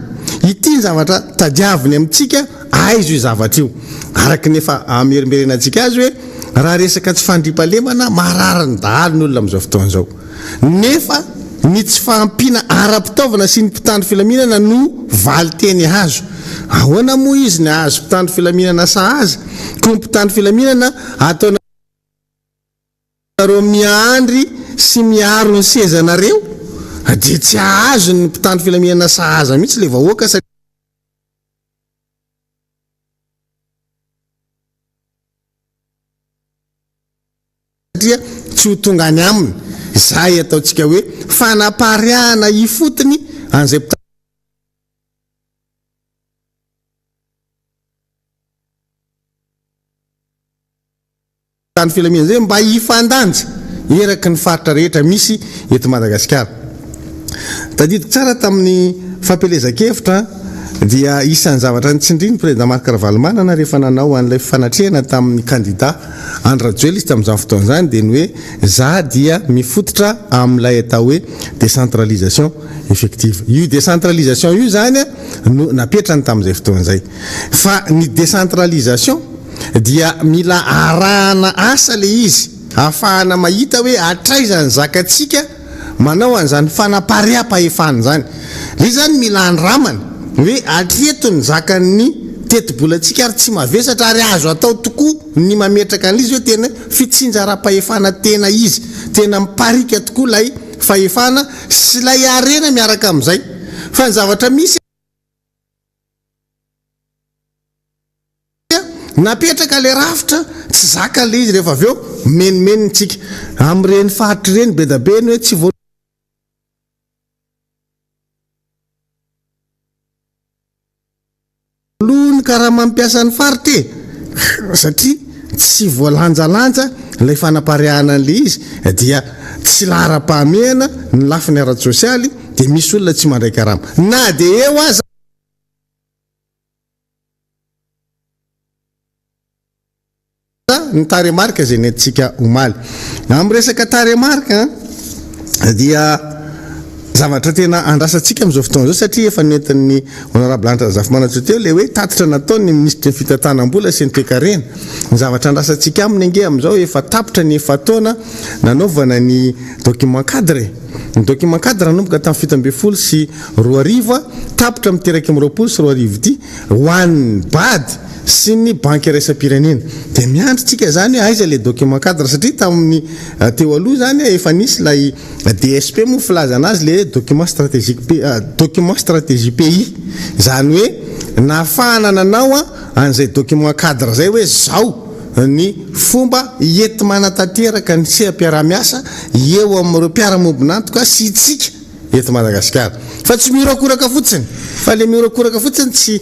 ity ny zavatra tadiaviny amintsika, aiza io zavatra io. Araka ny efa amerimberenantsika azy hoe raha resaka tsy fandriampahalemana, marary ny dahalo ny olona amin'izao fotoana izao. Nefa ny tsy fahampiana ara-pitaovana sy ny mpitandro filaminana no valin-teny azo. Ahoana moa izy ny hahazo mpitandro filaminana sahaza? Koa ny mpitandro filaminana ataonareo miandry sy miaro ny sezanareo dia tsy hahazo ny mpitandro filaminana sahaza mihitsy ilay vahoaka satria satria tsy ho tonga any aminy izay ataontsika hoe fanapariahana ifotony an'izay mpitandro filaminana izay mba hifandanja eraky ny faritra rehetra misy eto Madagasikara. Tadidiko tsara tamin'ny fampielezan-kevitra dia isan'ny zavatra nitsindrin'ny Président Marc Ravalomanana rehefa nanao an'ilay fanatrehana tamin'ny kandida Andry Rajoelina izy tamin'izany fotoana izany dia ny hoe za dia mifototra amin'ilay atao hoe décentralisation effective. Io décentralisation io izany no napetrany tamin'izay fotoana izay. Fa ny décentralisation dia mila arahana asa ilay izy ahafahana mahita hoe hatraiza ny zakantsika manao an'izany fanapariaham-pahefana izany. Ilay izy izany mila andramana hoe hatreto ny zakan'ny tetibolantsika ary tsy mavesatra ary azo atao tokoa ny mametraka an'ilay izy hoe tena fitsinjaram-pahefana tena izy, tena miparika tokoa ilay fahefana sy ilay harena miaraka amin'izay. Fa ny zavatra misy. Napetraka ilay rafitra, tsy zaka ilay izy rehefa avy eo mimenomenona isika. Amin'ireny faritra ireny be dia be ny hoe tsy voaloa ny karaman'ny mpiasan'ny faritra e! Satria. tsy voalanjalanja ilay fanapariahana an'ilay izy dia tsy laharam-pahamehana ny lafiny ara-tsosialy dia misy olona tsy mandray karama na dia eo aza ny tarehimarika izay nentintsika omaly. Amin'ny resaka tarehimarika dia zavatra tena andrasantsika amin'izao fotoana izao satria efa nentin'ny Honorable Hanitra Razafimanantsoa teo ilay hoe tatitra nataon'ny minisitry ny fitantanam-bola sy ny toekarena. Ny zavatra andrasantsika aminy ange amin'izao efa tapitra ny efa-taona nanaovana ny document cadre e. Ny document cadre nanomboka tamin'ny 2017 tapitra amin'ity 2021 ity ho an'ny bad sy ny banky iraisam-pirenena. Dia miandry tsika izany hoe aiza ilay document cadre satria tamin'ny teo aloha izany efa nisy ilay DSP moa filazana azy ilay document stratégique document stratégie pays. Izany hoe nahafahana nanao an'izay document cadre izay hoe izao ny fomba enti-manatanteraka ny seha-piaraha-miasa eo amin'ireo mpiara-miombon'antoka sy itsika eto Madagasikara fa tsy mihorakoraka fotsiny fa le mihorakoraka fotsiny tsy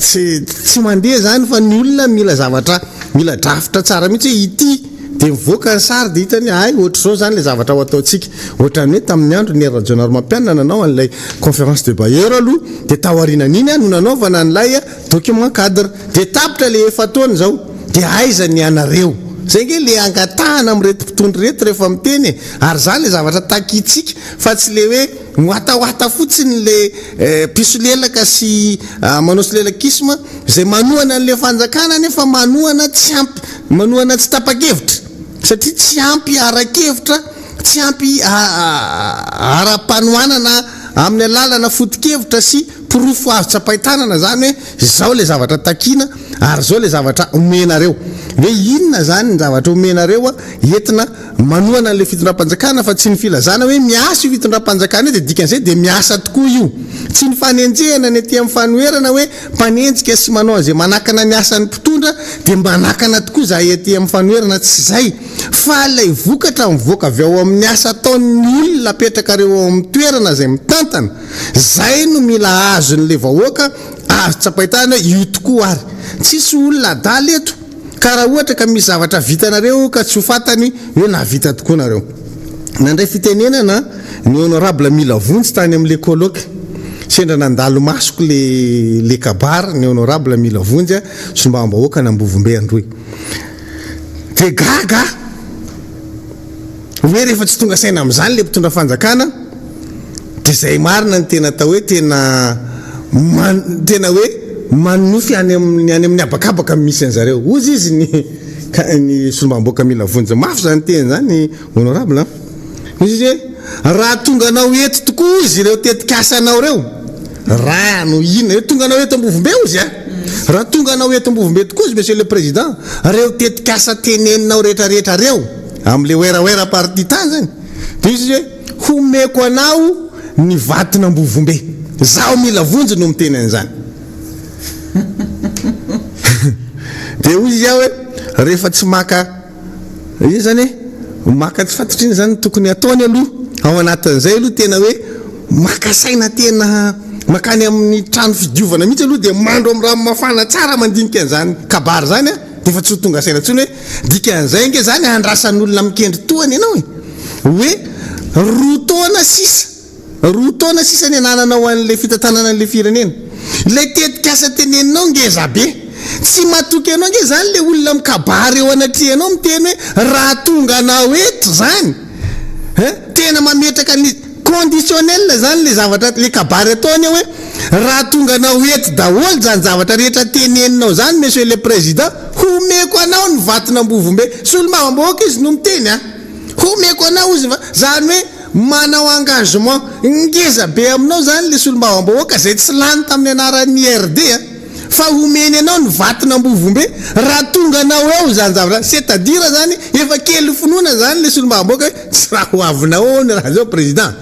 tsy tsy mandeha zany fa ny olona mila zavatra mila drafitra tsara mihitsy hoe ity de mivoaka ny sary de hitany hay ohatr'izao zany le zavatra ho ataontsika ohatran'ny hoe tamin'ny andro ny Hery Rajaonarimampianina nanao an'ilay conférence de bailleur aloha de taorianan'iny no nanaovana an'ilay document cadre de tapitra le efa-taona izao de aiza ny anareo zay nge le angatahana amin'ireto mpitondra ireto rehefa miteny e Ary zany le zavatra takintsika fa tsy le hoe miwatawata fotsiny le mpisolelaka sy manao solelakisme izay manohana an'le fanjakana nefa manohana tsy ampy manohana tsy tapa-kevitra satria tsy ampy ara-kevitra tsy ampy ara-panohanana amin'ny alalana foto-kevitra sy porofo azo tsapain-tanana zany hoe izao le zavatra takiana ary izao le zavatra omenareo hoe inona zany ny zavatra omenareo entina manohana an'ilay fitondram-panjakana fa tsy ny filazana hoe miasa io fitondram-panjakana io dia dikan'izay dia miasa tokoa io. Tsy ny fanenjehana ny aty amin'ny fanoherana hoe mpanenjika sy manao an'izay manakana ny asan'ny mpitondra dia manakana tokoa izahay aty amin'ny fanoherana, tsy izay fa ilay vokatra mivoaka avy ao amin'ny asa ataon'ny olona apetrakareo ao amin'ny toerana izay mitantana, izay no mila azon'ilay vahoaka azo tsapain-tanana hoe io tokoa ary. Tsisy olona adala eto. Ka raha ohatra ka misy zavatra vitanareo ka tsy ho fantany hoe nahavita tokoa nareo. Nandray fitenenana ny honorable Mila Vonjy tany amin'le colloque. Sendra nandalo masoko le le kabary ny honorable Mila Vonjy solombavambahoakan'Ambovombe Androy. Dia gaga aho hoe rehefa tsy tonga saina amin'izany le mpitondra fanjakana dia izay marina ny tena atao hoe tena man, tena hoe manonofy any amin'ny any amin'ny habakabaka misy an'zareo. Hozy izy ny ka ny solombavambahoaka mila vonjy mafy izany teny izany honorable an. Hozy izy hoe raha tonga anao eto tokoa hozy ireo tetikasanao ireo, rano inona ireo, tonga anao eto Ambovombe hozy an. Raha tonga anao eto Ambovombe tokoa hozy monsieur le président, ireo tetikasa teneninao rehetrarehetra ireo, amin'ilay werawera parti tany izany, dia hozy izy hoe Homeko anao ny vaton'Ambovombe. Zaho mila vonjy no miteny an'izany. Dia hoy izy aho hoe, rehefa tsy maka, inona izany e, maka tsy fantatro inona izany no tokony hataony aloha, ao anatin'izay aloha tena hoe maka saina tena mankany amin'ny trano fidiovana mihitsy aloha dia mandro amin'ny rano mafana tsara mandinika an'izany kabary izany an, dia efa tsy ho tonga saina intsony hoe dikan'izay ange izany andrasan'olona mikendry tohana ianao e. Hoe roa taona sisa, roa taona sisa ny anananao an'ilay fitantanana an'ilay firenena. Ilay tetikasa teneninao ngeza be. Tsy matoky anao ange izany ilay olona mikabary eo anatrehanao miteny hoe raha tonga anao eto izany hein, tena mametraka ny conditionnel izany ilay zavatra, ilay kabary ataony eo hoe raha tonga anao eto daholo izany zavatra rehetra teneninao izany monsieur le président, homeko anao ny vaton'Ambovombe. Solombavambahoaka izy no miteny an. Homeko anao ozy fa zany hoe manao engagement ngeza be aminao zany le solombavambahoaka zay tsy lany tamin'ny anaran'ny IRD a! Fa homeny anao ny vaton'Ambovombe raha tonga anao eo zany zavatra zany, c'est à dire zany efa kely finoana zany le solombavambahoaka hoe tsy raha ho avinao eo ny raha zao président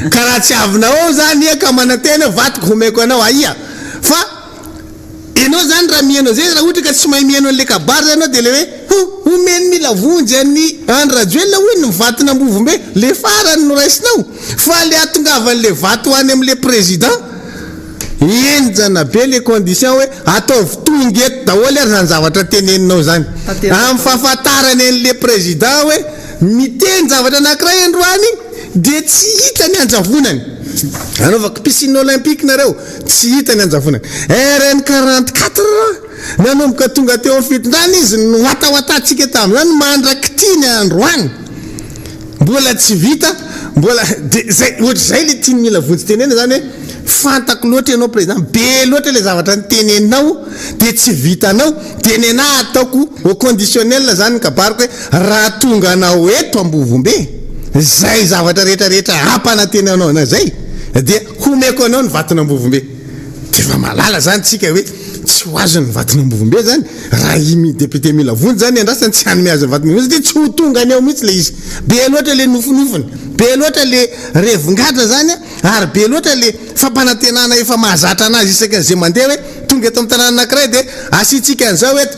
ka raha tsy avinao eo zany iha ka manantena hoe vatoko homeko anao aia fa Enao zany raha miheno an'izay raha ohatra ka tsy mahay miheno an'le kabary zany enao de le hoe ho omeny mila vonjy an'i Andry Rajoelina hoy ny vaton'Ambovombe le farany no raisinao fa le hatongavan'le vato any am'le président. Henjana be le condition hoe ataovy tonga eto daholo ary zany zavatra teneninao zany. Amin'ny fahafantarany an'le président hoe miteny zavatra anakiray androany dia tsy hita ny hanjavonany. Anaovako piscine olympique nareo, tsy hita ny hanjavonany. RN 44 nanomboka tonga teo amin'ny fitondrana izy nohatahoatantsika tamin'izany mandrak'ity ny androany. Mbola tsy vita, mbola de zay ohatr'izay le tian'i Mila Vonjy tenenina zany hoe fantako loatra ianao président, be loatra le zavatra niteneninao de tsy vitanao, de nenaha ataoko au conditionnel zany ny kabariko hoe raha tonga anao eto Ambovombe zay zavatra rehetra rehetra ampanantenanao anay zay dia homeko anao ny vaton'Ambovombe. De efa mahalala zany tsika hoe tsy ho azony ny vaton'Ambovombe zany. Raha i mi député Mila Vonjy zany andrasany tsy hanome azy ny vatony mihitsy satria tsy ho tongany ao mihitsy le izy. Be loatra le nofinofiny, be loatra le revin-gadra zany ary be loatra le fampanantenana efa mahazatra anazy isaky ny ze mandeha hoe tonga eto amin'ny tanàna anakiray de asiantsika an'izao eto,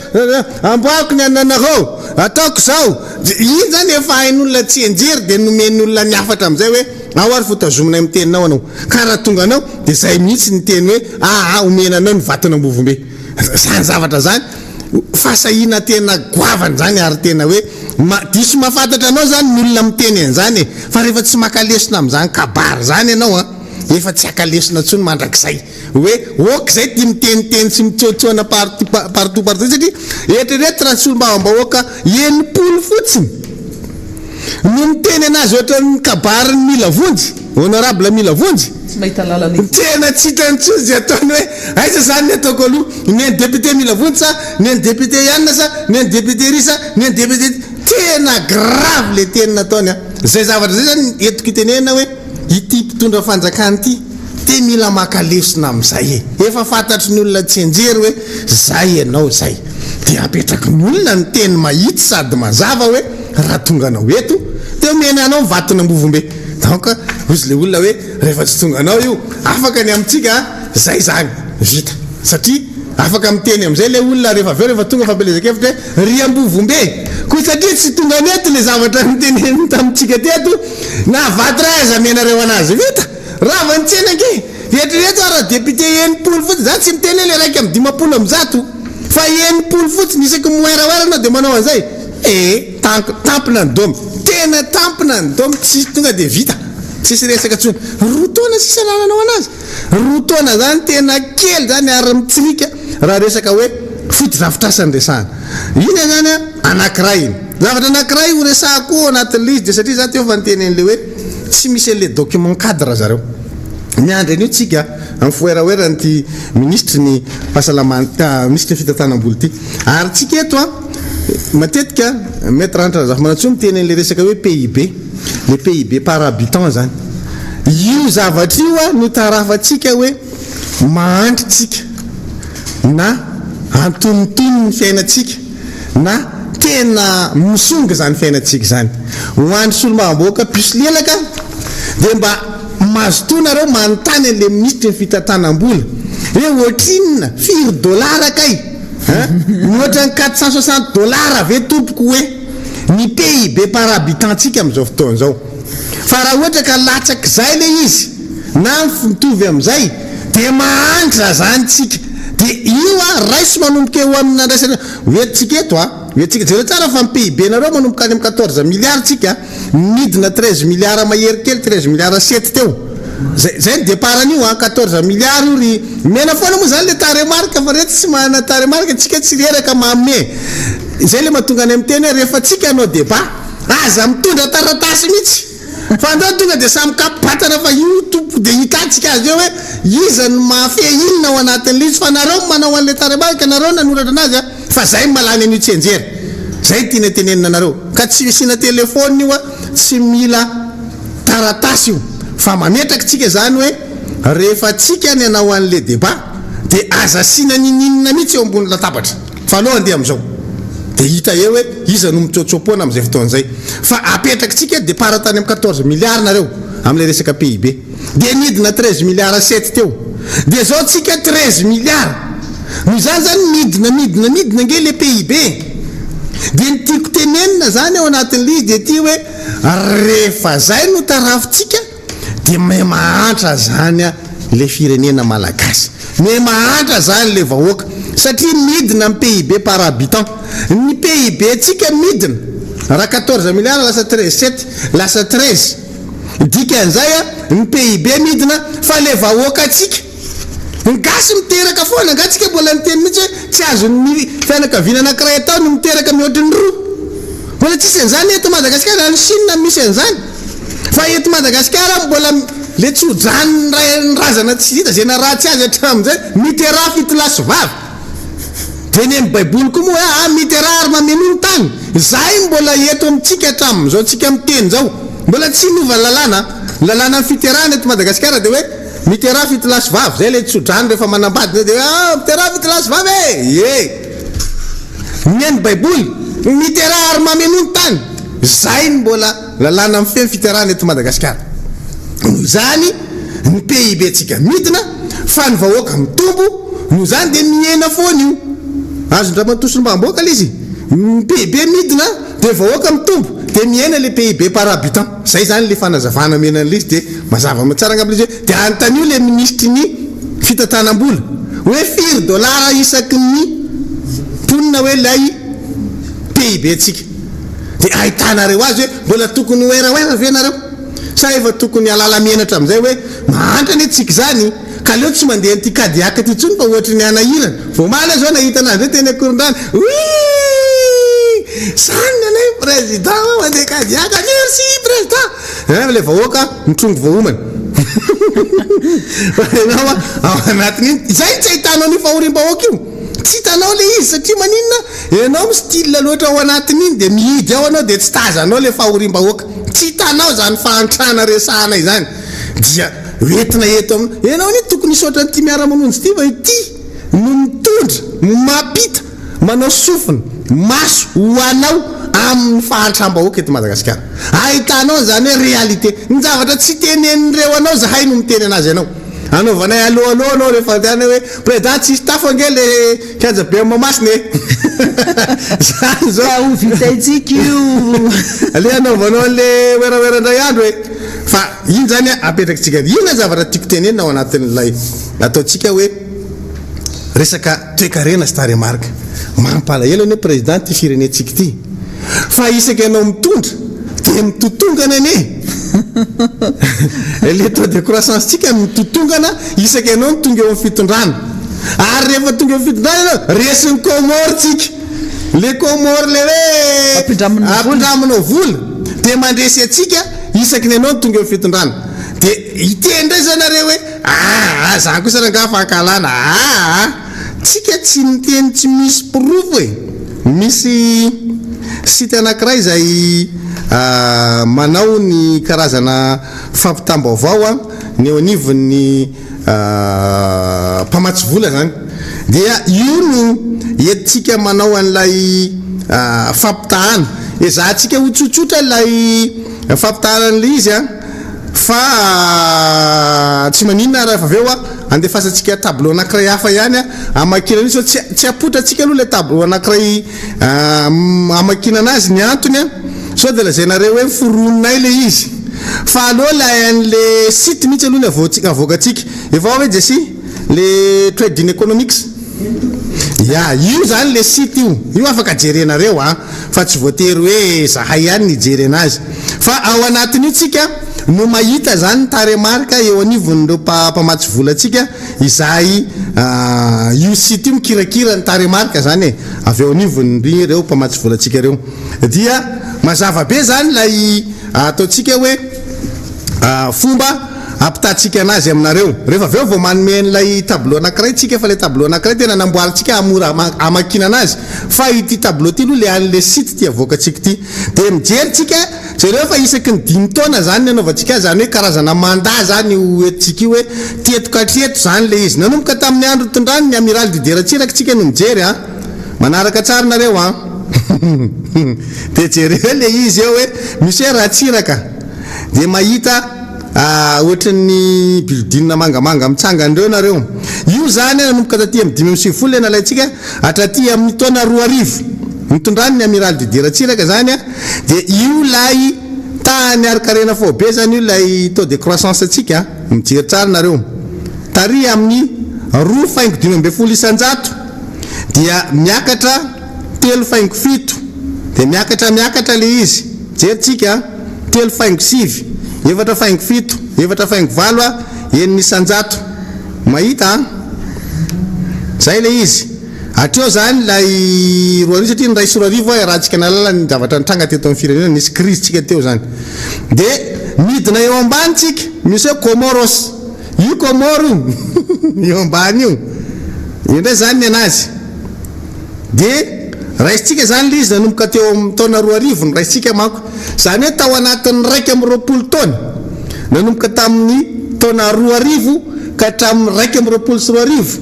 amboariko ny ananareo, ataoko zao. Iny zany efa hain'olona tsianjery de nomen'ny olona ny hafatra amin'izay hoe ao ary fo tazominay amin'ny teninao anao. Ka raha tonga anao de zay mihitsy ny teny hoe aa omena anao ny vaton'Ambovombe. Zany zavatra zany fahasahiana tena goavana zany ary tena hoe diso mahafantatra anao zany ny olona miteny an'izany e! Fa rehefa tsy maka lesona amin'izany kabary zany ianao an, efa tsy haka lesona intsony mandrakizay hoe ok zay ty miteniteny sy mitsoatsoana partout partout partout satria eritrereto raha solombavambahoaka 60 fotsiny no miteny anazy ohatran'ny kabarin'i Mila Vonjy, honorable Mila Vonjy. Tsy mahita lalana ivory. Tena tsy hitany intsony izay ataony hoe aiza izany ny ataoko aloha, ny an'ny député Mila Vonjy sa ny an'ny député Ianona sa ny an'ny député ry sa ny an'ny député ty. Tena grave le teny nataony an. Izay zavatra izay izany entiko itenenana hoe ity mpitondra fanjakana ity te mila maka lesona amin'izay e. Efa fantatry ny olona tsianjery hoe zay ianao zay. Dia apetraky ny olona ny teny mahitsy sady mazava hoe raha tonga anao eto dia omena anao ny vaton'Ambovombe. Donc hozy le olona hoe rehefa tsy tonga anao io afaka ny amintsika a, zay zany vita. Satria afaka miteny amin'izay le olona rehefa avy eo rehefa tonga fampielezan-kevitra hoe ry Ambovombe koa satria tsy tonga ny eto le zavatra noteneniny tamintsika teto na vato iray aza amenareo anazy vita. Rava ny tsena ange! Eritrereto ary raha député 60 fotsiny, za tsy miteny hoe le 151 fa 60 fotsiny isaky ny moeraoera anao dia manao an'izay, ee tank tampina ny domy, tena tampina ny domy tsisy tonga dia vita, tsisy resaka intsony, roa taona sisa anananao anazy, roa taona zany tena kely zany ary mitsirika raha resaka hoe fotodrafitrasa no resahana. Iny zany an, anakiray iny. Zavatra anakiray ho resahako koa ao anatin'ilay izy dia satria za teo efa niteny an'ilay hoe tsy misy an'ilay document cadre zareo. Miandry an'io tsika amin'ny fiweraweran'ity minisitry ny fahasalamana, minisitry ny fitantanam-bola ity. Ary tsika eto an, matetika Maître Hanitra Razafimanantsoa miteny an'ilay resaka hoe PIB, le PIB par habitant zany. Io zavatra io an no tarafantsika hoe mahantra tsika na antonontonony ny fiainantsika na tena misonga izany fiainantsika izany. Ho an'ny solombavambahoaka mpisolelaka dia mba mazotoa nareo manontany an'ilay minisitry ny fitantanam-bola hoe ohatrinona, firy dollars kay an? Mihoatra ny 460 dollars ve tompoko hoe ny PIB par habitant-tsika amin'izao fotoana izao? Fa raha ohatra ka latsak'izay ilay izy na mitovy amin'izay dia mahantra zany tsika. Dia io a, raiso manomboka eo amin'ny nandraisana, ho entintsika eto a, ho entintsika, jereo tsara fa ny PIB nareo manomboka any amin'ny 14 milliards tsika, nidina 13 milliards mahery kely, 13 milliards sept teo. Zay, zay ny départ an'io a, 14 milliards io ry, omena foana moa zany le tarehimarika fa reto tsy manana tarehimarika, tsika tsy reraka manome. Zay le mahatonga anay miteny hoe rehefa tsika hanao débat, aza mitondra taratasy mihitsy. Fa andao tonga dia samy kapo-batana fa io tompo dia hitantsika azy eo hoe iza no mahafehy inona ao anatin'ilay izy fa nareo no manao an'ilay tarehimarika, nareo no nanoratra anazy a, fa zay no mahalany an'io tsianjery. Zay no tiana tenenina anareo. Ka tsy asiana telephone io a, tsy mila taratasy io. Fa mametraka tsika izany hoe rehefa tsika ny hanao an'ilay débat dia aza asiana ninininona mihitsy eo ambony latabatra. Fa aleo handeha amin'izao. Dia hita eo hoe iza no mitsoatsoa-poana amin'izay fotoana izay. Fa apetrakitsika départ tany amin'ny 14 milliards nareo amin'ilay resaka PIB. Dia nidina 13 milliards sept teo. Dia izao tsika 13 milliards. Noho izany izany midina midina midina ange ilay PIB e. Dia ny tiako tenenina izany ao anatin'ilay izy dia ity hoe rehefa izay no tarafintsika dia miha mahantra izany ilay firenena malagasy. Miha mahantra zany le vahoaka satria midina ny PIB par habitant. Ny PIB ntsika midina, raha 14 milliards lasa 13 sept, lasa 13. Dikan'izay a, ny PIB midina fa le vahoaka ntsika, ny gasy miteraka foana, angaha tsika mbola niteny mihitsy hoe tsy azon'ny fianakaviana anakiray atao ny miteraka mihoatry ny roa. Mbola tsisy an'izany eto Madagasikara, any Chine no misy an'izany. Fa eto Madagasikara mbola le tso-drano ny ray ny razana tsy hita zay naratsy azy hatramin'izay, miteraha fitolahy sy vavy. Dia ny amin'ny baiboly koa moa hoe aa miteraha ary mamenoa ny tany. Izay mbola eto amintsika hatramin'izao tsika miteny izao. Mbola tsy nova ny lalàna. Ny lalànan'ny fiterahana eto Madagasikara dia hoe miteraha fitolahy sy vavy. Izay le tso-drano rehefa manambady dia hoe aa miteraha fitolahy sy vavy e! Ie! Ny an'ny baiboly, miteraha ary mamenoa ny tany. Izay no mbola lalàna mifehy ny fiterahana eto Madagasikara. Noho izany, ny PIB-ntsika midina, fa ny vahoaka mitombo, noho izany dia mihena foana io. Azon-dRamatoa Solombavambahoaka ilay izy. Ny PIB midina, dia ny vahoaka mitombo, dia mihena ilay PIB par habitant. Izay izany ilay fanazavana omena an'ilay izy, dia mazava tsara angamba ilay izy hoe, dia anontanio ilay minisitry ny fitantanam-bola, hoe firy dolara isaky ny mponina hoe ilay PIB-ntsika. Dia ahitanareo azy hoe mbola tokony ho ROR ve nareo? Sa efa tokony halala menatra amin'izay hoe mahantra anie tsika izany ka aleo tsy mandeha an'ity Cadillac ity intsony fa ohatry ny hanahirana. Vao omaly aho izao nahita anazy indray teny Ankorondrano. Ouii! Zany ny anay président mandeha Cadillac, merci président! Hein, ilay vahoaka mitrongy vao homana. Fa ianao ao anatin'iny, izay no tsy ahitanao an'io fahoriam-bahoaka io. Tsy hitanao ilay izy satria maninona? Ianao mi style loatra ao anatin'iny dia mihidy ao ianao dia tsy tazanao ilay fahoriam-bahoaka. Tsy hitanao izany fahantrana resahana izany. Dia hoentina eto amin'ny. Ianao anie tokony hisaotra an'ity miara-manonjy ity fa ity no mitondra, mampita, manao sofina, maso ho anao amin'ny fahantram-bahoaka eto Madagasikara. Ahitanao izany hoe réalité. Ny zavatra tsy tenenin'ireo anao zahay no miteny anazy anao. Anaovanay allo allo anao rehefa andeha hoe Président tsisy tafo ange le kianja be ao Mahamasina e! Zany zao. Ka ho vitaintsika io. Le anaovanao an'le werawera indray andro e! Fa iny zany apetrakitsika. Inona ny zavatra tiako tenenina ao anatin'ilay ataontsika hoe resaka toekarena sy tarehimarika. Mampalahelo anie Président ity firenentsika ity. Fa isaky ianao mitondra dia mitotongana anie. Le taux de croissance tsika mitotongana isaky ianao no tonga eo amin'ny fitondrana. Ary rehefa tonga eo amin'ny fitondrana ianao, resin'ny Comores tsika. Le Comores le hoe Ampindraminao vola. ampindraminao vola dia mandresy antsika isaky ny ianao no tonga eo amin'ny fitondrana. Dia hiteny indray zao nareo hoe aa zany kosa rangaha fankahalana aa. Tsika tsy miteny tsy misy porofo e! Misy site anakiray izay manao ny karazana fampitam-baovao ny eo anivon'ny mpamatsy vola izany. Dia io no entintsika manao an'ilay fampitahana. Ezahantsika ho tsotsotra ilay fampitahana an'ilay izy an! Fa tsy maninona raha avy eo andefasantsika tableau anakiray hafa ihany hamakiana an'io sao tsy tsy apoitrantsika aloha ilay tableau anakiray hamakiana anazy ny antony sao dia lazainareo hoe foroninay ilay izy fa aleo ilay an'le site mihitsy aloha ny avoatsika avoakantsika efa ao ve Jessie le trading economics ya io zany le site io io afaka jerenareo a fa tsy voatery hoe zahay ihany ny hijery anazy fa ao anatin'io tsika no mahita zany ny tarehimarika eo anivon'ireo mpamatsy vola antsika izay io site io mikirakira ny tarehimarika zany e avy eo anivon'ireo mpamatsy vola antsika ireo dia mazava be zany ilay ataontsika hoe fomba Ampitahantsika anazy aminareo. Rehefa avy eo vao manome an'ilay tableau anankiray tsika fa ilay tableau anankiray tena namboarintsika hahamora hamakiana anazy fa ity tableau ity aloha ilay an'ilay site ity avoakantsika ity. Dia mijery tsika, jereo fa isaky ny dimy taona izany ny anaovantsika azy, izany hoe karazana mandat izany io entintsika io hoe teto ka hatreto izany ilay izy. Nanomboka tamin'ny andro nitondrany ny Amiral Didier Ratsiraka tsika no mijery an. Manaraka tsara nareo an. Dia jereo ilay izy eo hoe misy hoe Ratsiraka. Dia mahita ohatran'ny building mangamanga mitsangana ireo nareo. Io zany nanomboka taty amin'ny 95 ilay nalaintsika hatraty amin'ny taona 2000. Nitondrany ny Amiral Didier Ratsiraka zany dia io ilay tahan'ny harinkarena faobe zany io ilay taux de croissance antsika. Mijery tsara nareo. Tary amin'ny. 2,15%, dia miakatra 3,7, dia miakatra miakatra ilay izy, jerintsika a, 3,9, 4,7, 4,8 a, 6%, mahita an? Zay ilay izy. Hatreo izany ilay 2000 satria ny 2001 aho iarahantsika nahalala ny zavatra nitranga teto amin'ny firenena, nisy crise tsika teo izany. Dia midina eo ambany tsika, misy hoe Comoros. Io Comores io, eo ambany io. Io indray izany ny anazy. Dia raisintsika izany ilay izy nanomboka teo amin'ny taona 2000 no raisintsika manko. Izany hoe tao anatin'ny 21 taona, nanomboka tamin'ny taona 2000 ka hatramin'ny 2021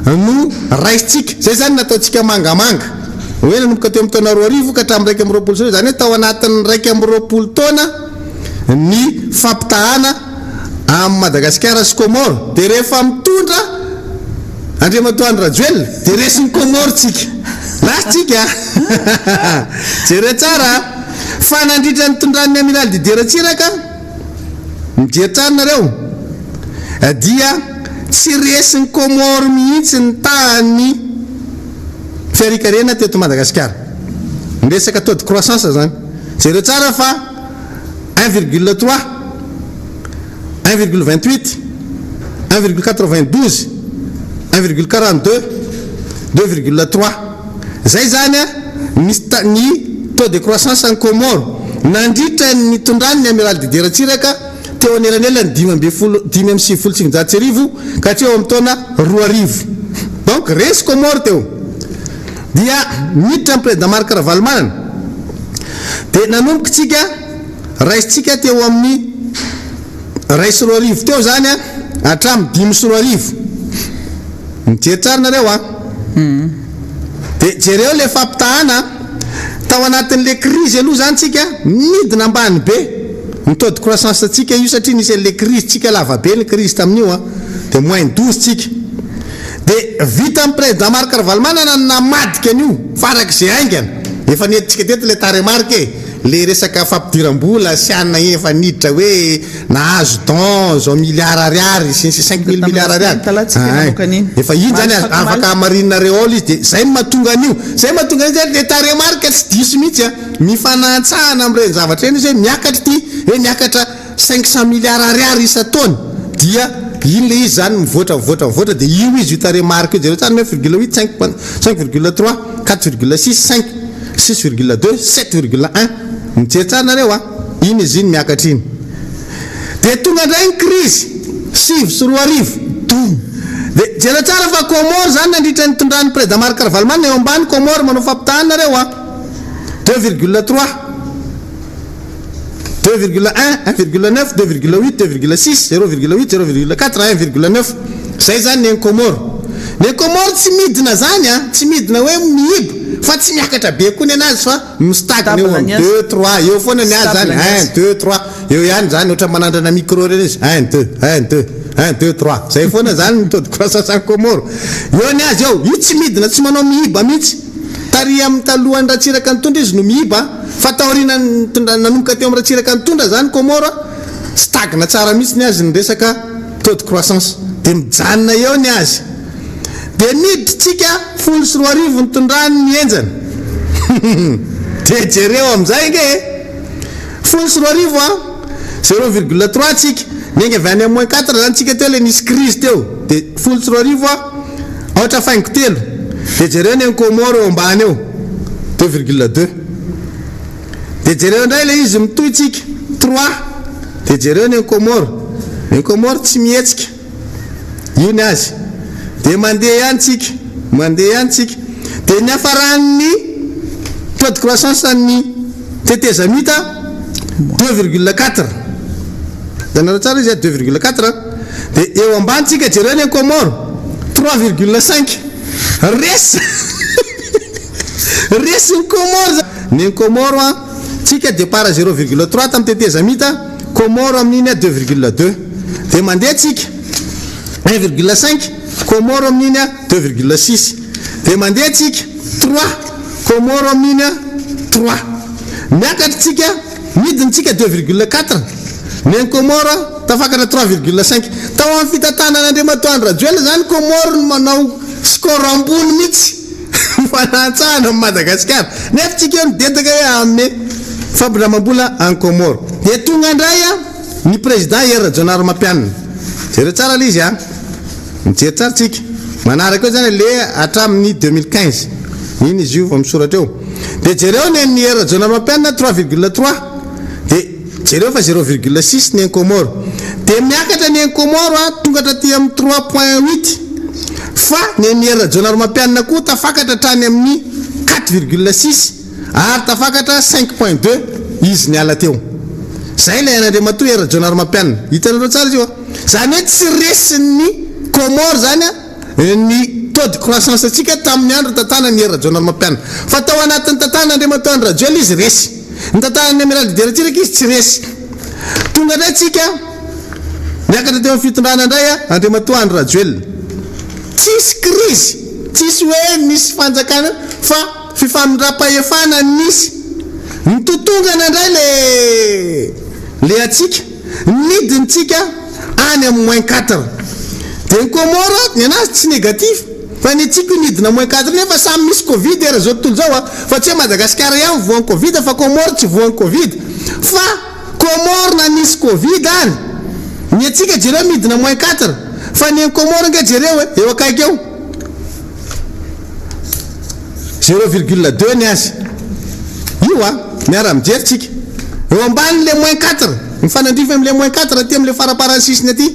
no raisintsika. Izay izany nataontsika mangamanga. Hoe nanomboka teo amin'ny taona 2000 ka hatramin'ny 2021, izany hoe tao anatin'ny 21 taona ny fampitahana amin'i Madagasikara sy Comores. Dia rehefa mitondra Andriamatoa Andry Rajoelina dia resin'i Comores tsika. Lasa tsika a! Jereo tsara a! Fa nandritra ny nitondran'ny Amiral Didier Ratsiraka, mijery tsara nareo, dia tsy resin'i Comores mihitsy ny tahan'ny fiharikarena teto Madagasikara. Ny resaka taux de croissance zany. Jereo tsara fa 1,3, 1,28, 1,92, 1,42, 2,3. Zay zany ny ny taux de croissance any Comores nandritra ny nitondrany ny Amiral Didier Ratsiraka teo anelanelan'ny 15 1995 ka hatreo amin'ny taona 2000. Donc resy Comores teo. Dia niditra ny Président Marc Ravalomanana. Dia nanomboka tsika, raisintsika teo amin'ny 2001 teo zany an, hatramin'ny 2005. Mijery tsara nareo an. Dia jereo le fampitahana an. Tao anatin'le crise aloha zany tsika, nidina ambany be ny taux de croissance tsika io satria nisy an'le crise tsika lava be ny crise tamin'io an. Dia moins 12 tsika. Dia vitan'ny Président Marc Ravalomanana ny namadika an'io farak'izay haingana. Efa nentintsika teto ilay tarehimarika e! Ilay resaka fampidiram-bola sy anona iny efa niditra hoe nahazo don izao milliards ariary sy ny sisa 5000 milliards ariary. Ay, efa iny izany afaka hamarininareo ao ilay izy dia izay no mahatonga an'io. Izay no mahatonga an'io ilay tarehimarika tsy diso mihitsy an! Mifanantsahana amin'ireny zavatra ireny izy hoe miakatra ity, hoe miakatra 500 milliards ariary isan-taona dia iny ilay izy izany mivoatra mivoatra mivoatra dia io izy io tarehimarika io jereo tsara 9,8 5 point 5,3 4,6 5 6,2 7,1 mijery tsara nareo a iny izy iny miakatra iny dia tonga indray ny krizy 2009 dom dia jereo tsara fa Comores izany nandritra ny nitondran'ny Président Marc Ravalomanana eo ambany Comores manao fampitahana nareo a 2,3 2,1, 1,9, 2,8, 2,6, 0,8, 0,4, 1,9. Zay zany ny any Comores. Ny any Comores tsy midina zany an, tsy midina hoe mihiba fa tsy miakatra be koa ny anazy fa mi-stagne eo amin'ny deux, trois eo foana ny azy zany, un, deux, trois, eo ihany zany ohatra manandrana micro ireny izy, un, deux, un, deux, un, deux, trois, zay foana zany ny taux de croissance any Comores. Eo ny azy eo, io tsy midina, tsy manao mihiba mihitsy. Tary amin'ny talohan'i Ratsiraka nitondra izy no mihiba fa taorianan'ny nitondrany nanomboka teo amin'ny Ratsiraka nitondra zany Comores stagne tsara mihitsy ny azy ny resaka taux de croissance dia mijanona eo ny azy dia niditra tsika 2010 nitondrany ny henjana dia jereo amin'izay ange e 2010 an 0,3 tsika niainga avy any amin'ny moins 4 zany tsika teo le nisy crise teo dia 2010 an Aotra faingo telo. Dia jereo ny an'i Comores eo ambany eo, 2,2. Dia jereo indray ilay izy mitohy tsika, trois. Dia jereo ny an'i Comores. Ny an'i Comores tsy mihetsika. Io ny azy. Dia mandeha ihany tsika, mandeha ihany tsika. Dia niafaran'ny taux de croissance an'ny tetezamita 2,4. Hitanareo tsara izy a, 2,4. Dia eo ambany tsika jereo ny any Comores, 3,5. Resy! Resy ny Comores! Ny any Comores an, tsika départ 0,3 tamin'ny tetezamita, Comores amin'iny a 2,2. Dia mandeha tsika, 1,5, Comores amin'iny a 2,6. Dia mandeha tsika, 3, Comores amin'iny a 3. Miakatra tsika, midina tsika 2,4. Ny an'i Comores tafakatra 3,5. Tao amin'ny fitantanan'Andriamatoa Andry Rajoelina izany Comores no manao score ambony mihitsy mifanahantsahana amin'i Madagasikara. Nefa tsika eo midedaka hoe hanome fampindramam-bola an'i Comores. Dia tonga indray ny Président Hery Rajaonarimampianina. Jereo tsara ilay izy an! Mijery tsara tsika. Manaraka eo zany le hatramin'ny 2015. Iny izy io vao misoratra eo. Dia jereo ny an'ny Hery Rajaonarimampianina 3,3. Dia jereo fa 0,6 ny an'i Comores. Dia miakatra ny an'i Comores a, tonga hatraty amin'ny 3,8. Fa ny an'ny Hery Rajaonarimampianina koa tafakatra hatrany amin'ny 4,6. Ary tafakatra 5.2 izy niala teo. Zay ilay an'Andriamatoa Hery Rajaonarimampianina. Hitanareo tsara izy io a. Zany hoe tsy resin'ny Comores zany ny taux de croissance antsika tamin'ny andro nitantanan'i Hery Rajaonarimampianina. Fa tao anatin'ny tantanan'Andriamatoa Andry Rajoelina izy resy. Ny tantanan'ny Amiral Didier Ratsiraka izy tsy resy. Tonga indray tsika, niakatra teo amin'ny fitondrana indray Andriamatoa Andry Rajoelina. Tsisy krizy, tsisy hoe nisy fanjakana fa. Fifamindram-pahefana nisy. Nitotongana indray le le antsika, nidintsika any amin'ny moins quatre. Dia ny Comores, ny anazy tsy négatif, fa ny antsika io nidina moins quatre nefa samy misy covid eran'izao tontolo izao a! Fa tsy hoe Madagasikara ihany voan'ny covid fa Comores tsy voan'ny covid. Fa Comores na nisy covid ary, ny antsika jereo midina moins quatre, fa ny an'i Comores ange jereo e, eo akaiky eo. 0,2 ny azy. Io a, miara-mijery tsika. Eo ambanin'le moins 4, mifanandrify amin'le moins 4 aty amin'le faramparan'ny sisiny aty.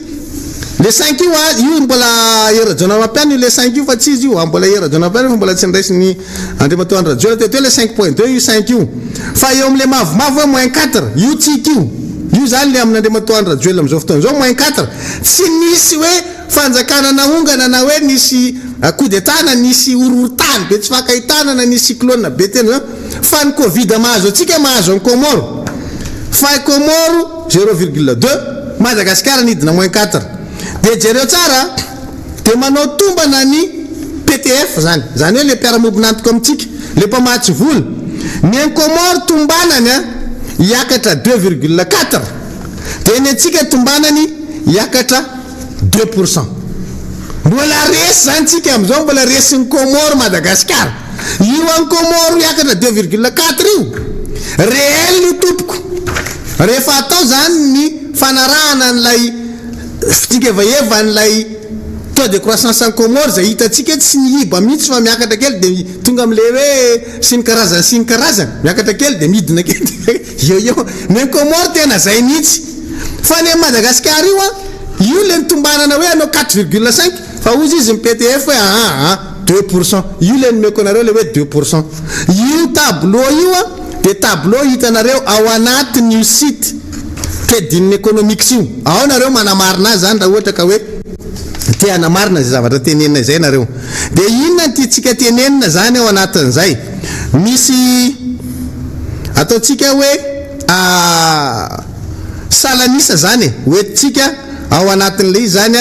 Le 5 io a, io mbola Hery Rajaonarimampianina io le 5 io fa tsy izy io a, mbola Hery Rajaonarimampianina fa mbola tsy niraisin'ny Andriamatoa Andry Rajoelina teto eo le 5.2 io 5 io. Fa eo amin'le mavomavo hoe moins 4, io tsika io. Io zany le amin'Andriamatoa Andry Rajoelina amin'izao fotoana izao moins 4. Tsy nisy hoe Fanjakana nahongana na hoe nisy coup d'etat na nisy horohorontany be tsy fankahitana na nisy cyclone be tena zany fa ny covid mahazo antsika mahazo an'i Comores fa i Comores 0,2 Madagasikara nidina moins 4 dia jereo tsara dia manao tombana ny PTF zany zany hoe le mpiara-miombon'antoka amintsika le mpamatsy vola ny an'i Comores tombanany a hiakatra 2,4 dia ny antsika tombanany hiakatra 2%. Mbola resy zany tsika amizao mbola resin'ny Comores Madagascar. Io any Comores hiakatra 2,4 io réel io tompoko. Rehefa atao zany ny fanarahana an'ilay fitingevaeva an'ilay taux de croissance any Comores izay hitantsika hoe tsy miiba mihitsy fa miakatra kely dia tonga amin'ilay hoe sy ny karazany sy ny karazany, miakatra kely dia midina kely dia eo eo. Ny any Comores tena zay mihitsy. Fa ny an'i Madagasikara io an, io le nitombanana hoe hanao 4,5 fa hozy izy ny PTF hoe aa 2%, io le nomeko anareo le hoe 2%. Io tableau io an dia tableau hitanareo ao anatin'io site Trading Economics io. Ao nareo manamarina azy zany raha ohatra ka hoe te hanamarina izay zavatra tenenina izay nareo. Dia inona no tiantsika tenenina zany ao anatin'izay? Misy ataontsika hoe Salan'isa zany e, hoentintsika ao anatin'ilay izy zany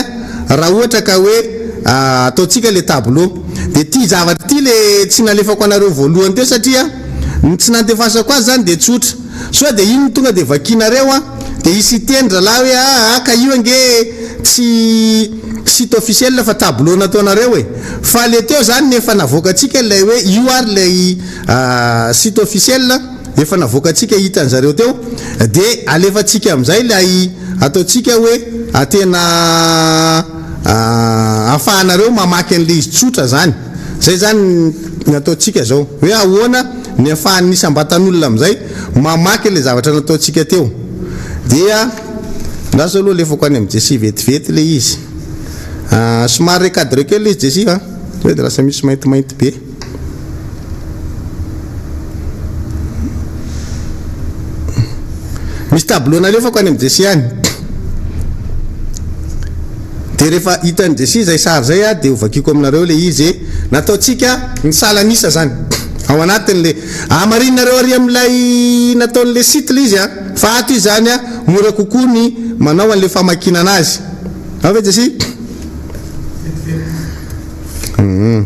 raha ohatra ka hoe ataontsika le tableau. Dia ity zavatra ity le tsy nalefako anareo voalohany teo satria ny tsy nandefasako azy zany dia tsotra. Sao dia iny no tonga dia vakianareo an, dia hisy hiteny zalahy hoe aa ka io ange tsy site officiel fa tableau nataonareo e. Fa le teo zany ny efa navoakantsika ilay hoe io ary ilay site officiel. efa navoakantsika hitan-zareo teo dia alefantsika amin'izay ilay ataontsika hoe tena ahafahanareo mamaky an'ilay izy tsotra izany. Izay izany ny ataontsika izao hoe ahoana ny ahafahan'ny isam-batan'olona amin'izay mamaky ilay zavatra nataontsika teo. Dia andraso aloha alefako any amin'i Jessie vetivety ilay izy. Somary recadreo kely ilay izy Jessie a! Sao dia lasa misy maintimainty be. Misy tableau nalefako any amin'i Jessie any. Dia rehefa hitan'i Jessie izay sary izay ah, dia hovakiako aminareo ilay izy e. Nataontsika ny salan'isa izany ao anatin'ilay hamarininareo ary amin'ilay nataon'ilay site ilay izy ah. Fa ato izy izany ah, mora kokoa ny manao an'ilay famakiana anazy. Ao ve Jessie? Hum.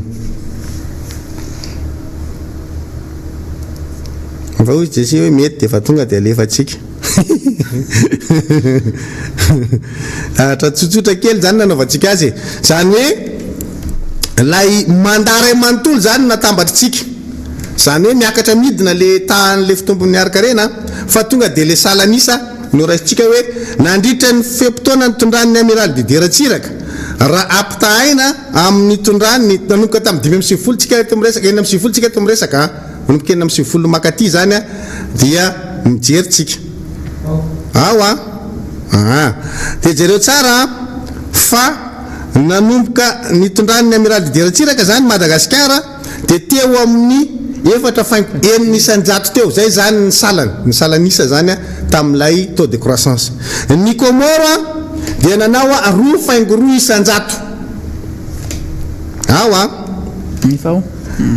Fa hoy Jessie hoe mety dia efa tonga dia alefantsika. Zavatra tsotsotra kely izany nanaovantsika azy e. Izany hoe ilay mandat iray manontolo izany no natambatritsika. Izany hoe miakatra midina ilay tahan'ilay fitombon'ny harin-karena fa tonga dia ilay salan'isa no raisintsika hoe nandritra ny fe-potoana nitondran'ny Amiraly Didier Ratsiraka raha ampitahaina amin'ny nitondran'ny nanomboka tamin'ny 95 tsika eto miresaka, 96 tsika eto miresaka an. Manomboka 96 makaty izany dia mijery tsika. Ao an! Aa. Dia jereo tsara an, fa nanomboka nitondran'ny Amiraly Didier Ratsiraka izany Madagasikara dia teo amin'ny efatra faingo enina isan-jato teo, izay izany ny salany, ny salan'isa izany tamin'ilay taux de croissance. Ny Comores dia nanao 2.2 isan-jato. Ao an! Efa ao.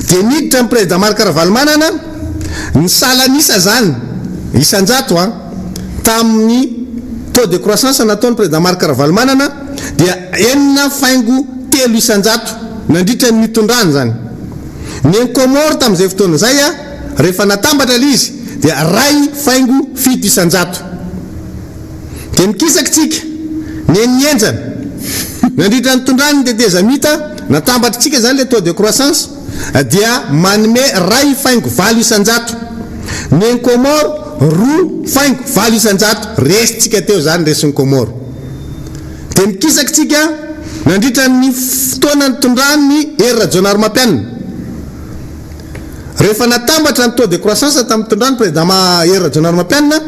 Dia niditra ny Prezida Marc Ravalomanana, ny salan'isa izany, isan-jato an, tamin'ny taux de croissance nataon'ny Prezida Marc Ravalomanana dia 6.3 isan-jato nandritra ny nitondrany izany. Ny an'i Comores tamin'izay fotoana izay an, rehefa natambatra ilay izy dia 1.7 isan-jato. Dia nikisaka tsika, nenihenjana. Nandritra ny nitondrany ny tetezamita, natambatritsika izany ilay taux de croissance, dia manome 1.8 isan-jato. Ny an'i Comores 2.8 isan-jato. Resintsika teo izany, resin'i Comores. Dia nikisaka tsika nandritra ny fotoana nitondran'i Hery Rajaonarimampianina. Rehefa natambatra ny taux de croissance tamin'ny fitondran'ny Président Hery Rajaonarimampianina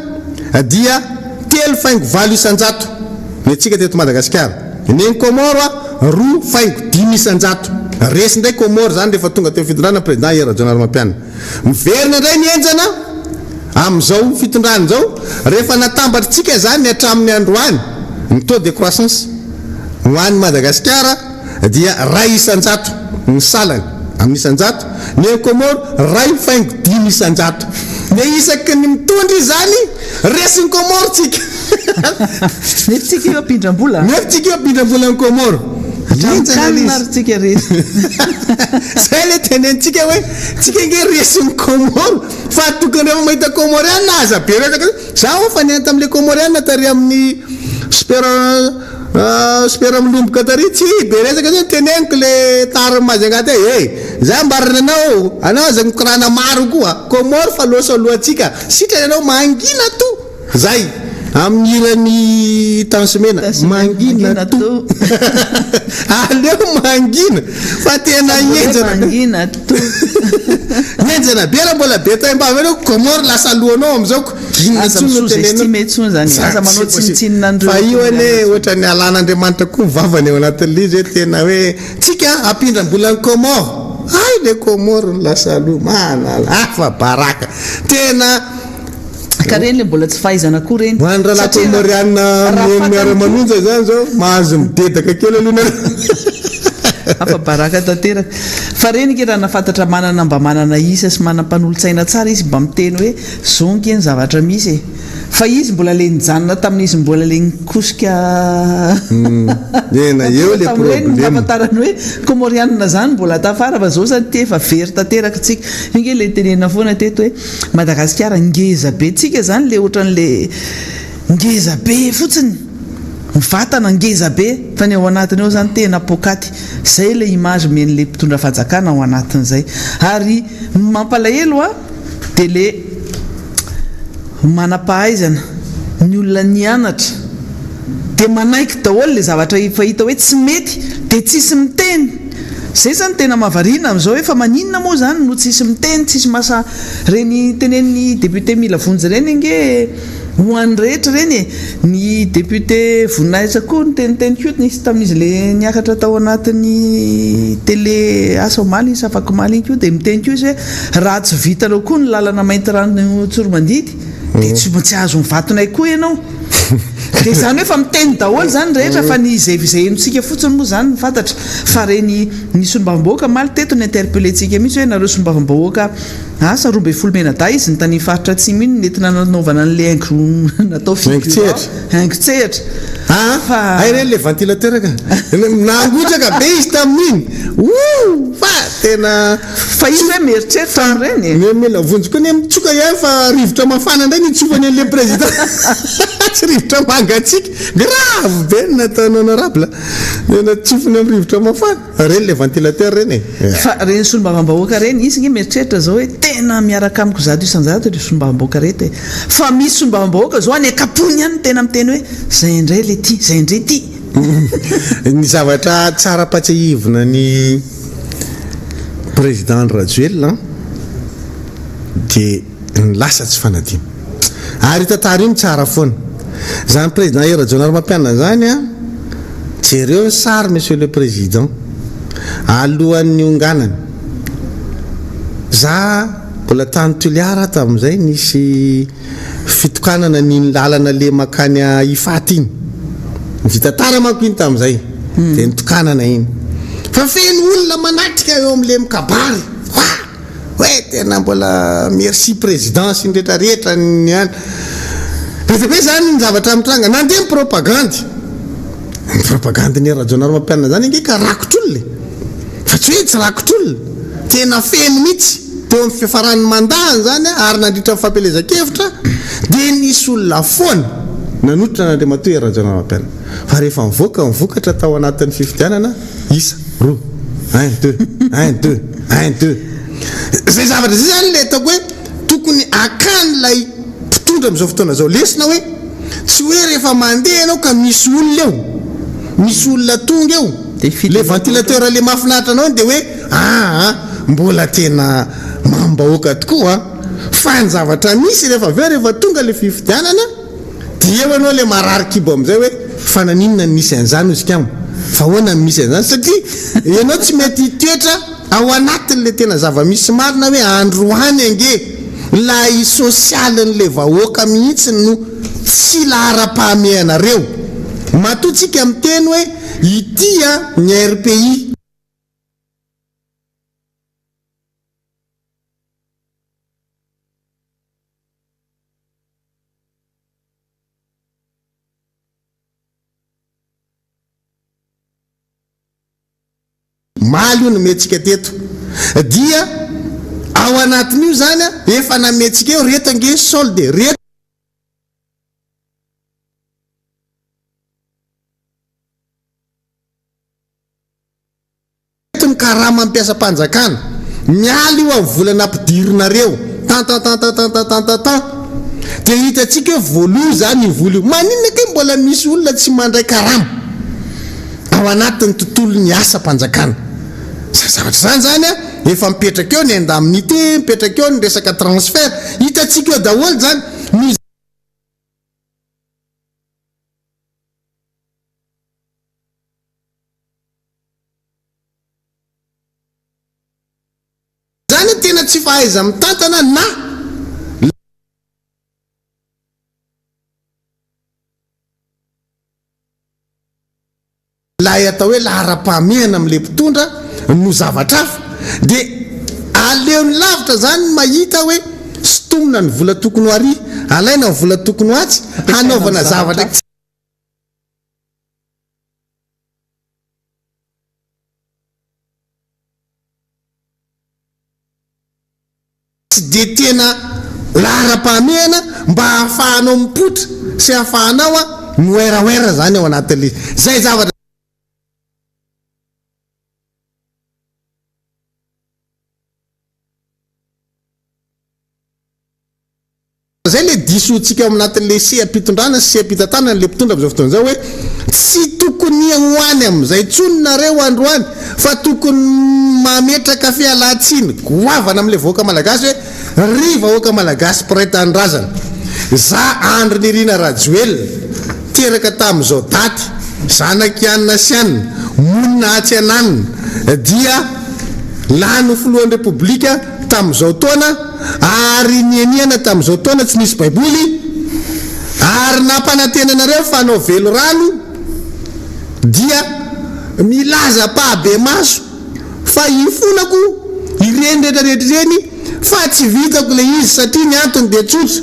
dia 3.8 isan-jato ny antsika teto Madagasikara. Ny an'i Comores 2.5 isan-jato. Resy indray Comores izany rehefa tonga teo fitondrana ny Président Hery Rajaonarimampianina. Miverina indray ny henjana amin'izao fitondrana izao rehefa natambatritsika izany hatramin'ny androany ny taux de croissance ho an'i Madagasikara dia 1% ny salany amin'ny isan-jato, ny any Comores 1.5%. Dia isaky ny mitondra izany, resin'i Comores tsika. Nefa tsika io ampindram-bola. Nefa tsika io ampindram-bola an'i Comores. Hatramin'ny CAN ary tsika resy. Zay ilay tenenitsika hoe tsika ange resin'i Comores fa tokony rehefa mahita Comoriana aza be resaka. Za fa niaina tamin'ilay Comoriana tary amin'ny super Super milomboka tary tsy be resaka zany teneniko le tariny Majunga teo eh! Za ambarany anao anao aza mikorana maro koa Comore fa loso alohantsika sitrany anao mangina to zay amin'ny hiran'i Tence Mena mangina to aleo mangina fa tena henjana mangina to henjana be raha mbola be taimbava eo Comore lasa alohanao amizao ko Inona Aza intsony no mi-sous-estimer tenenina? intsony zany e. Za Aza manao tsy possible. tsinontsinona an'ireo Fa io anie Comoriana. ohatran'ny alan'Andriamanitra koa ny vavany ao anatin'ilay izy hoe tena hoe tsika hampindram-bola an'i Comores. Hay le Comores no lasa aloha manala afa-baraka. Tena Ka reny le mbola tsy fahaizana koa reny. Ho an'ny rahalahy Satria raha Comoriana raha mihaino fantany koa miara-manonja izany izao mahazo midedaka kely aloha nareo. Afa-baraka tanteraka. Fa reny nge raha nahafantatra manana mba manana isa sy manana mpanolotsaina tsara izy mba miteny hoe Zao nge ny zavatra misy e! Fa izy mbola le nijanona tamin'izy mbola le nikosika Tena eo le tamin'ireny no problème. nahafantarany hoe Comorianina zany mbola tafara fa zao zany ty efa very tanteraka tsika. Io nge le tenenina foana teto hoe Madagasikara ngeza be tsika zany le ohatran'le ngeza be fotsiny, ny vatana ngeza be fa ny ao anatiny ao zany tena poakaty. Zay le image omen'le mpitondra fanjakana ao anatin'izay. Ary ny mampalahelo a! dia le manam-pahaizana, ny olona nianatra dia manaiky daholo le zavatra efa hita hoe tsy mety dia tsisy miteny, zay zany tena mahavariana amin'izao hoe fa maninona moa zany no tsisy miteny, tsisy mahasahy, reny tenenin'ny député mila vonjy reny ange ho an'ny rehetra ireny e! Ny député Voninahitra koa niteniteny koa nisy tamin'izy le niakatra tao anatin'ny télé asa omaly iny sa afakomaly iny koa dia miteny koa izy hoe raha tsy vitanao koa ny lalana Maintirano Tsoromandidy dia tsy tsy azo ny vatonay koa ianao. Dia izany hoe efa miteny daholo izany ny rehetra fa ny izay izay henontsika fotsiny moa izany no fantatra fa reny ny solombavambahoaka omaly teto ni-interpeller-ntsika mihitsy hoe nareo solombavambahoaka. Asa 12 mianadahy izy ny tany faritra atsimo iny nentina nanaovana an'ilay haingo natao figurant, haingon-tsehatra. Aa Fa. Hay ireny le ventilateur ka! Nangotraka be izy tamin'iny! Ouh! Fa tena. Fa izy hoe mieritreritra an'ireny e! Ny mila vonjy koa anie mitsoka ihany fa rivotra mafana indray no itsofany an'le président! Tsy rivotra mangatsiaka! Grave be ny nataon'i honorable! Tena tsofiny amin'ny rivotra mafana! Reny le ventilateur reny e! Fa reny solombavambahoaka reny, izy nge mieritreritra zao hoe tena miaraka amiko 100% ireo solombavambahoaka reto e! Fa misy solombavambahoaka zao any ankapony any no tena miteny hoe zay indray le ty, zay indray ty! Ny zavatra tsara ampatsiahivina ny Président Andry Rajoelina dia ny lasa tsy fanadino. Ary io tantara io no tsara foana. Izany Président Hery Rajaonarimampianina izany an, jereo ny sary Monsieur le Président, alohan'ny nionganany. Za mbola tany Toliara aho tamin'izay nisy fitokanana an'iny lalana le makany Ifaty iny. Vita tara manko iny tamin'izay, dia nitokanana iny. Fa feno olona manatrika eo amin'le mikabary. Wah! Hoe tena mbola merci président sy ny rehetra rehetra ny any. Be dia be zany ny zavatra mitranga. Nandeha ny propagandy. Ny propagandin'i Hery Rajaonarimampianina zany ange ka rakotr'olona e. Fa tsy hoe tsy rakotr'olona. Tena feno mihitsy. Teo amin'ny fiafaran'ny mandat-ny zany ary nandritra ny fampielezan-kevitra dia nisy olona foana nanotrona an'Andriamatoa Hery Rajaonarimampianina. Fa rehefa nivoaka ny vokatra tao anatin'ny fifidianana, isa, roa, un, deux, un, deux. Un, deux. Izay zavatra izay izany ilay ataoko hoe tokony hakan'ilay mpitondra amin'izao fotoana izao lesona hoe tsy hoe rehefa mandeha ianao ka misy olona eo, misy olona tonga eo, ilay ventilateur ilay mahafinaritra anao iny dia hoe aa mbola tena mamim-bahoaka tokoa an! Fa ny zavatra misy rehefa avy eo rehefa tonga ilay fifidianana, Dia eo ianao ilay marary kibo amin'izay hoe fa naninona no nisy an'izany hozy kamo? Fa ahoana no misy an'izany? Satria ianao tsy mety hitoetra ao anatin'ilay tena zava-misy marina hoe androany ange ilay sosialin'ilay vahoaka mihitsy no tsy laharam-pahamehanareo. Matoa tsika miteny hoe ity ny RPI. Omaly io nomentsika teto dia ao anatin'io izany efa namentsika eo reto ange ny solde, reto. Eto ny karaman'ny mpiasam-panjakana. Miala io amin'ny vola nampidirinareo. Tantantantantantantantan. Dia hitantsika hoe voaloa izany io vola io. Maninona kay mbola misy olona tsy mandray karama ao anatin'ny tontolon'ny asam-panjakana? Izany zavatra izany izany an, efa mipetraka eo ny indemnité, mipetraka eo ny resaka transfert. Hitantsika eo daholo izany. Noho. Zany tena tsy fahaiza-mitantana na. Ilay atao hoe laharam-pahamehana amin'ilay mpitondra no zavatra hafa. Dia aleony lavitra zany ny mahita hoe sintomina ny vola tokony ho ary, alaina ny vola tokony ho atsy, hanaovana zavatra. Tsy dia tena laharam-pahamehana mba hahafahanao mipoitra sy hahafahanao miwerawera izany ao anatin'ilay izy. Izay zavatra. Zay le diso ntsika ao anatin'le seha-pitondrana sy seha-pitantanana le mpitondra amzao fotoana zao hoe tsy tokony ho any amzay tsony nareo androany fa tokony mametraka fialan-tsiny goavana amle vahoaka malagasy hoe ry vahoaka malagasy mpiray tanindrazana za Andry Nirina Rajoelina teraka tamzao daty zanak'i anona sy anona monina atsy ananona dia lany ho filohan'ny repoblika tamzao taona Ary nianiana tamin'izao taona tsy nisy Baiboly, ary nampanantena anareo fa hanao velirano, dia milaza ampahabemaso fa hifonako. Ireny rehetra rehetra ireny fa tsy vitako ilay izy satria ny antony dia tsotra,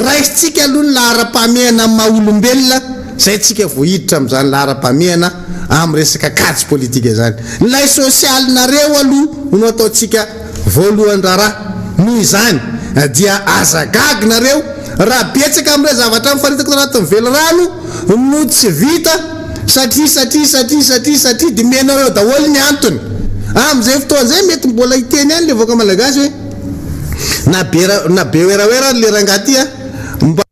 raisintsika aloha ny laharam-pahamehana amin'ny maha olombelona izay tsika vao hiditra amin'izany laharam-pahamehana amin'ny resaka kajy politika izany. Ilay sosialinareo aloha no ataontsika voalohan-draharaha. Noho izany dia aza gaga nareo raha betsaka amin'ireo zavatra mifaritaka tao anatin'ny velirano no tsy vita satria satria satria satria satria dia omenareo daholo ny antony. Amin'izay fotoana izay mety mbola hiteny ihany ilay vahoaka malagasy hoe na be na be werawera ary ilay rangahy ity a, mba.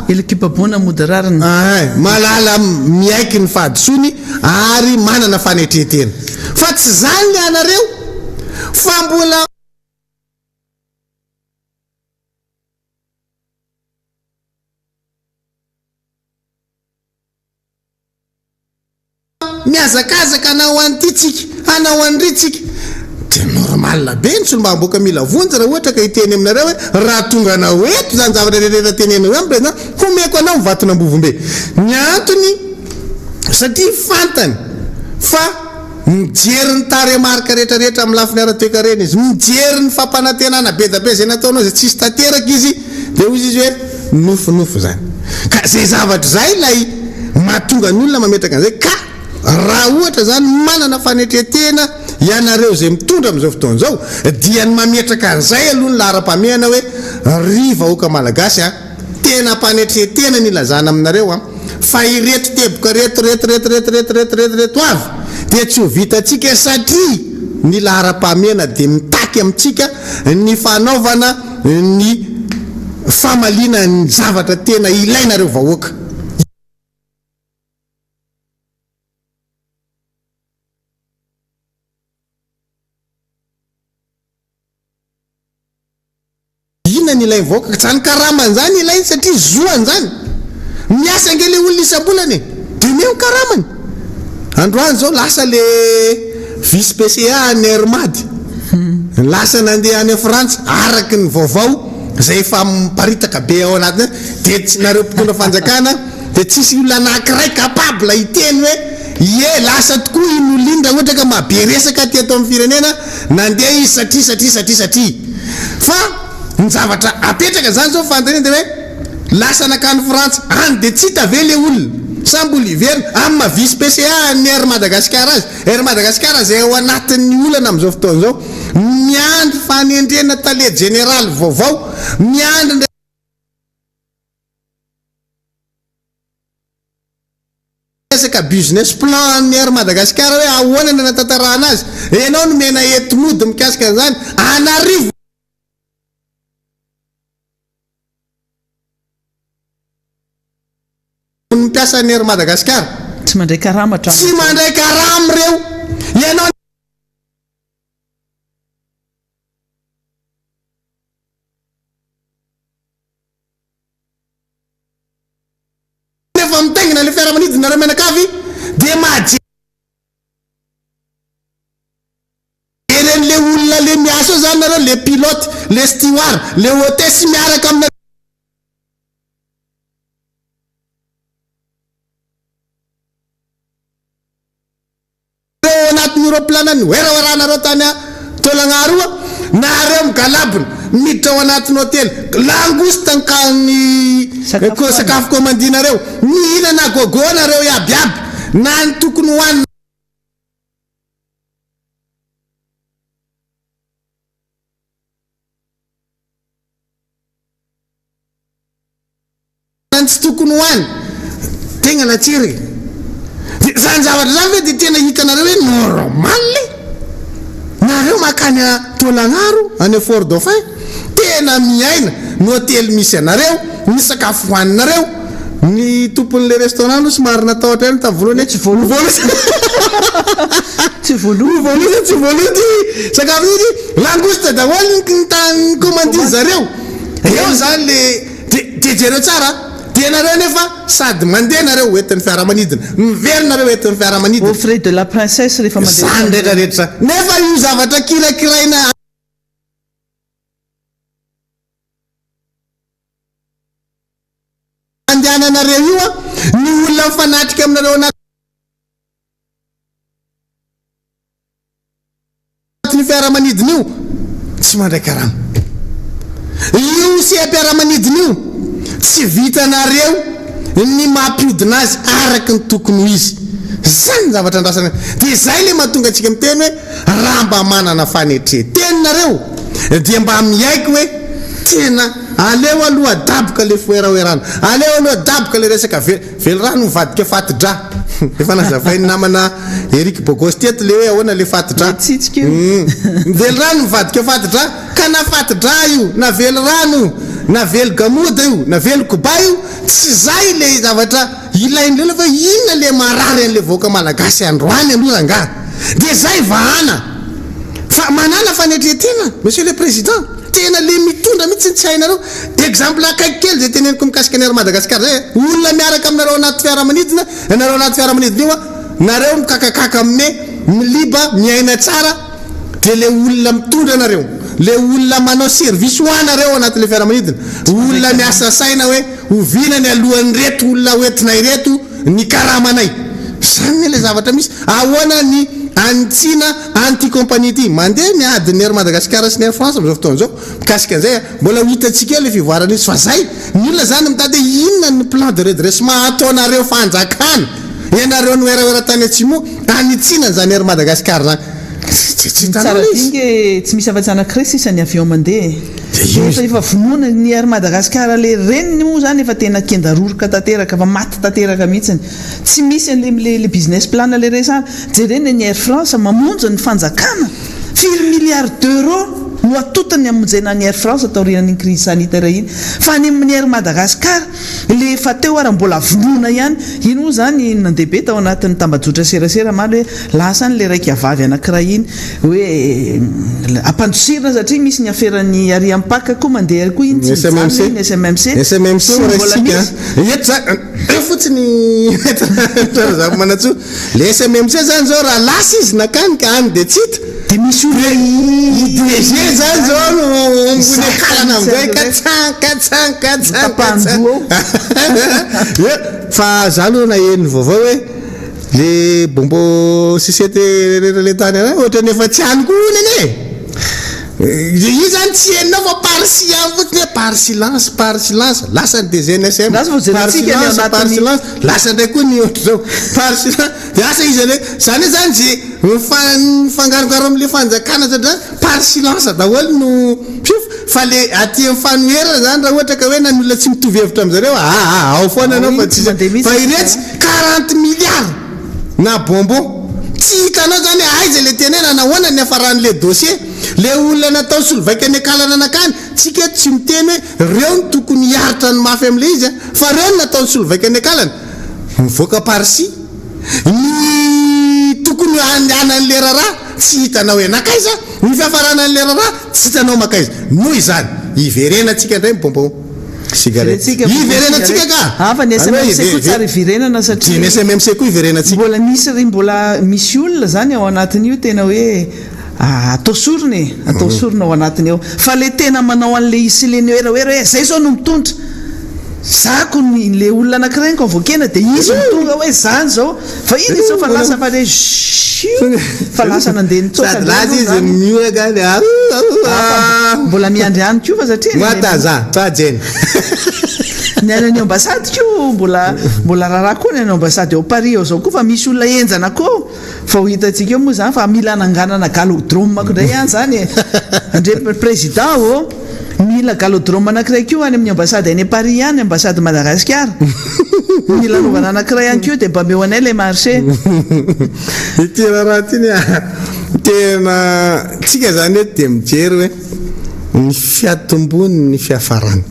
Helokibaboana mody rariny. Ay, mahalala miaiky ny fahadisoany ary manana fanetren-tena. Fa tsy izany ny anareo fa mbola. Mihazakazaka hanao an'ity tsika, hanao an'ry tsika. Dia normal be ny solombavambahoaka mila vonjy raha ohatra ka hiteny aminareo hoe raha tonga anao eto izany zavatra rehetra tenenao izany président, homeko anao ny vaton'Ambovombe. Ny antony satria fantany fa mijery ny tarehimarika rehetra rehetra amin'ny lafiny ara-toekarena izy, mijery ny fampanantenana be dia be izay nataonao izay tsisy tanteraka izy, Dia hoy izy hoe, Nofinofy izany. Ka izay zavatra izay ilay mahatonga ny olona mametraka an'izay. Ka raha ohatra izany manana fanetren-tena ianareo izay mitondra amin'izao fotoana izao, dia ny mametraka an'izay aloha ny laharam-pahamehana hoe, ry vahoaka malagasy a, tena am-panetren-tena ny ilazana aminareo a, fa ireto teboka ireto, ireto, ireto, ireto, ireto, ireto, ireto, ireto avy dia tsy ho vitantsika satria ny laharam-pahamehana dia mitaky amintsika ny fanaovana ny famaliana ny zavatra tena ilainareo vahoaka. Inona ny ilain'ny vahoaka? Zany karamany zany ilainy satria zoany zany. Miasa ange le olona isam-bolana e! De omeo ny karamany. Androany zao lasa le vice PCA an'ny Air Mad. Lasa nandeha any Frantsa araka ny vaovao izay efa miparitaka be ao anatiny any dia tsy nareo mpitondra fanjakana dia tsisy olona anakiray capable hiteny hoe ie lasa tokoa iny olona iny raha ohatra ka maha be resaka aty ato amin'ny firenena nandeha izy satria satria satria satria fa ny zavatra apetraka izany zao fanontaniana dia hoe Lasa nakany Frantsa any dia tsy hita ve le olona? Sa mbola hiverina? Amin'ny maha vice PCA an'ny Air Madagascar azy, Air Madagascar izay ao anatin'ny olana amin'izao fotoana izao, miandry fanendrena tale jeneraly vaovao, miandry ny resaka business plan an'ny Air Madagascar hoe ahoana ny hanatanterahana azy, ianao nomena enti-mody mikasika an'izany, an'arivo. Ny mpiasan'ny Air Madagascar. Tsy mandray karama hatramin'izao. Tsy mandray karama ireo. Ianao nefa mitaingina ilay fiaramanidina nareo mianakavy dia mahajery an'ilay olona le miasa eo zany nareo, le pilote, le steward, le hotesse miaraka aminareo. Ao anatin'io ropilana niweraweranareo tany Tolagnaro io, nareo migalabona miditra ao anatin'ny hotely, langouste ny ka ny sakafo commandinareo, mihinana gogo nareo iaby iaby, na ny tokony hohanina. Ny tsy tokony ho any tegna natsiro e! De zany zavatra zany ve de tena hitanareo hoe normal e? Nareo makany a Tolagnaro, any Fort Dauphin, tena miaina ny hotely misy anareo, ny sakafo hohaninareo, ny tompon'le restaurant aloha somary natahotra ihany tamin'ny voalohany hoe tsy voaloa Tsy voaloa. Voaloa sa tsy voaloa ity sakafo ity? Langouste daholo ny ny commandin zareo. Eo zany le Dia dia jereo tsara a! Dia nareo nefa sady mandeha nareo ho entin'ny fiaramanidina, miverina nareo entin'ny fiaramanidina. Au frais de la princesse rehefa mandeha Izany rehetra rehetra izany. Nefa io zavatra kirakiraina andehananareo io a, ny olona mifanatrika aminareo anaty. fiaramanidina io tsy mandray karama. Io seha-piaramanidina io tsy vitanareo ny mampiodina azy araka ny tokony ho izy. Izany ny zavatra andrasana. Dia izay ilay mahatonga antsika miteny hoe raha mba manana fanetren-teny nareo dia mba miaiky hoe tena aleo aloha adaboka ilay fiwerawerana, aleo aloha adaboka ilay resaka velirano mivadika fati-drà. Efa nazavain'ny namana Eric Bogos teto ilay hoe ahoana ilay fati-drà. Mitsitsika io. Ny velirano mivadika fati-drà. Ka na fati-drà io, na velirano io, na velo-gamoda io, na velo-kobay io, tsy izay ilay zavatra ilain'ny olona fa inona ilay marary an'ilay vahoaka malagasy androany aloha rangaha? Dia izay vahana fa manàna fanetren-tena Monsieur le Président, tena le mitondra mihitsy ny tsy hainareo. Exemple akaiky kely izay teneniko mikasika ny Air Madagascar izay a, olona miaraka aminareo anaty fiaramanidina, ianareo anaty fiaramanidina io a, nareo mikakakaka mme, miliba, miaina tsara, Dia le olona mitondra anareo, le olona manao service ho anareo ao anatin'le fiaramanidina, olona miasa saina hoe oviana ny alohan'ireto olona hoentina ireto ny karamanay. Zany anie le zavatra misy. Ahoana ny anitsiana an'ity compagnie ity? Mandeha ny adin'ny Air Madagascar sy ny Air France amin'izao fotoana izao mikasika an'izay a. Mbola ho hitantsika eo le fivoaran'izy fa zay. Ny olona zany mitady hoe inona ny plan de redressement ataonareo fanjakana? Ianareo noeraoera tany atsimo anitsiana an'izany Air Madagascar zany. Tsy Ny tsara dinga e, tsy misy afa-tsy anankiray sisa ny avion mandeha e. Dia efa efa vonoina ny Air Madagascar le reniny moa zany efa tena kenda roroka tanteraka fa maty tanteraka mihitsiny. Tsy misy an'le le le business plan le resahana. Jerena ny Air France mamonjy ny fanjakana, firy milliards d'euros no atotany hamonjena ny Air France taorian'iny crise sanitaire iny. Fa any amin'ny Air Madagascar le efa teo ara mbola vonoina ihany. Iny moa zany nandeha be tao anatin'ny tambajotra serasera omaly hoe Lasa any le raika vavy anakiray iny hoe ampandosirina satria misy ny aferan'ny Ariampaka koa mandeha ary koa iny tsy mijanona iny SMMC SMMC sy mbola misy. Eto za eo fotsiny Maître Razafimanantsoa, le SMMC zany zao raha lasa izy nakany ka any de tsy hita, de misy olona i DG zany zao no ambony akalana amizay ka tsan ka tsan ka tsan ka tsan fa za aloha naheno vaovao hoe Le bonbon sucette rehetra le tany any ohatran'ny efa tsy any koa hono anie e! Io zany tsy henonao fa par silence fotsiny hoe par silence par silence lasa ny DGNSM Lasa vao par jerentsika ny silence par anatin'ny silence lasa indray koa ny ohatr'izao par silence de asa iza ndray zany hoe zany ze mifa- mifangarongaro am'le fanjakana zany par silence daholo no fio Fa le aty am fanoherana zany raha ohatra ka hoe na ny olona tsy mitovy hevitra amizareo aa ao foana Ao anao fa iny tsy tsisy mandeha fa mihitsy ny iretsy 40 milliards na bonbon tsy hitanao zany hoe aiza le tena hoe nanahoana ny niafaran'le dossier le olona natao solovaika niakalana nakany tsika eto tsy miteny hoe reo no tokony hiaritra ny mafy amle izy a fa reo no natao solovaika niakalana mivoaka par ci ny tokony handehanan'le raharaha tsy hitanao hoe nakaiza Ny fiafarana an'ilay raharaha tsy hitanao mankaiza. Noho izany, hiverenantsika indray ny bonbon cigarette. Hiverentsika bonbon Hiverenantsika cigarette. ka! Ah, fa ny Aleo SMMC koa tsara hiverenana satria. Dia ny SMMC koa hiverenantsika. Mbola misy ry mbola misy olona izany ao anatin'io tena hoe atao sorona e, atao sorona ao anatiny ao. Fa le tena manao an'le izy sy le niwerawera hoe zay zao no mitondra. Za ko ny le olona anakiray no convoquer-na dia izy no tonga hoe zany zao. Fa iny izy zao fa lasa fa le zhiuu fa lasa nandeha nitsoaka Sady indray lasa aloha izy zany. mihoraka any ah Ah, fa mbola miandry ihany koa fa satria ny any Mataza, Tadjeny. Ny any amin'ny ambassade koa mbola mbola raharaha koa ny any ambassade ao Paris ao zao koa fa misy olona henjana koa ao. Fa ho hitantsika eo moa zany fa mila ananganana galodrome ko indray any zany e. Andre président ô. Mila galodrome anakiray koa any amin'ny ambassade any Paris any, ambassade Madagasikara. Mila anaovana anakiray any koa dia mba omeo anay ilay marché. Ity raharaha ity ny tena tsika zany eto dia mijery hoe ny fiatombony ny fiafarany.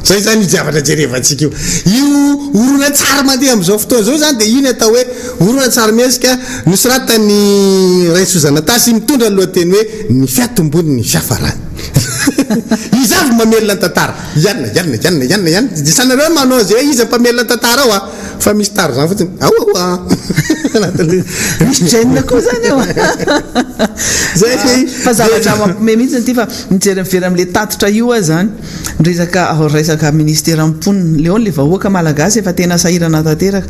Zay zany io zavatra jerevantsika io. Io horonantsary mandeha amin'izao fotoana izao zany dia io ny atao hoe horonantsary mihetsika nosoratan'i Raintsozanatasy mitondra ny lohateny hoe ny fiatombony ny fiafarany. Iza avy mamelona ny tantara? Ianona, ianona, ianona, ianona, ianona. Dia sanareo hoe manao izay hoe iza mpamelona ny tantara ao a! Fa misy tarzan fotsiny. Ao ao a! Anatin'ilay. Misy gêne koa zany ao. Zay ah, fa zavatra mampime mihitsy ity fa mijery mivery amin'ilay tatitra io aho zany. Resaka resaka ministeran'ny mponina. Leo le vahoaka malagasy efa tena sahirana tanteraka.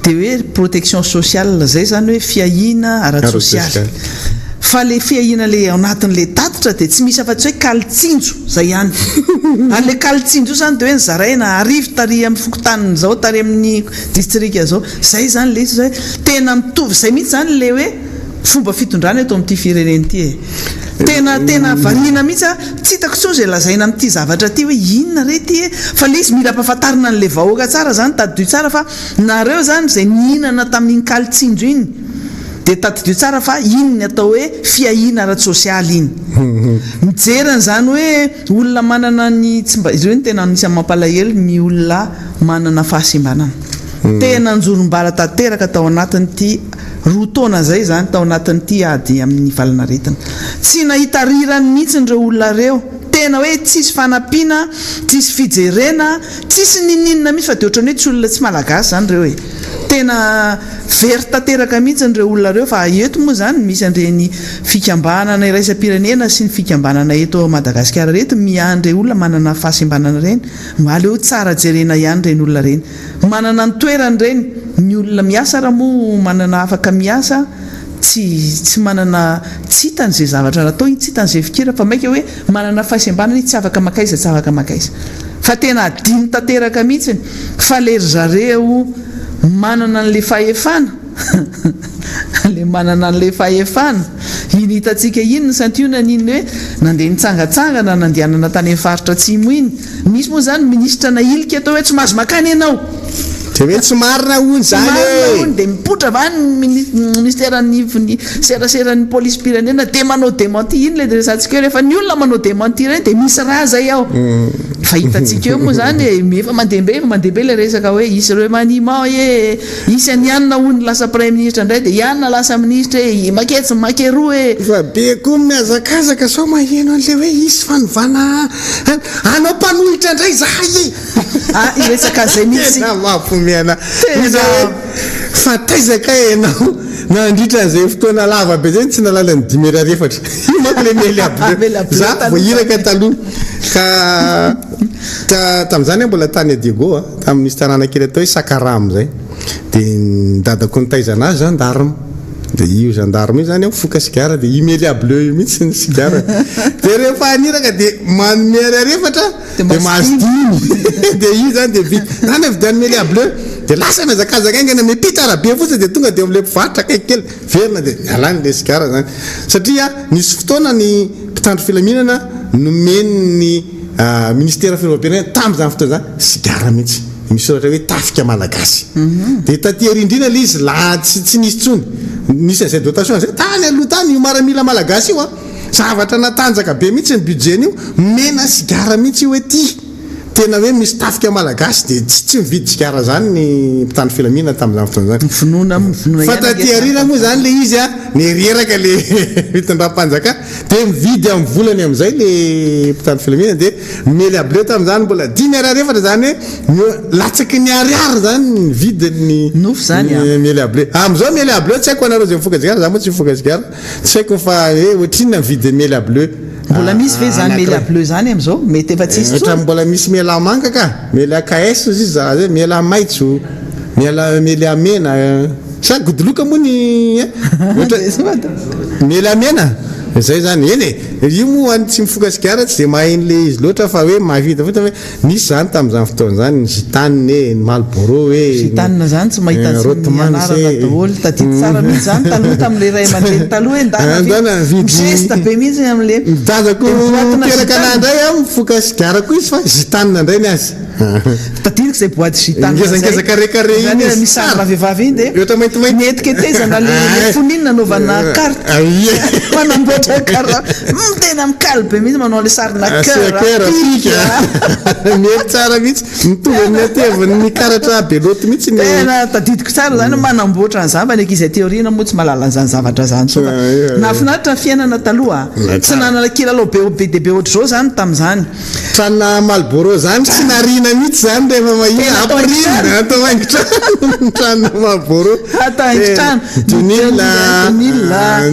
Dia hoe protection sociale zay zany hoe fiahiana ara-tsosialy. Fa le fiahiana le ao anatin'le tatitra dia tsy misy afa-tsy hoe kaly tsinjo, zay ihany. Ary le kaly tsinjo io zany dia hoe nozaraina arivo tary amin'ny fokontaniny zao, tary amin'ny distrika zao. Zay zany le izy hoe tena mitovy zay mihitsy zany le hoe fomba fitondrana eto amin'ity firenena ity e. Tena tena variana mihitsy aho, tsy hitako intsony izay lazaina amin'ity zavatra ity hoe inona re ity e. Fa le izy mila ampahafantarina an'le vahoaka tsara zany, tadidio tsara fa Nareo zany izay nihinana tamin'iny kaly tsinjo iny dia tadidio tsara fa iny ny atao hoe fiahiana ara-tsosialy iny. Mijery an'izany hoe olona manana ny tsy mba, ireo no tena anisan'ny mampalahelo ny olona manana fahasembanana. Tena anjorom-bala tanteraka tao anatin'ity roa taona izay izany tao anatin'ity ady amin'ny valanaretina. Tsy nahita rirany mihitsy ireo olona ireo. Tena hoe tsisy fanampiana, tsisy fijerena. Tsisy ninininona mihitsy fa dia ohatran'ny hoe tsy olona tsy malagasy izany ireo e! Tena very tanteraka mihitsy ireo olona ireo fa eto moa izany misy an'ireny fikambanana iraisam-pirenena sy ny fikambanana eto Madagasikara ireto miahy an'ireny olona manana fahasembanana ireny, aleo tsara jerena ihany ireny olona ireny. Manana ny toerany ireny, ny olona miasa ara moa manana afaka miasa tsy tsy manana tsy hitany izay zavatra natao iny, tsy hitany izay fikira fa maika hoe manana fahasembanana izy tsy afaka mankaiza tsy afaka mankaiza. Fa tena adino tanteraka mihitsiny fa le ry zareo manana an'le fahefana le manana an'le fahefana iny hitantsika iny ny santionany iny hoe nandeha nitsangatsangana nandehanana tany amin'ny faritra atsimo iny nisy moa zany minisitra nahilika atao hoe tsy mahazo makany ianao Dia hoe tsy marina hono tsy izany marina e! hono dia mipoitra avy any ny mini- ministeran'ny ny seraseran'ny polisim-pirenena dia manao démenti iny le resahantsika eo rehefa ny olona manao démenti ireny dia misy raha zay ao Fa hitantsika eo moa izany e, efa mandeha be, efa mandeha be ilay resaka hoe hisy remaniement e, hisy an'i Anona hono lasa praiminisitra indray dia i Anona lasa minisitra e, maketsy makeroa e. Fa be koa ny mihazakazaka sao maheno an'ilay hoe hisy fanovana hanao mpanohitra indray izahay e! Ah, hiresaka an'izay mihitsy. Tena mampiomehy anah. Tena. Fa taiza kay ianao nandritra an'izay fotoana lava be izay no tsy nahalala ny dimy ariary efatra? Io manko ilay Melia Bleu. Za voahiraka taloha. Ka ta tamin'izany aho mbola tany à Diego a, tamin'ny nisy tanàna kely atao hoe Sakaram izay. Dia ny dadako nitaiza anazy gendarme. Dia io gendarme io izany mifoka sigara dia io Melia Bleu io mihitsy ny sigara. Dia rehefa haniraka dia manome ariary efatra Dia mahazo dimy. Dia io izany dia vita. Zany vidian'ny Melia Bleu. Dia lasa mihazakazaka haingana, miampita arabe fotsiny dia tonga dia eo amin'ilay mpivarotra akaiky kely. Verina dia miala any ilay sigara izany. Satria nisy fotoana ny mpitandro filaminana nomen'ny Ministera fiarovam-pirenena tamin'izany fotoana izany sigara mihitsy. Misy soratra hoe tafika malagasy. Dia taty aoriandriana ilay izy la tsy tsy nisy intsony. Nisy an'izay dotation izay tany aloha tany io maramila malagasy io an. Zavatra natanjaka be mihitsy ny budget-n'io, omena sigara mihitsy io hoe ty, tena hoe misy tafika malagasy dia tsy tsy mividy sigara zany ny mpitandro filaminana tamin'izany fotoana izany. Vonoina vonoina Fa ihany ange taty zany aoriana moa zany le izy an, nireraka le fitondram-panjakana dia mividy amin'ny volany amin'izay le mpitandro filaminana dia Melia bleu tamin'izany mbola dimy ariary efatra izany hoe mihoa latsaky ny ariary izany ny vidin'ny Nofy zany an. Melia bleu. Amin'izao Melia bleu tsy haiko anareo izay mifoka sigara, za moa tsy mifoka sigara. Tsy haiko fa hoe ohatrinona ny vidin'ny Melia bleu Mbola misy ve izany Melia anankiray. bleu izany amin'izao? Mety efa tsy hisy Ohatran'ny intsony. mbola misy Melia manga ka! Melia KS hozy izy za zay, Melia maitso, Melia Melia mena, sa godoloka moa ny eh? Ohatra Melia mena? Zay zany, eny e! Io moa ho an'ny tsy mifoka sigara tsy dia mahay an'ilay izy loatra fa hoe mahavita fotsiny hoe Nisy izany tamin'izany fotoana izany, ny Gitane e, ny Marlboro e, ny Gitane izany tsy mahita tsy Rothmans nianarana e. daholo, tadidy tsara mihitsy izany taloha tamin'ilay ray aman-dreny taloha hoe ndana Ah, ndana mividy, mividy. mizesta be mihitsy amin'ilay Ny dadako dia boatina niteraka anah Gitane. indray an, mifoka sigara koa izy fa Gitane indray ny azy. Tadidiko izay boaty Gitane izay. Ngezangeza carré carré iny Izany izy. misy sarina vehivavy iny dia Ohatra maintimainty. nihetiketezana le le foniny nanaovana carte. Ah, ie. Manamboatra kara tena mikaly be mihitsy manao le sarina Asia cœur cœur, pika. pika. Mety tsara mihitsy. Mitovy amin'ny hatevin'ny karatra belote mihitsy ny. Tena tadidiko tsara zany manamboatra an'izany fa ny ankizy aty aoriana moa tsy mahalala an'izany zavatra zany intsony fa Ah, ie, ie. nahafinaritra ny fiainana taloha. Na Tsy tsara. nanana kilalao be be dia be ohatr'izao zany tamin'izany. Tranona Marlboro zany tsy nariana mihitsy zany rehefa mahita Tena atao ampirimina haingon-trano. atao haingon-trano tranona Marlboro. Atao haingon-trano. Dunhill, Dunhill,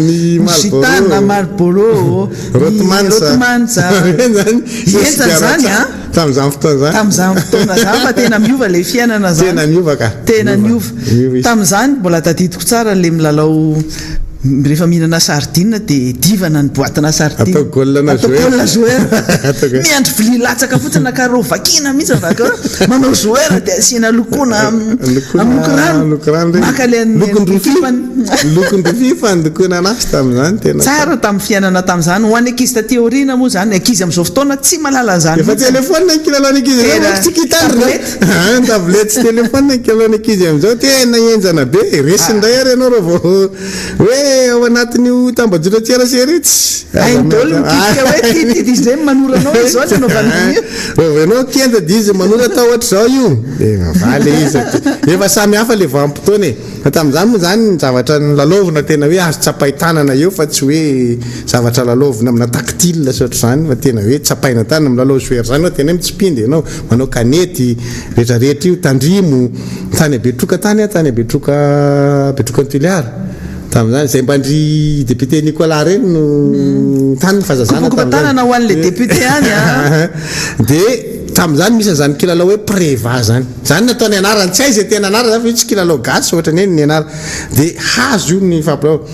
ny Marlboro. Gitana, Marlboro, ny Rothmans. Rothmans. Ireny zany Henjana zany an. Tamin'izany fotoana izany. Tamin'izany fotoana izany fa tena miova ilay fiainana zany. Tena niova ka. Tena niova. Niova izy. Tamin'izany mbola tadidiko tsara ilay milalao. Rehefa mihinana sardine dia divana ny boatina sardine. Atao goal na Atao joueur. goal joueur. Atao goal. Miandry vilia latsaka fotsiny na carreau vakiana mihitsy avy eo. Manao joueur dia asiana lokoana am- Lokoana amin'ny loko rano. loko rano ireny. Maka ilay an'ny Lokon-drofia. ekipany. Lokon-drofia fandokoana anazy tamin'izany tena. Tsara tamin'ny fiainana tamin'izany. Ho an'ny ankizy taty aoriana moa izany, ny ankizy amin'izao fotoana tsy mahalala an'izany Efa mihitsy. téléphone ny kilalaon'ny ankizy amin'izao Tena manko tsy kitandrina. tablette. Ah, tablette sy téléphone ny kilalaon'ny ankizy amin'izao tena henjana be. Resy indray ary ianao raha vao hoe ao anatin'io tambajotran-tserasera io tsy. Hainy daholo ny mikitika hoe ty ty dia izy indray manora anao hoe izao ny anaovana an'io. Raha vao ianao kenda dia izy manoratra ohatr'izao io. Dia mamaly izy. Efa samy hafa ilay vanim-potoana e. Fa tamin'izany moa izany ny zavatra nolalaovina tena hoe azo tsapain-tanana eo fa tsy hoe zavatra lalaovina amina tactile sy ohatr'izany fa tena hoe tsapaina tanana, milalao joueur izany ianao tena hoe mitsipinda ianao, manao kanety, rehetrarehetra io, tandrimo, tany Betroka tany aho, tany Betroka, Betroka any Toliara tamin'izany, izay mba ndry député Nicolas ireny no tany ny fahazazana tamin'izany. Kopakopa-tanana ho an'ilay député any an! Dia tamin'izany misy an'izany kilalao hoe Preva izany. Zany nataony anarany, tsy hay zay tena anarany zany fa io tsy kilalao gasy ohatrany hoe ny anarany. De hazo io ny fampilalaovana.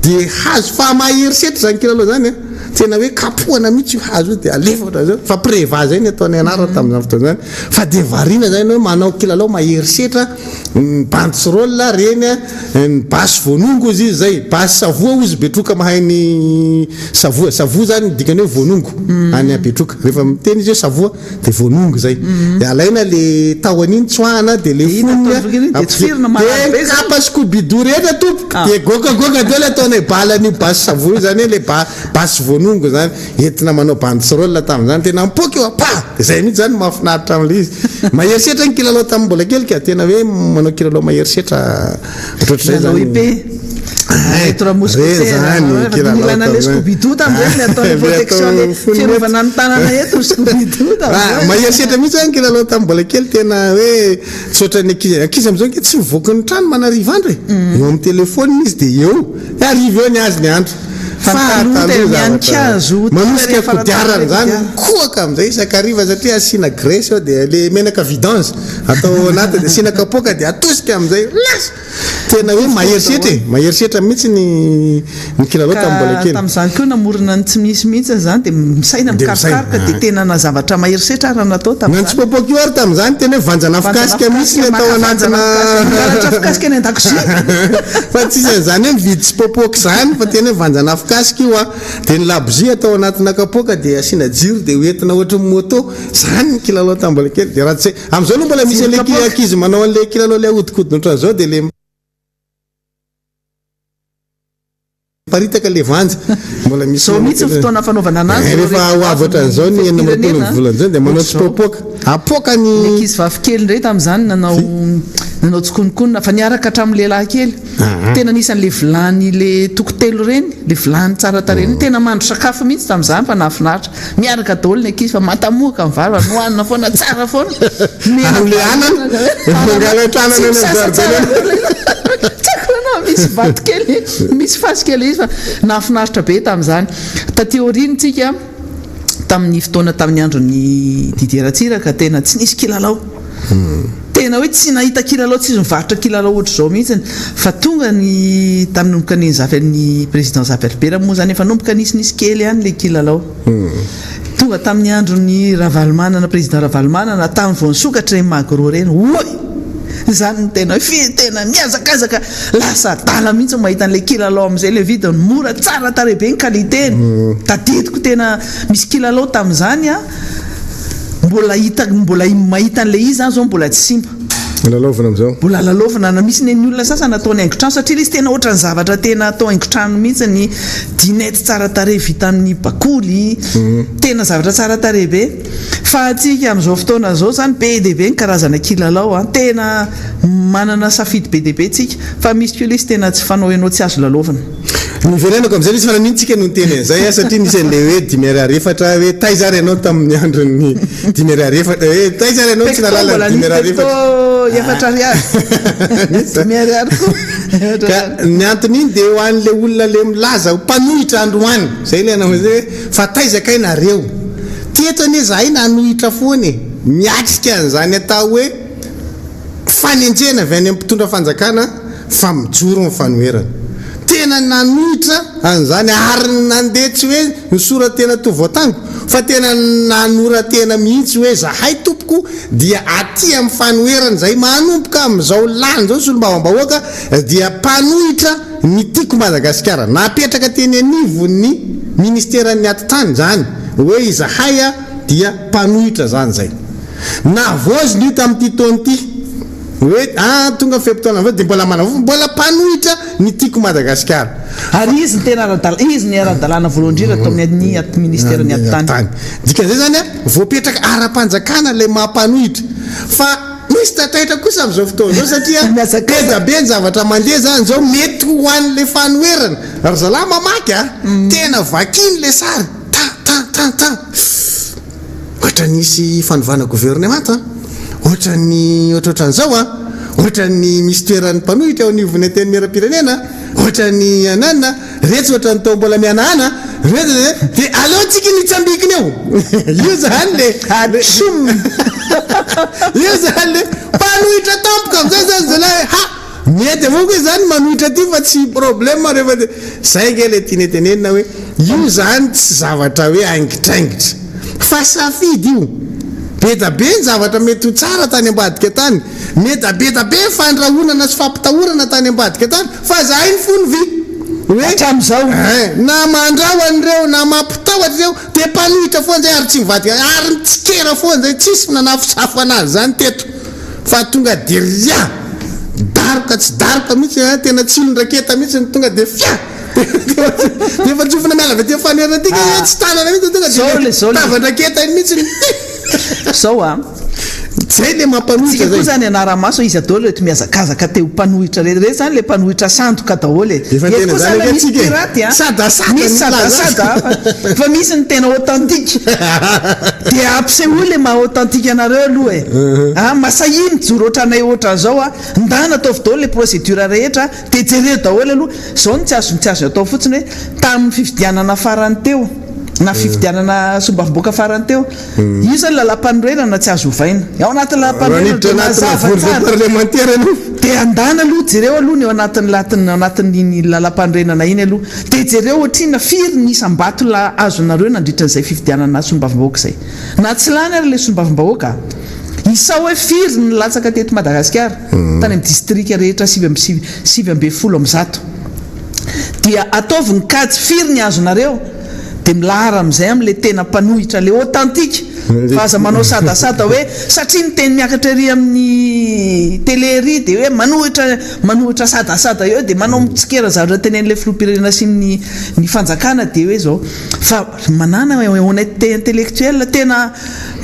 De hazo fa mahery setra zany kilalao zany a. Tena hoe kapohana mihitsy io hazo io de alefa ohatran'izao. Fa preva zay ny ataony anarany tamin'izany fotoana izany. Fa de variana zany hoe manao kilalao mahery setra, ny banderole reny a, ny basy voanongo hozy izy zay, basy savoa hozy Betroka mahay ny savoa, savoa zany ny dikany hoe voanongo any Betroka. Rehefa miteny izy hoe savoa Dia voanongo izay. Dia alaina le tahony iny tsoahana dia le fonony Dia tsifirina marary be Dia zany. kapa scoubidou rehetra tompoko. Ah. Dia goakagoaka daholo ataonay balan'io basy savony io zany hoe le ba- basy voanongo zany. Entina manao banderole tamin'izany tena mipoaka io ah, pa! Dia zay mihitsy zany no mahafinaritra amin'ilay izy. Mahery setra ny kilalao tamin'ny mbola kely ka, tena hoe manao kilalao mahery setra ohatrohatr'izay Lalao zany. IP. Ireto ramose Re koa zany efa kilalao nilana le tamin'izany. Scooby-Doo tamin'izay ny ataon'ny Le protection le atao fonony eto. fiarovana ny tanana eto Scooby-Doo Ah, tamin'izay. mahery setra mihitsy zany kilalao tamin'ny mbola kely tena hoe tsy ohatran'ny ankizy ankizy amin'izao ange tsy mivoaka ny trano manarivo andro e. Eo amin'ny telefaonina izy dia eo. Dia hariva eo ny azy ny andro. Fa Fa ny taloha taloha dia zavatra mihanika-hazo, tonga manosika rehefa kodiarana ratapaka zany kodiarana. mikohaka amin'izay isan-kariva satria asiana graisse ao dia le menaka vidange atao ao anatiny dia asiana kapoaka dia atosika amin'izay lasa. Tena hoe mahery setra e! Mahery setra mihitsy ny ny kilalao tamin'ny mbola Ka kely. tamin'izany koa namorona ny tsy misy mihitsy izany dia misaina Dia misaina, mikarokaroka dia ah. tena na zavatra mahery setra ary natao Na ny tamin'izany. tsipoapoaka io ary tamin'izany tena hoe vanjana Vanjana afokasika mihitsy ny afokasika, atao maka vanjana anatina afokasika, mangalatra afokasika any an-dakozia. Fa tsisy an'izany hoe mividy tsipoapoaka izany fa tena hoe vanjana afokasika io an! Dia ny labozia atao anatina kapoaka dia asiana jiro dia hoentina ohatry ny moto. Izany ny kilalao tamin'ny mbola kely. Dia raha tsy Amin'izao aloha mbola misy an'ilay ankizy manao an'ilay kilalao ilay ahodikodina ohatran'izao dia ilay miparitaka ilay vanja. Mbola misy Izao mihitsy ny fotoana fanaovana anazy. Eh, rehefa ho avy ohatran'izao ny 26 ny volana jona dia manao tsipoapoaka. Apoaka ny. Ny ankizy vavy kely indray tamin'izany nanao nanao tsikononkonona fa niaraka hatramin'ny lehilahy kely. Tena anisan'ilay vilany ilay toko telo ireny, ilay vilany tsara tarehy ireny, tena mandro sakafo mihitsy tamin'izany fa nahafinaritra. Miaraka daholo ny ankizy fa matamoaka ny vary fa nohanina foana tsara foana. Mena Amin'ilay anana, mangalatra anana Tsy any amin'ny misasa tsara zaridaina. daholo. Tsy haiko na misy vato kely, misy fasika ilay izy fa nahafinaritra be tamin'izany. Taty aoriana tsika tamin'ny fotoana tamin'ny andron'i Didier Ratsiraka tena tsy nisy kilalao. Tena hoe tsy nahita kilalao tsy izy mivarotra kilalao ohatr'izao mihitsy fa tonga ny tamin'ny nanomboka ny Zafy ny président Zafy Albert moa zany efa nanomboka nisinisy kely ihany le kilalao. Tonga tamin'ny andron'ny Ravalomanana président Ravalomanana tamin'ny vao nisokatra ireny magro ireny oay! Izany no tena hoe fi tena mihazakazaka lasa adala mihitsy mahita an'ilay kilalao amin'izay ilay vidiny mora tsara tarehy be ny qualité-ny. Tadidiko tena misy kilalao tamin'izany an! Mbola hita mbola mahita an'ilay izy zany zao mbola tsy simba. Lalaovina amin'izao. Mbola lalaovina na misy nen'ny olona sasany ataony haingon-trano satria ilay izy tena ohatran'ny zavatra tena atao haingon-trano mihitsy ny dinette tsara tarehy vita amin'ny bakoly, tena zavatra tsara tarehy be. Fa antsika amin'izao fotoana izao zany be dia be ny karazana kilalao an, tena manana safidy be dia be tsika fa misy koa ilay izy tena tsy fanao ianao tsy azo lalaovina. Niverenako amin'izay nisy fa naninona tsika no niteny an'izay an, satria nisy an'ilay hoe dimy ariary efatra hoe taiza ary ianao tamin'ny andron'ny dimy ariary efatra hoe taiza ary ianao tsy Pecto nahalala mbola ny dimy nisy ariary pecto efatra. efatra ariary. Dimy ariary koa. Efatra Ka ariary. ny anton'iny dia ho an'ilay olona ilay milaza ho mpanohitra androany, izay ilay nanao hoe fa taiza kay nareo? Teto anie izahay nanohitra foana e, miatrika an'izany atao hoe fanenjehana avy any amin'ny mpitondra fanjakana fa mijoro ny fanoherana. Tena. tena nanohitra an'izany ary nandeha tsy hoe nisora-tena toa voatango fa tena nanora-tena mihitsy hoe zahay tompoko dia aty amin'ny fanoherana izay manomboka amin'izao lany izao ny solombavambahoaka dia mpanohitra ny Tiako Madagasikara. Napetraka teny anivon'ny ministeran'ny atitany izany hoe izahay dia mpanohitra izany izay. Navaozina io tamin'ity taona ity hoe ah tonga ny fe-potoana vaovao dia mbola manavao mbola mpanohitra ny Tiako Madagasikara. Ary izy no tena ara-dalàna, izy no ara-dalàna voalohany indrindra tao amin'ny at ministeran'ny atitany. Dikan'izay izany voapetraka ara-panjakana ilay maha mpanohitra. Fa misy taitaitra kosa amin'izao fotoana izao satria be dia be ny zavatra mandeha izany izao mety ho an'ilay fanoherana. Ry zalahy mamaky a! Tena vakiany ilay sary, ta ta ta ta. Ohatran'ny hisy fanovana governemanta an! Ohatran'ny ohatrohatran'izao an! Ohatran'ny misy toeran'ny mpanohitra eo anivon'ny Antenimierampirenena an! Ohatran'ny ananona, retsy ohatran'ny toa mbola mihanahana an! Retsy dia dia aleo tsika ny hitsambikina eo! Io zany le Atchoum! Io zany le mpanohitra tampoka amin'izay zany zalahy hoe ha! Mety avao koa izany manohitra aty fa tsy problème rehefa de zay nge le tiana tenenina hoe io zany tsy zavatra hoe aingitraingitra fa safidy io be da be ny zavatra mety ho tsara tany ambadika tany meda be da be ny fandrahonana sy fampitahorana tany ambadika tany fa zahay ny fony vy hoe Hatramin'izao. eh na mandrahona ireo na mampitahotra ireo de mpanohitra foana zay ary tsy mivadika ary mitsikera foana zay tsisy nanafosafo anazy zany teto. Fa tonga de ria! Daroka tsy daroka mihitsy an, tena tsilon-draketa mihitsy ny tonga de fia! De efa tsofina miala avy aty amin'ny fanoherana aty ka tsy tanana mihitsy tonga de tavan-draketa iny mihitsy ny Zao an! Zay le mampanohitra zay. Tsika koa zany hanara-maso iza daholo ireto mihazakazaka te ho mpanohitra ireto. Ireto zany le mpanohitra sandoka daholo e. Efa Eto tena koa zany zany ange misy tsika e. piraty an. Sadasada Misy ny milaza azy. sadasada fa misy ny tena authentique. Dia ampisehoy le maha authentique anareo aloha e! Ah, masahia mijoro ohatranay ohatran'izao ah, ndana ataovy daholo le procédure rehetra dia jereo daholo aloha, izao no tsy azony tsy azo atao fotsiny hoe tamin'ny fifidianana farany teo na fifidianana solombavambahoaka farany teo, io zany lalam-panorenana tsy azo ovaina, ao anatin'ny Raha lalam-panorenana niditra dia anatina mazava vondrona tsara. parlemantera ianao. Dia andana aloha jereo aloha ny ao anatin'ny latin'ny ao anatin'iny lalam-panorenana iny aloha. Dia jereo ohatr'inona, firy ny isam-bato la azonareo nandritra izay fifidianana solombavambahoaka izay. Na tsy lany ary ilay solombavambahoaka, isao hoe firy ny nilatsaka teto Madagasikara, tany amin'ny distrika rehetra 119. Dia ataovy ny kajy firy ny azonareo, dia milahara amin'izay amin'ilay tena mpanohitra, ilay authentique, fa aza manao sadasada hoe satria ny teny miakatra ery amin'ny télé ery dia hoe manohitra manohitra sadasada eo dia manao mitsikera zavatra tenenin'ilay filoham-pirenena sy ny ny fanjakana dia hoe izao fa manana honnêteté intellectuelle tena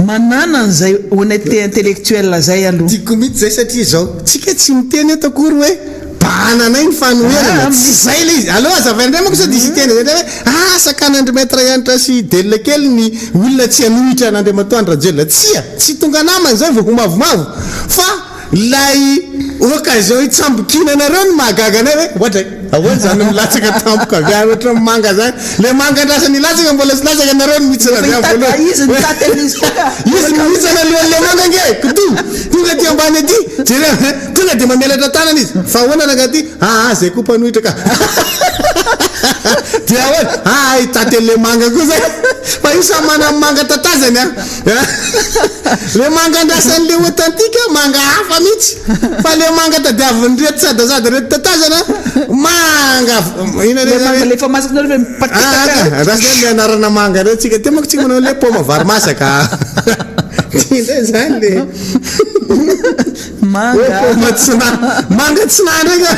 manana an'izay honnêteté intellectuelle zay aloha. Tiako mihitsy zay satria izao tsika tsy miteny eto akory hoe bahananay ny fanoherana, tsy zay ilay izy, aleo azavaina indray manko sao dia hisy hiteny izay indray hoe ah sakanandry Maître Hanitra sy Del kely ny olona tsy hanohitra an'Andriamatoa Andry Rajoelina, tsia, tsy tonga namany izay vao ho mavomavo fa Ilay occasion hitsambikinanareo no mahagaga anay hoe ohatray ahoana izany milatsaka tampoka avy any ohatran'ny manga izany, ilay manga andrasany hilatsaka mbola tsy latsaka nareo no mihitsana avy any voalohany. Izy nitaty an'izy koa ka. Izy no mihitsana alohan'ilay manga ange e, kidoa, tonga aty ambany aty, jereo, tonga dia mamelatra tanana izy, fa ahoana rangahy ity, aa zay koa mpanohitra ka. Dia ahoana, aa hitaty an'ilay manga koa zay, fa io samy manana ny manga tatazany an. Le manga andrasan'le authentique manga hafa mihitsy fa le manga tadiavin'ireto sadasada reto tatazana manga inona le manga le efa masaka nareo ve mipatitaka ah, andrasana le anarana manga reo tsika ty manko tsika manao le paoma vary masaka ty ndray zany le manga paoma tsina manga tsina ndray ka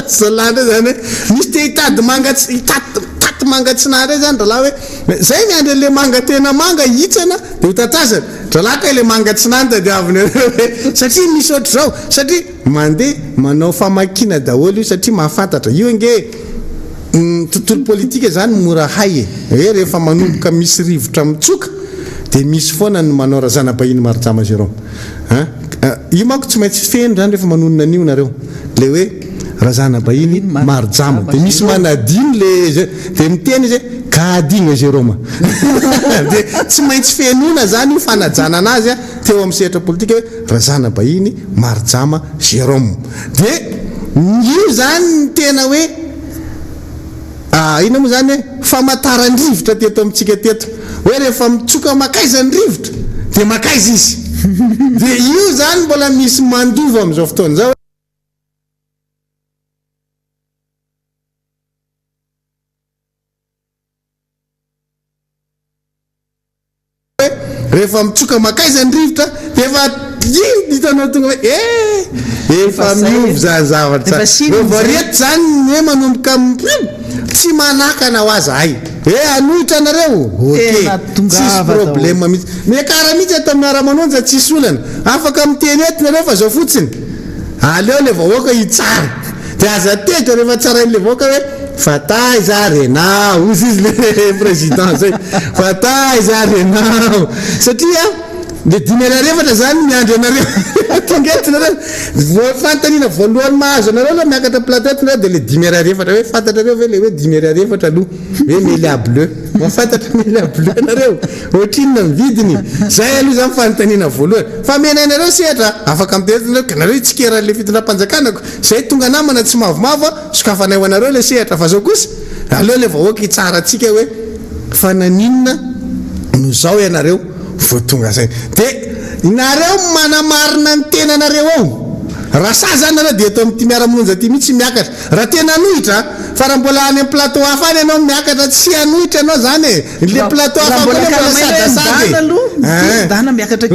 zalahy ndray zany misy te hitady manga tsy hitady taty manga tsina ndray zany dralahy hoe Zay miandry an'le manga tena manga hitsana de ho tatazana. Dralahy kay le manga tsy nany tadiaviny anareo e! Satria misy ohatr'izao, satria mandeha manao famakiana daholo io satria mahafantatra. Io ange ny tontolo politika zany mora hay e! Hoe rehefa manomboka misy rivotra mitsoka de misy foana ny manao Razanabahiny Marijama Jérôme. An! Io manko tsy maintsy feno zany rehefa manonona an'io nareo. Le hoe Razanabahiny Marijama. De misy manadino le de miteny izy hoe ka adino e Jérôme. De tsy maintsy fenoina zany io fanajana anazy teo amin'ny sehatra politika hoe Razanabahiny Marijama Jérôme. De io zany ny tena hoe. Inona moa izany hoe famantaran-drivotra teto amintsika teto? Hoe rehefa mitsoka mankaiza ny rivotra dia mankaiza izy. Dia io izany mbola misy mandova amin'izao fotoana izao. Hoe rehefa mitsoka mankaiza ny rivotra dia efa iny hitanao tonga hoe eh efa miova izany zavatra izany. Reo vao reto izany ny hoe manomboka tsy manakana ho aza hay hoe hanohitra anareo ok tsisy problème mihitsy. Miakara mihitsy ato amin'ny miara-manonja tsisy olana. Afaka miteny eto nareo fa zao fotsiny aleo le vahoaka hitsara. Dia aza tezitra rehefa tsarain'le vahoaka hoe fa taiza ary enao, hozy izy le président zay, fa taiza ary enao, satria le 4 5 zany miandry anareo tonga eto nareo, fanontaniana voalohany mahazo anareo aloha miakatra plateau eto nareo dia le 4 5 hoe fantatrareo ve le hoe 4 5 aloha hoe Melia bleu, mahafantatra Melia bleu nareo, ohatrinona ny vidiny, zay aloha zany fanontaniana voalohany, fa amenay anareo sehatra afaka miteny eto nareo ka nareo hitsikera an'le fitondram-panjakana ko. Zay tonga namana tsy mavomavo a, sokafanay ho anareo ilay sehatra fa zao kosa aleo ilay vahoaka hitsara antsika hoe fa naninona no zao ianareo vao tonga saina. De nareo manamarina ny tenanareo ao. Raha sahy zany nareo de eto amin'ity miara-monja ity mihitsy miakatra. Raha tena hanohitra a, fa raha mbola any amin'ny plateau hafa any ianao miakatra tsy hanohitra ianao zany e. Le plateau hafa koa anie mbola sadasada e. Ein. Raha vao miakatra,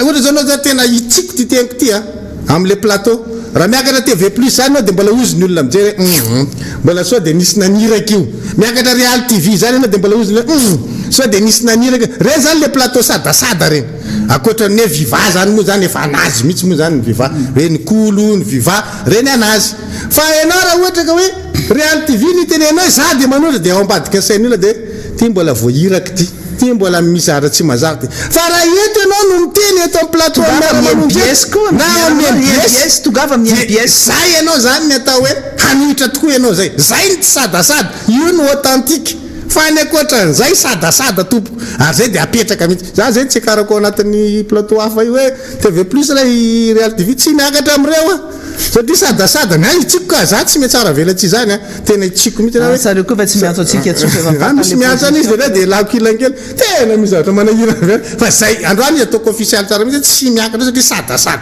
ohatra zao anao zao tena hitsiko ity teniko ity a. Amle plateau. Raha miakatra TV plus zany enao dia mbola ozy ny olona mijery hoe humm mbola sao dia nisy naniraka io. Miakatra Real TV zany enao dia mbola ozy ny olona humm sao dia nisy naniraka io. Reny zany le plateau sadasada reny. Ankoatran'ny hoe Viva zany moa zany efa anazy mihitsy moa zany ny Viva. Hoe ny Kolo, ny Viva, reny anazy. Fa enao raha ohatra ka hoe Real TV no itenenao hoe za dia manohitra dia ao ambadika ny sain'ny olona dia ty mbola voahiraka ity. Ty mbola misy zavatra tsy mazava ty. Fa raha eto ianao no miteny eto amin'ny plateau Tongava amin'ny miara-mamonjy MBS eto koa, na amin'ny amin'ny MBS, MBS tongava amin'ny dia MBS. zay ianao zany ny atao hoe hanohitra tokoa ianao zay. Zay ny tsy sadasada, io no authentique. Fa ny ankoatran'izay sadasada tompoko. Ary zay dia apetraka mihitsy. Za zay tsy akarako ao anatin'ny plateau hafa io hoe TV plus ilay Real TV, tsy miakatra amin'ireo aho. Satria sadasada ny ahy hitsiko ka, za tsy mihatsara velatsihy zany an. Tena hitsiko mihitsy ianao hoe. Asa reo koa fa tsy miantso antsika intsony fa efa Raha misy miantso any izy dia dia lako ilany kely. Tena misy zavatra manahirana be any. Fa zay, androany izy ataoko ofisialy tsara mihitsy hoe tsy miakatra eo satria sadasada.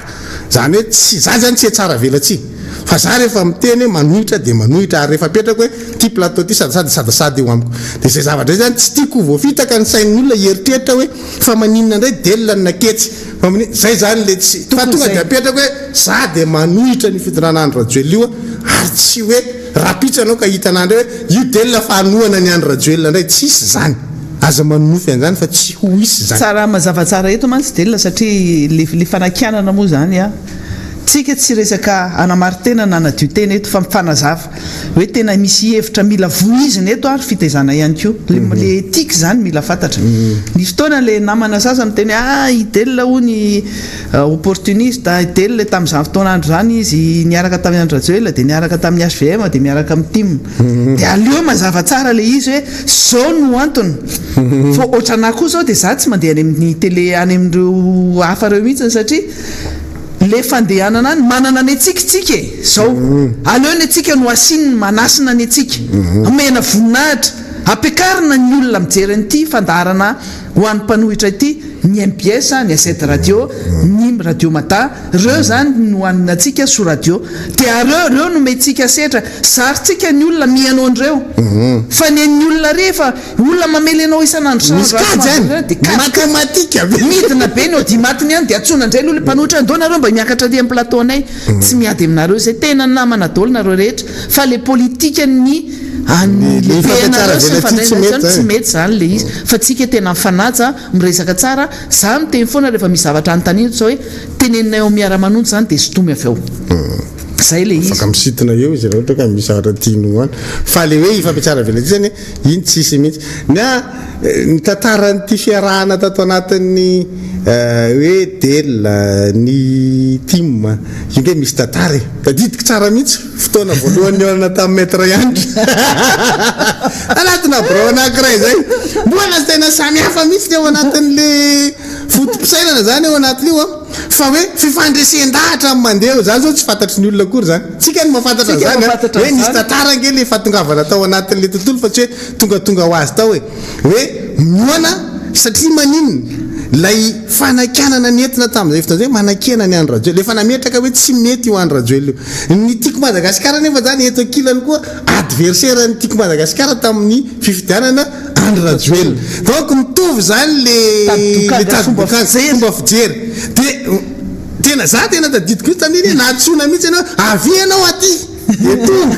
Zany hoe tsy, za zany tsy hiatsara velatsihy. Fa za rehefa miteny hoe manohitra dia manohitra ary rehefa apetrako hoe ity plateau ity sadasada dia sadasada eo amiko. Dia izay zavatra izay zany tsy tiako ho voafitaka ny sain'ny olona hieritreritra hoe fa maninona indray Del no naketsy. Fa maninona, zay zany le tsy, fa Tokony tonga zay. dia apetrako hoe za dia manohitra an'io fitondrana Andry Rajoelina io ary tsy hoe Rahampitso ianao ka hita anah indray hoe io Del fa hanohana an'i Andry Rajoelina indray, tsisy izany. Aza manonofy an'izany fa tsy ho hisy izany. Tsara mazava tsara eto mantsy Del satria le le fanakianana moa izany a, tsika tsy resaka hanamarin-tena na hanadio tena eto fa mifanazava hoe tena misy hevitra mila vohizina eto ary fitaizana ihany koa, le le éthique izany mila fantatra. Nisy fotoana le namana sasany miteny hoe ah i Del hono Opportuniste i Del tamin'izany fotoana andro izany izy niaraka tamin'i Andry Rajoelina dia niaraka tamin'ny hvm dia miaraka amin'ny tim. Dia aleo mazava tsara ilay izy hoe izao no antony. Fa ohatranà koa izao dia za tsy mandeha any amin'ny télé any amin'ireo hafa ireo mihitsy satria ilay fandehanana any manana ny antsika isika e! Izao. Aleo ny antsika no asiana manasina ny antsika. Omena voninahitra. Ampiakarina ny olona mijery an'ity fandaharana ho an'ny mpanohitra ity, ny mbs, ny AZ radio, ny radio mada, reo zany no haninantsika sous radio, dia reo reo no omentsika setra, zarintsika ny olona mihaino an'ireo, fa ny an'ny olona re efa olona mamely anao isan'andro Misy isan'andro kajy any, dia kajy matematika be. Midina be ny audimat-ny any dia antsoina indray aloha ilay mpanohitra, ndao nareo mba miakatra aty amin'ny plateau-nay, tsy miady aminareo izay, tena namana daholo nareo rehetra, fa le politikan'ny an'ny Le le fampiatsara PNRE sy ny velatsihy tsy fandraisana mety tsy zany. mety zany le izy fa tsika tena mifanaja miresaka tsara za miteny foana rehefa misy zavatra anontaniana ohatry zao hoe teneninay ao miara manonja zany de sintomy avy ao zay le izy. Afaka misintona eo izy raha ohatra ka misy zavatra tiany ho any. Fa le hoe hifampiatsara velatsihy zany iny tsisy mihitsy. Ny ahy ny tantaran'ity fiarahana tato anatin'ny hoe Del, ny Tim io nge misy tantara e. Tadidiko tsara mihitsy. Fotoana voalohany nihaonana tamin'i Maître Hanitra. Anatina birao anankiray izay. Mbola tena samy hafa mihitsy ny ao anatin'le foto-pisainana izany ao anatin'io an. Fa hoe fifandresen-dahatra amin'ny mandeha eo, zany zao tsy fantatry ny olona akory zany. Tsika no mahafantatra Tsika an'izany an! mahafantatra Hoe nisy an'izany. tantara ange le fahatongavana tao anatin'le tontolo fa tsy hoe tongatonga ho azy tao e! Hoe mihaona satria maninona? Ilay fanakianana nentina tamin'izay fotoana izay, manakiana an'i Andry Rajoelina. Efa nametraka hoe tsy mety io Andry Rajoelina io. Ny Tiako Madagasikara anefa zany eto ankilany koa adversaire ny Tiako Madagasikara tamin'ny fifidianana Andry Rajoelina. Donc mitovy zany le le Tady tady dokanga sy dokanga fomba fomba fijery. fijery. De tena za tena tadidiko mihitsy tamin'iny hoe nantsoina mihitsy ianao hoe avia ianao aty. De tonga.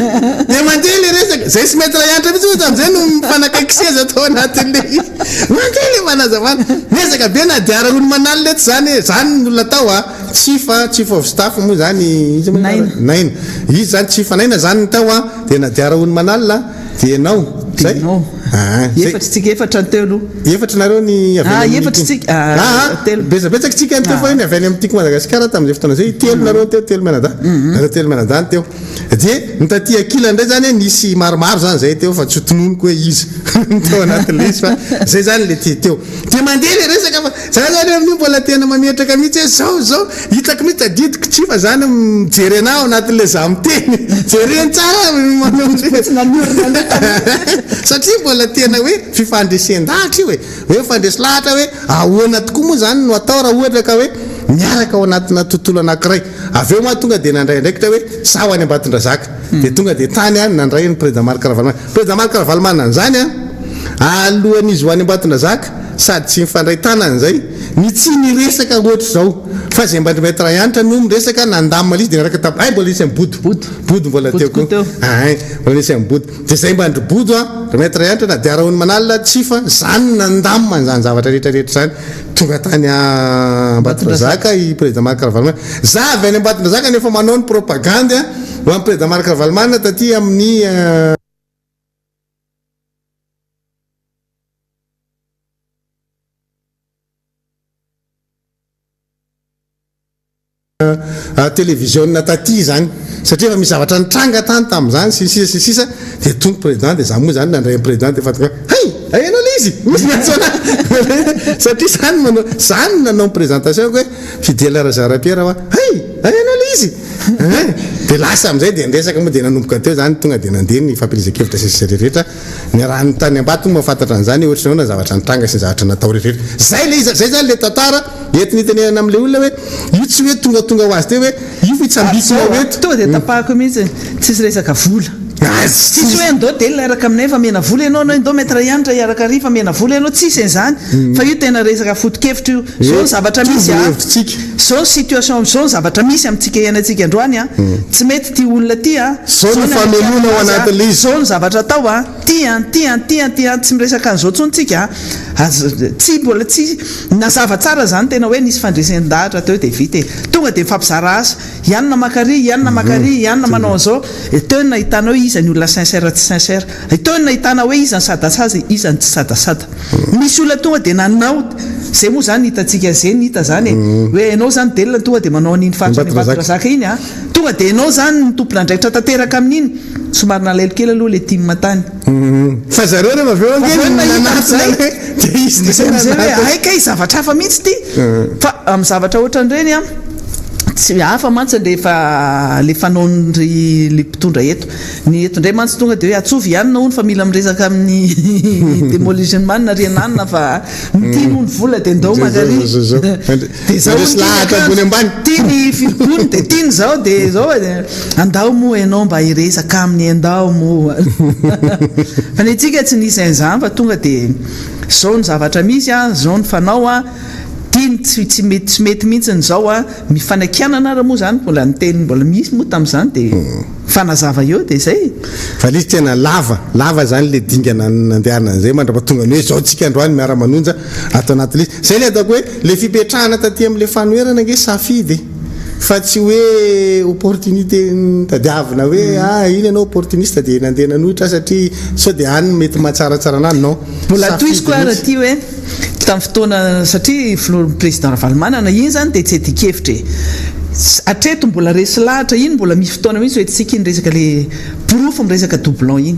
De mandeha le resaka. Zay sy Maître Hanitra mihitsy moa tamin'izay no mifanakaiky seza tao anatin'le izy. Mandeha le fanazavana. Miezaka be na dia Raolomanalina eto zany e. Zany ny olona tao a. Chief a, chief of staff moa zany iza moa Naina. Naina. Izy zany chief Naina zany ny tao a. De Nadia Raolomanalina. Dia ianao? Zay? Ianao. Ah, zay. Efatra tsika, efatra ny teo aloha. Efatra nareo ny avy Ah, any amin'ny efatra tsika, ah, Ah, ah, telo. Betsabetsaka tsika ny teo fa hoe ny avy any amin'ny Tiako Madagasikara tamin'izay fotoana izay, telo nareo ny teo, telo mianadahy. Nareo telo mianadahy ny teo. Dia ny taty ankilany indray izany nisy maromaro izany izay teo fa tsy ho tononiko hoe iza ny tao anatin'ilay izy fa izay izany ilay ty teo. Dia mandeha ilay resaka fa za izany amin'io mbola tena mametraka mihitsy hoe zao zao, hitako mihitsy tadidiko tsy fa zany mijery anah ao anatin'ilay za miteny, jereny tsara manao satria mbola tena hoe fifandresen-dahatra io e, hoe mifandresy lahatra hoe ahoana tokoa moa zany no atao raha ohatra ka hoe miaraka ao anatina tontolo anankiray, avy eo moa tonga dia nandray andraikitra hoe za ho any Ambatondrazaka, dia tonga dia tany aho nandray ny Président Marc Ravalomanana, Président Marc Ravalomanana zany an, alohan'izy ho any Ambatondrazaka sady tsy mifandray tanana izay, ny tsy niresaka ohatr'izao fa izay mba ndry Maître Hanitra no miresaka nandamina ilay izy dia niaraka tam hay mbola nisy an'i Bodo, Bodo mbola teo koa, hay mbola nisy an'i Bodo, dia izay mba ndry Bodo an, ry Maître Hanitra na dia Rahonimanalina tsy fa zany nandamina an'izany zavatra rehetra rehetra izany, tonga tany Ambatondrazaka i Président Marc Ravalomanana, za avy any Ambatondrazaka no efa manao ny propagandy an, ho an'i Président Marc Ravalomanana taty amin'ny. Televiziona taty izany satria efa misy zavatra nitranga tany tamin'izany sy ny sisa sy ny sisa dia tonga président dia za moa izany nandray an'i président dia efa tonga hay! Hay ianao ilay izy! Misy miantso anah satria zany manao za no nanao ny présentation ko hoe Fidèle Razara Pierre hoa hay! Hay ianao ilay izy! Hein! Dia lasa amin'izay dia niresaka moa dia nanomboka teo izany tonga dia nandeha ny fampielezan-kevitra sy ny sisa rehetra Niarahan'ny tany Ambato moa mahafantatra an'izany hoe ohatran'ny ahoana ny zavatra nitranga sy ny zavatra natao rehetra. Zay ilay izy, zay zany ilay tantara entina itenenana amin'ilay olona hoe io tsy hoe tongatonga ho azy teo hoe io fitsambikina ho eto. Tonga dia tapahako mihitsy, tsisy resaka vola. Tsisy hoe andao Del hiaraka aminay fa mena vola ianao na andao Maître Hanitra hiaraka ary fa mena vola ianao, tsisy an'izany fa io tena resaka foto-kevitra io. Zao ny zavatra misy a, zao ny situation, zao ny zavatra misy amintsika iainantsika androany a, tsy mety ity olona ity a, Zao zao no ny famelona ao azy a, anatin'ilay izy. zao ny zavatra atao a, ty an, ty an, ty an, ty an, tsy miresaka an'izao intsony tsika a, aza, tsy mbola tsy nazava tsara zany tena hoe nisy fandresen-dahatra teo dia vita e, tonga dia mifampizara asa, i anona maka ary, i anona maka ary, i anona manao an'izao, teo no nahitana hoe iza ny olona sincère tsy sincère, teo no nahitana hoe iza ny sadasada, iza ny tsy sadasada. Misy olona tonga dia nanao, zay moa zany hitantsika zay ny hita zany e, hoe enao zany Del no tonga dia manao an'iny faritra any Ambatondrazaka iny a, tonga dia enao zany no tompon'andraikitra tanteraka amin'iny, somary nalahelo kely aloha le tim tany. Fa zareo rehefa avy eo ange Fa avy eo nahita nanatona an'izay, hoe dia izy dia indray am'zay hoe nanatona. hay kay zavatra hafa mihitsy ity, fa amin'ny zavatra ohatran'ireny an, tsy hafa mantsy rehefa le fanaon'ny le mpitondra eto. Ny eto indray mantsy tonga dia hoe atsovy i anona hono fa mila miresaka amin'ny demolition man ry ananona fa ny tiany hono vola dia ndao maka ary. Dia izao hono tiany akanjo, tiany firikony dia tiany izao dia izao e. Andao moa ianao mba hiresaka aminy andao moa. Fa ny antsika tsy nisy an'izany fa tonga dia izao ny zavatra misy an, izao ny fanao an, tiany tsy tsy mety tsy mety mihitsy izao an. Mifanakianana ara moa zany mbola niteny mbola misy moa tamin'izany dia mifanazava eo dia izay e. Fa le izy tena lava, lava zany le dingana nandehanana an'izay mandrapatonga ny hoe zao tsika androany miara manonja ato anatin'le izy. Zay le ataoko hoe le fipetrahana taty am'le fanoherana ange safidy e! Fa tsy hoe opportunité notadiavina hoe ah iny ianao opportuniste dia nandeha nanohitra aho satria sao dia any no mety mahatsaratsara anah, non. Mbola Safidy tohiziko ara mihitsy. ity hoe Tamin'ny fotoana satria filoha président Ravalomanana iny izany dia tsy adin-kevitra e. Hatreto mbola resy lahatra iny mbola misy fotoana mihitsy hoentintsika iny resaka le porofo miresaka doublon iny.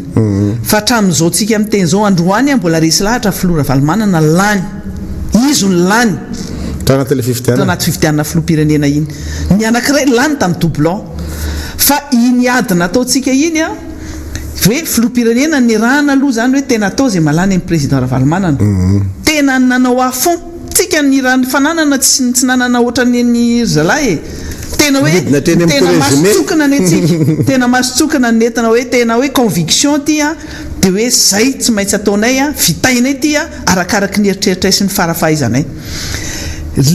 Fa hatramin'izao tsika miteny izao androany aho mbola resy lahatra filoha Ravalomanana lany. Izy no lany. Tao anatin'ilay fifidianana. Tao anaty fifidianana filoham-pirenena iny. Ny anankiray lany tamin'ny doublon. Fa iny ady nataontsika iny an, hoe filoham-pirenena nirahana aloha izany hoe tena atao izay mahalany an'i Président Ravalomanana. Tena nanao à fond. Tsika ny raha ny fananana tsy tsy nanana ohatran'ny an'i ry zalahy e. Tena hoe Nidina hatreny amin'ny tena treize mai. maso-tsokina ny antsika. Tena maso-tsokina ny nentina hoe tena hoe conviction ity an, dia hoe zay tsy maintsy ataonay an, vitainay ity an, arakaraky ny eritreritray sy ny fara-fahaizanay.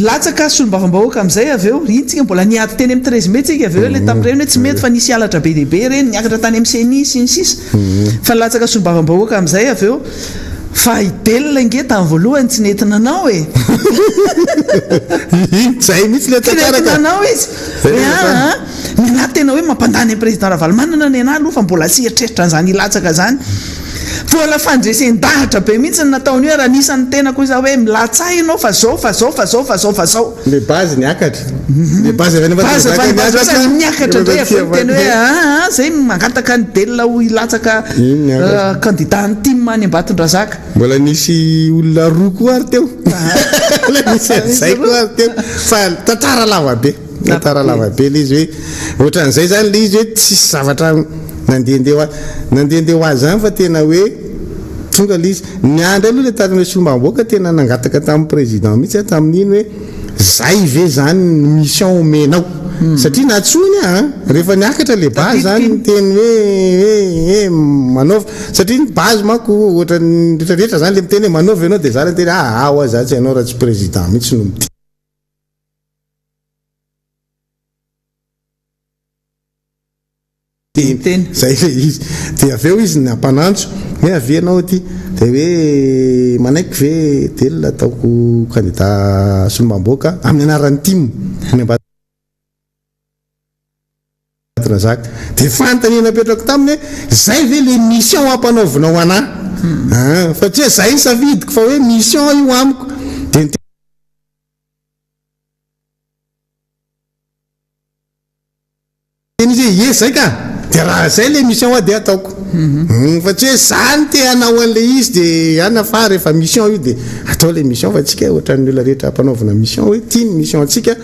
Latsaka solombavambahoaka amin'izay avy eo, iny tsika mbola niady teny amin'ny 13 mai tsika avy eo ilay tamin'ireny hoe tsy mety fa nisy halatra be dia be ireny, niakatra tany amin'ny ceni sy ny sisa Fa latsaka solombavambahoaka amin'izay avy eo, fa i Del ange tamin'ny voalohany tsy nety nanao e! Iny, zay mihitsy ilay Tsy nety tantara ka. nanao izy, Zay hoe ilay aa tantara. ny anah tena hoe mampandany an'i Président Ravalomanana ny anah aloha fa mbola tsy eritreritra an'izany hilatsaka izany. Mbola fandresen-dahatra be mihitsy ny nataony hoe raha anisan'ny tenako izaho hoe milatsaha ianao fa zao fa zao fa zao fa zao fa zao. Le base niakatra. Le base avy any Base avy any Ambatondrazaka Ambatondrazaka niakatra indray avy eo niteny hoe niakatra. aa zay mangataka an'i Del ho hilatsaka Iny niakatra. candidat an'ny tim any Ambatondrazaka. Mbola nisy olona roa koa ary teo. Mbola nisy an'izay koa ary teo. Fa tantara lava be. Tantara lava be ilay izy hoe ohatran'izay izany ilay izy hoe tsisy zavatra nandehandeha ho azy, nandehandeha ho azy izany fa tena hoe tonga ilay izy. Ny ahy indray aloha ilay tany amin'ilay solombavambahoaka tena nangataka tamin'ny président mihitsy aho tamin'iny hoe zay ve izany ny mission omenao? Satria nantsoiny aho an, rehefa niakatra ilay base izany niteny hoe hoe hoe manaova, satria ny base manko ohatran'ny rehetra rehetra izany ilay miteny hoe manaova ianao dia izaho ilay niteny hoe aa ho'a izaho tsy hanao raha tsy président mihitsy no miteny. Teny. Zay ilay izy. Dia avy eo izy nampanantso hoe avia ianao aty. Dia hoe manaiky ve Del ataoko kandida solombavambahoaka amin'ny anaran'ny tim any Ambatondrazaka. Dia fanontaniana napetrako taminy hoe zay ve ilay mission ampanaovinao anà? Ah, fa tsy hoe zay ny safidiko fa hoe mission io amiko. Dia Teny izy hoe ie zay ka! Dia raha zay le mission hoa dia ataoko. Fa tsy hoe za no te hanao an'le izy dia ana fa rehefa mission io dia atao le mission fa tsika ohatran'ny olona rehetra ampanaovina mission hoe ty ny mission antsika.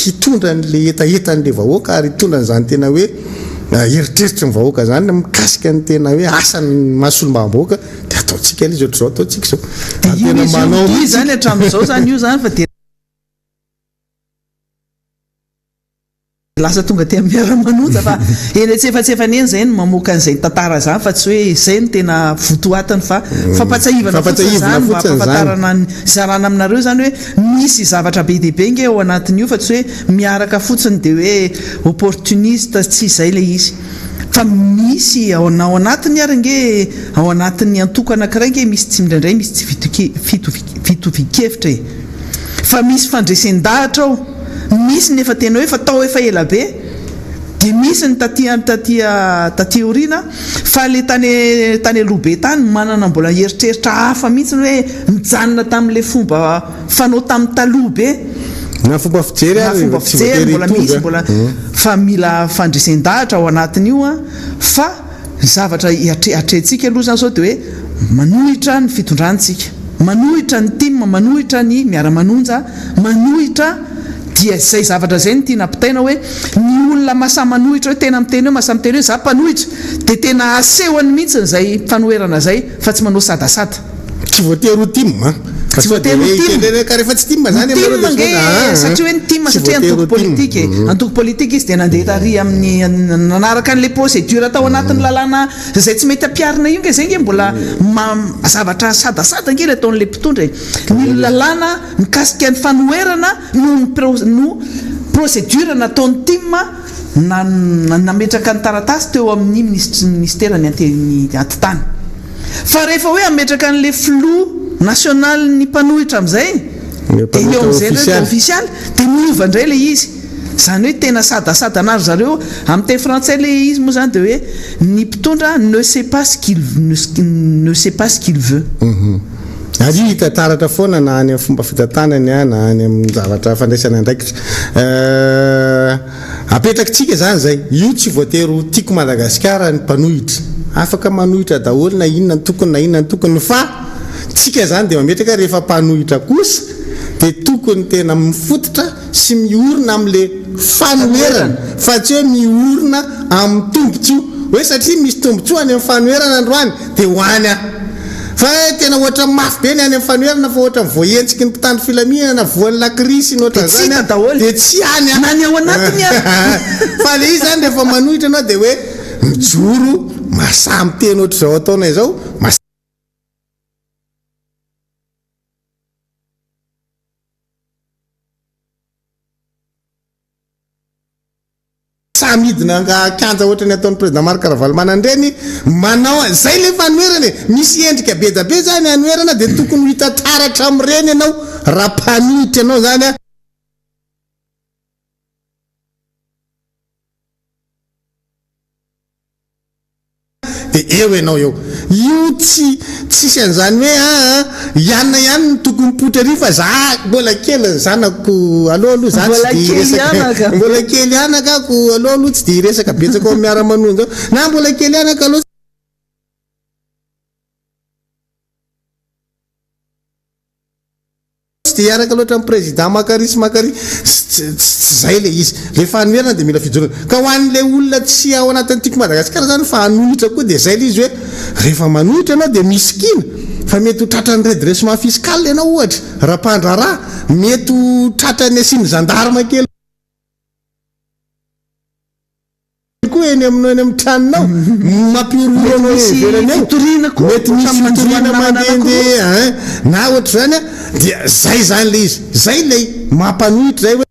Hitondra an'le hetahetan'le vahoaka ary hitondra an'izany tena hoe eritreritry ny vahoaka izany mikasika ny tena hoe asan'ny maha solombavambahoaka dia ataontsika ilay izy ohatr'izao ataontsika izao. Dia Ary io tena izy io manao mitohy mihitsy. izany hatramin'izao izany io izany fa dia lasa tonga aty amin'ny miara-manonja fa eny antsefatsefany eny izay no mamoaka an'izay tantara izany fa tsy hoe izay no tena votoatiny fa fampatsiahivana fotsiny Fampatsiahivana izany mba fotsiny izany. hampafantarana ny hizarana aminareo izany hoe Misy zavatra be dia be nge ao anatin'io fa tsy hoe miaraka fotsiny dia hoe opportuniste, tsy izay ilay izy. Fa misy ao na ao anatiny ary nge ao anatin'ny antoko anankiray nge misy tsy indraindray misy tsy fitovian-kevitra e. Fa misy fandresen-dahatra ao, misy ny efa tena hoe efa tao efa ela be, dia misy ny taty taty taty aoriana fa ilay tany tany aloha be tany manana mbola eritreritra hafa mihitsy hoe mijanona tamin'ilay fomba fanao tamin'ny taloha be. Na fomba fijery Na ary fomba tsy fijery voatery mbola hitovy misy an. mbola fa mila fandresen-dahatra ao anatin'io an fa ny zavatra atrehintsika aloha izany izao dia hoe manohitra ny fitondrana isika, manohitra ny tim, manohitra ny miara-manonja, manohitra dia izay zavatra izay no tiana ampitaina hoe ny olona masahy manohitra hoe tena miteny hoe masahy miteny hoe za mpanohitra dia tena asehony mihitsy izay fanoherana izay fa tsy manao sadasada. Tsy voatery ho tim an! Fa Tsy sao dia voatery ho hoe tim. hiteny hoe ka rehefa tsy tim Ny zany ianareo tim dia ange sao dia satria hoe ny tim tsy satria voatery antoko ho tim. politika e. Antoko politika izy dia nandeha tary amin'ny nanaraka an'ilay procédure tao anatin'ny lalàna izay tsy mety ampiharina io ange izay ange mbola zavatra sadasada ange ilay ataon'ilay mpitondra e. Ny lalàna mikasika ny fanoherana no no procédure nataon'ny tim nametraka ny taratasy teo amin'ny minisitry ny minisiteran'ny ny atitany. Fa rehefa hoe hametraka an'ilay filoha nasionalin'ny mpanohitra amin'izay dia eo amin'izay indray dia ofisialy dia miova indray ilay izy. Izany hoe tena sadasadana ry zareo. Amin'ny teny frantsay ilay izy moa izany dia hoe ny mpitondra ne sait pas ce qu'il ne sait pas ce qu'il veut. Ary io hita taratra foana na any amin'ny fomba fitantanany na any amin'ny zavatra fandraisana andraikitra. Apetrakitsika izany izay. Io tsy voatery ho tiako Madagasikara ny mpanohitra. Afaka manohitra daholo na inona antokony na inona antokony fa tsika zany dia mametraka rehefa mpanohitra kosa dia tokony tena mifototra sy miorina amle fanoherana fa tsy hoe miorina amin'ny tombotsoa hoe satria misy tombotsoa any amin'ny fanoherana androany dia ho any aho fa tena ohatra mafy be ny any amin'ny fanoherana fa ohatra voahenjiky ny mpitandro filaminana na voan'ny lakrisy ny ohatran'izany aho dia tsy any aho Na ny ao anatiny ary. Fa le izy zany rehefa manohitra ianao dia hoe mijoro mahasahy miteny ohatr'izao ataonay izao, Sahy midina an-kianja ohatran'ny ataon'ny président Marc Ravalomanana ireny, manao an, zay ilay fanoherana e! Misy endrika be dia be zany hanoherana dia tokony ho hita taratra amin'ireny ianao raha mpanohitra ianao zany an! Dia eo ianao eo. Io tsy tsisy an'izany hoe aa i anona ihany no tokony mipoitra ery fa za mbola kely ny zanako aleo aloha za tsy dia hiresaka mbola kely anaka ako aleo aloha tsy dia hiresaka betsaka ao amin'ny miara-manoa zao na mbola kely anaka aloha Tsy dia hiaraka loatra amin'ny président makary sy makary, tsy izay ilay izy. Ilay fanoherana dia mila fijoroana. Ka ho an'ilay olona tsy ao anatin'ny Tiako Madagasikara izany fa hanohitra koa dia izay ilay izy hoe rehefa manohitra ianao dia misikina fa mety ho tratran'ny redressement fiscal ianao ohatra raha mpandraharaha, mety ho tratran'ny asian'ny gendarme kely. Koa eny aminao eny amin'ny tranonao mampihorohoro anao eny ivelany eo mety misy fitoriana mandehandeha hein na ohatr'izany an dia zay zany le izy zay ilay mampanohitra zay hoe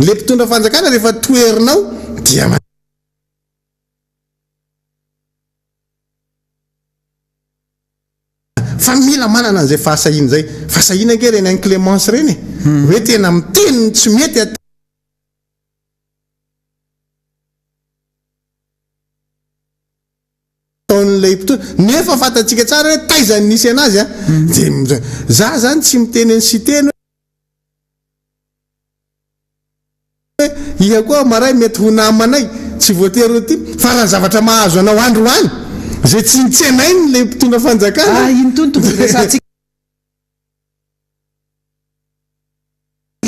le mpitondra fanjakana rehefa toherinao dia Fa mila manana an'izay fahasahiana izay. Fahasahiana ange ireny inclémence ireny e. Hoe tena miteny ny tsy mety ataon'ilay mpitondra. Nefa fantatsika tsara hoe taiza no nisy an'azy an. Dia za zany tsy miteny an'i Siteny hoe. Iha koa maray mety ho namanay, tsy voatery ho tia, fa raha ny zavatra mahazo anao androany, izay tsy nitsenainy ilay mpitondra fanjakana. Ah, iny toa ny tokony resahantsika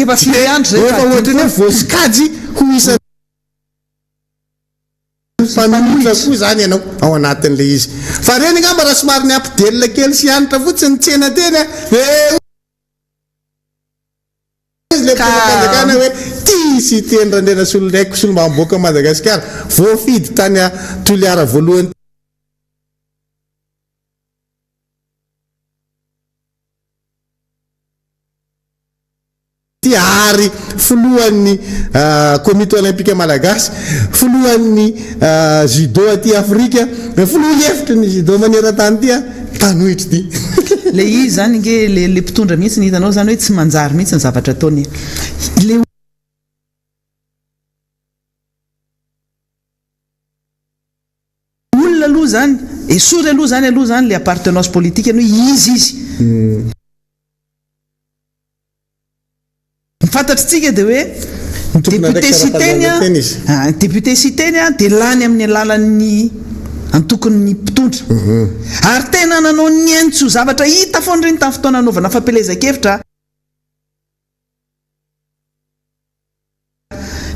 efa firy andro izay Efa fa ohatran'ny hoe adino. voasokajy ho isan'ny mpanohitra koa izany ianao ao anatin'ilay izy. Fa ireny angamba raha somary niampidelina kely sy hanitra fotsiny ny tsena teny an, dia. Izy ilay mpitondra fanjakana hoe tia sy teny Randrianasoloniaiko solombavambahoaka Madagasikara voafidy tany Toliara voalohany ity ary filohan'ny komity olympika malagasy, filohan'ny judo aty Afrika, filoha lefitry ny judo maneran-tany ity. Mpanohitra ity. Le izy zany nge le le mpitondra mihitsy ny hitanao zany hoe tsy manjary mihitsy ny zavatra ataony e. Le olona aloha zany esory aloha zany aloha zany le appartenance politique ny hoe iza izy. Ny fantatritsika dia hoe ny député Siteny an, ny député Siteny an dia lany amin'ny alalan'ny antokon'ny mpitondra. Ary tena nanao niantso zavatra hita foana ireny tamin'ny fotoana nanaovana fampielezan-kevitra.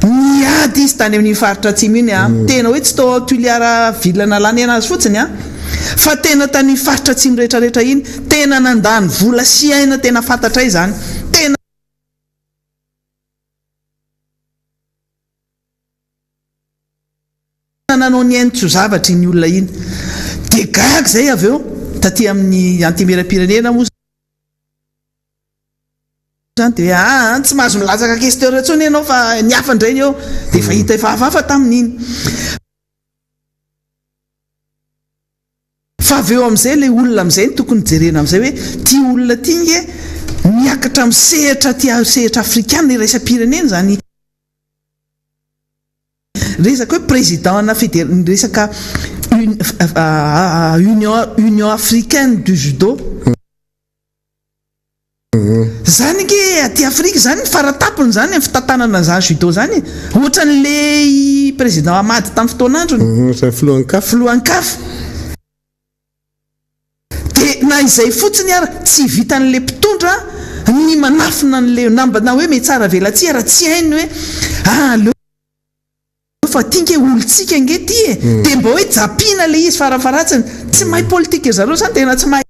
Niady izy tany amin'iny faritra atsimo iny an, tena hoe tsy tao Toliara ville nalany anazy fotsiny an, fa tena tany faritra atsimo rehetra rehetra iny, tena nandany vola sy aina tena fantatray izany, tena nanao ny ainy tsy ho zavatra iny olona iny, dia gaga izay avy eo taty amin'ny antemieram-pirenena moa. Zany dia hoe aa tsy mahazo milatsaka questeur intsony ianao fa ny hafa indray ny eo dia efa hita efa hafahafa tamin'iny. Fa avy eo amin'izay ilay olona amin'izay no tokony jerena amin'izay hoe ity olona ity nge miakatra amin'ny sehatra aty sehatra afrikana iraisam-pirenena izany resaka hoe président ana fédé ny resaka union union africaine du judo. Zany ange aty Afrika zany ny faratapony zany amin'ny fitantanana an'izany judo zany e. Ohatran'ilay président Ahmad tamin'ny fotoan'androny. Ohatran'ny filohan'ny CAF. Filohan'ny CAF. Dia na izay fotsiny ara tsy vitan'ilay mpitondra ny manafina an'ilay na mba na hoe mihatsara velatsihy ara tsy hainy hoe aleo fa ty nge olontsika nge ty e. Dia mba hoe japiana ilay izy farafaharatsiny. Tsy mahay politika zareo zany tena tsy mahay.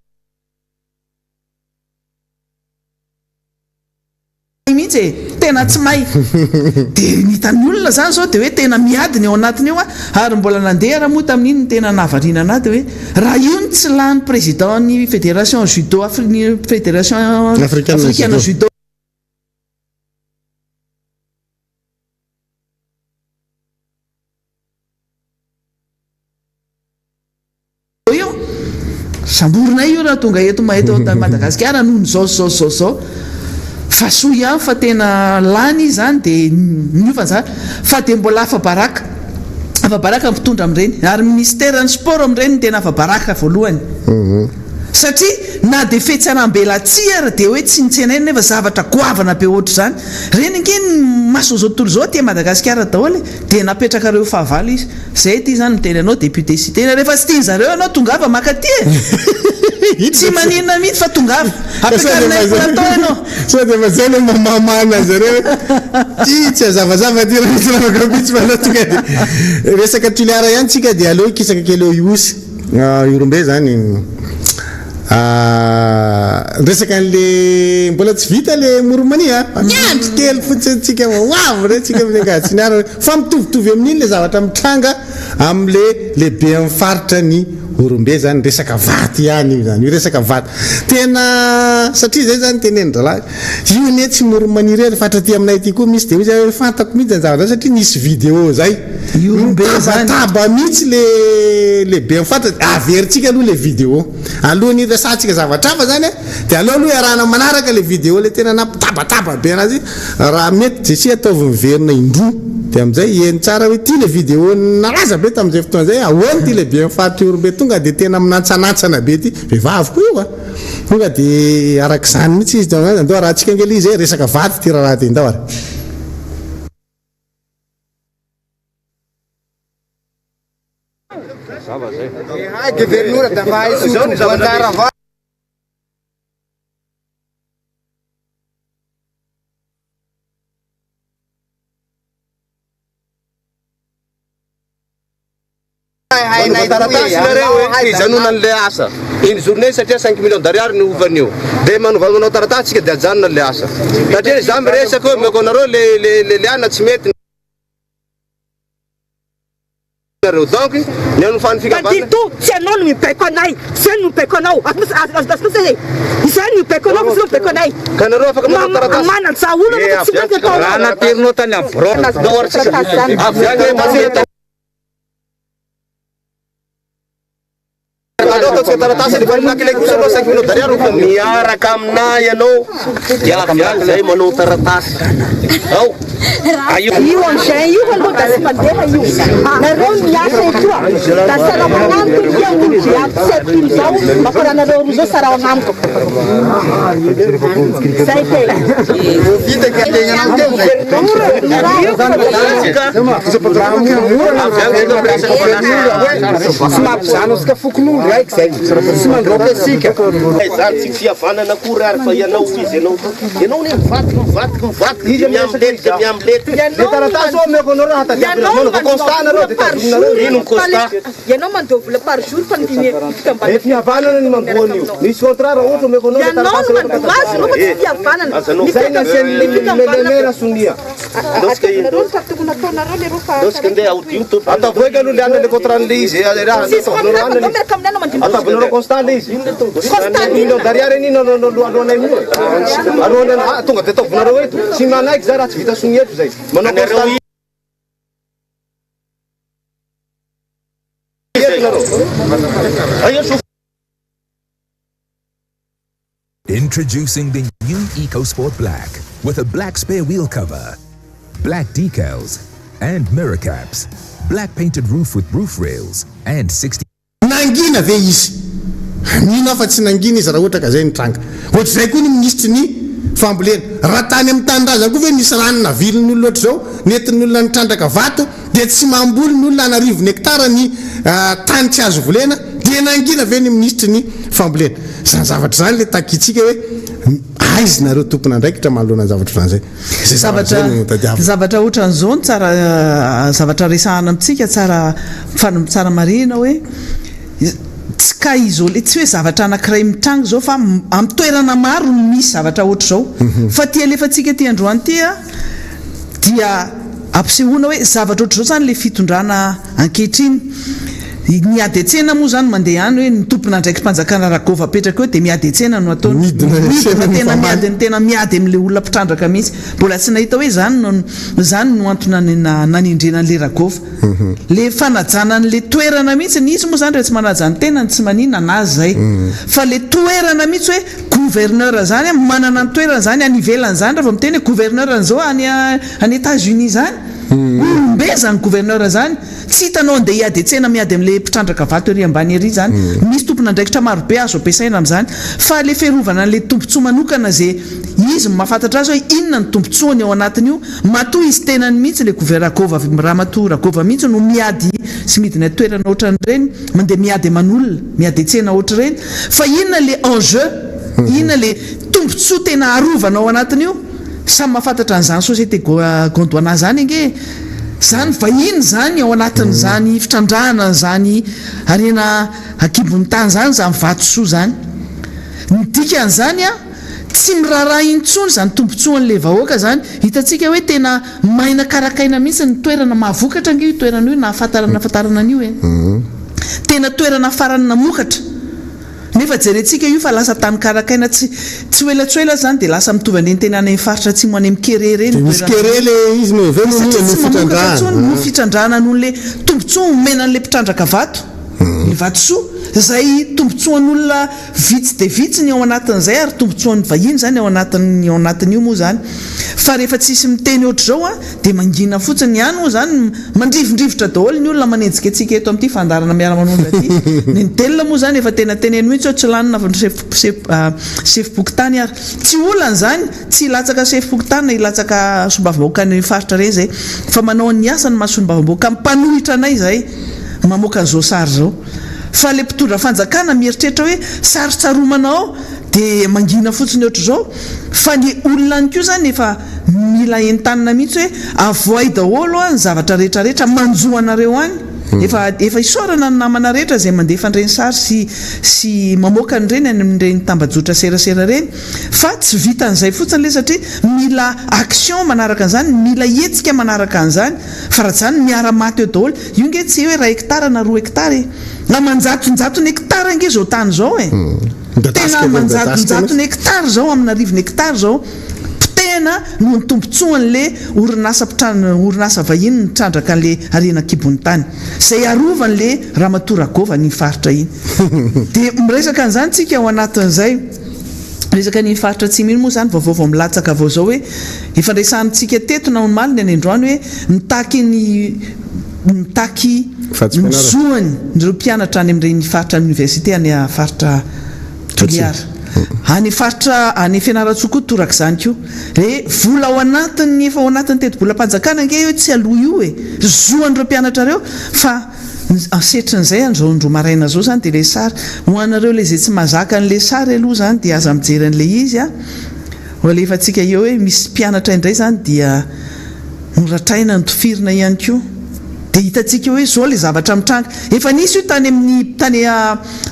Mihitsy e! Tena tsy may! Dia ny hitan'ny olona izany izao dia hoe tena miady ny ao anatiny ao ary mbola nandeha ary moa tamin'iny ny tena nahavariana an'ahy dia hoe raha io no tsy lany président ny fédération judo ny fédération africaine judo Io, samborinay io raha tonga eto eto Madagasikara noho ny zao sy zao sy zao sy zao. Fa soa ihany fa tena lany izy izany dia niova ny zavatra. Fa dia mbola afa-baraka, afa-baraka ny mpitondra amin'ireny. Ary ny minisiteran'ny sport amin'ireny no tena afa-baraka voalohany. Satria na dia fihetseram-belatsihy ary dia hoe tsy notsenaina nefa zavatra goavana be ohatr'izany. Ireny ange ny mason'izao tontolo izao aty Madagasikara daholo e. Dia napetrakareo fahavalo izy. Zay ity zany miteny anao député Siteny rehefa tsy tiany zareo ianao tongava maka aty e! Tsy maninona mihitsy fa tongava. Ampiakarinay plateau ianao. Sao dia efa zay le mamahamahana zareo hoe ty tsy hazavazava ty raha misy ravaka mihitsy fa aleo tonga dia resaka Toliara ihany tsika dia aleo hikisaka kely eo Ihosy Ihorombe zany. Resaka an'le mbola tsy vita le Moromania a! Miandry kely fotsiny tsika fa ho avy indray tsika amin'ny Ankahatsiniarana fa mitovitovy amin'iny le zavatra mitranga amin'le lehiben'ny faritra ny Horombe zany resaka vato ihany io zany, io resaka vato tena satria zay zany tenenin-drahalahy io anie tsy Moromania irery fa hatraty aminay aty koa misy de hoy zay hoe fantako mihitsy zany zavatra zany satria nisy vidéo zay. Ihorombe zany. Mitabataba mihitsy le lehiben'ny faritra, averintsika aloha le vidéo. Alohan'ny hiresahantsika zavatra hafa zany dia aleo aloha iarahana manaraka le vidéo le tena nampitabataba be anazy. Raha mety Jessie ataovy miverina indroa dia amin'izay heno tsara hoe ity le vidéo nalaza be tamin'izay fotoana izay, ahoana ity lehiben'ny faritra Ihorombe tonga dia tena minantsanantsana be ity, vehivavy koa io a! Tonga dia arak'izany mihitsy izy, andao arahantsika ange le izy e, resaka vady ity raharaha ity, ndao ary. Manova taratasy nareo hoe hijanonan'le asa une journée satria 5 millions d'ariary ny hofany io. De manova manao taratasy tsika de ajanona le asa. Satria za miresaka hoe omeko anareo le le le le ana tsy mety nareo. Donc ny hanofan'ny fikambanana. Tadidio, tsy ianao no mibaiko anay, izay no mibaiko anao. Azonao Izay no mibaiko anao fa tsy ianao mibaiko anay. Ka nareo afaka manao taratasy. Manan-ja olana fa tsy maintsy ataonao. Raha naterinao tany amin'ny birao. Avy any hoe Miaraka aminah ianao dia avy any zay manao taratasy ao. Io engin io aloha da tsy mandeha io. Nareo miasa etoa da sarao agnamiko ia olo jiaby tsy haiko ino zao mba karaha nareo roa zao sarao agnamiko. Zay tegna. Tsy mampizana antsika fokonolona raiky zay, tsy mandroaka antsika. Izany tsy fihavanana akory ary fa ianao hoy izy ianao ianao anie mivadika mivadika mivadika dia miamiletika miamiletika. Le taratasy oa omeko anareo raha tadiavinareo manaova constat nareo de tazominareo. Ino ny constat? Ianao mandoa vola par jour fa ny fikambanana. Le fihavanana ny mandoa an'io. Misy contrat raha ohatra omeko anao le taratasy Ianao no mandoa azy ianao fa tsy fihavanana. Zay ny asian'ny le sonia. Ataovy aloha le anona le contrat le izy Ataovy constat le izy. Million d'ariary anie no alohanay amin'io e. Alohanay tonga de ataovinareo eto. Tsy manaiky za raha tsy vita sonia eto zay. Manao constat eto nareo. Introducing the new EcoSport Black with a black spare wheel cover, black decals, and mirror caps, black painted roof with roof rails, and 60. Nangina ve izy? Mino aho fa tsy nangina izy raha ohatra ka izay no tranga. Ohatr'izay koa ny minisitry ny. Fambolena. Raha tany amin'ny tanindrazana koa ve nisy rano navilin'ny olona ohatr'izao, nentin'ny olona nitrandraka vato, dia tsy mamboly ny olona an'arivony hektara ny tany tsy azo volena, dia nangina ve ny minisitry ny fambolena? Izany zavatra izany ilay takintsika hoe aiza nareo tompon'andraikitra manoloana ny zavatra ohatran'izay? Izay zavatra izay no tadiavina. Zavatra ohatran'izao no tsara zavatra resahana amintsika tsara tsara marihina hoe Tsy cas isolé, tsy hoe zavatra anankiray mitranga izao fa amin'ny toerana maro no misy zavatra ohatr'izao. Fa ity alefantsika ity androany ity dia ampisehoana hoe zavatra ohatr'izao izany ilay fitondrana ankehitriny. Ny ady an-tsena moa izany mandeha any hoe ny tompon'andraiki-panjakana Ragôva apetraka eo dia miady an-tsena no ataony. Midina ny tsena Midina, tena ny miady, tena miady amin'ilay olona mpitrandraka mihitsy. Mbola tsy nahita hoe izany no izany no antony nanendrena an'ilay Ragôva. Le fanajana an'le toerana mihitsy, izy moa zany rehefa tsy manaja ny tenany tsy maninona anazy zay, fa le toerana mihitsy hoe gouverneur zany an, manana ny toerany zany any ivelany zany raha vao miteny hoe gouverneur an'izao any any Etats Unis zany, olombe zany gouverneur zany, tsy hitanao andeha hiady an-tsena miady am'le mpitrandraka vato ery ambany ery zany, misy tompon'andraikitra marobe azo ampiasaina am'zany, fa le fiarovana an'le tombotsoa manokana ze izy no mahafantatra azy hoe inona ny tombotsoany ao anatin'io, Matoa izy tenany mihitsy le gouver Ragova Ramatoa Ragova mihitsy no miady sy midina toerana otran'ireny, mandeha miady aman'olona, miady an-tsena ohatr'ireny, fa inona le enjeu, inona le tombotsoa tena arovana ao anatin'io? Samy mahafantatra an'izany société Gondwana zany ange e! Zany vahiny zany ao anatin'izany fitrandrahana an'izany harena ankibon'ny tany zany, zany vatosoa zany. Ny dikan'izany an! Tsy miraharaha intsony izany tombotsoan'ilay vahoaka izany. Hitantsika hoe tena maina karakaina mihitsy ny toerana mahavokatra ange io toerana io nahafantarana nahafantarana an'io e. Tena toerana farany namokatra. Nefa jerentsika io fa lasa tany karakaina tsy tsy ho ela tsy ho ela izany dia lasa mitovy an'ireny tena any amin'ny faritra atsimo any amin'ny kere ireny Dia ny misy toerana kere io. ilay izy no heverina Satria hoe tsy mamokatra fitrandrahana. intsony noho fitrandrahana noho ilay tombotsoa omena an'ilay mpitrandraka vato, ny vatosoa, izay tombotsoan'olona Vitsy dia vitsy ny ao anatin'izay ary tombotsoan'ny vahiny izany ao anatin'ny ao anatin'io moa izany. Fa rehefa tsisy miteny ohatr'izao an, dia mangina fotsiny ihany moa izany, mandrivondrivotra daholo ny olona manenjika antsika eto amin'ity fandaharana miara-manondra ity. Ny Del moa izany efa tena teneno mihitsy hoe tsy lany na sefo sefom-pokontany ary. Tsy olana izany, tsy hilatsaka sefom-pokontany na hilatsaka solombavambahoaka any faritra ireny izay, fa manao ny asany maha solombavambahoaka mpanohitra anay izay mamoaka an'izao sary izao. Fa le mpitondra fanjakana mieritreritra hoe sarotsaromana ao de mangina fotsiny ohatr'izao, fa ny olona any koa zany efa mila entanina mihitsy hoe avoay daholo ny zavatra rehetra rehetra manjo anareo any, efa efa isaorana ny namana rehetra izay mandefa an'ireny sary sy sy mamoaka an'ireny any amin'ireny tambajotra serasera ireny, fa tsy vitan'izay fotsiny le satria mila action manaraka an'izany, mila hetsika manaraka an'izany, fa raha tsy izany miara maty eo daholo. Io nge tsy hoe iray hektara na roa hektara e! Aman-jatonjatony hektara nge izao tany izao e! Tena aman-jatonjatony hektara izao, amin'arivony hektara izao potehina noho ny tombontsoan'le orinasa mpitran orinasa vahiny mitrandraka an'le harena an-kibon'ny tany. Izay arovan'le ramatoa Ragôva an'iny faritra iny. Dia miresaka an'izany tsika ao anatin'izay. Resaka an'iny faritra atsimo iny moa izany vaovao vao milatsaka vao izao hoe efa niresahantsika teto na omaly ny any androany hoe mitaky ny mitaky ny zoany ireo mpianatra any amin'ireny faritra any université any faritra Toliara. Any faritra any Fianarantsoa koa torak'izany koa. Re vola ao anatin'ny efa ao anatin'ny tetibolam-panjakana ange io tsy aloha io e. Zoan'ireo mpianatra ireo fa Setrin'izay an'izao indroa maraina izao izany dia ilay sary. Ho anareo ilay izay tsy mahazaka an'ilay sary aloha izany dia aza mijery an'ilay izy a. Ho alefantsika eo hoe misy mpianatra indray izany dia noratraina, notifirina ihany koa. Dia hitantsika eo hoe izao ilay zavatra mitranga. Efa nisy io tany amin'ny tany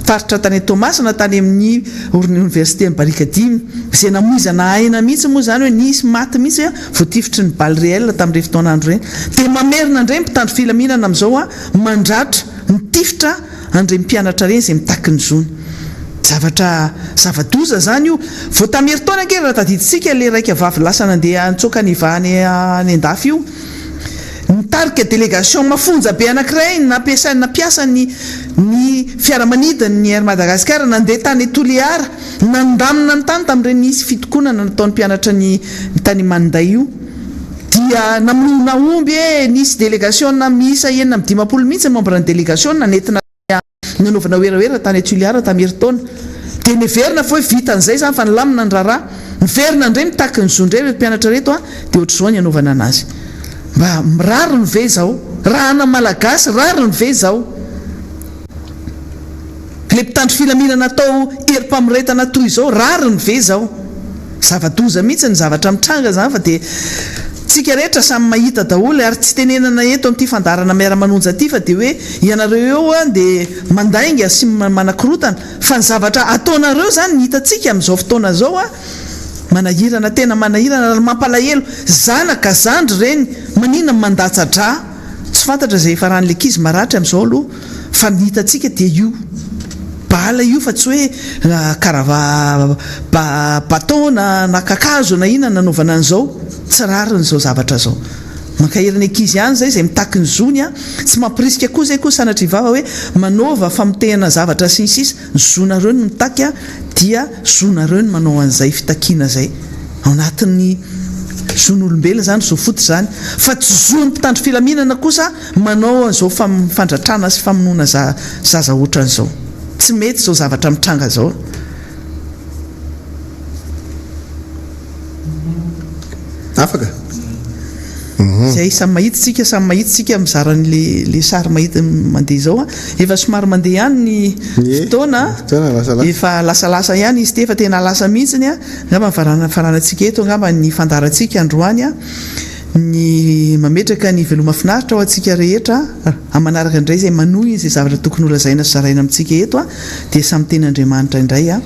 faritra tany Toamasina, tany amin'ny oniversiten'i Barikadimy, izay namoizana aina mihitsy moa izany hoe nisy maty mihitsy voatifitry ny balle réelle tamin'ireny fotoan'andro ireny. Dia mamerina indray ny mpitandro filaminana amin'izao mandratra, mitifitra an'ireny mpianatra ireny izay mitaky ny zony. Zavatra zava-doza izany io. Vao tamin'ny herintaona ange raha tadidintsika ilay raika vavy lasa nandeha nitsoaka any any an-dafy io. Nitarika délégation mafonja be anankiray nampiasaina nampiasa ny ny fiaramanidin'ny Air Madagascar nandeha tany Toliara nandamina ny tany tamin'ireny nisy fitokonana nataon'ny mpianatra ny tany Maninday io dia namonoana omby e nisy délégation miisa 56 mihitsy ny membre ny délégation nentina Nanaovana werawera tany Toliara tamin'ny herintaona. Dia neverina fa hoe vita an'izay izany fa nilamina ny raharaha. Miverina indray mitaky ny zo indray ireto mpianatra ireto an, dia ohatr'izao ny anaovana anazy. Mba rariny ve izao? Raha ana Malagasy, rariny ve izao? Ilay mpitandro filaminana atao herim-pamoretana toy izao, rariny ve izao? Zava-doza mihitsy ny zavatra mitranga izany fa dia tsika rehetra samy mahita daholo ary tsy tenenana eto amin'ity fandaharana miara-manonja ity fa dia hoe ianareo eo dia mandainga sy manakorotana fa ny zavatra ataonareo izany ny hitantsika amin'izao fotoana izao manahirana tena manahirana ary mampalahelo zanaka zandry ireny maninona mandatsa-drà tsy fantatra izay hifaran'ilay ankizy maratra amin'izao aloha Fa ny hitantsika dia io bala io fa tsy hoe karava ba baton na na kakazo na inona nanaovana an'izao. Tsy rariny izao zavatra izao. Mankahery ny ankizy ihany izay izay mitaky ny zony an. Tsy mampirisika koa izay koa sanatria vava hoe manaova famotehana zavatra sy ny sisa. Ny zonareo no mitaky an dia zonareo ny manao an'izay fitakiana izay. Ao anatin'ny zon'olombelona izany, zo fototra izany. Fa tsy zon'ny mpitandro filaminana kosa Manao an'izao fandratrana sy famonoana zaza otran'izao. Tsy mety izao zavatra mitranga izao. Afaka? Zay, samy mahita tsika, samy mahita tsika mizara an'le le sary mahita mandeha izao a. Efa somary mandeha ihany ny fotoana a. Efa lasalasa ihany izy ity, efa tena lasa mihitsiny a. Angamba varana faranantsika eto angamba ny fandaharantsika androany a. Ny mametraka ny veloma finaritra ho antsika rehetra amin'ny manaraka indray izay manohy izay zavatra tokony ho lazaina sy zaraina amintsika eto dia samy teny Andriamanitra indray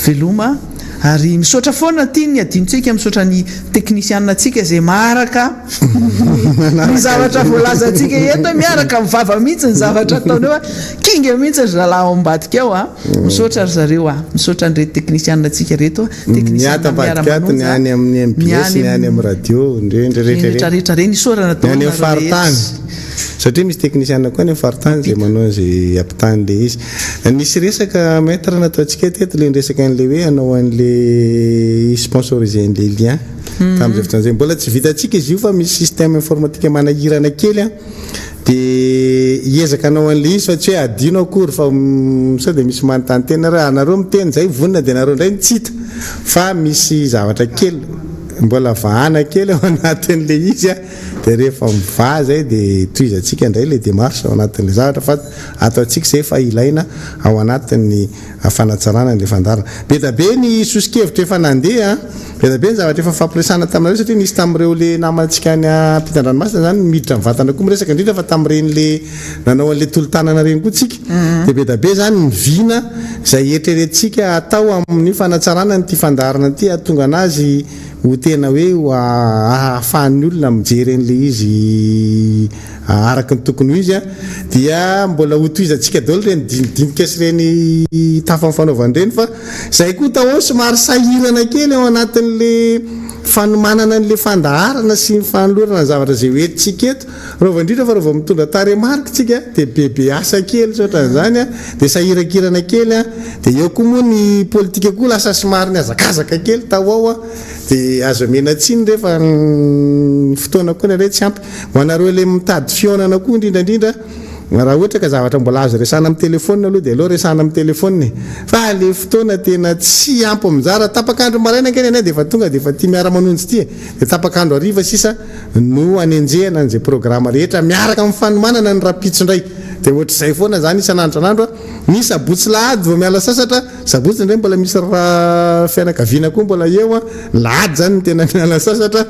veloma ary misaotra foana ity ny adinontsika misaotra ny teknisianina antsika izay maharaka ny zavatra voalazantsika eto miaraka mivava mihitsy ny zavatra ataony eo kinga mihitsy ry zalahy ao ambadika ao a misaotra ry zareo a misaotra an'ireto teknisianina antsika ireto Ny ato ambadika ato, ny any amin'ny mbs, ny any amin'ny radio, ireny rehetra ireny. Ny any amin'ny faritany. Satria misy teknisiana koa any amin'ny faritany izay manao an'izay ampitany ilay izy. Nisy resaka maître nataontsika teto ilay niresaka an'ilay hoe hanao an'ilay hi-sponsoriser an'ilay lien tamin'izay fotoana izay. Mbola tsy vitantsika izy io fa misy système informatique manahirana kely an. Dia hiezaka hanao an'ilay izy fa tsy hoe hadino akory fa sao dia misy manontany tena hoe anareo miteny izay vonona dia nareo indray no tsy hita fa misy zavatra kely mbola vahana kely ao anatin'ilay izy a, dia rehefa mivaha izay dia tohizantsika indray ilay démarche ao anatin'ilay zavatra fa ataontsika izay fa ilaina ao anatin'ny fanatsarana an'ilay fandaharana. Be da be ny soso-kevitra efa nandeha an! Be da be ny zavatra efa nifampiresahana taminareo satria nisy tamin'ireo le namantsika any ampitan-dranomasina izany miditra mivantana koa miresaka indrindra fa tamin'ireny le nanao an'ilay tolo-tanana ireny koa tsika. Dia be da be izany ny vina izay eritreretintsika hatao amin'ny fanatsarana an'ity fandaharana ity hahatonga an'azy ho tena hoe ahafahan'ny olona mijery an'ilay izy Araka ny tokony ho izy dia mbola ho tohizantsika daholo ireny dinidinika sy ireny tafa nifanaovana ireny fa izay koa tao somary sahirana kely ao anatin'le fanomanana an'le fandaharana sy ny fanolorana ny zavatra izay ho entintsika eto raha vao indrindra fa raha vao mitondra tarehimarika tsika dia bebe asa kely sy ohatran'izany dia sahirakirana kely dia eo koa moa ny politika koa lasa somary nihazakazaka kely tao ao dia azo omena tsiny re fa ny fotoana koa indraindray tsy ampy. Ho anareo ilay mitady fihaonana koa indrindra indrindra, raha ohatra ka zavatra mbola azo resahana amin'ny telephone aloha dia aleo resahana amin'ny telephone e! Fa ilay fotoana tena tsy ampy mizara, tapak'andro maraina ange ny anay dia efa tonga dia efa ity miara-manonjy ity e! Dia tapak'andro hariva sisa no anenjehana an'izay programa rehetra miaraka amin'ny fanomanana ny rahampitso indray. Dia ohatr'izay foana izany isan'andro isan'andro a! Ny sabotsy lahady vao miala sasatra, sabotsy indray mbola misy fianakaviana koa mbola eo an, lahady izany no tena miala sasatra.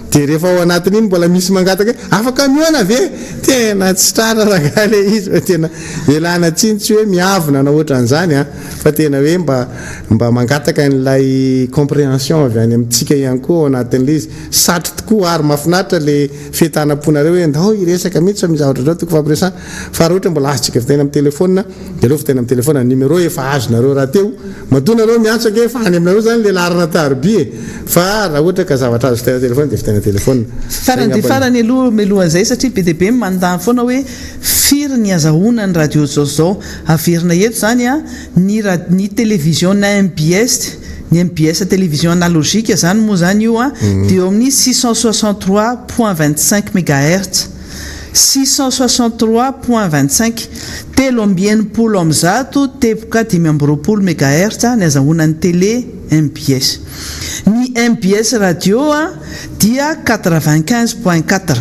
Dia rehefa ao anatin'iny mbola misy mangataka hoe afaka mihaona ve? Tena tsy tratra rangahy ilay izy fa tena ialana tsiny tsy hoe miavona na ohatran'izany an, fa tena hoe mba mba mangataka an'ilay comprehension avy any amintsika ihany koa ao anatin'ilay izy. Satry tokoa ary mahafinaritra ilay fientanam-ponareo hoe ndao hiresaka mihitsy fa misy zavatra ohatr'izao tokony hifampiresahana fa raha ohatra mbola azontsika vitaina amin'ny telephone Dia aleo vitaina amin'ny telephone, ny numéro efa azonareo rahateo, matoa nareo miantso ange efa any aminareo zany le laharana tarobia e, fa raha ohatra ka zavatra azo vitaina telephone dia vitaina telephone. Farany dia farany aloha mialohan'izay satria be dia be ny manontany foana hoe firy ny azahoana ny radio zao sy zao, averina eto izany an, ny ra ny télévision na mbs, ny mbs télévision analogique izany moa izany io an, dia eo amin'ny 663 point 25 megahertz. 663.25, 163.25 mégahertz ny azahoana ny télé mbs. Ny mbs radio dia 95.4,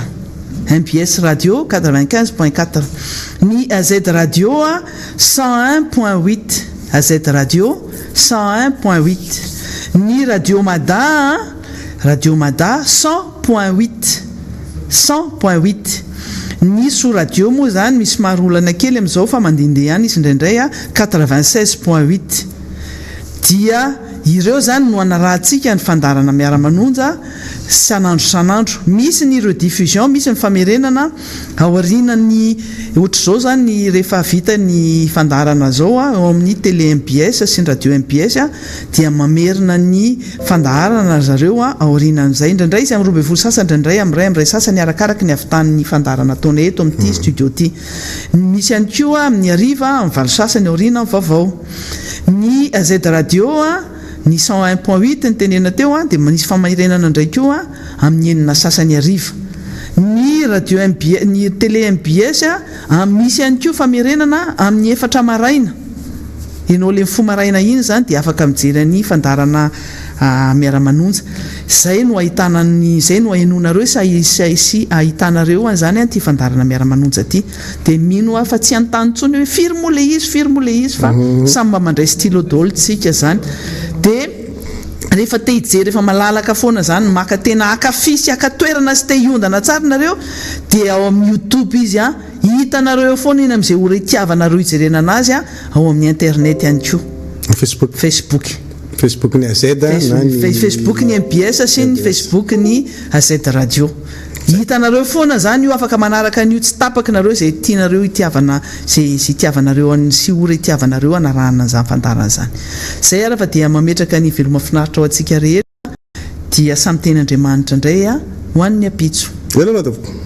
mbs radio 95.4. Ny AZ radio 101.8, AZ radio 101.8. Ny radio Mada, radio Mada 100.8, 100.8. Ny Soa radio moa izany misy maro olana kely amin'izao fa mandehandeha ihany izy indraindray, 96.8. Dia ireo izany no anarahantsika ny fandaharana Miara-manonja isan'andro isan'andro. Misy ny rediffusion, misy ny famerenana aorianan'ny, ohatr'izao izany rehefa vita ny fandaharana izao ao amin'ny télé mbs sy ny radio mbs dia mamerina ny fandaharana ry zareo aorianan'izay. Indraindray izy amin'ny 12 sasany, indraindray amin'ny iray, amin'ny iray sasany arakaraky ny havitan'ny fandaharana ataonay eto amin'ity studio ity. Misy ihany koa amin'ny hariva amin'ny valo sasany aoriana ny vaovao. Ny AZ Radio, ny 101.8 nitenenina teo dia misy famarenana indray koa amin'ny enina sasany hariva. Ny radio MB, ny télé mbs misy ihany koa famerenana amin'ny efatra maraina. Ianao ilay mifoha maraina iny izany dia afaka mijery an'ny fandaharana Miara-manonja. Izay no ahitana ny, izay no ahenoanareo sy sy ahitanareo an'izany ity fandaharana Miara-manonja ity. Dia mino aho fa tsy hanontany intsony hoe firy moa ilay izy, firy moa ilay izy fa samy mba mandray stylo daholo tsika izany. Dia rehefa te hijery efa malalaka foana izany, maka tena haka fy sy haka toerana sy te hiondana tsara nareo dia ao amin'ny youtube izy an, hitanareo eo foana iny amin'izay ora itiavanareo hijerena anazy an, ao amin'ny internet ihany koa. Facebook. Facebook. Facebook ny AZ na ny Facebook ny mbs sy ny Facebook ny AZ radio. Hitanareo foana zany io afaka manaraka an'io tsy tapaka nareo izay tianareo itiavana izay itiavanareo an sy ora itiavanareo anarahana an'izany fandaharana izany. Izay ary fa dia mametraka ny veloma finaritra ho antsika rehetra dia samy teny Andriamanitra indray ho an'ny ampitso. Veloma tompoko.